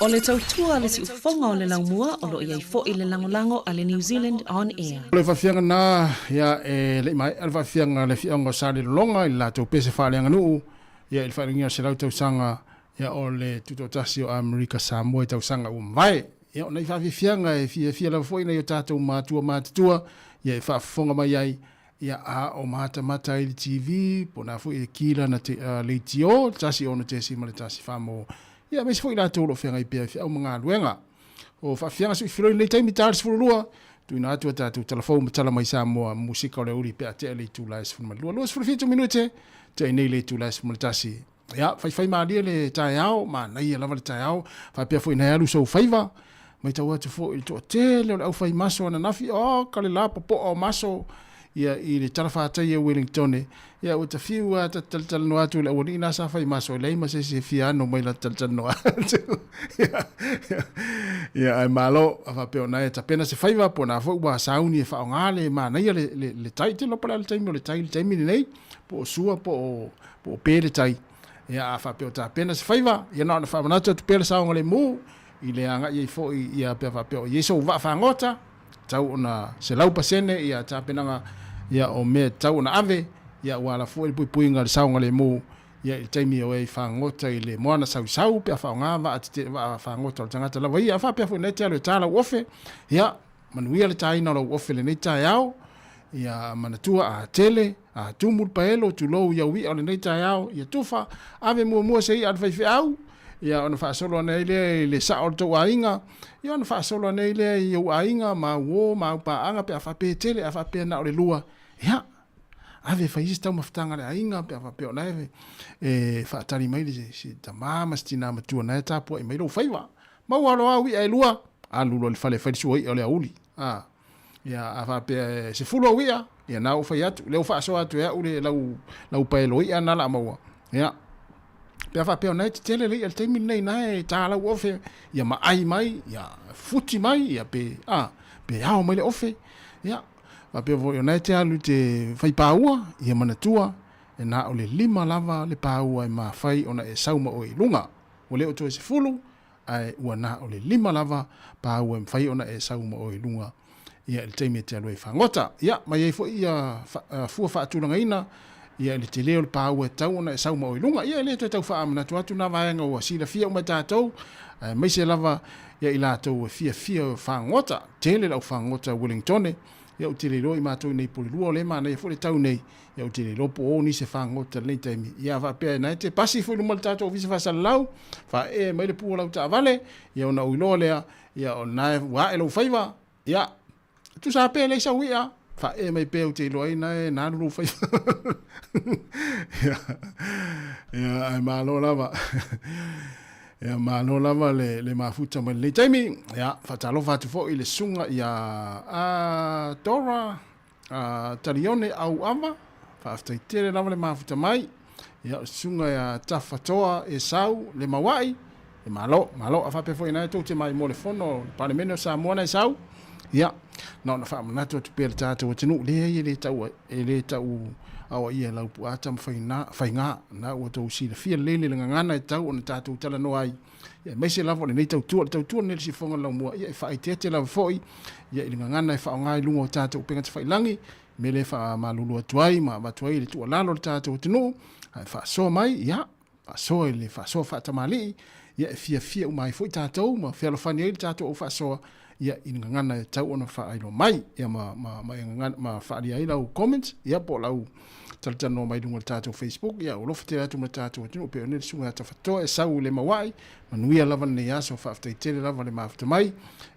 O le tautua a le siufofoga o le laumua o lo o i ai foi le lagolago a le New Zealand On Air. O le faafiaga na, ia, e le i maea le faafiaga a le Afioaga o Salelologa i le latou pese faaleaganuu, ia, i le faailogia o le 100 tausaga, ia, o le Tutoatasi o Amerika Samoa i tausaga ua mavae. Ia, o nai faafiafiaga e fiafia lava foi nai o tatou matua matutua, ia, e faafofoga mai ai, ia, a o matamata ai i le TV, po o na foi e kila na te, uh, leitio, 1 6.1 mo, ia, aemaise foi latou o lo o feagai pea i feau ma galuega. O faafiaga suifiloi lenei taimi ta le 12, tuuina atu a tatou tala fou ma tala mai Samoa, musika o le aoauli pe a tea le itula e 12. 27 minute, tea nei le itula e 11. Ia, faifai malie le taeao, manaia lava le taeao, faapea foi na e alu sou faiva, matau atu foi i le toatele o le aufai maso ananafi, oh, ka le la popoa o maso, ia, i le talafatai o Wellingtone, ia, ua ta fiu lava ta talatalanoa atu i le aualii na sa fai maso, e leai ma se isi e fia ano mai la ta talatalanoa atu. Ia, ia, ia, ae malo, a faapea o na e tapena se faiva, po o na foi ua sauni e faaaoga le manaia le, le, le tai, te iloa po o le a le taimi o le tai i le taimi lenei, po o sua po o, po o pe le tai. Ia, a faapea o tapena se faiva, ia na ona faamanatu atu pea le saogalemu, i le agai ai foi ia pea faapea o i ai sou vaa fagota, tau ona 100% ia tapenaga ia o mea e tatau ona ave, ia ua ala foi le puipuiga i le saogalemu ia i le taimi o e fagota i le moana sausau pe a faaaoga vaa tete, vaa fagota o le tagata lava ia. A faapea foi na e te alu e tā lau ofe, ia manuia le tāina o lau ofe i lenei taeao, ia manatua a tele, a tumu le paelo, tulou i au i'a o lenei taeao, ia tufa, ave muamua se i'a a le faifeau, ia ona faasolo ane ai lea i le sao o le tou aiga, ia ona faasolo ane ai lea i ou aiga ma au uo ma au paaga pe a faapea e tele, a faapea na o le lua, ia, ave e fai ai se taumafataga a le aiga pe a faapea o la e e faatali mai le si tama ma si tinā matua na e tapuai mai lou faiva. Maua loa au i'a e lua, alu loa i le fale e fai le sua i'a o le aoauli. A, ia, a faapea e 10 au i'a, ia na ou fai atu, lea ua faasoa atu e au le lau, lau paelo i'a na la maua. Ia, pe a faapea o na e tetele le i'a le taimi lenei, na e tā lau ofe, ia maai mai, ia futi mai, ia pe, a, pe ao mai le ofe. Ia, faapea foi o na e te alu i te fai pāua, ia manatua, e na o le 5 lava le pāua e mafai ona e sau ma oe i luga. Ua le o toe 10, ae ua na o le 5 lava pāua e mafai ona e sau ma oe i luga ia i le taimi e te alu ai i fagota. Ia, ma i ai foi ia fua faatulagaina ia i le tele o le pāua e tatau ona e sau ma oe i luga. Ia, e le toe tau faamanatu atu nā vaega ua silafia uma e tatou, aemaise lava ia i latou e fiafia fagota, tele le au fagota Wellingtone. Ia, ou te le iloa i matou i nei i Porirua, o lea e manaia foi le tau nei. Ia ou te le iloa po o nisi e fagota i lenei taimi. Ia faapea na e te pasi foi i luma o le tatou ofisa faasalalau, faaee mai le pu o lau taavale, ia ona ou iloa lea, ia o lena ua ae lou faiva, ia tusa lava pe leai sau i'a, faaee mai pea ou te iloa ai na e na alu lou faiva. Ia, ia ae malo lava. Ia malo lava le, le mafuta mai lenei taimi. Ia, faatalofa atu foi i le susuga ia a Dora A Talione Auava, faafetai tele lava le mafuta mai. Ia, o le susuga ia Tafatoa Esau Lemauai, e malo, malo. A faapea foi na e tou te mai mo le fono o le Palemene o Samoa na Esau. Ia, na ona faamanatu atu pea le tatou atunuu, leai e le tau, e le tau aoaia e Laupua Tamafaiga, faiga, na ua tou silafia lelei le gagana e tatau ona tatou talanoa ai. Ia, aemaise lava o lenei tautua, o le tautua lenei o le siufofoga o le laumua, ia e faaeteete lava foi ia i le gagana e faaaoga i luga o tatou upega tafailagi, mea lea e faamalulu atu ai ma avatu ai le tuualalo i le tatou atunuu, ae faasoa mai, ia, faasoa i le faasoa faatamalii, ia e fiafia uma ai foi tatou ma fealofani ai le tatou au faasoa, ia i le gagana e tatau ona faailoa mai, ia ma, ma, ma, ma, ma faaalia ai lau comment, ia po o lau talatalanoa mai luga o le tatou Facebook, ia alofa tele atu ma le tatou atunuu pei ona le susuga ia Tafatoa e sau i le Mauai, manuia lava lenei aso, faafetai tele lava le mafuta mai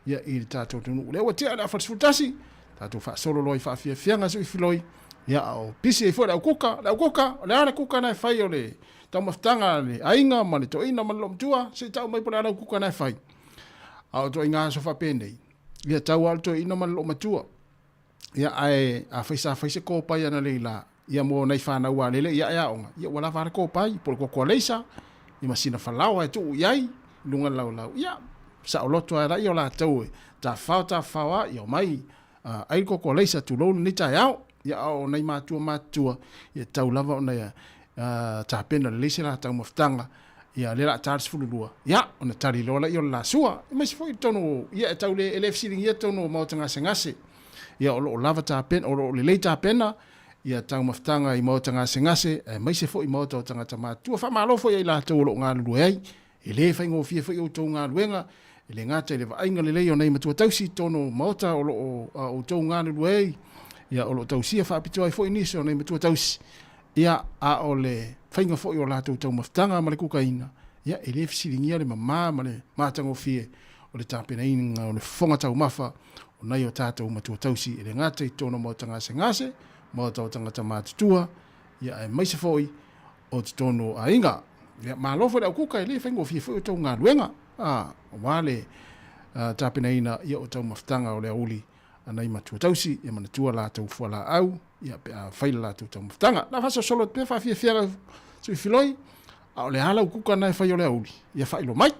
ia i le tatou atunuu. Lea ua tea le afa 11, tatou faasolo loa i faafiafiaga suifiloi, ia a o pisi ai foi le au kuka, le au kuka, o le a le kuka na e fai o le taumafataga a le aiga ma le toeaina ma le loomatua, se i tau mai po o le a lau kuka na e fai. A o ituaiga aso faapenei, ia tau lava le toeaina ma le loomatua. Ia, ae afai sa fai se kopai analeila, ia mo nai fanau a lele ia e aoga, ia ua lava a le kopai, po o le koko aleisa, ia ma sina falaoa e tuu i ai i luga o le laulau. Ia, saoloto lava laia o latou e tafafao tafafao lava, ia omai ai le koko aleisa tulou lenei taeao. Ia, a o nai matua matutua, ia e tatau lava ona tapena lelei se la taumafataga. Ia, lea o le a ta le 12, ia, ona tali loa lea o le la sua. Aemaise foi i totonu o, ia, e tau le, e le fesiligia totonu o maota gasegase. Ia, o lo o lava tapena, o lo o lelei tapena, ia taumafataga i maota gasegase, aemaise foi maota o tagata matutua. Faamalo foi ia i latou o lo o galulue ai. E le faigofie foi outou galuega, e le gata i le vaaiga lelei o nai matua tausi i totonu o maota o lo o outou galulue ai, ia, o lo o tausia faapitoa ai foi nisi o nai matua tausi. Ia, a o le faiga foi o latou taumafataga ma le kukaina, ia, e le fesiligia le mama ma le matagofie o le tapenaina o le fofoga taumafa o nai o tatou matua tausi, e le gata i totonu o maota gasegase, maota o tagata matutua, ia, aemaise foi o totonu o aiga. Ia, malo foi le aukuka, e le faigofie foi outou galuega, a, aua le tapenaina ia o taumafataga o le aoauli a nai matua tausi, ia manatua latou fualaau, ia pe a fai le latou taumafataga. Na faasolosolo atu pea faafiafiaga sui filoi, a o le a lau kuka na e fai o le aoauli, ia faailoa mai.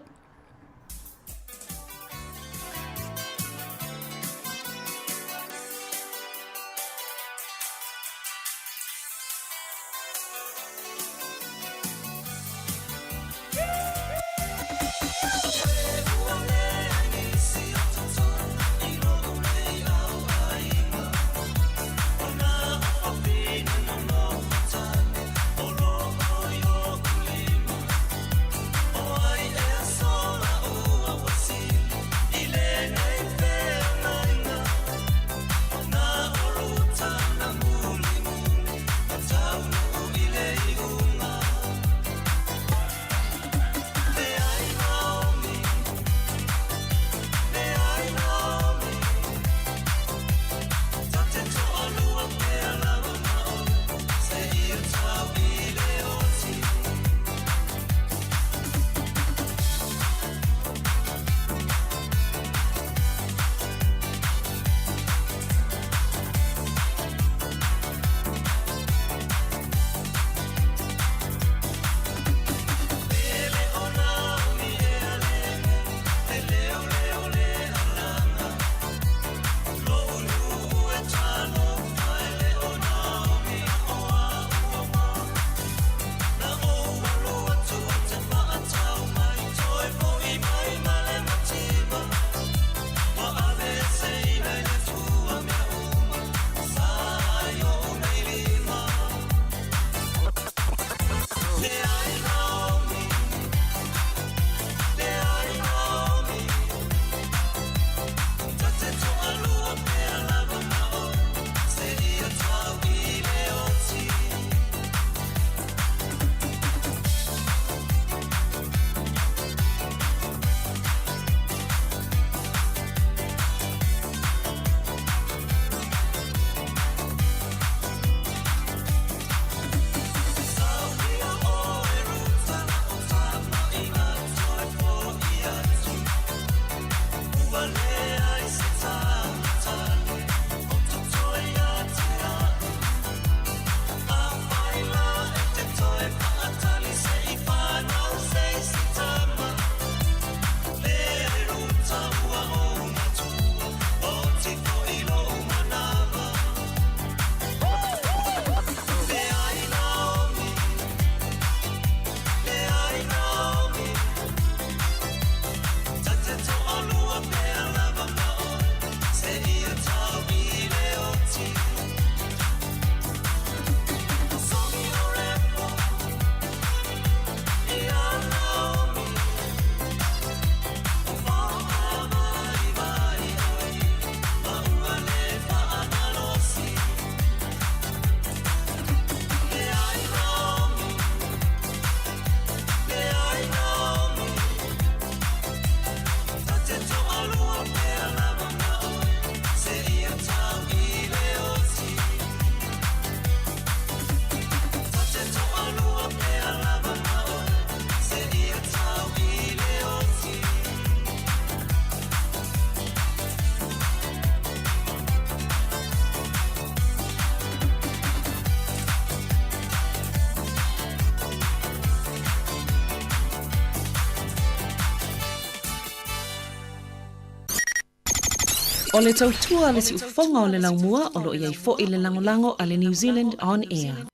O le tautua a le siufofoga o le laumua o lo o i ai foi le lagolago a le New Zealand On Air.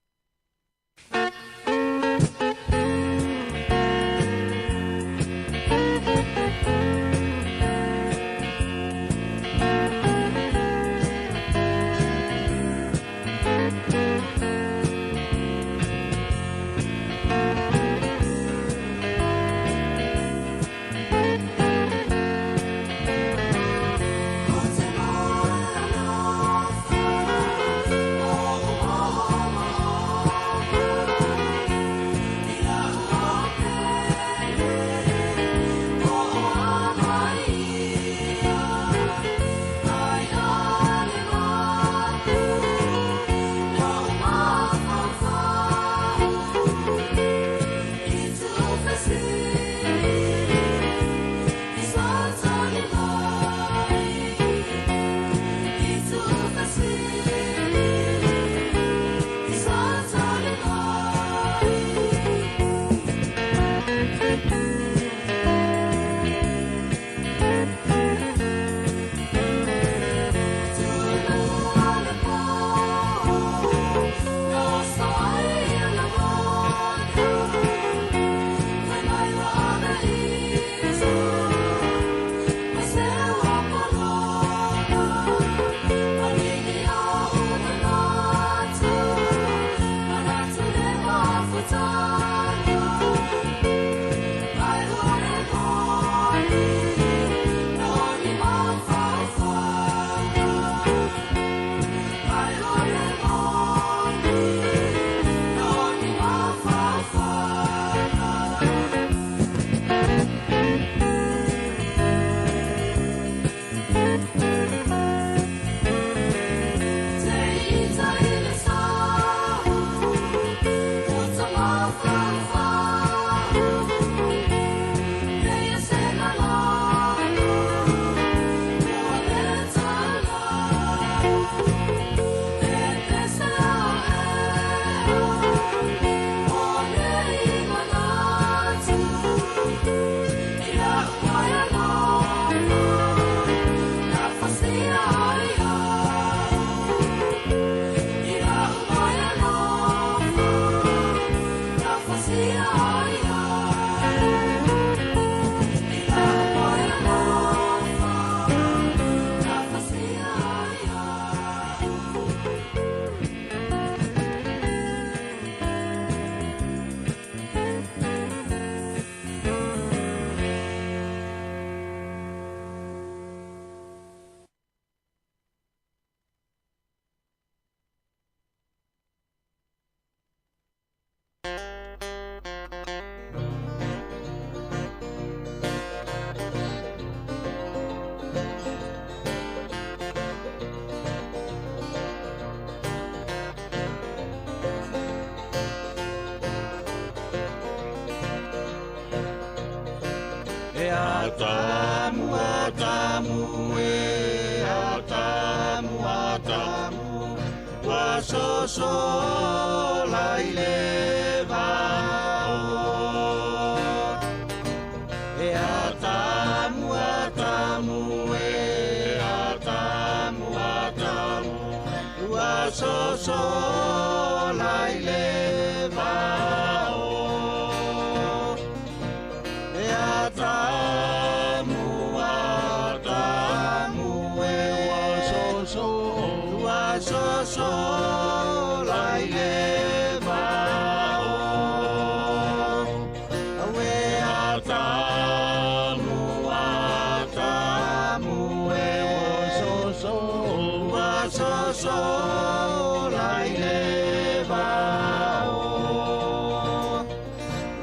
E atamu atamu e atamu atamu Ua sosola i le vao E atamu atamu e atamu atamu Ua sosola i le vao E atamu atamu e ua soso ua sosola i le vao Aue atamu atamu e ua soso ua sosola i le vao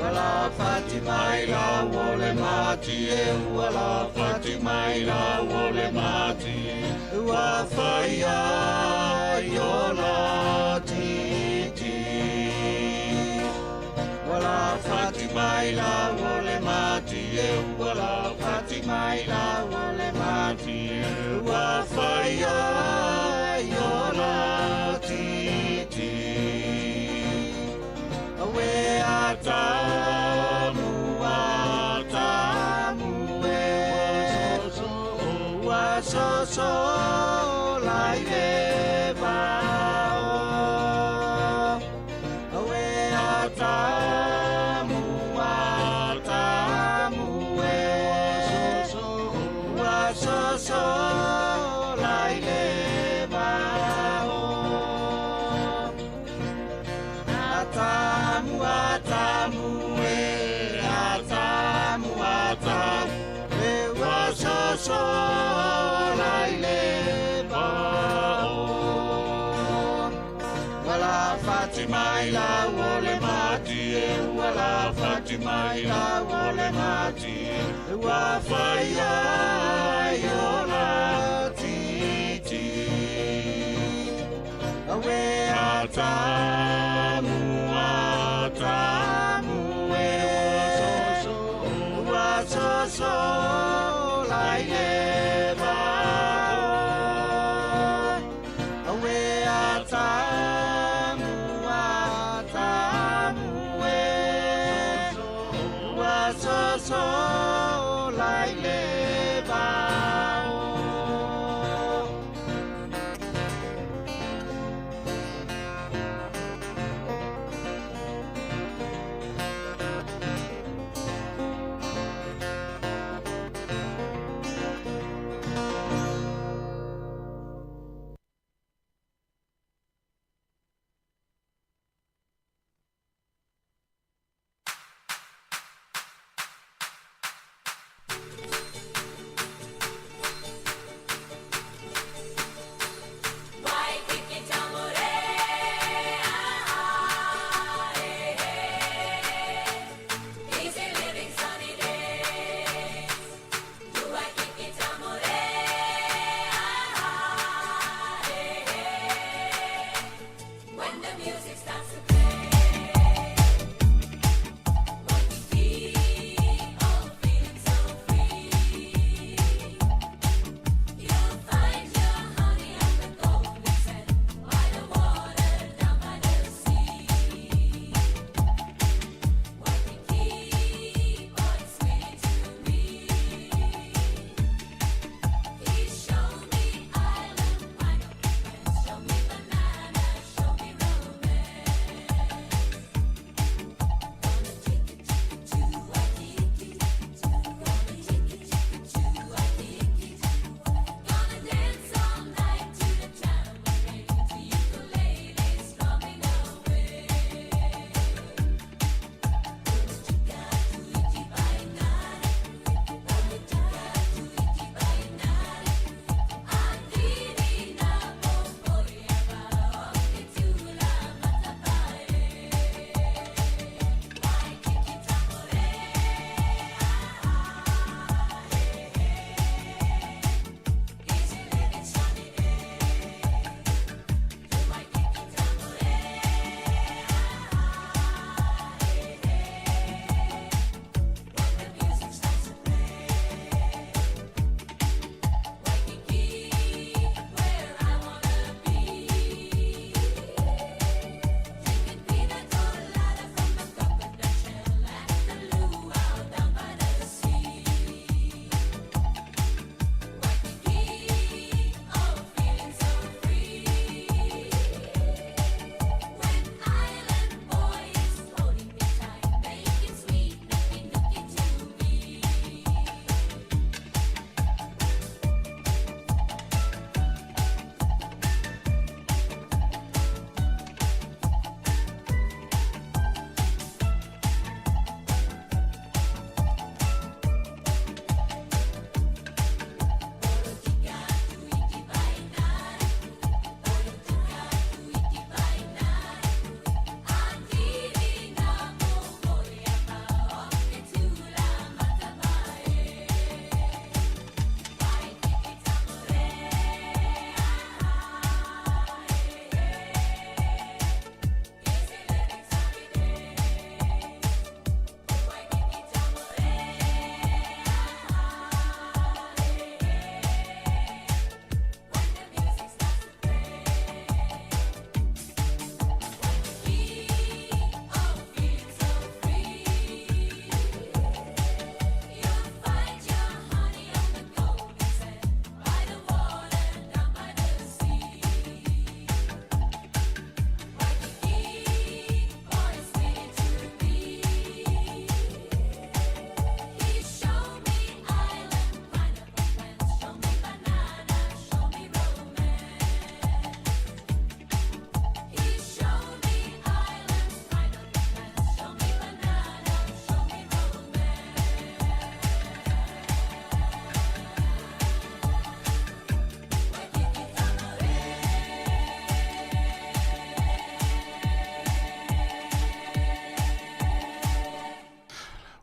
Wala fati mai la wole mati e wala fati mai la wole mati ua whaia i ola titi Wala fati mai la wole mati e wala fati mai la wole mati ua whaia i ola titi Awe atamu atamu e ua sosola i le vao Awe atamu atamu e ua sosola i le vao Atamu atamu e atamu atamu e ua sosola i le vao Wala fati mai la wole mati e wala fati mai la wole mati ua whaia i ola titi Awe atamu atamu e ua sosola i le vao Awe atamu atamu e ua sosola i le vao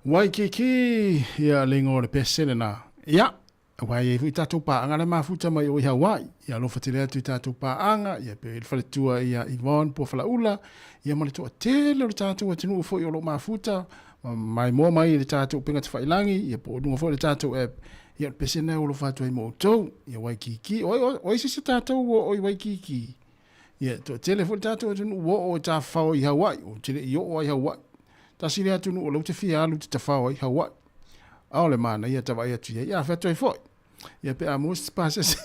Waikiki, ia le igoa o le pese lena. Ia, aua e i ai foi tatou paaga la e mafuta mai o i Hawaii. Ia alofa tele atu i tatou paaga, ia pe le faletua ia Yvonne Puafalaula, ia ma le toatele o le tatou atunuu foi o lo o mafuta, ma maimoa mai i le tatou upega tafailangi, ia po o luga foi o le tatou app. Ia o le pese lena e alofa atu ai mo outou. Ia Waikiki, o ai, o ai se isi tatou ua oo i Waikiki? Ia, toatele foi le tatou atunuu ua oo e tafafao i Hawaii, ou te le i oo ai Hawaii. Tasi lea atunuu o lea ou te fia alu ou te tafao ai, Hawaii. A o le manaia ta vaai atu i ai, ia afea atu ai foi. Ia pe a maua se pasese.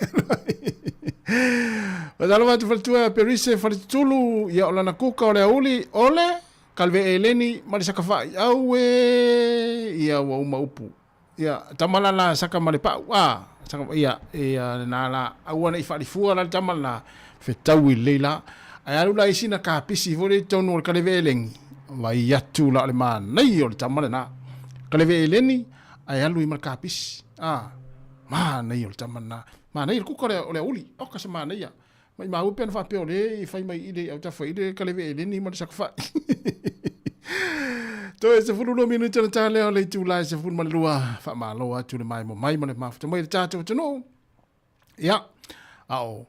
Faatalofa atu faletua ia Perise Faletutulu, ia o lana kuka o le auli, o le Kalve Eleni ma le Sakafai. Auē, ia ua uma upu. Ia, tama la la saka ma le pau, a, saka, ia, ia, lena la, aua ne i faalifua la le tama lena, fetaui lelei la. Ae alu la i sina kapisi foi lea i totonu o le kaleve eleni, vai atu la o le manaia o le tama lena. Kaleve eleni, ae alu ai ma le kapisi, a, manaia o le tama lena. Manaia le kuka o le auli, oka se manaia. Maimau pe ana faapea o lea e fai mai i le autafa i le kaleve eleni ma le sakafai. Toe 12 minute na tā lea o le itula e 12, faamalo atu le maemo mai ma le mafuta mai le tātou atunuu. Ia, a o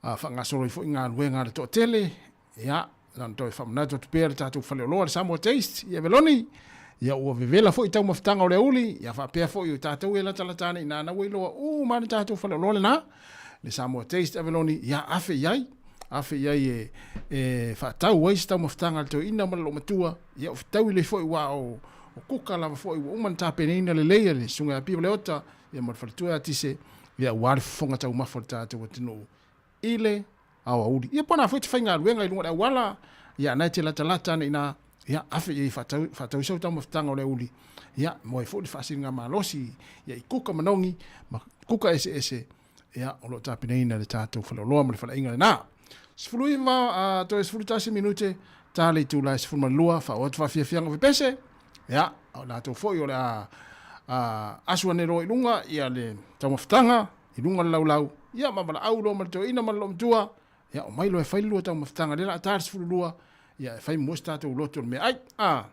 faagasolo ai foi galuega a le toatele, ia, na ona toe faamanatu atu pea le tatou faleoloa le Samoa Taste i Aveloni, ia ua vevela foi taumafataga o le auli, ia faapea foi o tatou e latalata ane i ina na ua iloa uma lava le tatou faleoloa lena, le Samoa Taste Aveloni, ia afe i ai, afe i ai e, e faatau ai se taumafataga a le toeaina ma le loomatua, ia o fetaui lelei foi aua o, o kuka lava foi ua uma ona tapenaina lelei e le Susuga ia Pio Leota, ia ma le faletua ia Tise, ia aua le fofoga taumafa o le tatou atunuu i le aoauli. Ia po o le a foi te faigaluega i luga o le auala, ia na e te latalata ane i ina, ia afe i ai e faatau, faatau ai sau taumafataga o le aoauli, ia mo ai foi le faasiligamalosi ia i kuka manogi ma kuka eseese, ia o lo o tapenaina e le tatou faleoloa ma le faleaiga lena. 19 toe 11 minute ta le itula e 12, faaoo atu faafiafiaga o pepese, ia o latou foi o le a asu ane loa i luga ia le taumafataga i luga o le laulau, ia ma valaau loa ma le toeaina ma le loomatua, ia omai loa e fai le lua taumafataga, lea o le a ta le 12, ia e fai mua se tatou loto i le meaai. A.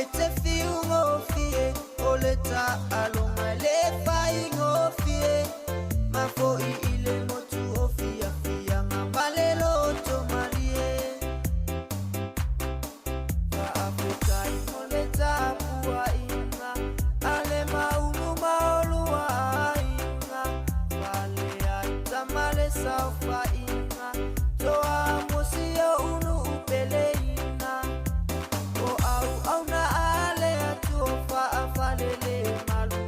E te fiugofie o le taaloga e lē faigofie ma fo'i i le motu o fiafiaga ma le loto malie. Faafetai mo le tapuaʻiga a le maunu ma olua aiga faleata ma le saofaiga toa mosi o unu peleina o auauna a le atua faafalele malu.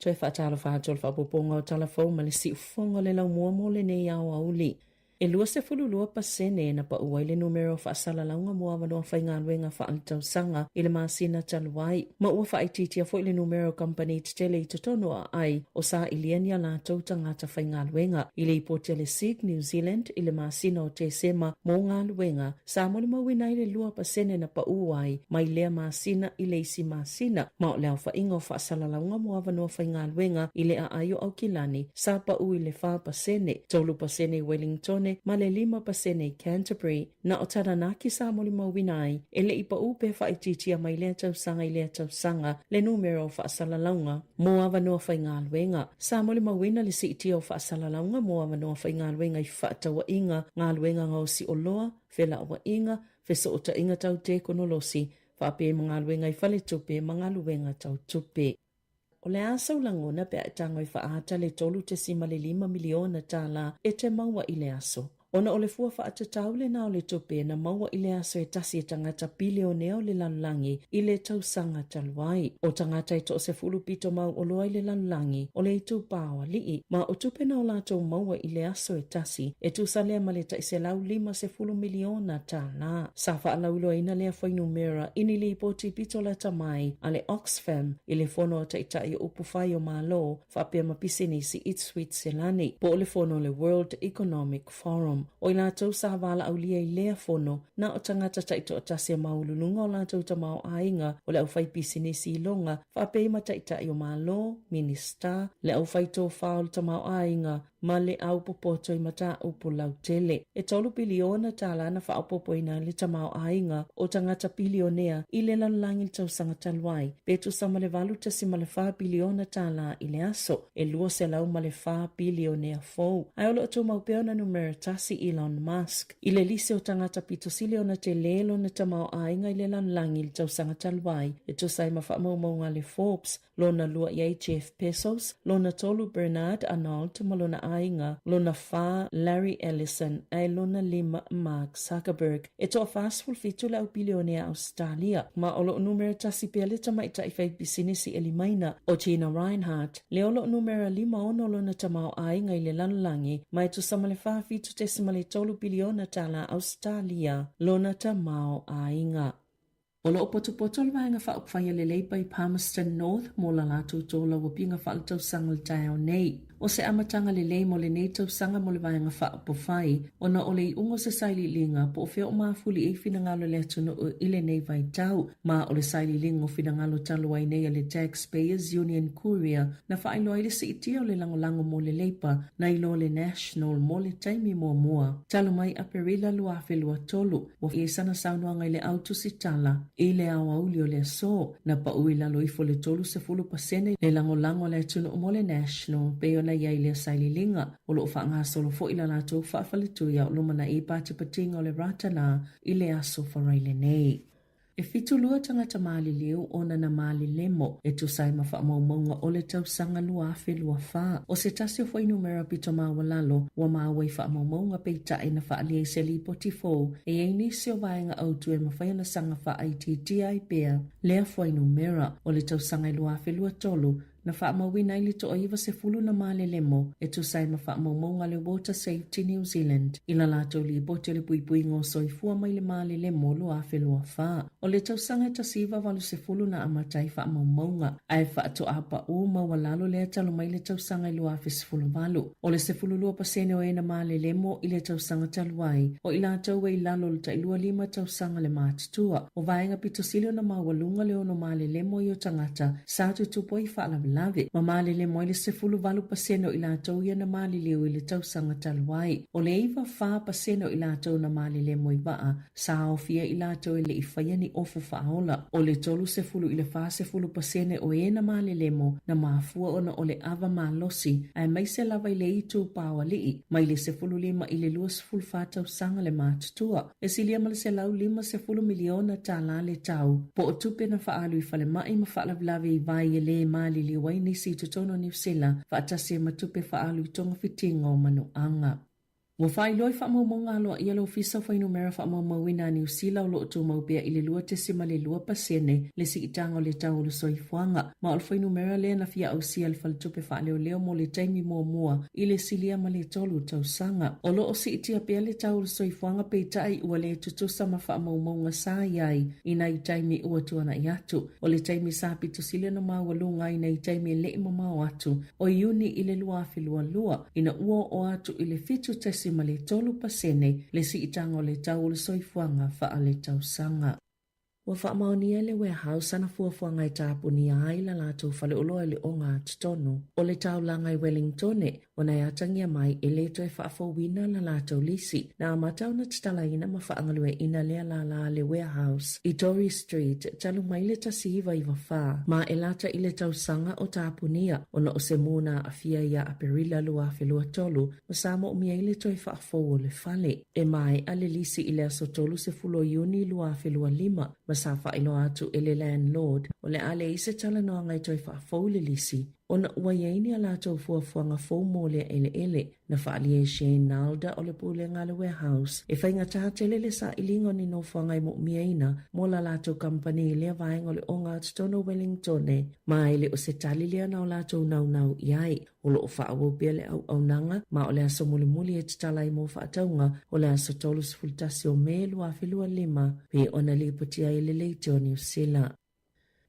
Toe faatalofa atu o le faaopoopoga o Tala Fou ma le Siufofoga o le Laumua mo lenei aoauli. E 22% na pau ai le numera o faasalalauga mo avanoa faigaluega faaletausaga i le masina talu ai, ma ua faaitiitia foi le numera o kamupani tetele i totonu o aai o sailia ni a latou tagata faigaluega. I lipoti a le Seek New Zealand i le masina o Tesema mo galuega, sa molimauina ai le 2% na pau ai mai lea masina i le isi masina, ma o le aofaiga o faasalalauga mo avanoa faigaluega i le aai o Aukilani sa pau i le 4%, 3% i Wellingtone ma le 5% i Canterbury. Na o Taranaki sa molimauina ai, e le i pau pe faaitiitia mai lea tausaga i lea tausaga le numera o faasalalauga mo avanoa faigaluega. Sa molimauina le siitia o faasalalauga mo avanoa faigaluega i fefaatauaiga, galuega gaosi oloa, felauaiga, fesootaiga tau tekonolosi, faapea ma galuega i faletupe ma galuega tau tupe. O le a sou lagona pe a e tago e faaata le $3.5 miliona tala e te maua i le aso? Ona o le fua faatatau lena o le tupe na maua i le aso e tasi e tagata pilionea o le lalolagi i le tausaga talu ai. O tagata e toasefulu pito mau oloa i le lalolagi o le itupa o alii, ma o tupe na o latou maua i le aso e tasi e tusa lea ma le tai $150 miliona tala. Sa faalauiloaina lea fuainumera i ni lipoti pito lata mai a le Oxfam i le Fono a Taitai o Upufai o Malo faapea ma Pisinisi i Switzerland po o le fono o le World Economic Forum. O i latou sa valaaulia i lea fono, na o tagata taitoatasi a maualuluga o latou tamaoaiga o le aufaipisinisi iloga faapea ma taitai o Malo, Minista, le aufaitofa o le tamaoaiga ma le au popoto i mataupu lautele. E $3 piliona na faaopoopoina ai le tamaoaiga o tagata pilionea i le lalolagi i le tausaga talu ai, pe tusa ma le $8.4 piliona i le aso, e 204 pilionea fou. Ae o lo o tumau pea ona numera tasi Elon Musk i le lisi o tagata pito sili ona telē lona tamaoaiga i le lalolagi i le tausaga talu ai, e tusa ai ma faamaumauga a le Forbes. Lona lua i ai Jeff Bezos, lona tolu Bernard Arnault ma lona aiga, lona fā Larry Ellison ae lona lima Mark Zuckerberg. E toa-47 le au pilionea Ausetalia, ma o lo o numera tasi pea le tamaitai faipisinisi ʻelimaina ʻo Gina Rinehart, lea o lo o numera 56 lona tamaoaiga i le lalolagi, ma e tusa ma le $47.3 piliona tālā Ausetalia lona tamaoaiga. O lo o potopoto le Vaega Faaupufai a le Labour i Palmerston North mo la latou tolauapiga faaletausaga i le taeao nei. O se amataga lelei mo lenei tausaga mo le Vaega Faaupufai ona o le iuga o se sailiiliga po o fea o mafuli ai finagalo o le atunuu i lenei vaitau ma o le sailiiliga o finagalo talu ai nei a le Taxpayers Union Courier na faailoa ai le siitia o le lagolago mo le Labour nai lo le National mo le taimi muamua talu mai Aperila 2023. Ua i ai sana saunoaga i le au tusitala i le aoauli o le aso, na pau i lalo ifo le 30% le lagolago a le atunuu mo le National pei ona i ai lea sailiiliga. O lo o faagasolo foi la latou faafaletuia o lumanai i patipatiga o le Ratana i le aso Faraile nei. E 72 tagata maliliu ona na malelemo e tusa ai ma faamaumauga o le tausaga 2024. O se tasi o fuainumera pito maualalo ua maua i faamaumauga peitai na faaalia i se lipoti fou e i ai nisi o vaega autu e mafai ona saga faaitiitia ai pea lea fuainumera. O le tausaga e 2023, na faamauina ai le toa-90 na malelemo e tusa ai ma faamaumauga a le Water Safety New Zealand i la latou lipoti o le puipuiga o soifua mai le malelemo 2024. O le tausaga e 1980 na amata ai faamaumauga, ae faatoa pau maualalo lea talu mai le tausaga e 2018. O le 12% o e na malelemo i le tausaga talu ai, o i latou e i lalo o le tai 25 tausaga le matutua. O vaega pito sili ona maualuga le ono malelemo ai o tagata sa tutupu ai faalavelave, ma malelemo ai le 18% o i latou ia na maliliu i le tausaga talu ai. O le 94% o i latou na malelemo i vaa, sa aofia i latou e le i faia ni ofu faaola. O le 30 i le 40% o e na malelemo na mafua ona o le ava malosi, aemaise lava i le itupa o alii, mai le 15 i le 24 tausaga le matutua. E silia ma le $150 miliona le tau, po o tupe na faaalu i falemai ma faalavelave i vai e lē maliliu ai nisi i totonu o Niu Sila, faatasi ai ma tupe faaalu i togafitiga o manuaga. Ua faailoa i faamaumauga aloaia le Ofisa o Fuainumera Faamaumauina a Niu Sila o lo o tumau pea i le 2.2% le siitaga o le tau o le soifuaga, ma o le fuainumera lea na fia ausia e le Faletupe Faaleoleo mo le taimi muamua i le silia ma le tolu tausaga. O lo o siitia pea le tau o le soifuaga peitai ua le tutusa ma faamaumauga sa i ai i nai taimi ua tuanai atu. O le taimi sa pito sili ona maualuga ai nai taimi e le i mamao atu, o Iuni i le 2022, ina ua oo atu i le 7.3% le siitaga o le tau o le soifuaga faaletausaga. Ua faamaonia e le Warehouse ana fuafuaga e tapunia ai la latou faleoloa i le ogatotonu o le taulaga i Wellingtone, ona e atagia mai e le toe faafouina la latou lisi. Na amata ona tatalaina ma faagalueaiina lea lālā a le Warehouse i Tory Street talu mai le 1994, ma e lata i le tausaga o tapunia ona o se mū na aafia ia Aperila 2023 ma sa moomia ai le toe faafou o le fale. E maea le lisi i le aso 30 o Iuni 2025 ma sa faailoa atu e le landlord o le a leai se talanoaga e toe faafou le lisi ona ua i ai ni a latou fuafuaga fou mo lea eleele. Na faaalia e Shane Nalder o le Pulega a le Warehouse e faigata tele le sailiga o ni nofoaga e moomiaina mo la latou kamupani i lea vaega o le ogatotonu o Wellingtone, ma e le o se tali lea na o latou naunau i ai. O lo o faaauau pea le auaunaga, ma o le aso mulimuli e tatala ai mo faatauga o le aso 31 o Me 2025, pei ona lipotia ai e le Leitio Niu Sila.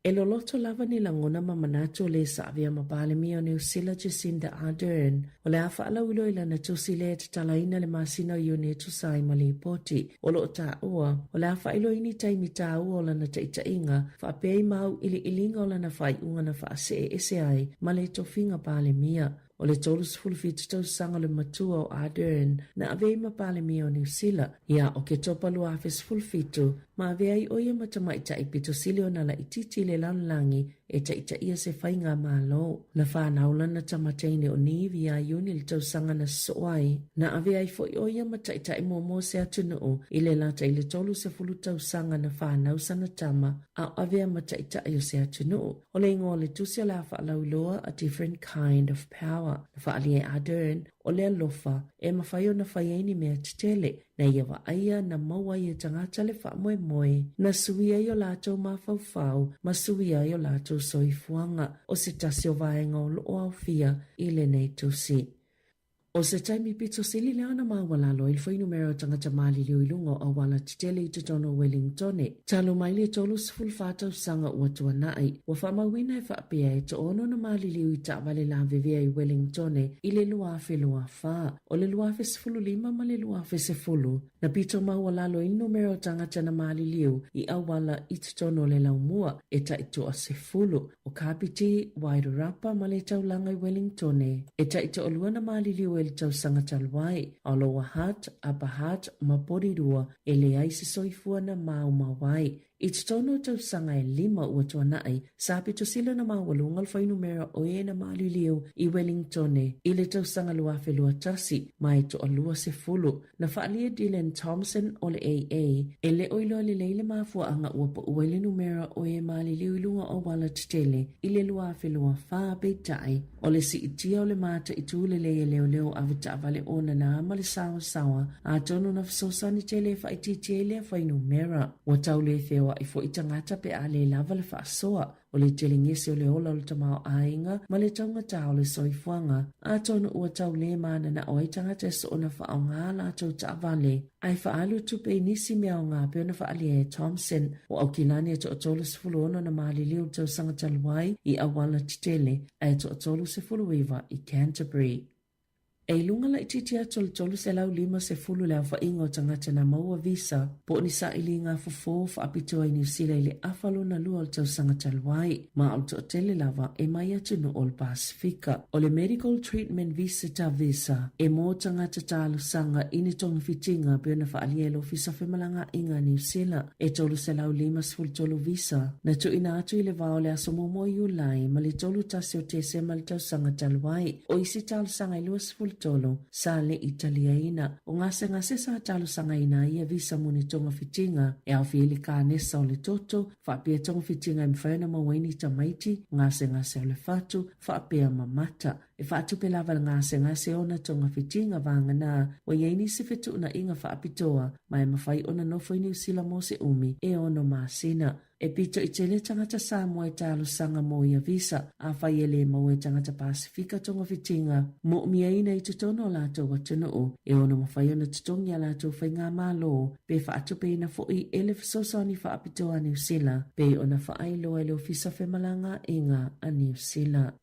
E loloto lava ni lagona ma manatu o le sa avea ma Palemia o Niu Sila Jacinda Ardern o le a faalauiloa i lana tusi lea e tatalaina le masina o Iuni e tusa ai ma lipoti o lo o taua o le a faailoa ai ni taimi taua o lana taitaiga faapea i mauiliiliga o lana faaiuga na faasee ese ai ma le tofiga Palemia. O le 37 tausaga o le matua o Ardern na avea ai ma Palemia o Niu Sila ia Oketopa 2017 ma avea ai ʻo ia ma tamaitai pito sili ona laitiiti i le lalolagi e taitaia se faigamalo. Na fanau lana tama teine ʻo Niamh iā Iuni i le tausaga na sosoo ai. Na avea ai foi ʻo ia ma taitai muamua o se atunuu i le lata i le 30 tausaga na fanau sana tama a o avea ma taitai o se atunuu. O le igoa o le tusi o le a faalauiloa A Different Kind of Power. Na faaalia e Ardern, o le alofa, e mafai ona fai ai ni mea tetele, na ia vaaia na maua ai e tagata le faamoemoe, na sui ai o latou mafaufau ma sui ai o latou soifuaga. O se tasi o vaega o loo aofia i lenei tusi. O se taimi pito sili lea ona maualalo ai le fuainumera o tagata maliliu i luga o auala tetele i totonu o Wellingtone. Talu mai le 34 tausaga ua tuanai, ua faamauina e faapea e toono ona maliliu i taavale lavevea i Wellingtone i le 2024. O le 2015 ma le 2010, na pito maualalo ai le numera o tagata na maliliu i auala i totonu o le laumua e tai toasefulu. O Kapiti, Wairarapa ma le taulaga i Wellingtone. E tai toalua na maliliu ai le tausaga talu ai, a o Lower Hutt, Upper Hutt ma Porirua e leai se soifua na maumau ai. I totonu o tausaga e lima ua tuanai, sa pito sili ona maualuga le fuainumera o e na maliliu i Wellingtone i le tausaga 2021 ma e toalua sefulu. Na faaalia e Dylan Thompson o le AA, e le o iloa lelei le mafuaaga ua pau ai le numera o e maliliu i luga o auala tetele i le 2024, peitai, o le siitia o le mataitu lelei e leoleo avetaavale onana ma le saoasaoa, atonu na fesoasoani tele e faaitiitia ai lea fuainumera. Ua tau le feoai foi tagata pe a le lava le faasoa. O le telegese o le ola o le tamaoaiga ma le taugata o le soifuaga, atonu ua tau le mananao ai tagata e soona faaaoga a latou taavale, ae faaalu tupe i nisi mea aoga pei ona faaalia e Thompson. O Aukilani e toatolu-sefulu-ono na maliliu i le tausaga talu ai i auala tetele, ae toatolu-sefulu-iva i Canterbury. E i luga laitiiti atu o le 350 le aofaiga o tagata na maua visa po o ni sailiga fofo faapitoa i Niu Sila i le afa lona lua o le tausaga talu ai, ma o le toatele lava e mai atunuu o le Pasefika. O le Medical Treatment Visitor Visa e mo tagata talosaga i ni togafitiga pei ona faaalia e le Ofisa o Femalagaaiga a Niu Sila. E 353 visa na tuuina atu i le va o le aso muamua o Iulai ma le 31 o Tesema i le tausaga talu ai. O isi talosaga e 21 23 sa le i taliaina. O gasegase sa talosagaina ai ia visa mo ni togafitiga e aofia ai le kanesa o le toto, faapea togafitiga e mafai ona maua ai ni tamaiti, gasegase o le fatu, faapea ma mata. E faatupe lava le gasegase ona togafitiga vagana ua i ai nisi fetuunaiga faapitoa ma e mafai ona nofo i Niu Sila mo se umi e ono masina. E pito i tele tagata Samoa e talosaga mo ia visa, afai e le maua e tagata Pasifika togafitiga mo'omiaina i totonu o latou atunuu, e ono mafai ona totogi a latou faigamalo pe faatupeina fo'i e le fesoasoani faapitoa a Niu Sila, pei ona faailoa e le Ofisa Femalagaaiga a Niu Sila.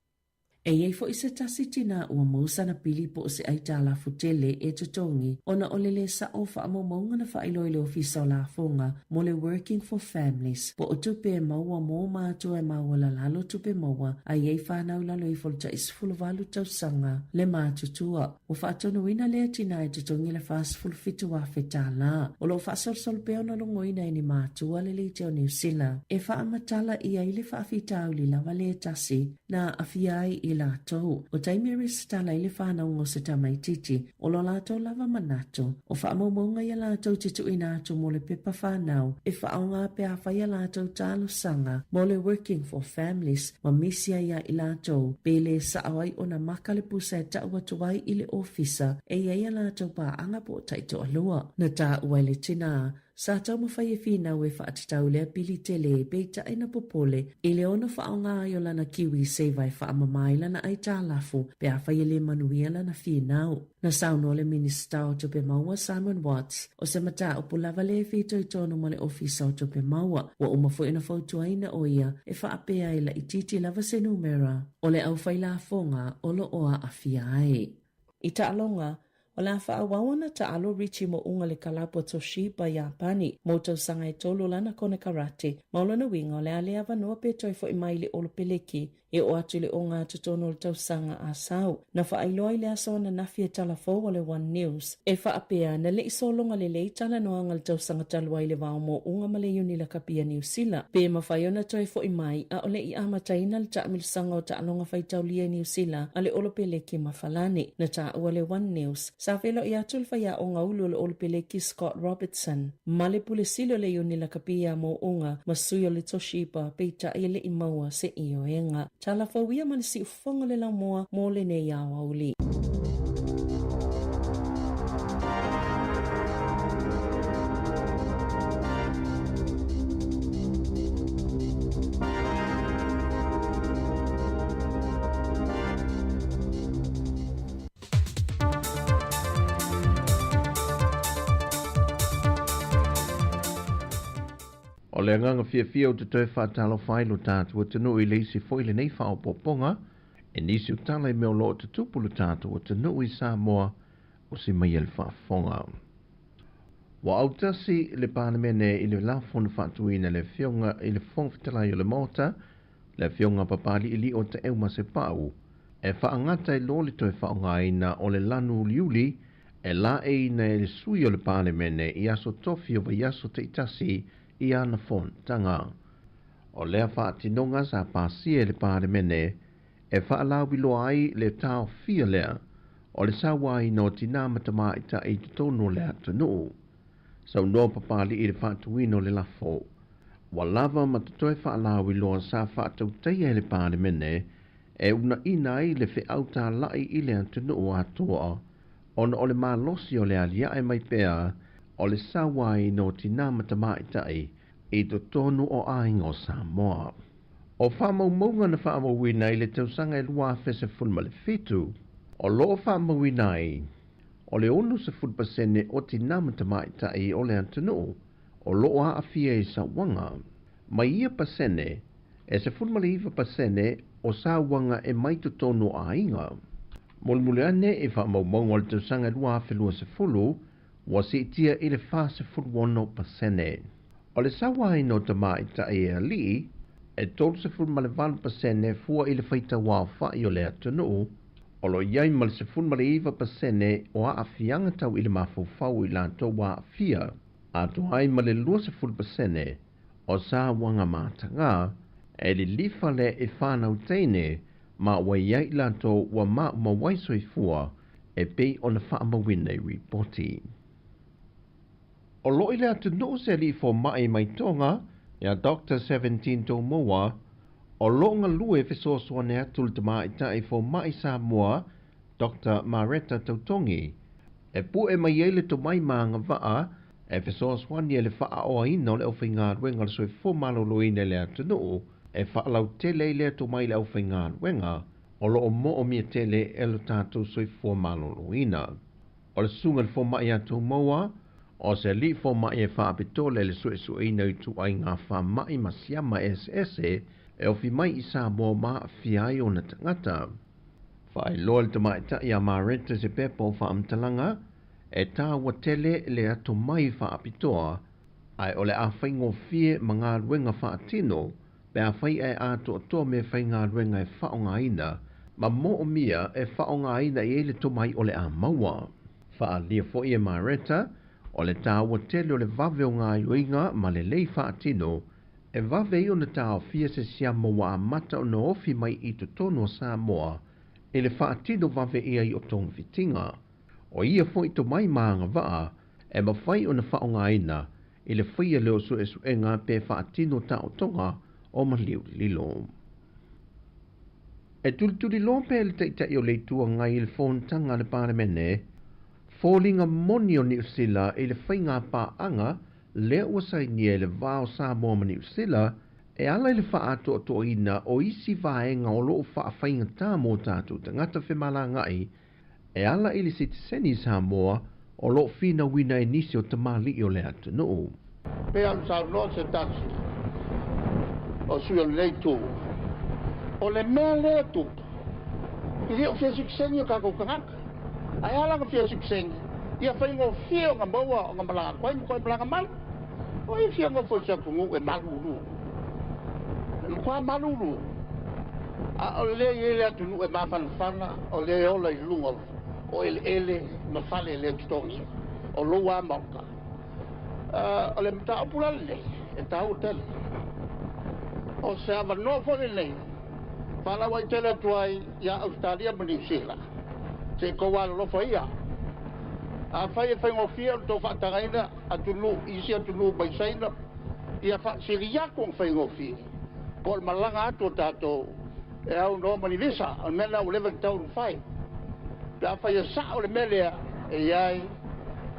E i ai foi se tasi tinā ua maua sana pili po o se aitalafu tele e totogi ona o le lē sa'o o faamaumauga na faailoa i le Ofisa o Lafoga mo le Working for Families po o tupe e maua mō mātua e maualalalo tupe maua a i ai whānau i lalo ifo o le tai 18 tausaga le matutua. Ua faatonuina lea tinā e totogi le $47,000 tālā. O lo o faasolosolo pea ona logoina e ni mātua le leite o Niu Sila e faamatala i ai le faafitauli lava lē tasi na aafia ai i latou. O taimi e resitala ai le whanauga o se tamaitiiti, o lo latou lava manatu, o faamaumauga ia latou te tuuina atu mo le pepa whanau e whaaoga pe afai a latou talosaga mo le Working for Families ma misi ai ia i latou, pe lē sa'o ai ona maka le pusa e ta'u atu ai i le ofisa e i ai a latou paaga po o taitoalua. Na taua e le tinā, sa taumafai e finau e faatatau lea pili tele peitai na popole i le ono faaaoga ai o lana KiwiSaver e faamamā ai lana aitalafu pe afai e lē manuia lana finau. Na saunoa le Minisita o Tupe Maua Simon Watts, o se mataupu lava lea e fitoitonu ma le Ofisa o Tupe Maua. Ua uma foi ona fautuaina ʻo ia e faapea e laitiiti lava se numera o le aufai lafoga o lo o aafia ai. I taaloga, o le a faaauau ona taalo Richie Mo'unga le kalapu a Toshiba Iapani mo tausaga e tolu o lana konekarate ma o lona uiga o le a le avanoa pe toe fo'i mai i le Olopeleki E oo atu i le ogatotonu o le tausaga a sau, na faailoa i le aso ananafi e tala fou a le One News, e faapea, na le i sologa lelei talanoaga i le tausaga talu ai i le va o Mo'uga ma le Iuni Lakapi a Niu Sila, pe mafai ona toe fo'i mai a o le i amataina le taamilosaga o taaloga faitaulia i Niu Sila a le Olopeleki ma Falani. Na taua le One News, sa feiloai atu le faiaoga ulu o le Olopeleki Scott Robertson ma le Pule Sili o le Iuni Lakapi iā Mo'uga ma sui o le Toshiba, peitai e le i maua se ioega. Tala fou ia ma le siufofoga o le laumua mo lenei aoauli. O le agaga fiafia ou te toe faatalofa ai lo tatou atunuu i le isi foi lenei faaopoopoga e nisi o tala i mea o lo o tutupu lo tatou atunuu i Samoa o si mai e le faafofoga. Ua autasi le Palemene i le lafo na faatuina e le Afioga i le Fofoga Fetalai o le Maota, le Afioga Papali'ili'o Taeu Masepau, e faagata ai loa le toe faaaogaina o le lanu uliuli e laeiina e le sui o le Palemene i aso tofi o vaiaso taitasi i ana fonotaga. O lea faatinoga sa pasia e le Palemene e faalauiloa ai le taofia lea o le sauaina o tinā ma tamaitai i totonu o le atunuu. Saunoa Papali'i i le faatuina o le lafo, ua lava ma totoe faalauiloa sa faatautaia e le Palemene e unaina ai le feau tāla'i i le atunuu atoa ona o le malosi o le aliae mai pea o le sauaina o tinā ma tamaitai i totonu o aiga o Samoa. O faamaumauga na faamauina i le tausaga e 2017, o lo o faamauina ai, o le 60% o tinā ma tamaitai o le atunuu o lo o aafia i sauaga. Mai ia pasene, e 19% o sauaga e mai totonu o aiga. Mulimuli ane i faamaumauga o le tausaga e 2020, ua siitia i le 46%. O le sauaina o tamaitai e alii, e 38% fua i le faitauaofa'i o le atunuu, o lo o i ai ma le 19% o aafiaga tau i le mafaufau i latou ua aafia, atoa ai ma le 20% o sauaga matagā, e lilifa lea i fanau teine ma ua i ai i latou ua maumau ai soifua e pei ona faamauina i ripoti. O loo i le atunuu se alii fomaʻi mai Toga ia Dr Seventine Toomua o loo galue e fesoasoani atu i le tamaitai fomaʻi Samoa Dr Mareta Tautogi e puʻe mai ai le tomai ma agavaa e fesoasoani i le faaoaina o le aufaigaluega o le soifua maloloina i le atunuu e faalautele ai lea tomai i le aufaigaluega o loo moomia tele e lo tatou soifua maloloina. O le susuga i le fomaʻi ia Toomua o se alii fomaʻi e faapitoa lea i le suesueina o ituaiga faamaʻi ma siama eseese e ofi mai i Samoa ma aafia ai ona tagata. Faailoa e le tamaitai ia Mareta se pepa o faamatalaga e tāua tele le atomai faapitoa ae o le a faigofie ma galuega faatino pe afai ae atoatoa meafaigaluega e faaaogaina ma moomia e faaaogaina i ai le tomai o le a maua. Faaalia foi e Mareta o le tāua tele o le vave o gaoioiga ma lelei faatino e vave ai ona taofia se siama ua amata ona ofi mai i totonu o Samoa i le faatino vave i ai o togafitiga. O ia foi tomai ma agavaa e mafai ona faaaogaina i le faia lea o suesuega pe faatino taotoga o maliu lilo. E tulituliloa pea le Taitai o le Itu Agai i le fonotaga a le Palemene foliga moni o Niu Sila i le faiga paaga lea ua sainia i le va o Samoa ma Niu Sila e ala i le faaatoatoaina o isi vaega o loo faafaigatā mo tatou tagata femalagaʻi e ala i le sitiseni Samoa o loo finauina e nisi o tamalii o le atunuu. Pei ona saunoa se tasi o sui o lenei itu, o le mea lea e tupu, e le o fia sitiseni o tatou tagata. Ae a la ona fia sitiseni? Ia faigofie ona maua ona malaga atu ai ma toe malaga mai. O ai e fia nofo i se atunuu e malulu? E matua malulu. A o lea e i ai le atunuu e mafanafana, o lea e ola i luga o eleele ma fale e le totogia, o lou lava maota. O le mataupu la lenei e taua tele. O se avanoa foi lenei faalauaitele atu ai ia Ausetalia ma Niu Sila, se i tou alolofa ia. Afai e faigofie ona tou faatagaina atunuu i isi atunuu mai Saina, ia faasili atu ona faigofie po o le malaga atu o tatou e aunoa ma ni visa. O le mea lena ua leva ona tatau ona fai. Pe afai e sao le mea lea, e i ai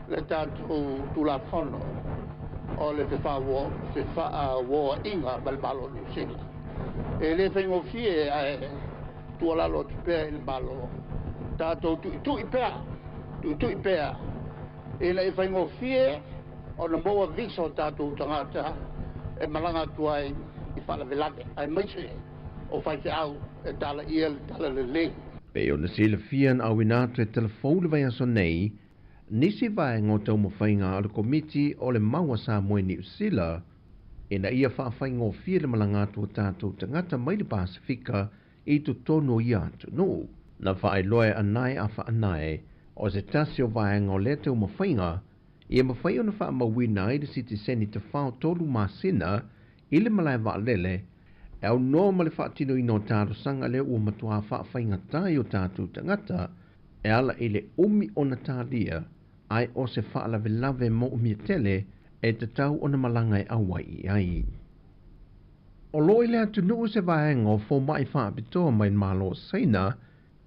le tatou Tulafono o le Fefaauoaiga ma le Malo o Niu Sila. E le faigofie ae tuualalo atu pea i le Malo, tatou tuitui pea, tuitui pea ina ia faigofie ona maua visa o tatou tagata e malaga atu ai i faalavelave, aemaise o faifeau e talaia le talalelei. Pei ona silafia na auina atu e Tala Fou le vaiaso nei, nisi vaega o taumafaiga a le Komiti o le Mau a Samoa i Niu Sila ina ia faafaigofie le malaga atu o tatou tagata mai le Pasefika i totonu o ia atunuu. Na faailoa e Anae a Faanae o se tasi o vaega o lea taumafaiga ia mafai ona faamauina ai le sitiseni tafao 3 masina i le malae vaalele e aunoa ma le faatinoina o talosaga lea ua matuā faafaigatā i o tatou tagata e ala i le umi ona talia ae o se faalavelave moomia tele e tatau ona malaga e auai i ai. O loo i le atunuu se vaega o fomaʻi faapitoa mai le Malo o Saina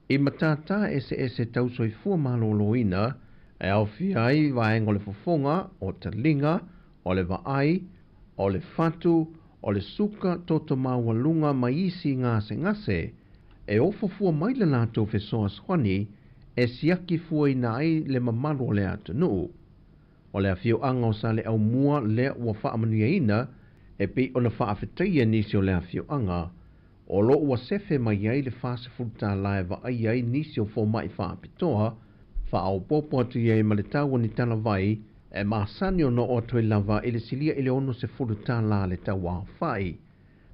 i matātā eseese tau soifua malōlōina e aofia ai vaega o le fofoga, o taliga, o le vaai, o le fatu, o le suka toto maualuga ma isi gasegase e ofo fua mai le latou fesoasoani e siaki fuaina ai le mamalu o le atunuu. O le afioaga o Saleaaumua lea ua faamanuiaina e pei ona faafetaia nisi o le afioaga o loo ua sefe mai ai le $40 e vaaia ai nisi o fomaʻi faapitoa faaopoopo atu i ai ma le tau o ni talavai e masani ona oo atu ai lava i le silia i le $60 le tau aofai.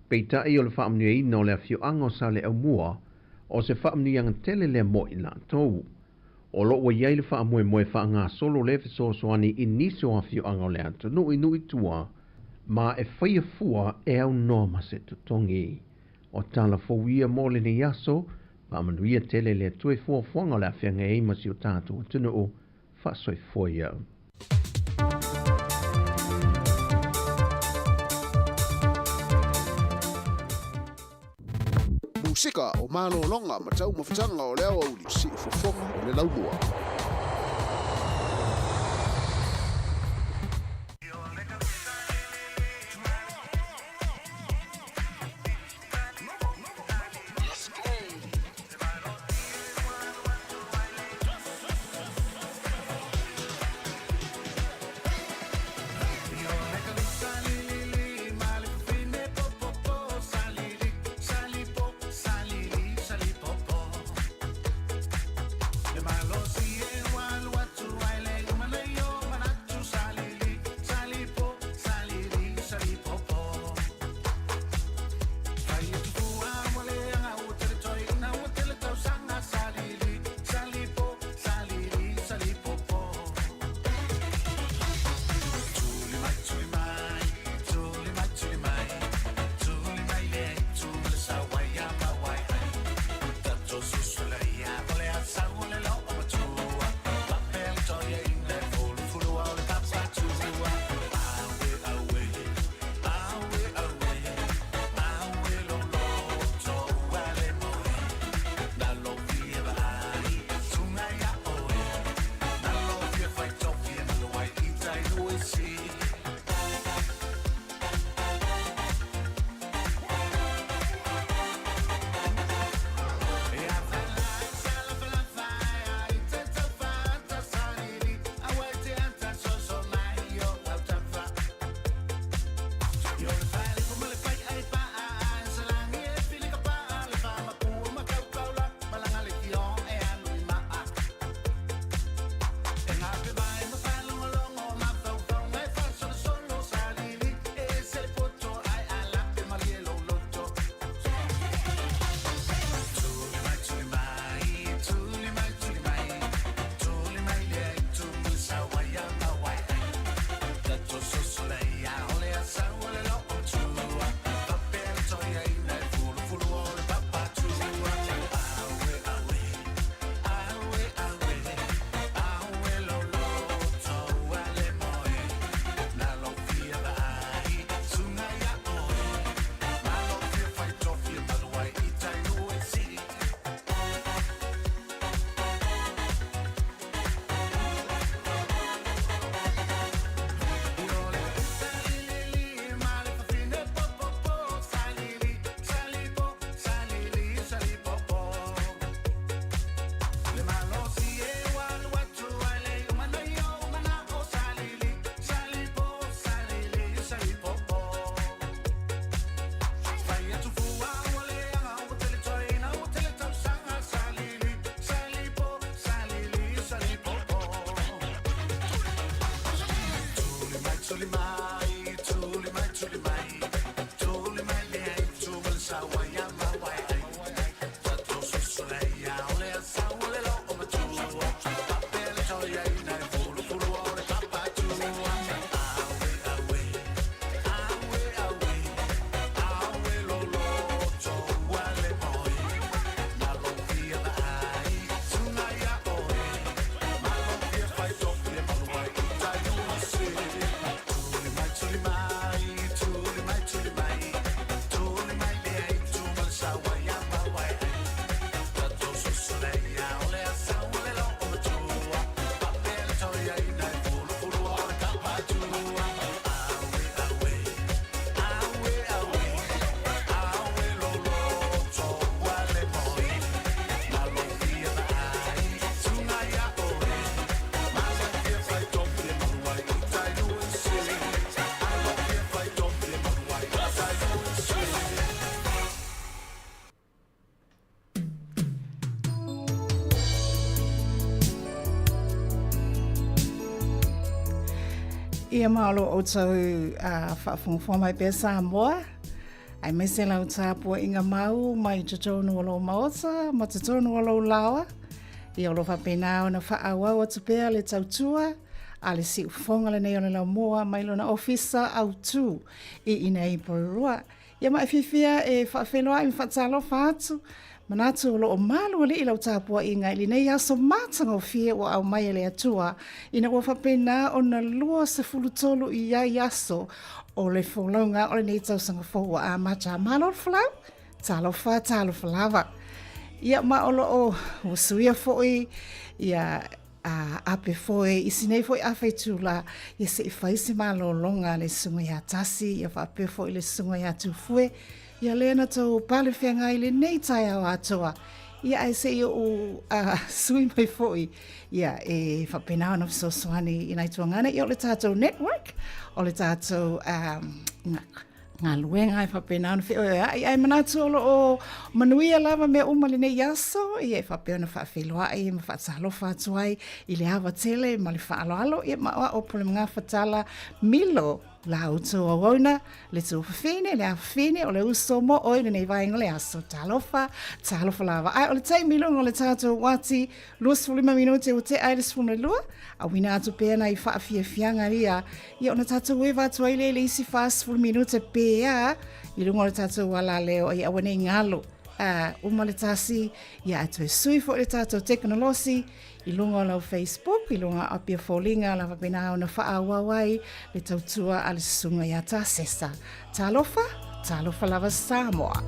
Peitai o le faamanuiaina o le afioaga o Saleaaumua o se faamanuiaga tele lea mo i latou. O loo ua i ai le faamoemoe faagasolo lea fesoasoani i nisi o afioaga o le atunuu i nuu i tua ma e faia fua e aunoa ma se totogi. O tala fou ia mo lenei aso Faamanuia tele le Atua i fuafuaga o le a feagai ai ma si o tatou atunuu. Faasoifua ia. Musika o malologa ma taumafataga o le aoauli, siufofoga o le laumua. Ia ma o lo outou faafogafoga mai pea Samoa, aemaise lau tapuaiga mau mai totonu o lou maota ma totonu o lou laoa. Ia o lo faapena ona faaauau atu pea le tautua a le siufofoga lenei o le laumua mai lona ofisa autu i inei i Porirua. Ia ma e fiafia e faafeiloai ma faatalofa atu. Manatu o lo o malualii lau tapuaiga i lenei aso matagofie ua aumai e le Atua, ina ua faapena ona 23 i ai aso o le folauga o lenei tausaga fou ua amata. Malo le folau, talofa, talofa lava. Ia ma o lo o ua suia foi ia a ape foe i si nei foi afa itula, ia se i fai se malologa a le susuga ia Tasi, ia faapea foi le susuga ia Tufue, ia lea na tou pale feagai i lenei taeao atoa. Ia ae se i ou sui mai foi, ia e faapena ona fesoasoani i nai tuagana, ia o le tatou network, o le tatou galuega e faapena ona feoeoea'i, ae manatu o lo o manuia lava mea uma lenei aso, ia e faapea ona faafeiloai ma faatalofa atu ai i le ava tele ma le faaaloalo, ia ma o a'u o Pulemagafatala Milo la outou auauna, le tuafafine, le afafine, o le uso mo oe i lenei vaega o le aso. Talofa, talofa lava. Ae o le taimi i luga o le tatou uati, 25 minute ua tea ai le 12, auina atu pea nai faafiafiaga ia Ia ona tatou eva atu ai lea i le isi 40 minute pe a i luga o le tatou alaleo ia aua nei galo. Uma le tasi, ia ae toe sui foi le tatou tekonolosi i luga o lau Facebook, i luga o Apia Foliga, la faapena ona faaauau ai le tautua a le susuga ia Tasesa. Talofa, talofa lava Samoa.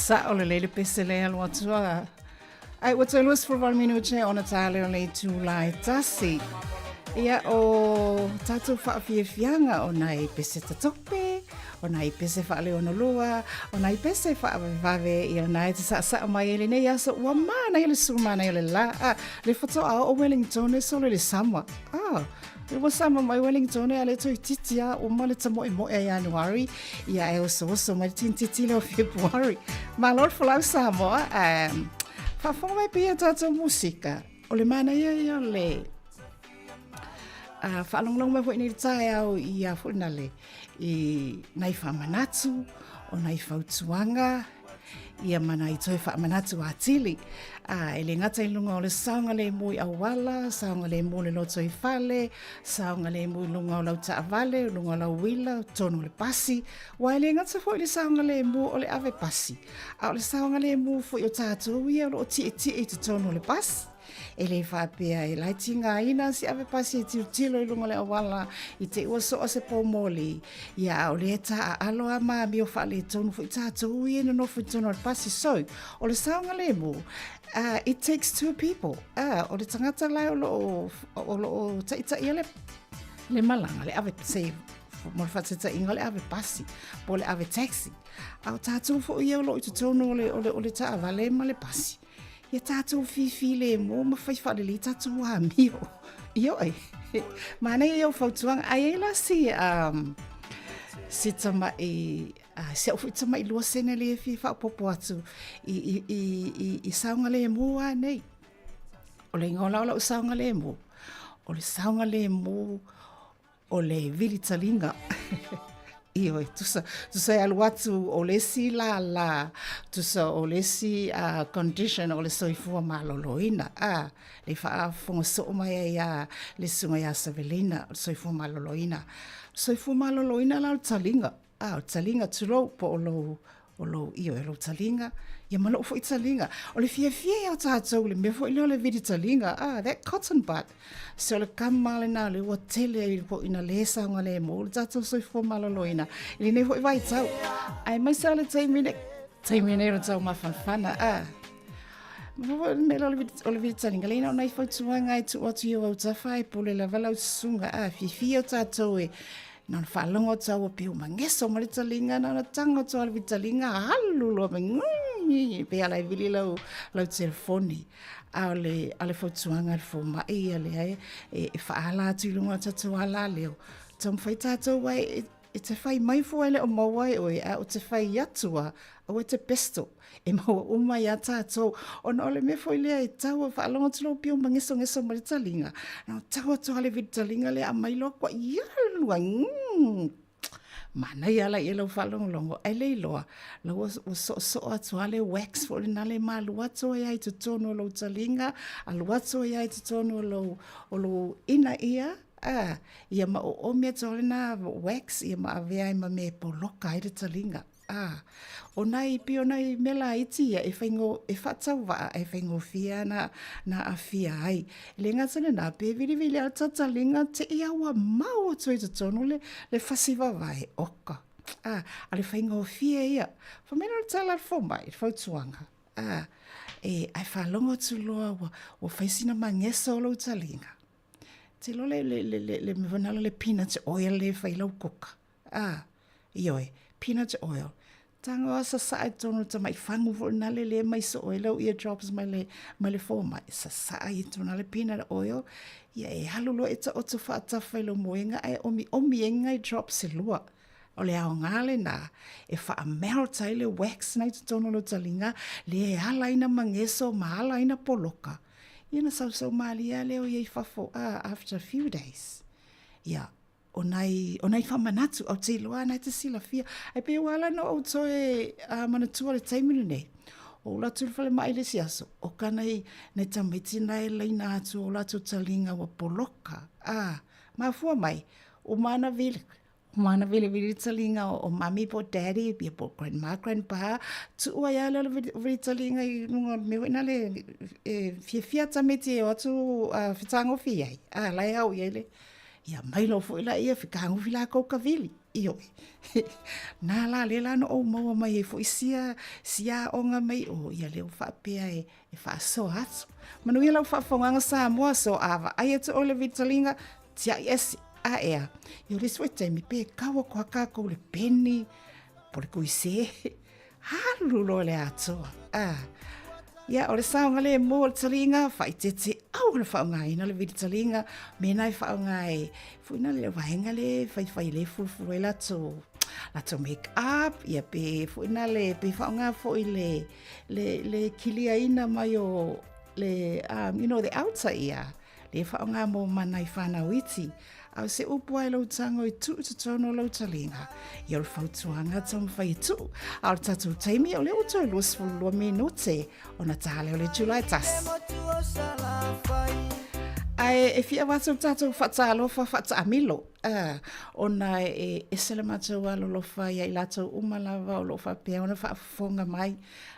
Sa'o lelei le pese lea alu atu a. Ai, ua toe 28 minute ona tā leo le itulā e tasi. Ia, o tātou whaafiafianga o nai pese tatope, o nai pese whaaleonoloa, o nai pese whaavavave, ia nai te sa'asa'a mai e lenei aso, ua mānaia le sulu mānaia le la, a, le whatoa o Wellington e solo le sama. Ah, Ua sama mai Wellington a le toeitiiti a uma le tamoemoe a Ianuari, ia e osooso mai le tinititi lea o Fepuari. Malo le folau Samoa, um, faafofoga mai pea tātou musika. O le manaia ia o le faalogologo mai foi nei le taeao i a foi na le i nai faamanatu, o nai fautuaga, ia ma nai toe faamanatu atili. A, e le gata i luga o le saogalemu i auala, saogalemu i le lotoifale, saogalemu i luga o lau taavale, luga o lau uila, totonu o le pasi. Aua e le gata foi le saogalemu o le ave pasi, a o le saogalemu foi o tatou ia o lo o tietie i totonu o le pasi. E le faapea e la e tigaina si ave pasi e tilotilo i luga o le auala i te i ua soa se poumoli, ia a o lea e taaalo a ma amio faaletonu foi tatou ia e nonofo i totonu o le pasi. So, o le saogalemu, it takes two people. O le tagata la o lo o, o lo o taitaia le, le malaga, le ave, se, mo le faataitaiga o le ave pasi, po o le ave taxi. A o tatou foi ia o lo o i totonu o le, o le, o le taavale ma le pasi, Ia tātou fifilemu ma fai faalelei tātou amio. Ioe. Manaia ia o fautuaga. Ae i ai la si, um, si tama'i, uh, si au foi tama'i lua sene lea e fia faaopoopo atu i, i, i, i, i saogalemu lava nei. O le igoa la o lau saogalemu, o le saogalemu o le vili taliga. Ioe, tusa, tusa e alu atu o le isi lālā, tusa o le isi uh, condition o le soifua maloloina. Ah, le faafofoga soo mai ai a le susuga ia Savelina, o le soifua maloloina. Soifua maloloina la o le taliga. Ah, o le taliga tulou po o lou o lou ioe, lou taliga, ia ma lou foi taliga. O le fiafia ia o tātou, le mea foi lea o le vili taliga, ah, that cotton bud. Se o le kama lena lea ua tele ai foi ina lē saogalemu le tātou soifua maloloina i lenei foi vaitau. Aemaise lava le taimi nei, taimi nei o le taumafanafana, ah. Ma foi le mea lea o le vili taliga, leai na o nai fautuaga e tuu atu i ou autafa e pule lava lau susuga, ah, fiafia o tātou e Na ona faalogo atu au pei ua mageso ma le taliga, na ona tago atu lava le taliga, alu loa ma ngui, pei lava e vili lau, lau telefoni. A o le, a o le fautuaga a le fomai ia lea e, e, e faaala atu i luga o tatou alaleo, taumafai tatou ai e, e te fai mai fua e le o maua ai oe, a o te fai atu a, aua e te pistol. E maua uma iā tātou, ona o le mea foi lea e tau a faalogo atu loa pei ua magesogeso ma le taliga, na ona tau atu lava le vili taliga lea aumai loa koa ia lua, mm, manaia la i lau faalogologo, ae le iloa, la ua, ua soosoo atu lava le wax foi lena le ma alu atu ai lava i totonu o lou taliga, alu atu ai lava i totonu o lou, o lou ina ia, a, ia ma oomi atu lava lena wax ia ma avea ai ma mea e poloka ai le taliga. Ā, ʻo nai, pei o nai mea laiti ia e faigō, e faatauvaa a e faigofie lava na, na aafia ai. E le gata lenā, pe vilivili lava le tataliga, te i a ua mau atu ai i totonu le, le fasi vavae, oka. Ā, a le faigofie ia. Fai mai lea o le tala a le fomai, le fautuaga, ā, e, ae faalogo atu loa ua, ua fai sina magesa o lou taliga. Te iloa le, le, le, le, le mea foi lena le peanut oil lea e fai ai lau kuka. Ā, ioe, peanut oil. Tago a sasaa i totonu o le tamai fagu foi lena le lē mai soo ai lau ear drops mai le, mai le fomai. Sasaa i totonu le peanut oil, ia e alu loa e taoto faatafa i lou moega ae omiomi ai nai drops e lua. O le aoga lenā e faa-melt ai le wax na i totonu o lou taliga, lea e ala ai na mageso ma ala ai na poloka. Ia na sausau mālie lava lea o ia i fafo, ā, after a few days. Ia, o nai, o nai faamanatu, ou te iloa ana e te silafia. Ae pei ua ala ona ou toe uh, manatua le taimi lenei. O ula atu i le falemai le isi aso, o ka nai, nai tamaiti na e laina atu o latou taliga ua poloka. Ah, mafua mai, o mana vili, o mana vili vili taliga o, o mami po daddy, ia po grandma, grandpa, tuu ai a lea o le vili, vili taliga i luga o le mea foi nale e fiafia tamaiti e o atu uh, fetagofi ai. Ah, la e au i ai le, Ia mai loa foi laia fekagofi lakou kavili. Ioe. Na la lea la na ou maua mai ai foi sia, sia aoga mai o, ia lea ua faapea e, e faasoa atu. Manuia lau faafofogaga Samoa, so a vaai atu ʻoe i le vitaliga, tiai ese, a ea. Ia o le isi foi taimi, pe kau aku lava kākou i le peni, po o le kuisē, alu loa i le atoa. A. Ia, o le saogalēmū o le taliga, faaeteete aua le faaaogaina le vili taliga, mēnā e faaaoga e, foi na le vaega le faifai le fulufulu ai latou, latou make up, ia pe foi na le, pe faaaoga foi le, le, le kiliaina mai o le, um, you know, the outer ear, le faaaoga mo ma nai whanau iti. A o se upu ai lou tago i tuu totonu o lou taliga. Ia o le fautuaga taumafai e tuu. A o le tatou taimi o lea ua toe 22 minute ona ta lea o le July 1. Ae e fia avatu le tatou faatalofa faataamilo uh, ona e ese le matou alolofa ia i latou uma lava o lo o faapea ona faafofoga mai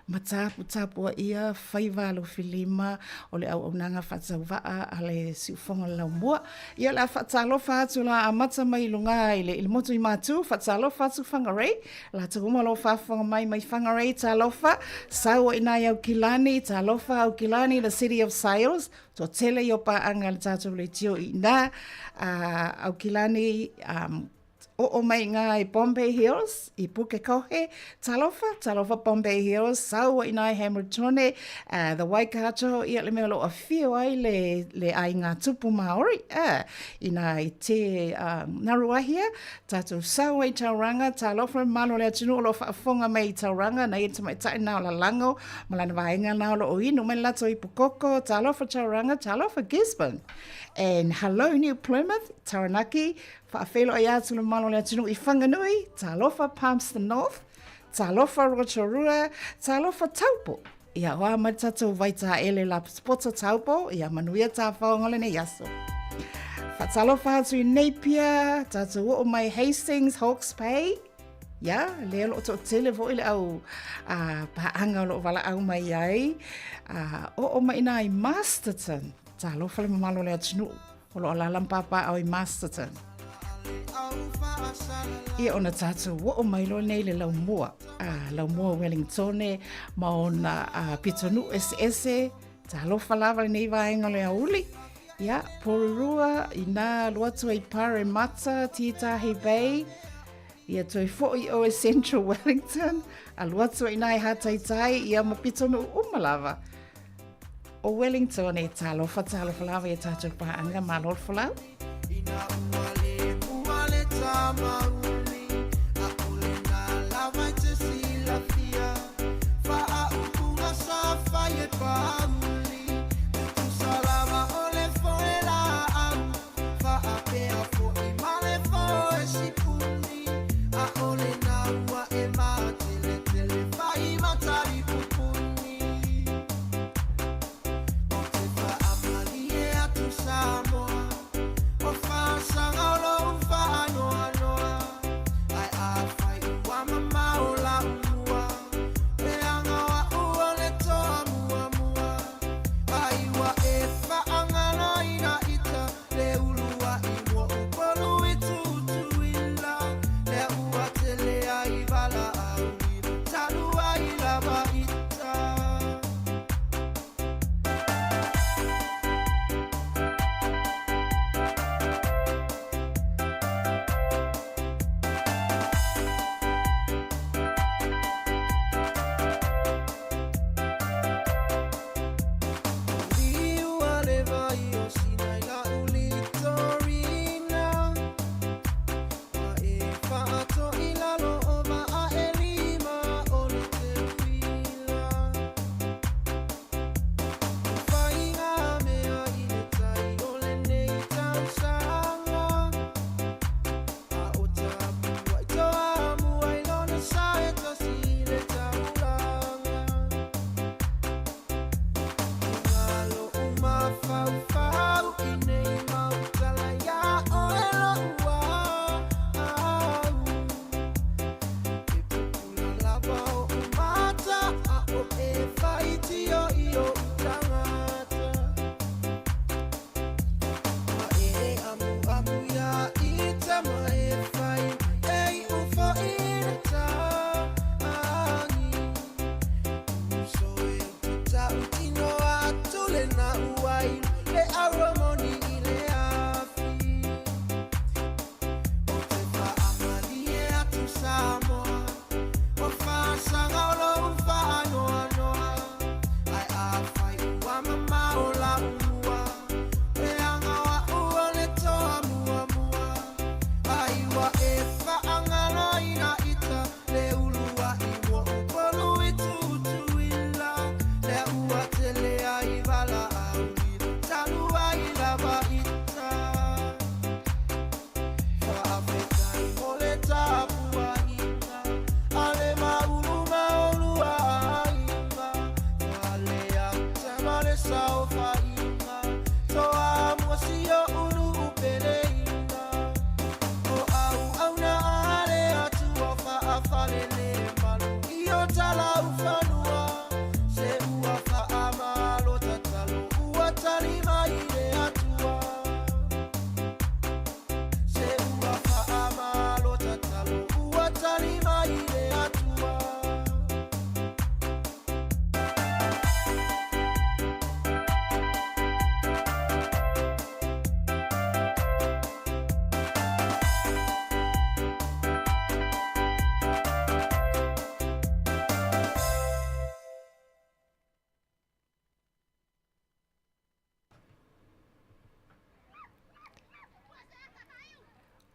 ma taputapuaia faiva alofilima o le auaunaga faatauvaa a le Siufofoga o le Laumua. Ia o le a faatalofa atu la amata mai i luga i le, i le motu i Matu, faatalofa atu Whangarei, latou uma o lo o faafofoga mai mai Whangarei, talofa, sau i nai Aukilani, talofa Aukilani, the city of sails, toatele i o paaga a le tatou leitio i ina, uh, Aukilani, um, Oo mai ngā i Bombay Hills, i Pukekohe, talofa, talofa Bombay Hills, sau i nai Hamiltone, uh, the Waikato, ia le mea o lo o afio ai le, le aiga tupu Māori, uh, i nā i te uh, Ngaruahia, tātou sau ai Tauranga, talofa malo le atunuu o lo o faafofoga mai i Tauranga, nai e tamaitai nā o Lalango, ma lana vaega nā o lo o inu mai le latou ipu koko, talofa Tauranga, talofa Gisborne. And hello New Plymouth, Taranaki, Faafeiloai atu le mamalu o le atunuu i Whanganui, talofa Palmerston North, talofa Rotorua, talofa Taupo. Ia oa mai le tatou Vaitaele la Potopota Taupo, ia manuia tāwhaonga lenei aso. Whatalofa atu i Napier, tātou oo mai Hastings, Hawke's Bay, ia, lea o lo o toatele foi le au a, paaga o lo o valaau mai ai. A, oo mai inā i Masterton, talofa le mamalu o le atunuu. O lo o alaala ma pāpāʻao i Masterton. Ia ona tātou oo mai loa nei le laumua, a, laumua Wellingtone ma ona a, pitonuu eseese, talofa lava lenei vaega o le aoauli. Ia, Porirua, inā alu atu ai Paremata, Tītahi Bay, ia toe foi oe Central Wellington, alu atu ai inā i Hataitai, ia ma pitonuu uma lava. O Wellington e talofa, talofa lava i a tātou pāanga, malo le folau. Ina ua le mua le tamauli, ʻaʻole nā lava i te silafia. Faaupuga sa fai e Pauli, tutusa lava o le foe lāʻau, faapea foʻi ma le foe sipuni. ʻAʻole nā ua e māteletele fai ma talipupuni. O te whaamalie atu Samoa, o whaasaga o lou whaanoanoa.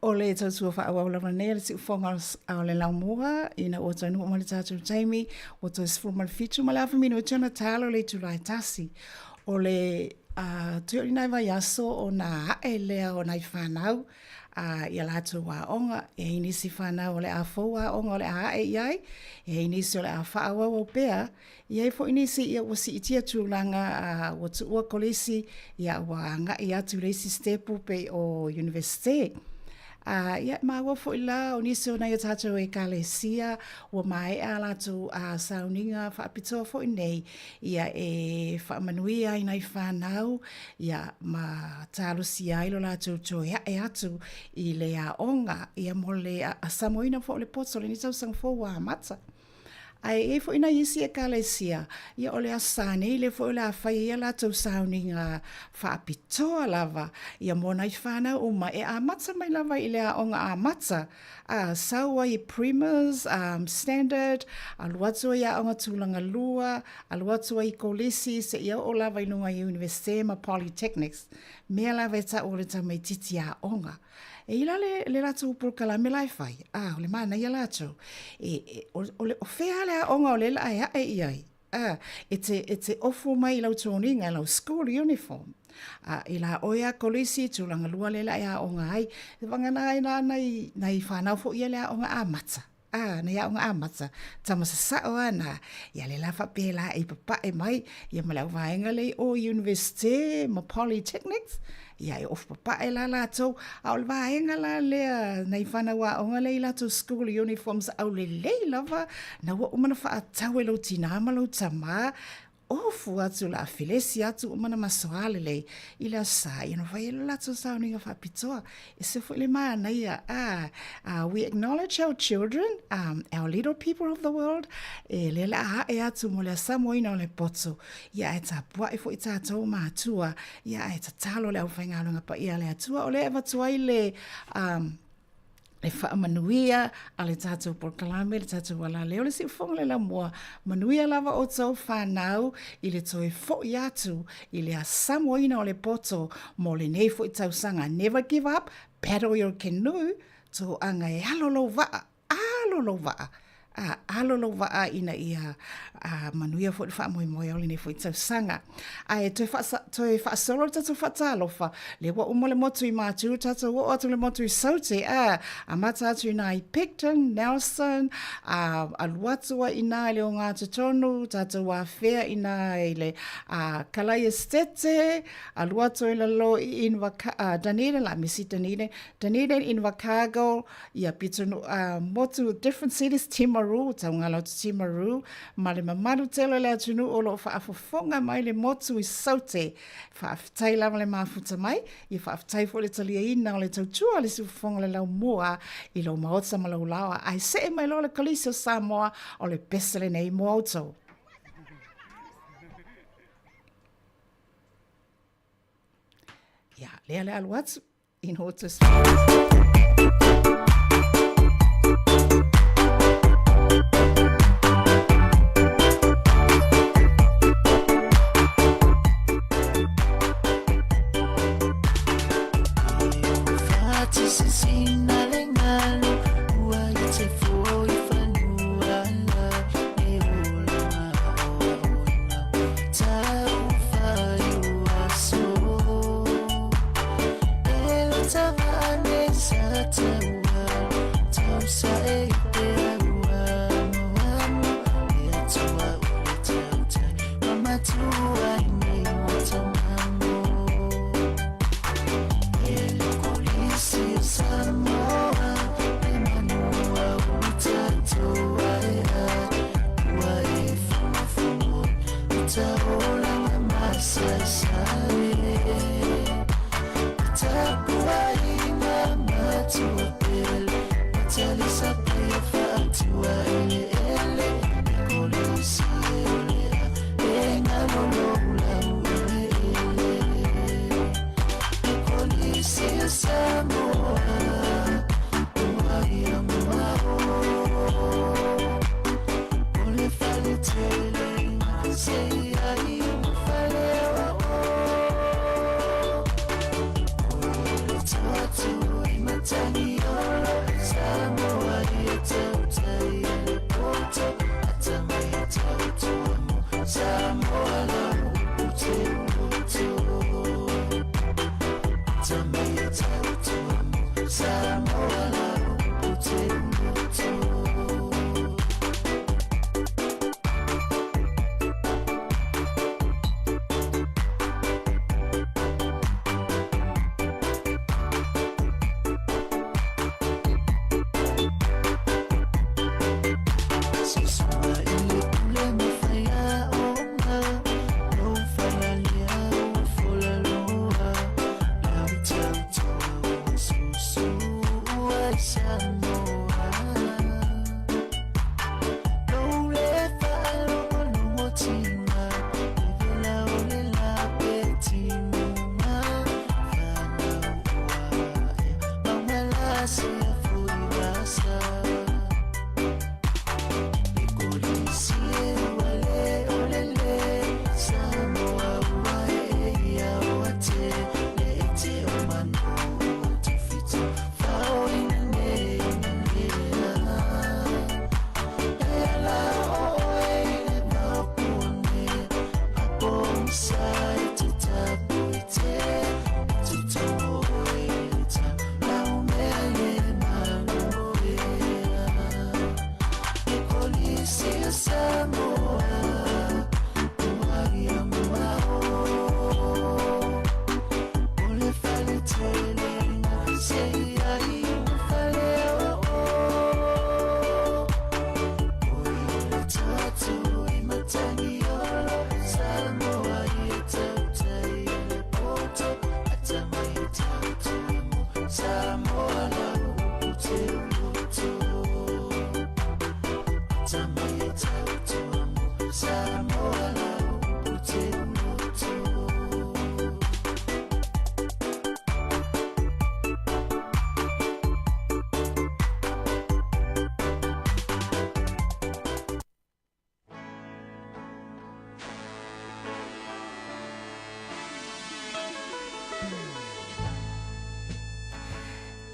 O le tautua faaauau lava nei a le siufofoga o le laumua ina ua taunuu mai le tatou taimi ua toe 17 ma le afa minute ona talo le itula e tasi. O le uh, toe o nai vaiaso ona ae lea o nai whanau uh, i a latou aoga, e ai nisi whanau o le a fou aoga o le a ae i ai, e ai nisi o le a faaauau pea, I ai foi nisi ia ua siitia tulaga a ua tuua kolisi ia ua agai atu i le isi sitepu pei o Universite. A ia e maua foi la o nisi o nai o tatou Ekalesia ua maea a latou a sauniga faapitoa foi nei ia e faamanuia ai nai fanau ia ma talosia ai lo latou toe ae atu i le aoga ia mo le asamoina foi o le poto o lenei tausaga fou ua amata. Ae i ai foi nai isi ekalesia, ia o le Aso Sa nei lea foi o le a fai ai a latou sauniga faapitoa lava, ia mo nai whanau uma e amata mai lava i le aoga amata, a sau ai i primers, um, standard, alu atu ai i aoga tulaga lua, alu atu ai i kolisi, seia oo lava i luga i Universite ma Polytechnics. Mea lava e tau o le tamaititi aoga. E i la le, le latou polokalame la e fai, a, o le manaia latou. E, e, o, o, le, o fea le aoga o le la e ae i ai? A, e te, e te ofu mai i lau toniga, lau school uniform. A, i la oe a kolisi, tulaga lua le la e aoga ai. E whangana ai nā nai, nai whanau fo ia le aoga amata. A, nei aoga amata, tama sasao ana, ia le la faapea e papae mai, ia ma le auvaega le i o Universite ma Polytechnics, ia e ofu papae la latou, a o le vaega la lea nai whanau aoga le i latou school uniforms aulelei lava, na ua uma na whaatau e lou tinā ma lou tamā, Ofu atu la felesi atu uma na masoa lelei i le aso sa ia na fai ai lo latou sauniga faapitoa. E se foi le manaia ah, we acknowledge our children, our little people of the world, e lea le a ae atu mo le asamoina o le poto. Ia ae tapuai foi tatou matua, ia ae tatalo le aufaigaluega paia a le Atua o lea e avatu ai le um, e faamanuia a le tatou polokalame, le tatou alaleo, le siufofoga le laumua. Manuia lava outou whanau i le toe foi atu i le asamoina o le poto mo lenei foi tausaga. Never give up, paddle your canoe, toaga e alo lou vaa, alo lou vaa. A alo lou vaa ina ia a, manuia foi le faamoemoe o lenei foi tausaga. Ae toe, whaasa, toe whaasolo le tatou whaatalofa, le ua uma le motu i Mātū, tatou oo atu le motu i Saute, a, amata atu inā i Picton, Nelson, a, alu atu ai inā i le o Ngātutonu, tatou afea inā i le a, Kalai Estate, alu atu i lalo i Inverca, a, Dunedin, la misi Dunedin, Dunedin, Invercargill, Ia pitonu a motu different cities Timaru, taugala atu Timaru, ma le mamalu tele o le atunuu o loo faafofoga mai le motu i Saute. Faafetai lava le mafuta mai, ia faafetai foi le taliaina o le tautua a le siufofoga o le laumua i lou maota ma lou laoa, ae see mai loa le Kolisi o Samoa o le pese lenei mo outou. Ia, lea le alu atu. In order to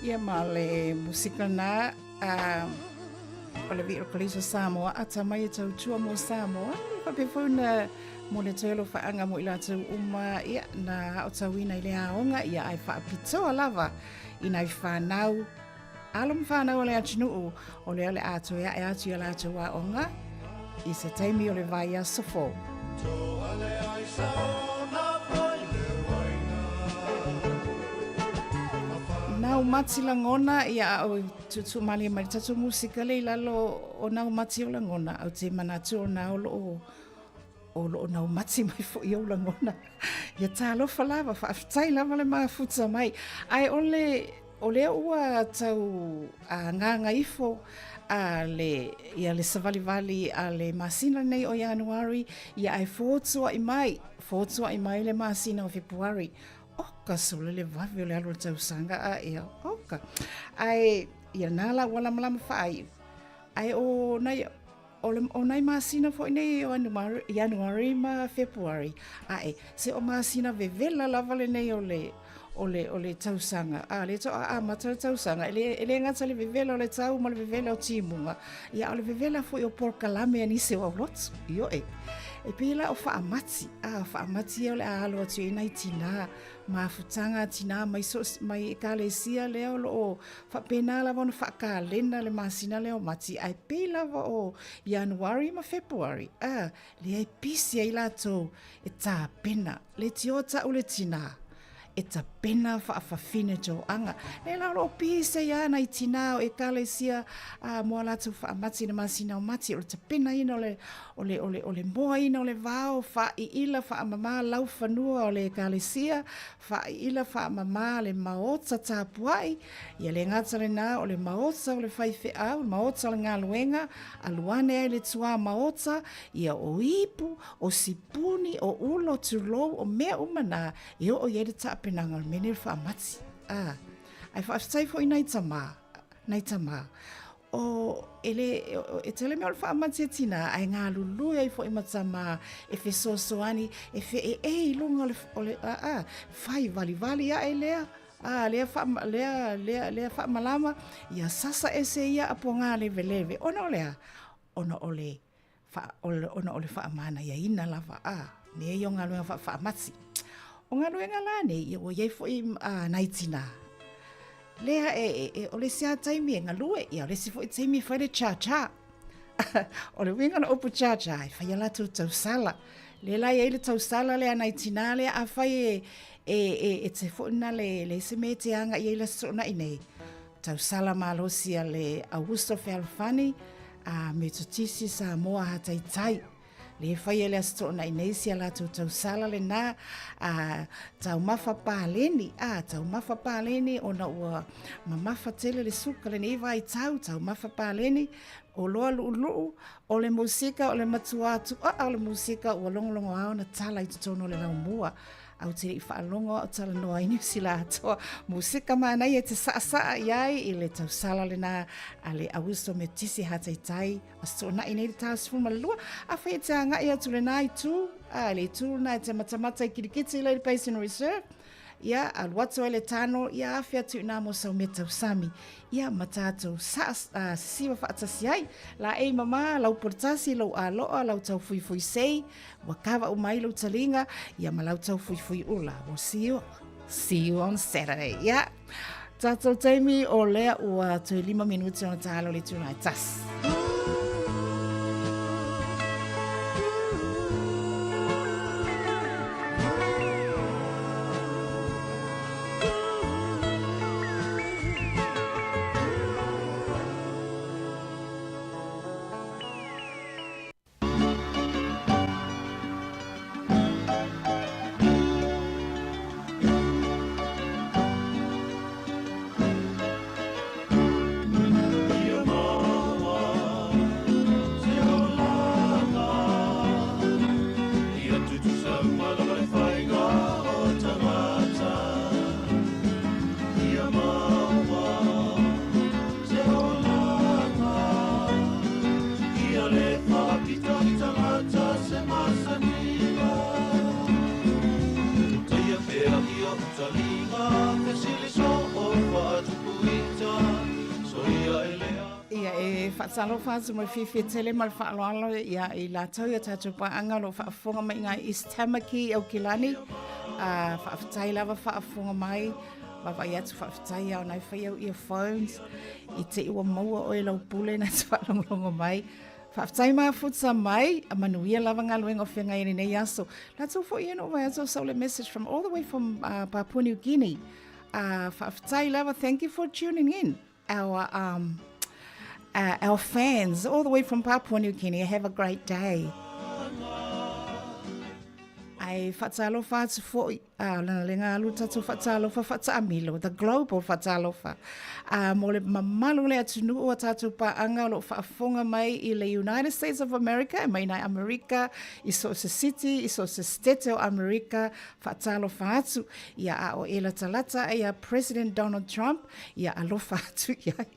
Ia ma le musika na a o le Vio Kaliso Samoa ata mai e tautua mo Samoa faapea foi na mo le toe alofaaga mo i latou uma ia na aotauina i le aoga ia ae faapitoa lava i nai whanau alo ma whanau o le atunuu o lea o le a toe ae atu i a latou aoga i se taimi o le vaiaso fou. Nau mati lagona ia au tuutuu malie mai le tatou musika le i lalo o nau mati o lagona au te manatu o na o loo o loo nau mati mai foi ou lagona ia talofa lava faafetai lava le mafuta mai ae o le O lea ua tau agaga ifo a le, ia le savalivali a le masina nei o Ianuari, ia ae fotuaʻi mai, fotuaʻi mai le masina o Fepuari. Oka sole le vave o le alu o le tausaga a ea, oka. Ae, ia nā la ua lamalama faaiu. Ae o nai, O le, o nai masina foi nei o Anuari, Ianuari ma Fepuari, ae, se o masina vevela lava lenei o le, o le, o le tausaga. A, le to'a amata le tausaga, e le, e le gata le vevela o le tau ma le vevela o timuga, ia o le vevela foi o polokalame a nisi o aulotu, ioe. E pei la o faamati, a, faamati ia o le a alo atu i nai tinā, mafutaga a tinā mai so, mai ekalesia lea o loo faapena lava ona faakalena le masina lea o Mati, ae pei lava o Ianuari ma Fepuari, a, lea e pisi ai latou e tapena, le tio ta'u le tinā, e tapena faafafine toaga. Lea la o loo pisi ai a nai tinā o ekalesia a, mo a latou faamati i le masina o Mati, o le tapenaina o le, o le, o le, o le moaina o le vao, faaiila faamamā laufanua o le Ekalesia, faaiila faamamā le maota tapuai, ia le gata lenā o le maota o le faifeau, le maota o le galuega, alu ane ai le tuā maota, ia o ipu, o sipuni, o ulo, tulou, o mea uma nā, e oo i ai le taapenaga o le mea nei o le faamati. A, ae faafetai foi nai tamā, nai tamā. O, e le, e tele mea o le faamati a tinā, ae galulue ai foi ma tamā, e fesoasoani, e feeee i luga o le, o le, a, a, fai valivali ae lea, a, lea faa, lea, lea, lea faamalama, ia sasa ese ia a pogā leveleve. Ona o le a? Ona o le, faa, ona o le faamānaiaina lava, a, mea ia o galuega faafaamati. O galuega la nei, ia ua i ai foi a, nai tinā. Lea e, e, e, o le isi lava taimi e galue, ia o le isi foi taimi e fai le cha-cha. o le uiga o le upu cha-cha, e fai a latou tausala. Lea la e i ai le tausala lea a nai tinā lea, afai e, e, e, e te foi na le, le isi mea e te agai ai le Aso Toonai nei, tausala malosi a le Augusto Fealofani, a Metotisi Samoa Hataitai. Le fai e le Aso Toonai nei si a latou tausala lena, a taumafa paleni, a taumafa paleni ona ua mamafa tele le suka lenei vaitau, taumafa paleni, oloa lu'ulu'u, o le musika o le matua tuaa o le musika ua logologoa ona tala i totonu o le laumua. A ou te le i faalogo a o talanoa ai Niu Sila atoa. Musika manaia e te saasaa i ai i le tausala lena a le Augusto Metisi Hataitai. Aso Toonai nei le ta 12. Afai e te agai atu lena itu, a le itu lena e te matamata i kirikiti i Lady Basin Reserve, ia, alu atu ai le tano, ia afe atu i nā mo sau mea tausami, ia, ma tātou saa, sisiva faatasi ai. Laei mama, lau poletasi, lou aloa, lau taufuifui sei, Ua kava uma ai lou taliga, ia ma lau taufuifui ula. We'll see you, see you on Saturday. Ia, tātou taimi o lea ua toe 5 minuti ona tālo le tūnai tasi. Ia le whakapita i tangata se masaniga. Taia pea ia utalinga, fesili so o whaatupuita, so ia e lea. Ia e faatalofa atu ma le fiafia tele ma le faaaloalo ia i latou ia tatou paaga o lo o faafofoga mai i ngā East Tamaki i Aukilani. Faafetai lava faafofoga mai. Vaavaai atu faafetai a ona e fai au earphones i te i ua maua oe lau pule na te faalogologo mai. Faafetai mafuta mai, a manuia lava galuega o feagai i lenei aso. Latou foi e no vai atu sau le message from all the way from Papua New Guinea. Faafetai lava, thank you for tuning in. Our um our fans all the way from Papua New Guinea. Have a great day. Ai whaatalofa atu foi a lana le ngā tatou whaatalofa whaataamilo, the global whaatalofa. A mo le mamalu le atunuu a tatou paanga o lo faafofoga mai i le United States of America, e mai nai Amerika, i so o se city, i so o se state o Amerika, whaatalofa atu. Ia a o e latalata ai a President Donald Trump, Ia alofa atu i ai.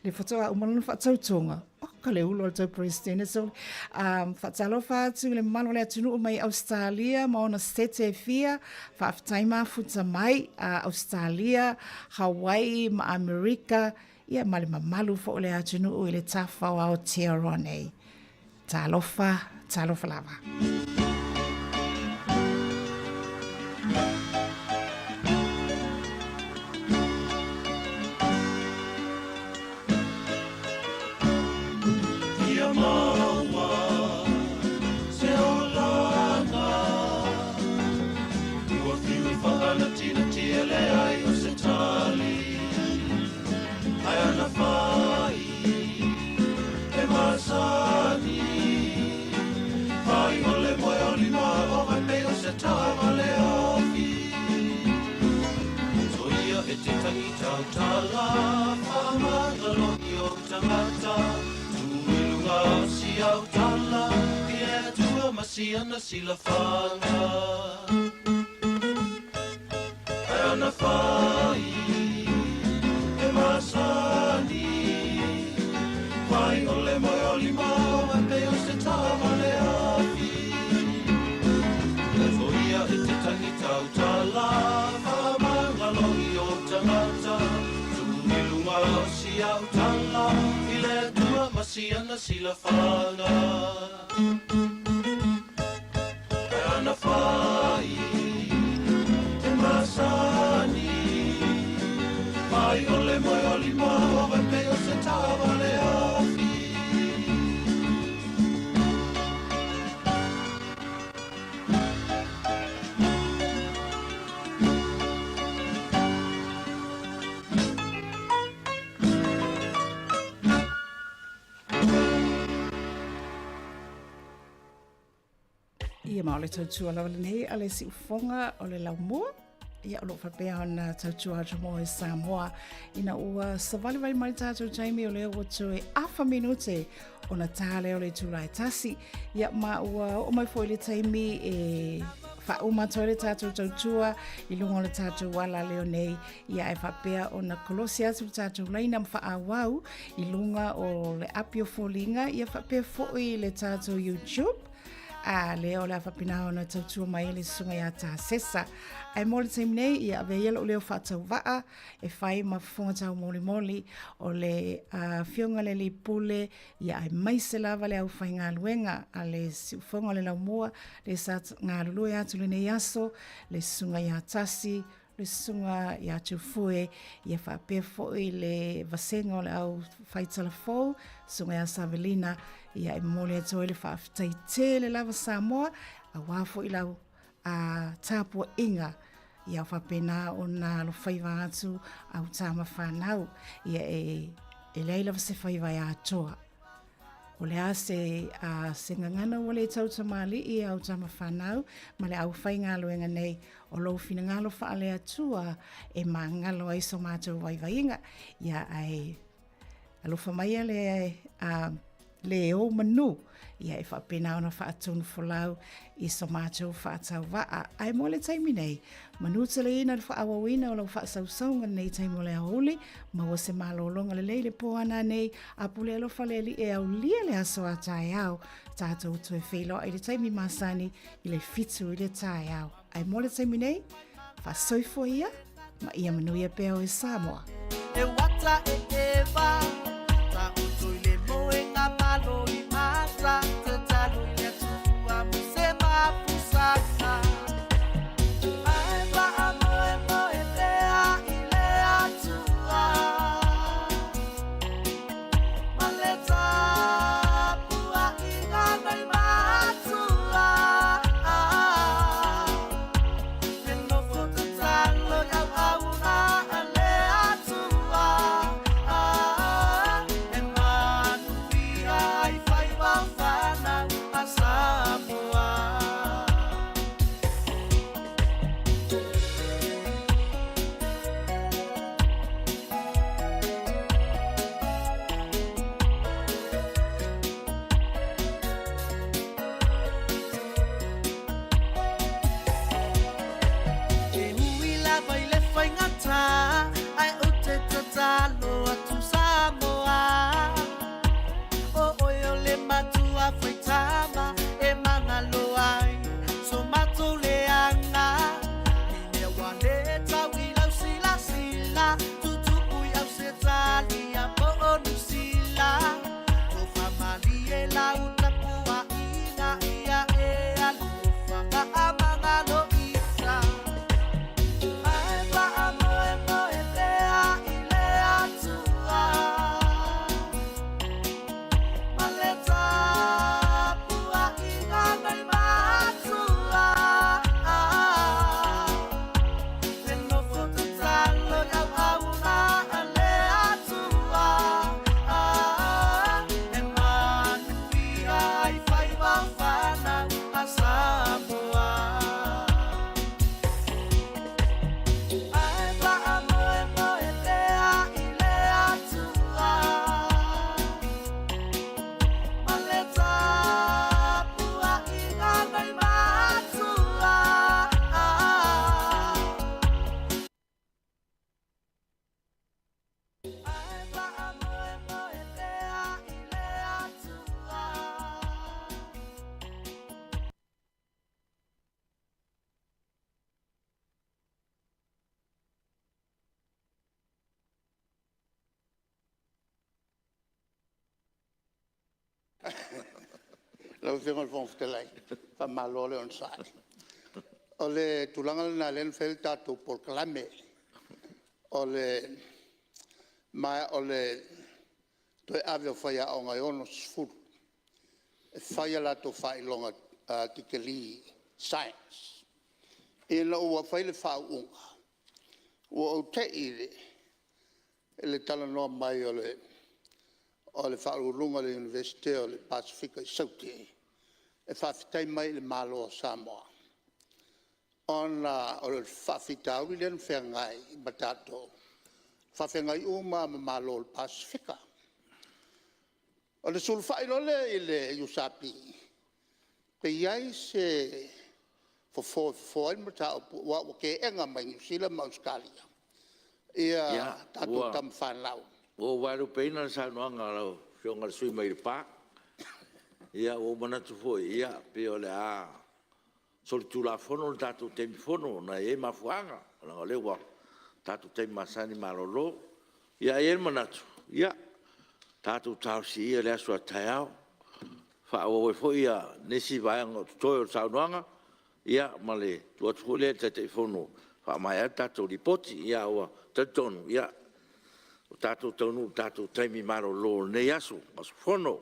Le faatoa uma lona faatautoga. Oh, ka le ulo o le tau President so, faatalofa atu i le mamalu o le atunuu mai Australia ma ona sete e fia, faafetai mafuta mai Australia, Hawaii ma Amerika, ia ma le mamalu foi o le atunuu i le tafa o Aotearoa nei. Talofa, talofa lava. Ia maua se olaga Ua fiu i whakanatinatia e leai o se tali Ai ana whai e masani Whai o le moe o lima o vai pei o se taavale afi Soia e te tangi tautala Whamangalo i o tangata Tu i lunga o si au tala I e atua ma si ana silafanga Ai ana whai e masani Whai o le moe o lima o vai pei o se taavale afi Foia e te tangi tautala Whamangalo i o tangata Tu i lunga o si au tala I le atua ma si ana silafanga Ai ana whai e masani Whai Ai o le moe o lima o vai o se taavale afi. Ia ma o le tautua lava lenei a le siufofoga o le laumua. Ia o lo o faapea ona tautua atu mo e Samoa ina ua savalivali mai le tatou taimi o lea ua toe afa minute ona tā lea o le itula e 1. Ia ma ua oo mai foi le taimi e faauma atu ai le tatou tautua i luga o le tatou ala leo nei. Ia ae faapea ona kolosi atu le tatou laina ma faaauau i luga o le api o foliga, ia faapea foi le tatou YouTube. A lea o le a faapena ona tautua mai ai le susuga ia Tasesa. Ae mo le taimi nei, ia avea ia lou leo faatauvaa e fai ma fofoga taumolimoli o le Afioga i le Alii Pule, ia aemaise lava le aufaigaluega a le Siufofoga o le Laumua, le sa galulue atu lenei aso, le susuga ia Tasi, le susuga ia Tufue, ia faapea foi le vasega o le au faitalafou, susuga ia Savelina, ia e momoli atu ai le faafetai tele lava Samoa, aua foi lau tapuaiga, ia faapena ona alofaiva atu au tama fanau, ia e leai lava se faiva e atoa. O le a se, a, se gagana ua le tautamalii au tama fanau ma le aufaigaluega nei o lou finagalo faale-Atua e magalo ai so matou vaivaiga. Ia, ae alofa maia le, a, le ou manu, ia e faapena ona faatonufolau i so matou faatauvaa. Ae mo le taimi nei, manu teleina le faaauauina o lau faasausauga lenei taimi o le aoauli, maua se malologa lelei le po ana nei, a pule alofa le Alii e aulia le aso a taeao, tatou toe feiloai i le taimi masani i le 7 i le taeao. Ae mo le taimi nei, faasoifua ia, ma ia manuia pea oe Samoa. E wata e eva, ta oto i le moenga malo i mata, te talo i le atua mo se mapusanga. Ae maa moe moe pea i le atua. Ma le tapuaiga nai matua. E nofo tatalo i auauna a le Atua, e manuia ai faiva o fanau a Samoa. E ui lava i le faigata, ae ou te tatalo atu Samoa. O oe o le matua faitama e magalo ai so matou leaga. I mea ua le tau i lau silasila, tutupu i Ausetalia po o Niu Sila. Tofa malie lau tapuaiga ia e alofa faamagalo ita. Ae faamoemoe pea i le Atua ma le tapuaiga nai matua. E nofo tatalo i auauna a le Atua, e manuia ai faiva o fanau a Samoa. Ae faamoemoe pea i le Atua ma le tapuaiga nai matua. Ae faamoemoe pea i le Atua. Lau Afioga i le Fofoga Fetalai, faamalo le onosai. O le tulaga lena lea na fai ai le tatou polokalame, o le Ma o le toe ave o faiaoga e 60 e fai a latou faailoga tikeri Science. Ina ua fai le faauuga, ua ou te i i le talanoa mai o le Faauluuluga o le Iunivesite o le Pasefika i Saute, e faafetai mai i le Malo o Samoa, ona o le faafitauli lea na feagai ma tatou, faafeagai uma lava ma Malo o le Pasefika. Ona sulufai loa lea i le USP, pe i ai se fofo e fofo ai le mataupu aua ua teena mai e Niu Sila ma Ausetalia ia tatou tama fanau. Ua ou vaelupeina le saunoaga a lau Afioga i le sui usufono mai Lepa. Ua ou manatu foi, e pei o le a solitulafono le tatou taimi fono ona e i ai mafuaaga, leaga o lea ua tatou taimi masani malolo. Ae i ai le manatu, ia tatou talosia ia le aso a taeao, e faaauau ai foi nisi vaega o totoe o le saunoaga, ma le tuu atu foi lea i le Taitaifono e faamaea ai le tatou Lipoti. Ae ua talitonu, ua tatou taunuu i le tatou taimi malolo o lenei aso, aso Fono.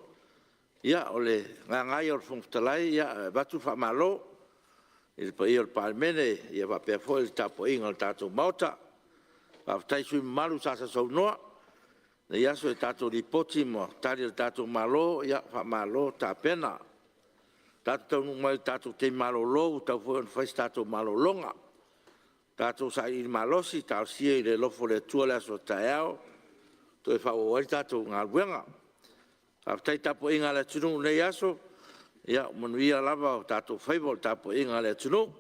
Ia o le agaga lava ia o le Fofoga Fetalai, e avatu le faamalo i le paia o le Palemene faapea foi le tapuaiga a le tatou Maota. Faafetai i sui usufono mamalu sa sausaunoa i lenei aso i tatou Lipoti ma Tali a le tatou Malo, faamalo tapena. Ua tatou taunuu mai i le tatou taimi malolo ua tatau foi ona fai se tatou malologa. Tatou sailiili malosi, talosia i le alofa o le Atua le aso a taeao e toe faaauau ai le tatou galuega. Faafetai i le tapuaiga a le atunuu i lenei aso, ua manuia lava o tatou faiva o le tapuaiga a le atunuu.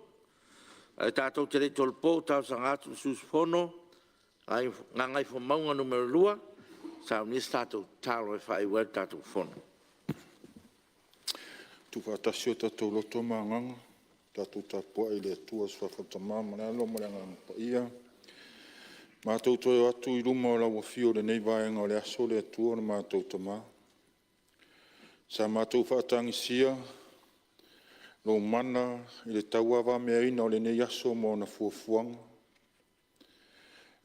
Ae tatou te le i tolopo, e talosaga atu i le sui usufono mo Gagaifomauga 2 e saunia se tatou tatalo e faaiu ai le tatou Fono. Tuufaatasi o tatou loto ma agaga, tatou tapuai i le Atua i le Suafa o le Tama ma le Alo ma le Agaga Paia. Matou te o atu i luma o lau Afio i lenei vaega o le aso le Atua lo matou Tama. Sa matou faatagisia lou mana i le tauavameaina o lenei aso ma ona fuafuaga.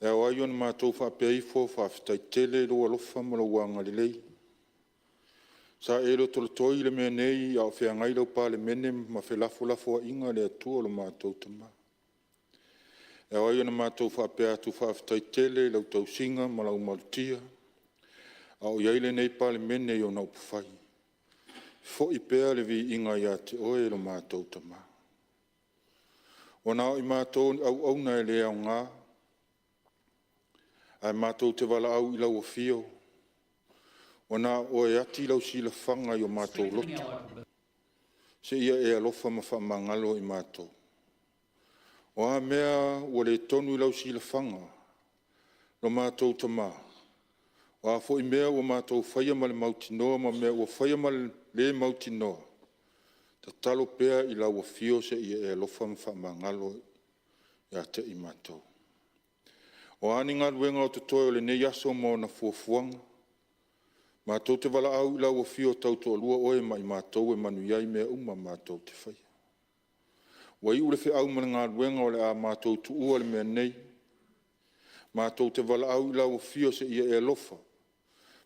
E ao ai ona matou faapea ifo, faafetai tele i lou alofa ma lou agalelei. Sa e lotolotoi le mea nei a o feagai lau Palemene ma felafolafoaiga le Atua lo matou Tama. E ao ai ona matou faapea atu, faafetai tele i lau tausiga ma lau malutia a o i ai lenei Palemene i ona upufai. Foi pea le viiga ia te Oe lo matou Tama. Ua na o i matou o ni auauna e le aoga, ae matou te valaau i lau Afio, ua na o Oe e ati lau silafaga i o matou loto, seia e alofa ma faamagalo i matou. O a mea ua le tonu i lau silafaga lo matou Tama, o a foi mea ua matou faia ma le mautinoa ma mea ua faia ma le le mautinoa, tatalo pea i lau Afio seia e alofa ma faamagalo ia te i matou. O a ni galuega o totoe o lenei aso ma ona fuafuaga, matou te valaau i lau Afio Tautoalua Oe ma i matou e manuia ai mea uma matou te faia. Ua iu le feau ma le galuega o le a matou tuua le mea nei, matou te valaau i lau Afio seia e alofa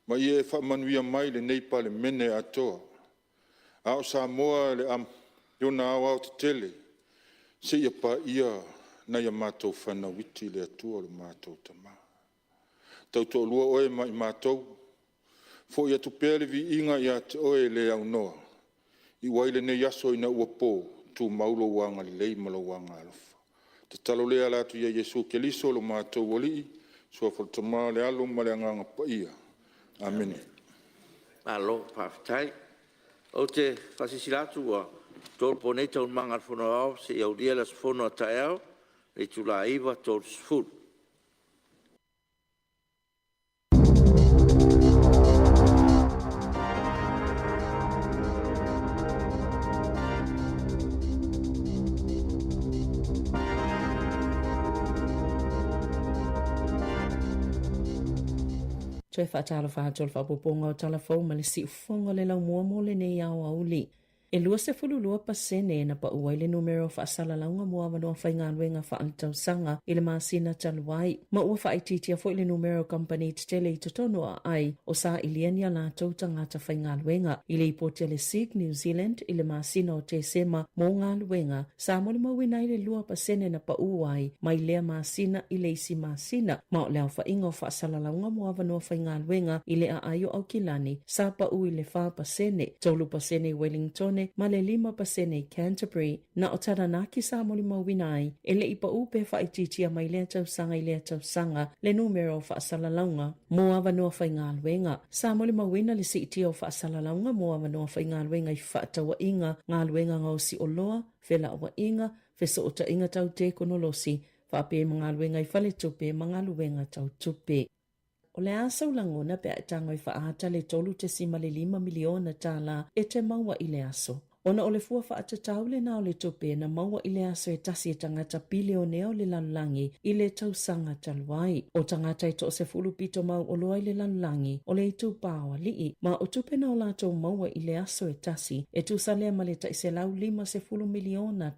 ma ia e faamanuia mai lenei Palemene atoa, a o Samoa i ona aoaotetele seia paia nai a matou fanau iti le Atua lo matou Tama. Tautoalua Oe ma i matou, foi atu pea le viiga ia te Oe e le aunoa, iu ai lenei aso ina ua po, tumau lou agalelei ma lou agaalofa. O le tatalo lea e ala atu ia Iesu Keriso lo matou Alii, i le Suafa o le Tama le Alo ma le Agaga Paia. Amene. Malo faafetai. Ou te faasilasila atu ua tolopo nei Taualumaga a le Fono Aoao seia aulia le aso Fono a taeao i le itula e 9:30. Toe faatalofa atu o le faaopoopoga o Tala Fou ma le Siufofoga o le Laumua mo lenei aoauli. E 22% na paʻu ai le numera o faasalalauga mo avanoa faigaluega faaletausaga i le masina talu ai, ma ua faaitiitia foi le numera o kamupani tetele i totonu o aai o sailia ni a latou tagata faigaluega. I lipoti a le Seek New Zealand i le masina o Tesema mo galuega, sa molimauina ai le 2% na paʻu ai mai lea masina i le isi masina, ma o le aofaiga o faasalalauga mo avanoa faigaluega i le aai o Aukilani sa paʻu i le 4%, 3% i Wellingtone ma le 5% i Canterbury. Na o Taranaki sa molimauina ai e le i paʻu pe faaitiitia mai lea tausaga i lea tausaga le numera o faasalalauga mo avanoa faigaluega. Sa molimauina le siitia o faasalalauga mo avanoa faigaluega i fefaatauaiga, galuega gaosi oloa, felauaiga, fesootaiga tau tekonolosi, faapea ma galuega i faletupe ma galuega tau tupe. O le a sou lagona pe a e tago e faaata le $3.5 miliona e te maua i le aso? Ona o le fua faatatau lena o le tupe na maua i le aso e tasi e tagata pilionea o le lalolagi i le tausaga talu ai. O tagata e toasefulu pito mau oloa i le lalolagi o le itupa o alii, ma o tupe na o latou maua i le aso e tasi e tusa lea ma le tai $150 miliona.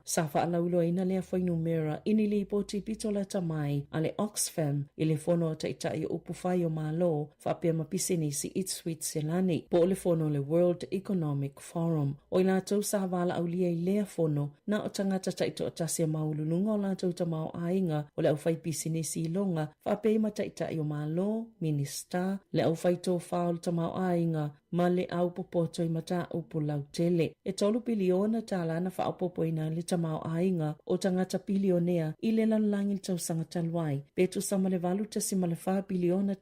Sa faalauiloaina lea fuainumera i ni lipoti pito lata mai a le Oxfam i le Fono a Taitai o Upufai o Malo faapea ma Pisinisi i Switselani, po o le fono o le World Economic Forum. O i latou sa valaaulia i lea fono, na o tagata taitoatasi a maualuluga o latou tamaoaiga o le aufaipisinisi iloga faapea ma taitai o Malo, Minisita, le aufaitofa o le tamaoaiga, ma le au popoto i mataupu lautele. E $3 piliona na faaopoopoina ai le tamaoaiga o tagata pilionea i le lalolagi i le tausaga talu ai, pe tusa ma le $8.4 piliona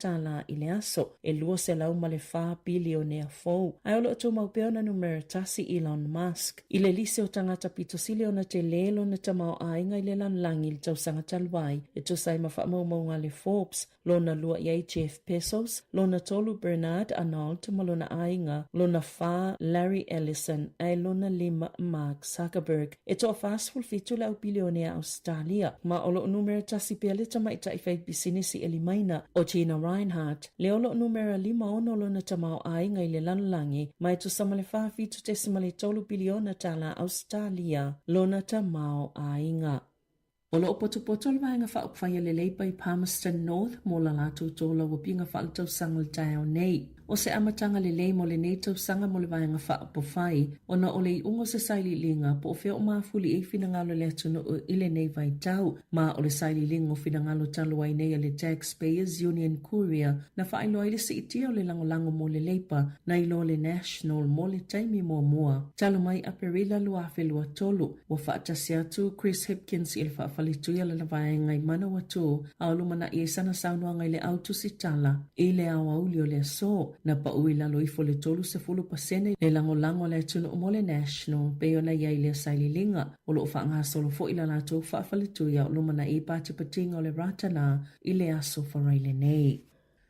i le aso, e 204 pilionea fou. Ae o lo o tumau pea ona numera tasi Elon Musk i le lisi o tagata pito sili ona telē lona tamaoaiga i le lalolagi i le tausaga talu ai, e tusa ai ma faamaumauga a le Forbes. Lona lua i ai Jeff Bezos, lona tolu Bernard Arnault ma lona aiga, lona fā Larry Ellison ae lona lima Mark Zuckerberg. E toa-47 le au pilionea Ausetalia, ma o lo o numera tasi pea le tamaitai faipisinisi e limaina, o Gina Rinehart, lea o lo o numera 56 lona tamaoaiga i le lalolagi, ma e tusa ma le $47.3 piliona tālā Ausetalia lona tamaoaiga. O lo o potopoto le Vaega Faaupufai a le Leipa i Palmerston North mo la latou tolauapiga faaletausaga i le taeao nei. O se amataga lelei mo lenei tausaga mo le Vaega Faaupufai ona o le iuga o se sailiiliga po o fea o mafuli ai finagalo o le atunuu i lenei vaitau ma o le sailiiliga o finagalo talu ai nei a le Taxpayers Union Courier na faailoa ai le siitia o le lagolago mo le Leipa na i lo le National mo le taimi muamua talu mai Aperila 2023. Ua faatasi atu Chris Hipkins i le faafaletui a lana vaega i Manawatū a o lumanai ai sana saunoaga i le au tusitala i le aoauli o le aso. Na paʻu i lalo ifo le 30% le lagolago a le atunuu mo le National pei ona i ai lea sailiiliga. O lo o faagasolo foi la latou faafaletui a o lumanai patipatiga o le Ratana i le aso Faraile nei.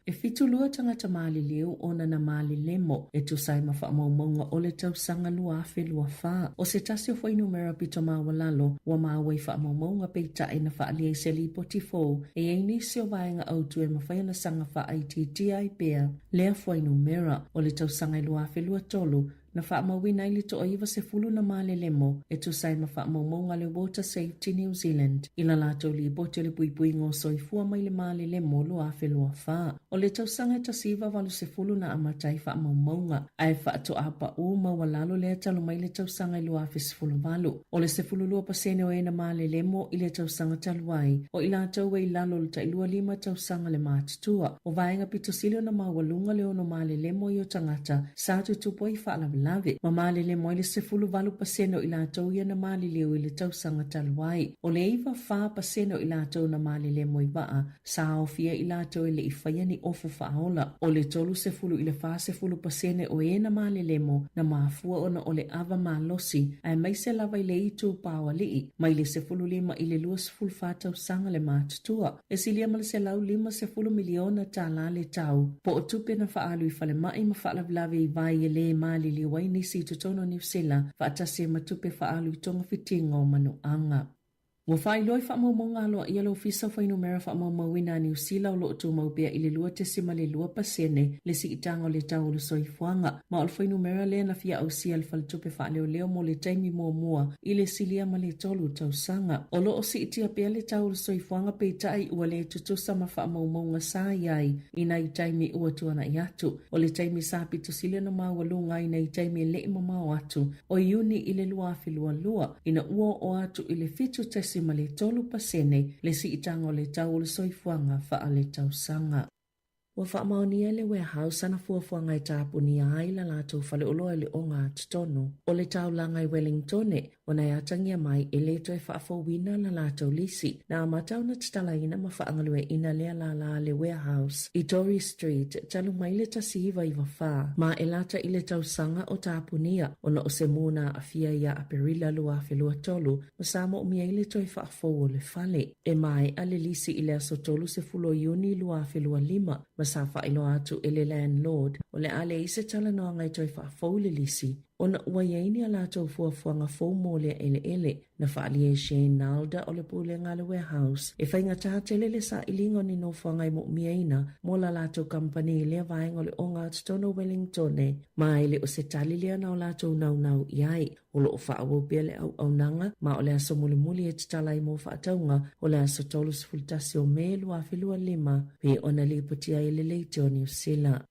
E 72 tagata maliliu ona na malelemo e tusa ai ma faamaumauga o le tausaga 2024. O se tasi o fuainumera pito maualalo ua maua i faamaumauga peitai na faaalia i se lipoti fou e i ai nisi o vaega autu e mafai ona saga faaitiitia ai pea lea fuainumera. O le tausaga e 2023, na faamauina ai le toa-90 na malelemo e tusa ai ma faamaumauga a le Water Safety New Zealand i la latou lipoti o le puipuiga o soifua mai le malelemo 2024. O le tausaga e 1980 na amata ai faamaumauga, ae faatoa paʻu maualalo lea talu mai le tausaga e 2018. O le 12% o e na malelemo i le tausaga talu ai, o i latou e i lalo o le tai 25 tausaga le matutua. O vaega pito sili ona maualuga le ono malelemo ai o tagata sa tutupu ai faalavelave, ma malelemo ai le 18% o i latou ia na maliliu i le tausaga talu ai. O le 94% o i latou na malelemo i vaa, sa aofia i latou e le i faia ni ofu faaola. O le 30 i le 40% o e na malelemo na mafua ona o le ava malosi, aemaise lava i le itupa o alii, mai le 15 i le 24 tausaga le matutua. E silia ma le $150 miliona le tau, po o tupe na faaalu i falemai ma faalavelave i vai e lē maliliu ai nisi i totonu o Niu Sila, faatasi ai ma tupe faaalu i togafitiga o manuaga. Ua faailoa i faamaumauga aloaia le Ofisa o Fuainumera Faamaumauina a Niu Sila o lo o tumau pea i le 2.2% le siitaga o le tau o le soifuaga, ma o le fuainumera lea na fia ausia e le Faletupe Faaleoleo mo le taimi muamua i le silia ma le tolu tausaga. O lo o siitia pea le tau o le soifuaga peitai ua le tutusa ma faamaumauga sa i ai i nai taimi ua tuanai atu. O le taimi sa pito sili ona maualuga ai nai taimi e le i mamao atu, o Iuni i le 2022, ina ua oo atu i le 7.3% le siitaga o le tau o le soifuaga faaletausaga. Ua faamaonia e le Warehouse ana fuafuaga e tapunia ai la latou faleoloa i le ogatotonu o le taulaga i Wellingtone, ona e atagia mai e le toe faafouina la latou lisi. Na amata ona tatalaina ma faagalueaiina lea lālā a le Warehouse i Tory Street talu mai le 1994, ma e lata i le tausaga o tapunia ona o se mū na aafia ia Aperila 2023 ma sa moomia ai le toe faafou o le fale. E maea le lisi i le aso 30 o Iuni 2025 ma sa faailoa atu e le landlord o le a leai se talanoaga e toe faafou le lisi ona ua i ai ni a latou fuafuaga fou mo lea eleele. Na faaalia e Shane Nalder o le Pulega a le Warehouse e faigata tele le sailiga o ni nofoaga e moomiaina mo la latou kamupani i lea vaega o le ogatotonu o Wellingtone, ma e le o se tali lea na o latou naunau i ai. O lo o faaauau pea le auaunaga, ma o le aso mulimuli e tatala ai mo faatauga o le aso 31 o Me 2025, pei ona lipotia ai e le Leitio o Niu Sila.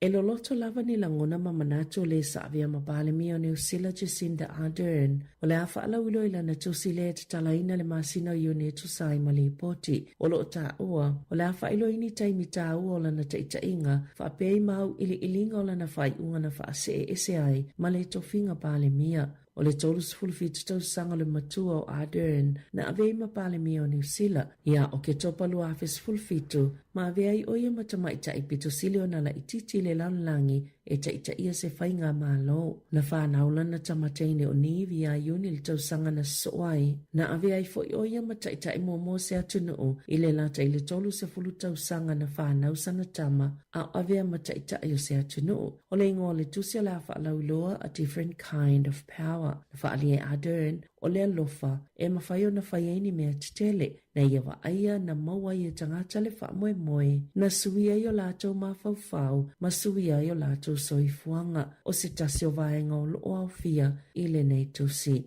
E loloto lava ni lagona ma manatu o lē sa avea ma Palemia o Niu Sila Jacinda Ardern o le a faalauiloa i lana tusi lea e tatalaina le masina o Iuni e tusa ai ma lipoti o lo o taua o le a faailoa ai ni taimi tāua o lana taitaiga faapea i māuʻiliʻiliga o lana faaiuga na faasee ese ai ma le tofiga Palemia. O le 37 tausaga o le matua o Ardern na avea ai ma Palemia o Niu Sila ia Oketopa 2017 ma avea ai ʻo ia ma tamaitai pito sili ona laitiiti i le lalolagi e taitaia se faigamalo. Na fanau lana tama teine o Niamh ia Iuni i le tausaga na sosoo ai. Na avea ai foi ʻo ia ma taitai muamua o se atunuu i le lata i le 30 tausaga na fanau sana tama a o avea ma taitai o se atunuu. O le igoa o le tusi o le a faalauiloa A Different Kind of Power, na faaalia e Ardern, o le alofa, e mafai ona fai ai ni mea tetele, na ia vaaia na maua ai e tagata le faamoemoe, na suia ai o latou mafaufau ma suia ai o latou soifuaga, o se tasi o vaega o lo o aofia i lenei tusi.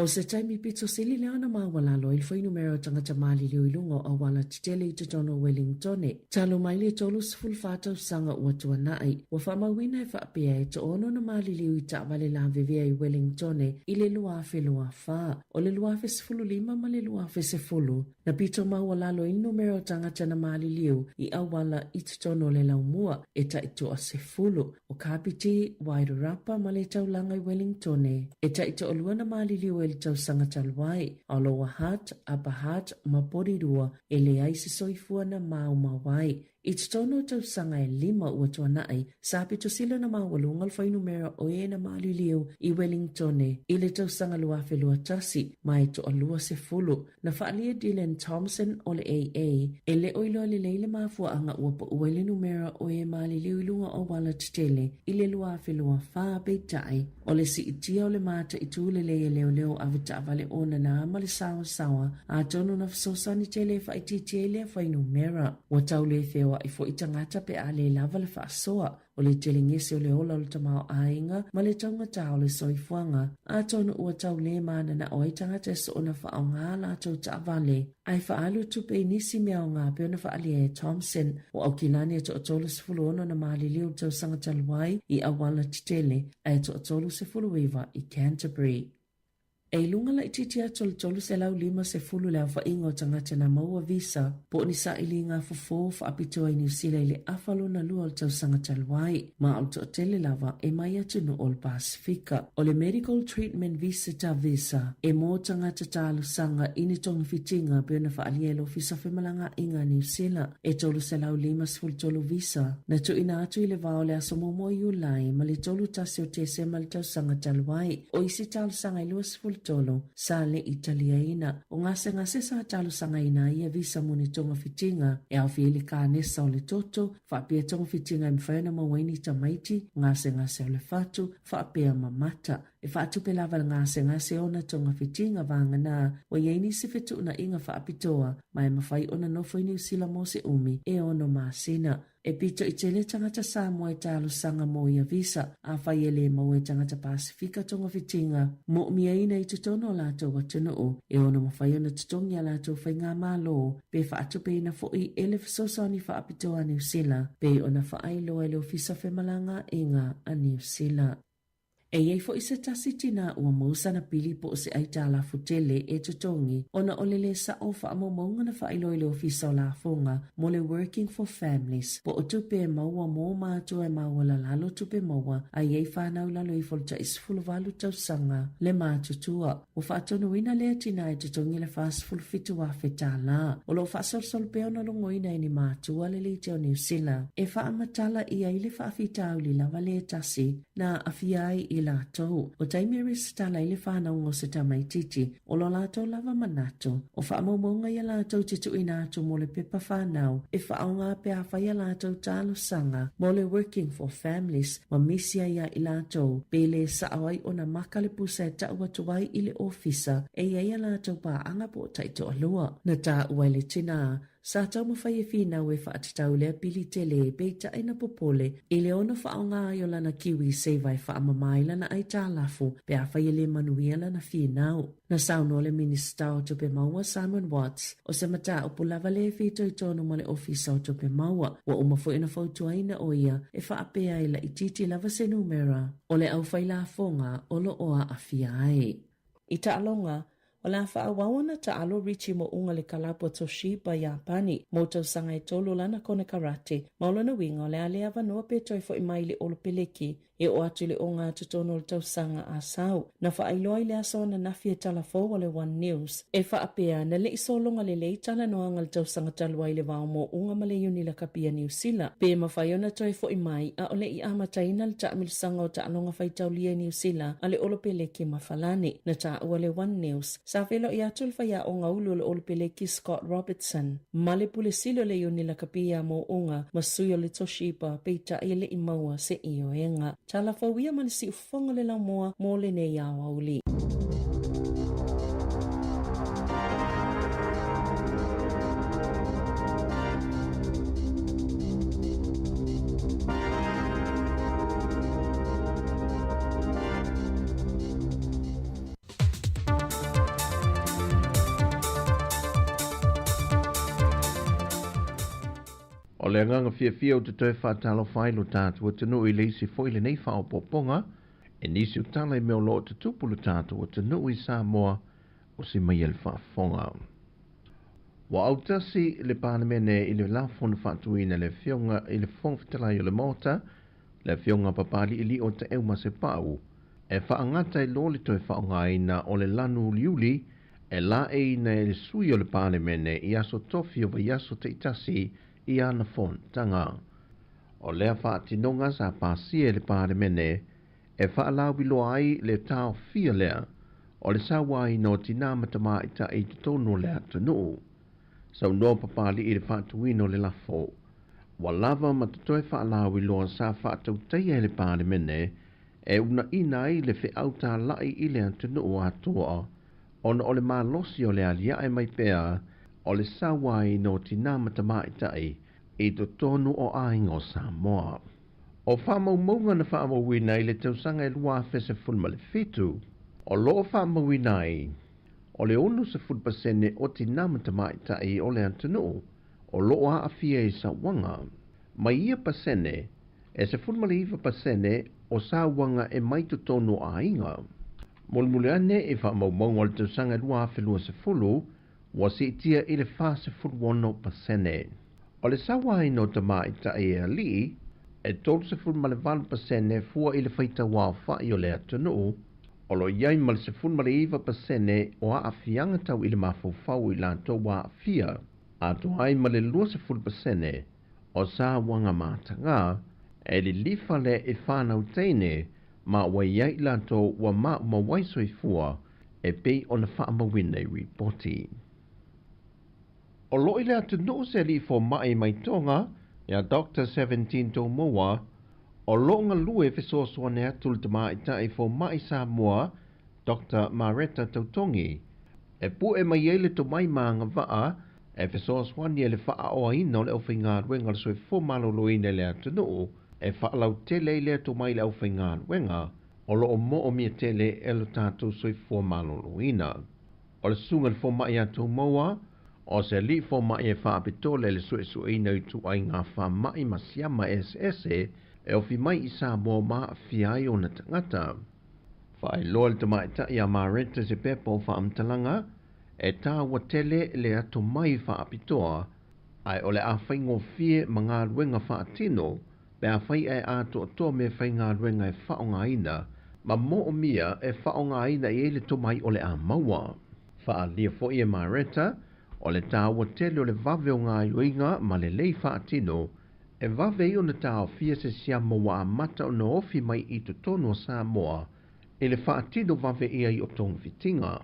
ʻO se taimi pito sili lea ona maualalo ai le fuainumera o tagata maliliu i luga o auala tetele i totonu o Wellingtone. Talu mai le 34 tausaga ua tuanai, ua faamauina e faapea e toaono na maliliu i taavale lavevea i Wellingtone i le 2024. O le 2015 ma le 2010, na pito maualalo ai le numera o tagata na maliliu i auala i totonu o le laumua e tai toasefulu. O Kapiti, Wairarapa ma le taulaga i Wellingtone. E tai toalua na maliliu ai le tausaga talu ai, a o Lower Hutt, Upper Hutt ma Porirua e leai se soifua na maomao ai. I totonu o tausaga e lima ua tuanai, sa pito sili ona maualuga le fuainumera o e na maliliu i Wellingtone i le tausaga 2021 ma e toalua sefulu. Na faaalia e Dylan Thompson o le AA, e le o iloa lelei le mafuaaga ua pau ai le numera o e maliliu i luga o auala tetele i le 2024, peitai, o le siitia o le mataitu lelei e leoleo avetaavale onana ma le saoasaoa, atonu na fesoasoani tele e faaitiitia ai lea fuainumera. Ua tau le feoai foi tagata pe a le lava le faasoa. O le telegese o le ola o le tamaoaiga ma le taugata o le soifuaga, atonu ua tau le mananao ai tagata e soona faaaoga a latou taavale, ae faaalu tupe i nisi mea aoga pei ona faaalia e Thompson. O Aukilani e toa-36 na maliliu i le tausaga talu ai i auala tetele, ae toa-39 i Canterbury. E i luga laitiiti atu o le 350 le aofaiga o tagata na maua visa po o ni sailiga fofo faapitoa i Niu Sila i le afa lona lua o le tausaga talu ai, ma o le toatele lava e mai atunuu o le Pasefika. O le Medical Treatment Visitor Visa e mo tagata talosaga i ni togafitiga pei ona faaalia e le Ofisa o Femalagaaiga a Niu Sila. E 353 visa na tuuina atu i le va o le aso muamua o Iulai ma le 31 o Tesema i le tausaga talu ai. O isi talosaga e 21 23 sa le i taliaina. O gasegase sa talosagaina ai ia visa mo ni togafitiga e aofia ai le kanesa o le toto, faapea togafitiga e mafai ona maua ai ni tamaiti, gasegase o le fatu, faapea ma mata. E faatupe lava le gasegase ona togafitiga vagana ua i ai nisi fetuunaiga faapitoa ma e mafai ona nofo i Niu Sila mo se umi e ono masina. E pito i tele tagata Samoa e talosaga mo ia visa, afai e lē maua e tagata Pasifika togafitiga mo'omiaina i totonu o latou atunuu, e ono mafai ona totogi a latou faigamalo pe faatupeina fo'i e le fesoasoani faapitoa a Niu Sila, pei ona faailoa e le Ofisa Femalagaaiga a Niu Sila. E i ai foʻi se tasi tinā ua maua sana pili po o se aitalafu tele e totogi ona o le lē saʻo o faamaumauga na faailoa i le Ofisa o Lafoga mo le Working for Families po o tupe e maua mō mātua e maualalalo tupe maua a i ai whānau lalo ifo le tai 18 tausaga le matutua. Ua faatonuina lea tinā e totogi le 47,000 tālā. O lo o faasolosolo pea ona logoina e ni mātua le leite o Niu Sila e faamatala i ai le faafitauli lava lē tasi na aafia ai i latou. O taimi e resitala ai le whanauga o se tamaitiiti, o lo latou lava manatu, o faamaumauga ia latou te tuuina atu mo le pepa whanau e whaaoga pe afai a latou talosaga mo le Working for Families ma misi ai ia i latou, pe lē saʻo ai ona maka le pusa e taʻu atu ai i le ofisa e i ai a latou paaga po o taitoalua. Na taua e le tinā, sa taumafai e finau e faatatau lea pili tele peitai na popole i le ono faaaoga ai o lana KiwiSaver e faamamā ai lana aitalafu pe afai e lē manuia lana finau. Na saunoa le Minisita o Tupe Maua Simon Watts, o se mataupu lava lea e fitoitonu ma le Ofisa o Tupe Maua. Ua uma foi ona fautuaina ʻo ia e faapea e laitiiti lava se numera o le aufailafoga o lo o aafia ai. I taaloga, o le a faaauau ona taalo Richie Mo'unga le kalapu a Toshiba Iapani mo tausaga e tolu o lana konekarate ma o lona uiga o le a le avanoa pe toe foʻi mai i le Olopeleki E oo atu i le ogatotonu o le tausaga a sau, na faailoa i le aso ananafi e tala fou a le One News, e faapea, na le i sologa lelei talanoaga i le tausaga talu ai i le va o Moʻuga ma le Iuni Lakapi a Niu Sila, pe mafai ona toe foʻi mai a o le i amataina le taamilosaga o taaloga faitaulia i Niu Sila a le Olopeleki ma Falani. Na taua le One News, sa feiloai atu le faiaoga ulu o le Olopeleki Scott Robertson ma le Pule Sili o le Iuni Lakapi iā Moʻuga ma sui o le Toshiba, peitai e le i maua se ioega. Tala fou ia ma le siufofoga o le laumua mo lenei aoauli. O le agaga fiafia ou te toe faatalofa ai lo tatou atunuu i le isi foi lenei faaopoopoga e nisi o tala i mea o lo o tutupu lo tatou atunuu i Samoa o si mai e le faafofoga. Ua autasi le Palemene i le lafo na faatuina e le Afioga i le Fofoga Fetalai o le Maota, le Afioga Papali'ili'o Taeu Masepau, e faagata ai loa le toe faaaogaina o le lanu uliuli e laeiina e le sui o le Palemene i aso tofi o vaiaso taitasi i ana fonotaga. O lea faatinoga sa pasia e le Palemene e faalauiloa ai le taofia lea o le sauaina o tinā ma tamaitai i totonu o le atunuu. Saunoa Papali'i i le faatuina o le lafo, ua lava ma totoe faalauiloa sa faatautaia e le Palemene e unaʻina ai le feʻau tālaʻi i le atunuu atoa ona o le malosi o le aliaʻe mai pea o le sauaina o tinā ma tamaitai i totonu o aiga o Samoa. O faamaumauga na faamauina i le tausaga e 2017, o lo o faamauina ai o le 60% o tinā ma tamaitai o le atunuu o lo o aafia i sauaga. Mai ia pasene, e 19% o sauaga e mai totonu o aiga. Mulimuli ane i faamaumauga o le tausaga e 2020, ua siitia i le 46%. O le sauaina o tamaitai e alii, e 38% fua i le faitauaofaʻi o le atunuu, o lo o i ai ma le 19% o aafiaga tau i le mafaufau i latou ua aafia, atoa ai ma le 20% o sauaga mataga, e lilifa lea i fanau teine ma ua i ai i latou ua maumau ai soifua. e pei ona faamauina i ripoti. O lo o i le atunuu se alii fomai mai Toga, ia Doctor Seventeen Tomoa, o lo o galue e fesoasoani atu i le tamaitai fomai Samoa, Doctor Mareta Tautogi, e pue mai ai le tomai ma agavaa e fesoasoani ai i le faaoaina o le aufaigaluega o le soifua maloloina i le atunuu e faalautele ai lea tomai i le aufaigaluega o lo o moomia tele e lo tatou soifua maloloina. O le susuga i le fomai ia Tomoa, o se alii fomai e faapitoa i le suesueina o ituaiga faamai ma siama eseese e ofi mai i Samoa ma aafia ai ona tagata. Faailoa e le tamaitai ia Mareta se pepa o faamatalaga e taua tele le atomai faapitoa, ae o le a faigofie ma galuega faatino pe afai ae atoatoa meafaigaluega e faaaogaina ma moomia e faaaogaina i ai le tomai o le a maua. Faaalia foi e Mareta o le taua tele o le vave o gaoioiga ma lelei faatino e vave ai ona taofia se siama ua amata ona ofi mai i totonu o Samoa i le faatino vave i ai o togafitiga.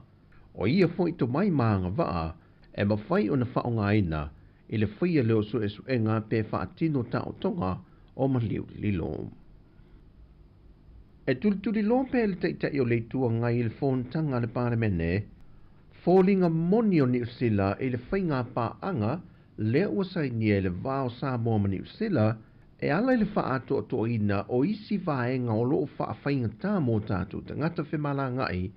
O ia foi tomai ma agavaa e mafai ona faaaogaina i le faia lea o suesuega pe faatino taotoga o maliu lilo. E tulituliloa pea le Taitai o le Itu Agai i le fonotaga a le Palemene foliga moni o Niu Sila i le faiga paaga lea ua sainia i le va o Samoa ma Niu Sila e ala i le faaatoatoaina o isi vaega o lo o faafaigatā mo tatou tagata femalagaai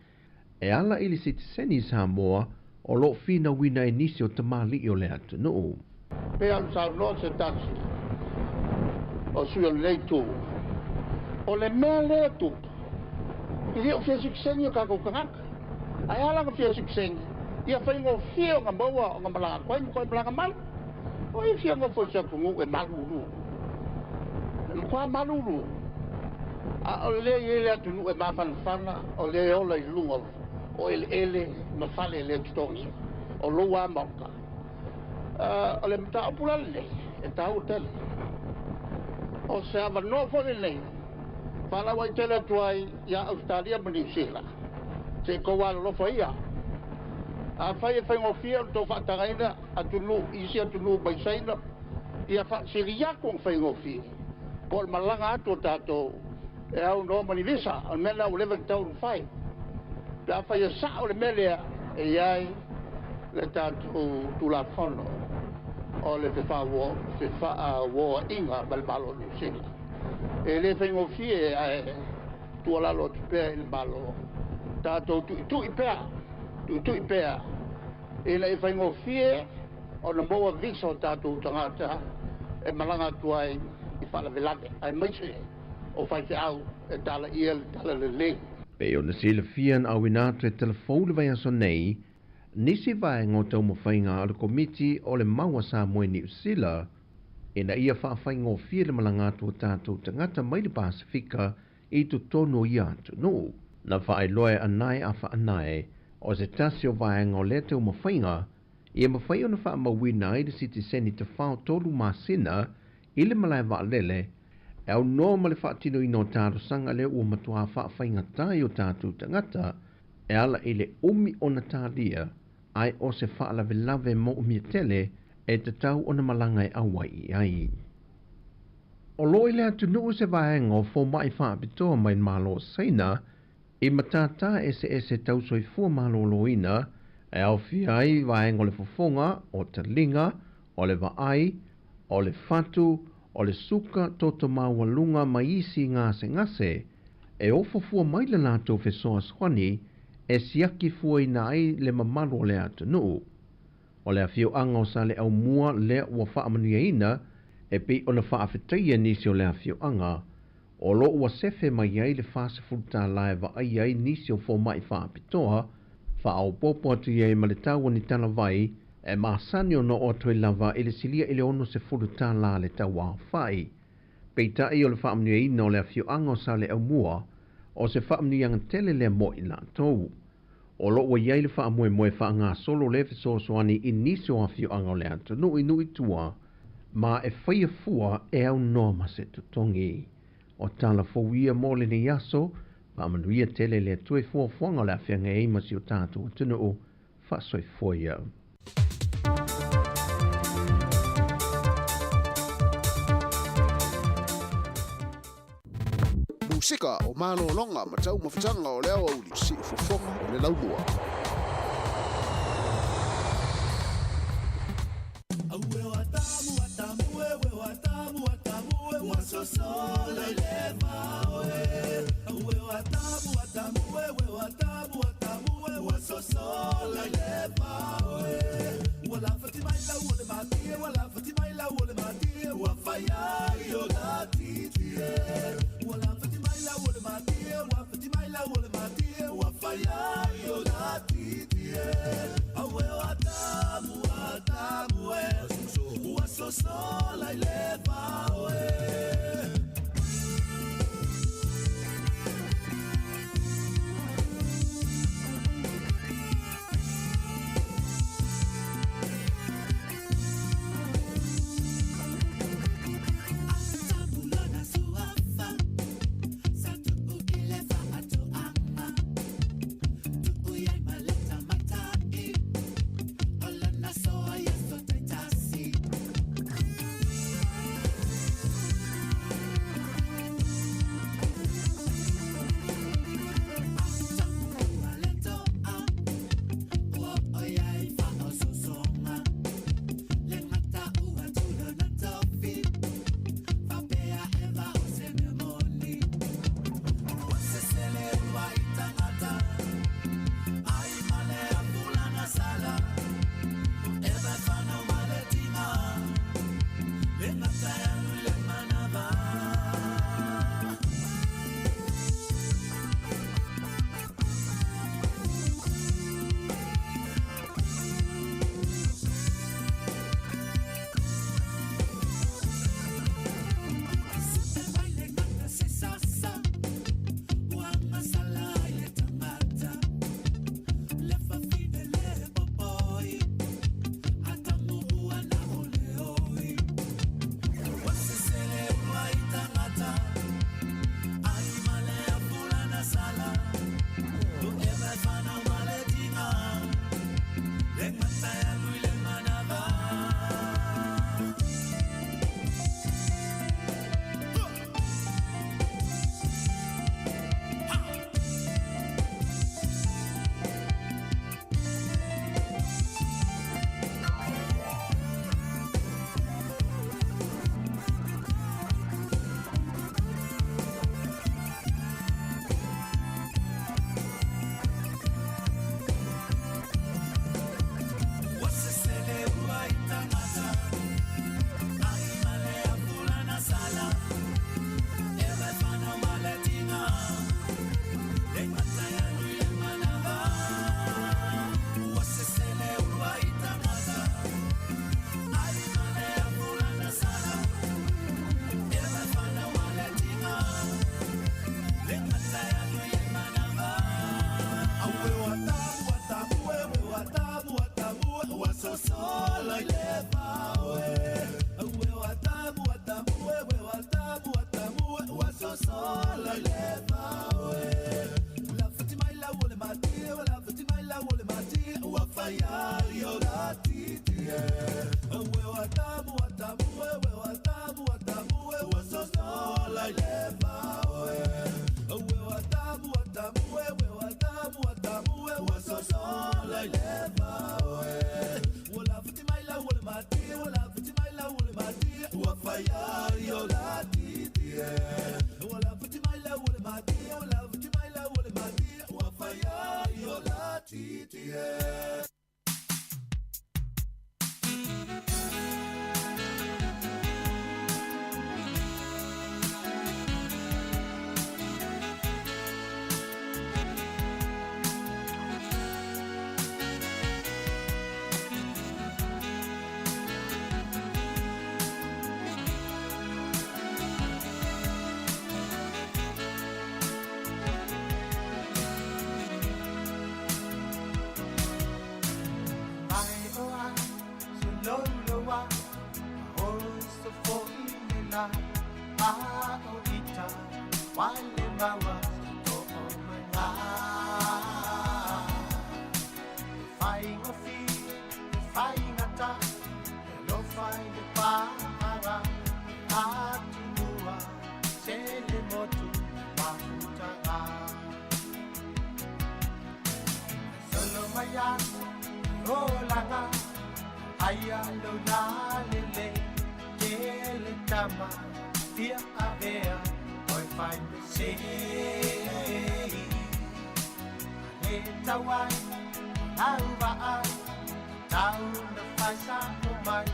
e ala i le sitiseni Samoa o lo o finauina e nisi o tamalii o le atunuu. Pei ona saunoa se tasi o sui o lenei itu, o le mea lea e tupu, e le o fia sitiseni o tatou tagata. Ae a la ona fia sitiseni? Ia faigofie ona maua ona malaga atu ai ma toe malaga mai. O ai e fia nofo i se atunuu e malulu? E matua malulu. A o lea e i ai le atunuu e mafanafana, o lea e ola i luga o eleele ma fale e le totogia, o lou lava maota. O le mataupu la lenei, e taua tele. O se avanoa foi lenei, faalauaitele atu ai ia Ausetalia ma Niu Sila, se i tou alolofa ia. Afai e faigofie ona tou faatagaina atunuu, isi atunuu mai Saina, ia faasili atu ona faigofie po o le malaga atu o tatou e aunoa ma ni visa. O le mea lena ua leva ona tatau ona fai. Pe afai e sao le mea lea, e i ai le tatou Tulafono o le Fefaauoaiga ma le Malo o Niu Sila. E le faigofie ae tuualalo atu pea i le Malo, tatou tuitui pea, tuitui pea ina ia faigofie ona maua visa o tatou tagata e malaga atu ai i faalavelave, aemaise o faifeau e talaia le talalelei. Pei ona silafia na auina atu e Tala Fou le vaiaso nei, nisi vaega o taumafaiga a le Komiti o le Mau a Samoa i Niu Sila ina ia faafaigofie le malaga atu o tatou tagata mai le Pasefika i totonu o ia atunuu. Na faailoa e Anae Afaanae o se tasi o vaega o lea taumafaiga ia mafai ona faamauina ai le sitiseni tafao tolu masina i le malae vaalele e aunoa ma le faatinoina o talosaga lea ua matuā faafaigatā i o tatou tagata e ala i le umi ona talia ae o se faalavelave moomia tele e tatau ona malaga e auai i ai. O lo o i le atunuu se vaega o fomai faapitoa mai le Malo o Saina i matātā eseese tau soifua malōlōina e aofia ai vaega o le fofoga, o taliga, o le vaai, o le fatu, o le suka toto maualuga ma isi gasegase e ofo fua mai le latou fesoasoani e siaki fuaina ai le mamalu o le atunuu. O le afioaga o Saleaaumua lea ua faamanuiaina e pei ona faafetaia nisi o le afioaga o lo o ua sefe mai ai le 40 tālā e vaaia ai nisi o fomai faapitoa, faaopoopo atu i ai ma le tau o ni talavai e masani ona oo atu ai lava i le silia i le 60 tālā le tau aofai. Peitai o le faamanuiaina o le afioaga o Saleaaumua o se faamanuiaga tele lea mo i latou. O lo o ua i ai le faamoemoe faagasolo lea fesoasoani i nisi o afioaga o le atunuu i nuu i tua ma e faia fua e aunoa ma se totogi. O tala fou ia mo lenei aso, Faamanuia tele le Atua i fuafuaga o le a feagai ai ma si o tatou atunuu. Faasoifua ia. Musika o malologa ma taumafataga o le aoauli, siufofoga o le laumua. aso olaga aia laulalelei tele tama fia avea oe fai mesei le tauai lau vaai tau na fai sa'o mai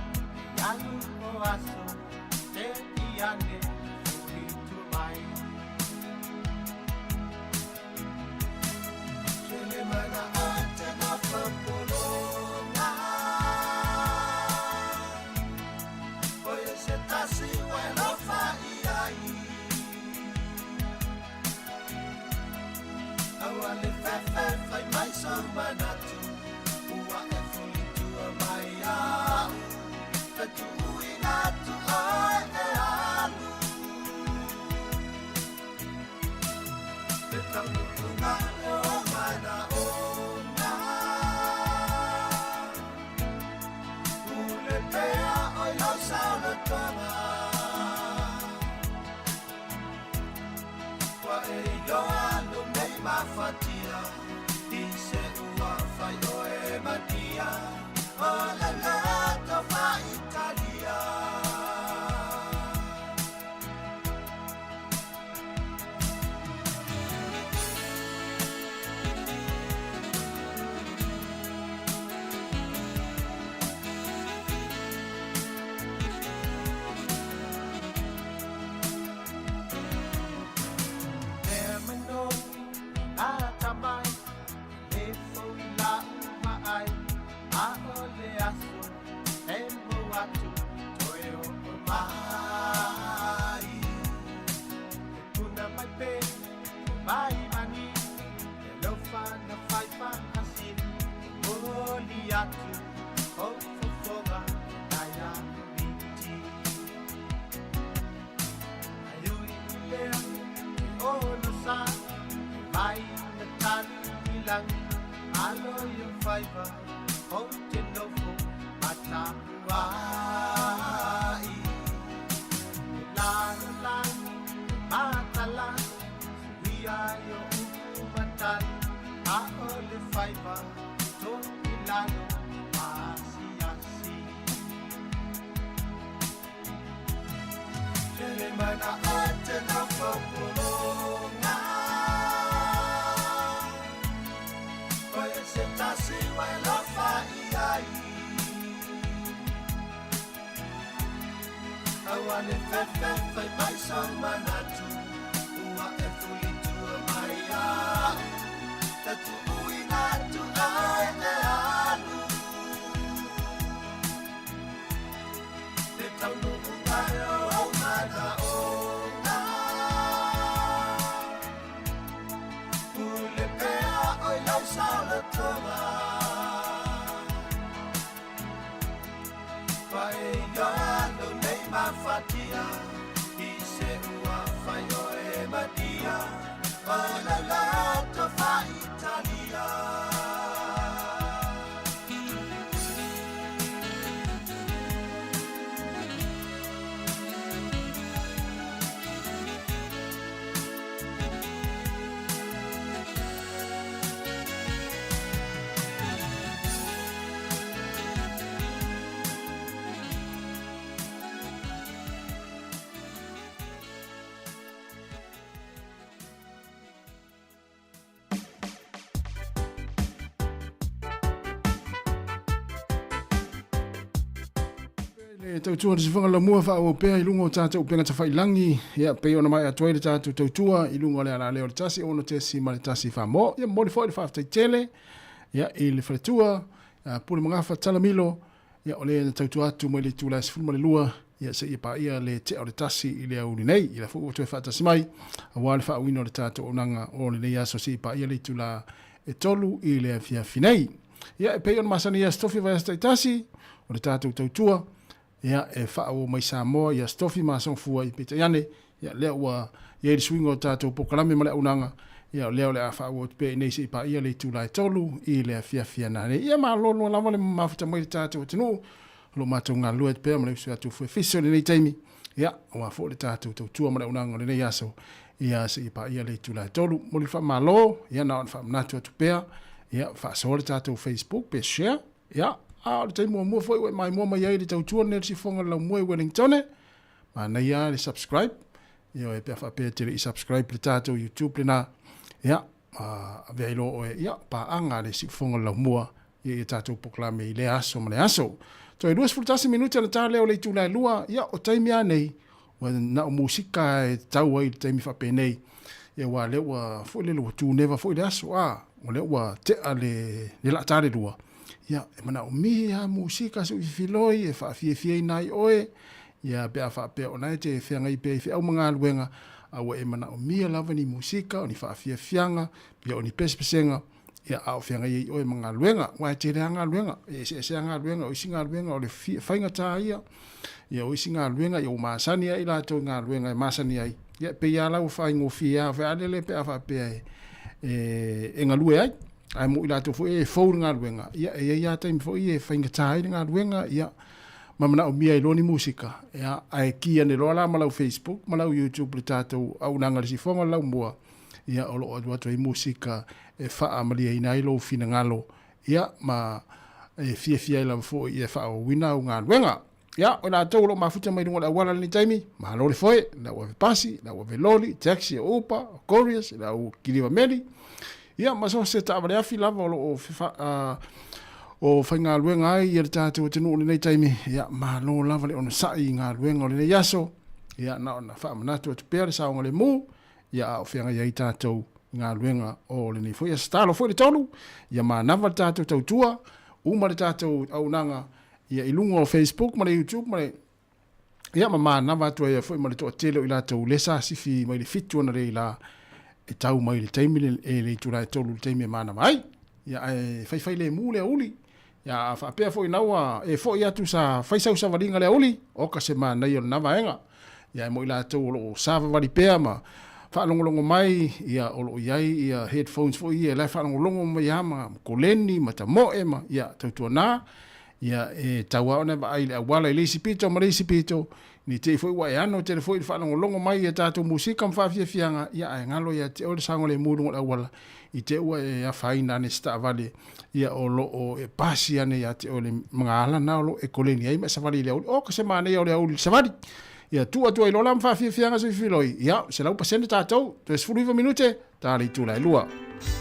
alu o aso te iane fulitu mai Tele mana ate na fapolonga Oye se tasi walofa iai Aua le fefe fai mai so manatu Ua e fulitua mai au Fetuuina atu oe e alu Le taunuuga o manaoga Pule pea oi lau saolotoga Ua e iloa lou nei mafatia I se ua fai oe matia O le loto faaitalia Mea mai nogi atamai Le fou i lau vaai A o le aso e mau atu Toe oo mai E puna mai pe mai mani Le alofa na fai faasili Momoli atu o fofoga nai a miti Ai ui i lea e ono sa E mai na tali i lagi Alo i o faiva ou te nofo matapuai E lalolagi matala Suia i o upu matali A o le faiva to i lalo maasiasi Tele mana o te nofo pologa Oe se tasi ua e alofa i ai Aua le fefe fai mai so manatu Ua e fulitua mai au Tatuuina atu oe e alu Le taunuuga o ou manaoga Pule pea oi lau saolotoga Ua e iloa lou nei mafatia I se ua fai oe matia O lau loto faaitalia Le tautua le sifoga lamua faaauau pea i luga o tatou upega tafailangi ia pei ona maea atu ai le tatou tautua i luga o le alaleo o le 1 6 1 faamoa. Ia momoli foi le faafetai tele ia i le faletua Pule Magafa Talamilo ia o le na tautua atu mai le itula e 12 ia seia paia le tea o le 1 i le aoauli nei. Ia foi ua toe faatasi mai aua le faauuina o le tatou auaunaga o lenei aso seia paia le itula e 3 i le afiafi nei. Ia e pei ona masani i Aso Tofi vaiaso taitasi o le tatou tautua ia e faaauau mai Samoa i Aso Tofi ma Aso Gafua i peitai ane ia lea ua i ai le suiga o tatou polokalame ma le auaunaga ia o lea o le a faaauau atu pea i nei seia paia le itula e 3 i le afiafi ananei. Ia malolo lava le mafuta mai le tatou atunuu o lo o matou galulue atu pea ma le uso atu fuefisi o lenei taimi ia aua foi le tatou tautua ma le auaunaga o lenei aso ia seia paia le itula e 3. Momoli le faamalo ia na ona faamanatu atu pea. Ia, faasoa le tatou Facebook pe share. Ia, a o le taimi muamua foi ua e maimoa mai ai i le tautua lenei o le Siufofoga o le Laumua i Wellingtone, manaia lava le subscribe. Ioe, pe a faapea e te le i subscribe i le tatou YouTube lena, ia, avea ai loa oe, ia, paaga a le Siufofoga o le Laumua ia i tatou polokalame i lea aso ma le aso. Toe 21 minute ona ta lea o le itula e 2, ia, o taimi lava nei, ua na o musika e tatau ai i le taimi faapenei, ia aua o lea ua foi lele ua tuneva foi le aso, a, o lea ua tea le, le laa ta le 2, ia, e manaomia lava musika se i fefiloi e faafiafiaina ai oe, ia, pe a faapea o lena e te feagai pea i feau ma galuega, a ua e manaomia lava ni musika, o ni faafiafiaga, ia o ni pesepesega, ia, a o feagai ai oe ma galuega, aua e tele lava galuega, e eseese lava galuega, o isi galuega o le faigata ia, ia o isi galuega ia ua masani lava i latou i galuega e masani ai, ia e pei lava la ua faigofie lava foi a lele pe a faapea e, e, e galue ai. Ae mo i latou foi e fou i le galuega, ia e i ai lava taimi foi e faigata ai le galuega, ia, ma manaomia ai loa ni musika, ia, ae ki ane loa la ma lau Facebook ma lau YouTube i le tatou auaunaga i le sifoga o le laumua, ia o lo o alu atu ai musika e faamalieina ai lou finagalo, ia, ma e fiafia ai lava foi e faaauauina au galuega. Ia, o i latou o lo o mafuta mai luga o le auala i lenei taimi, malo le foe, le au ave pasi, le au ave loli, taxi, o Uber, o couriers, le au kiliva meli, ia, ma so o se taavale afi lava o lo o o faigaluega ai ia le tatou atunuu i lenei taimi, ia, malo lava le onosai i galuega o lenei aso, ia, na ona faamanatu atu pea le saogalemu, ia a o feagai ai tatou i galuega o lenei foi aso. Tatalo foi le tolu, ia manava le tatou tautua, uma le tatou auaunaga ia i luga o Facebook ma le YouTube ma le ia ma manava atu ai foi ma le toatele o i latou lea sa sifi mai le 7 analeila e tau mai le taimi le, e le itula e 3 le taimi e manava ai. Ia ae faifai lemu le aoauli. Ia a faapea foi na ua e foi atu sa fai sau savaliga le aoauli, oka se manaia o lena vaega. Ia ae mo i latou o lo o savavali pea ma faalogologo mai, ia o lo o i ai ia headphones foi ia la e faalogologo mai lava ma koleni ma tamoe ma ia tautuana ia e tau lava ona vaai i le auala i le isi pito ma le isi pito, ne i te i foi ua e ano tele foi i le faalogologo mai i a tatou musika ma faafiafiaga, ia ae galo ia te oe le saogalemu i luga o le auala, i te i ua e afaina ane i se taavale, ia o lo o e pasi ane ia te oe le magaala na o lo o e koleni ai ma e savali i le aoauli. Oka se manaia o le aoauli i le savali! Ia tuu atu ai loa la ma faafiafiaga se filifiloi, ia 100% tatou, toe 19 minute, ta le itula e 2.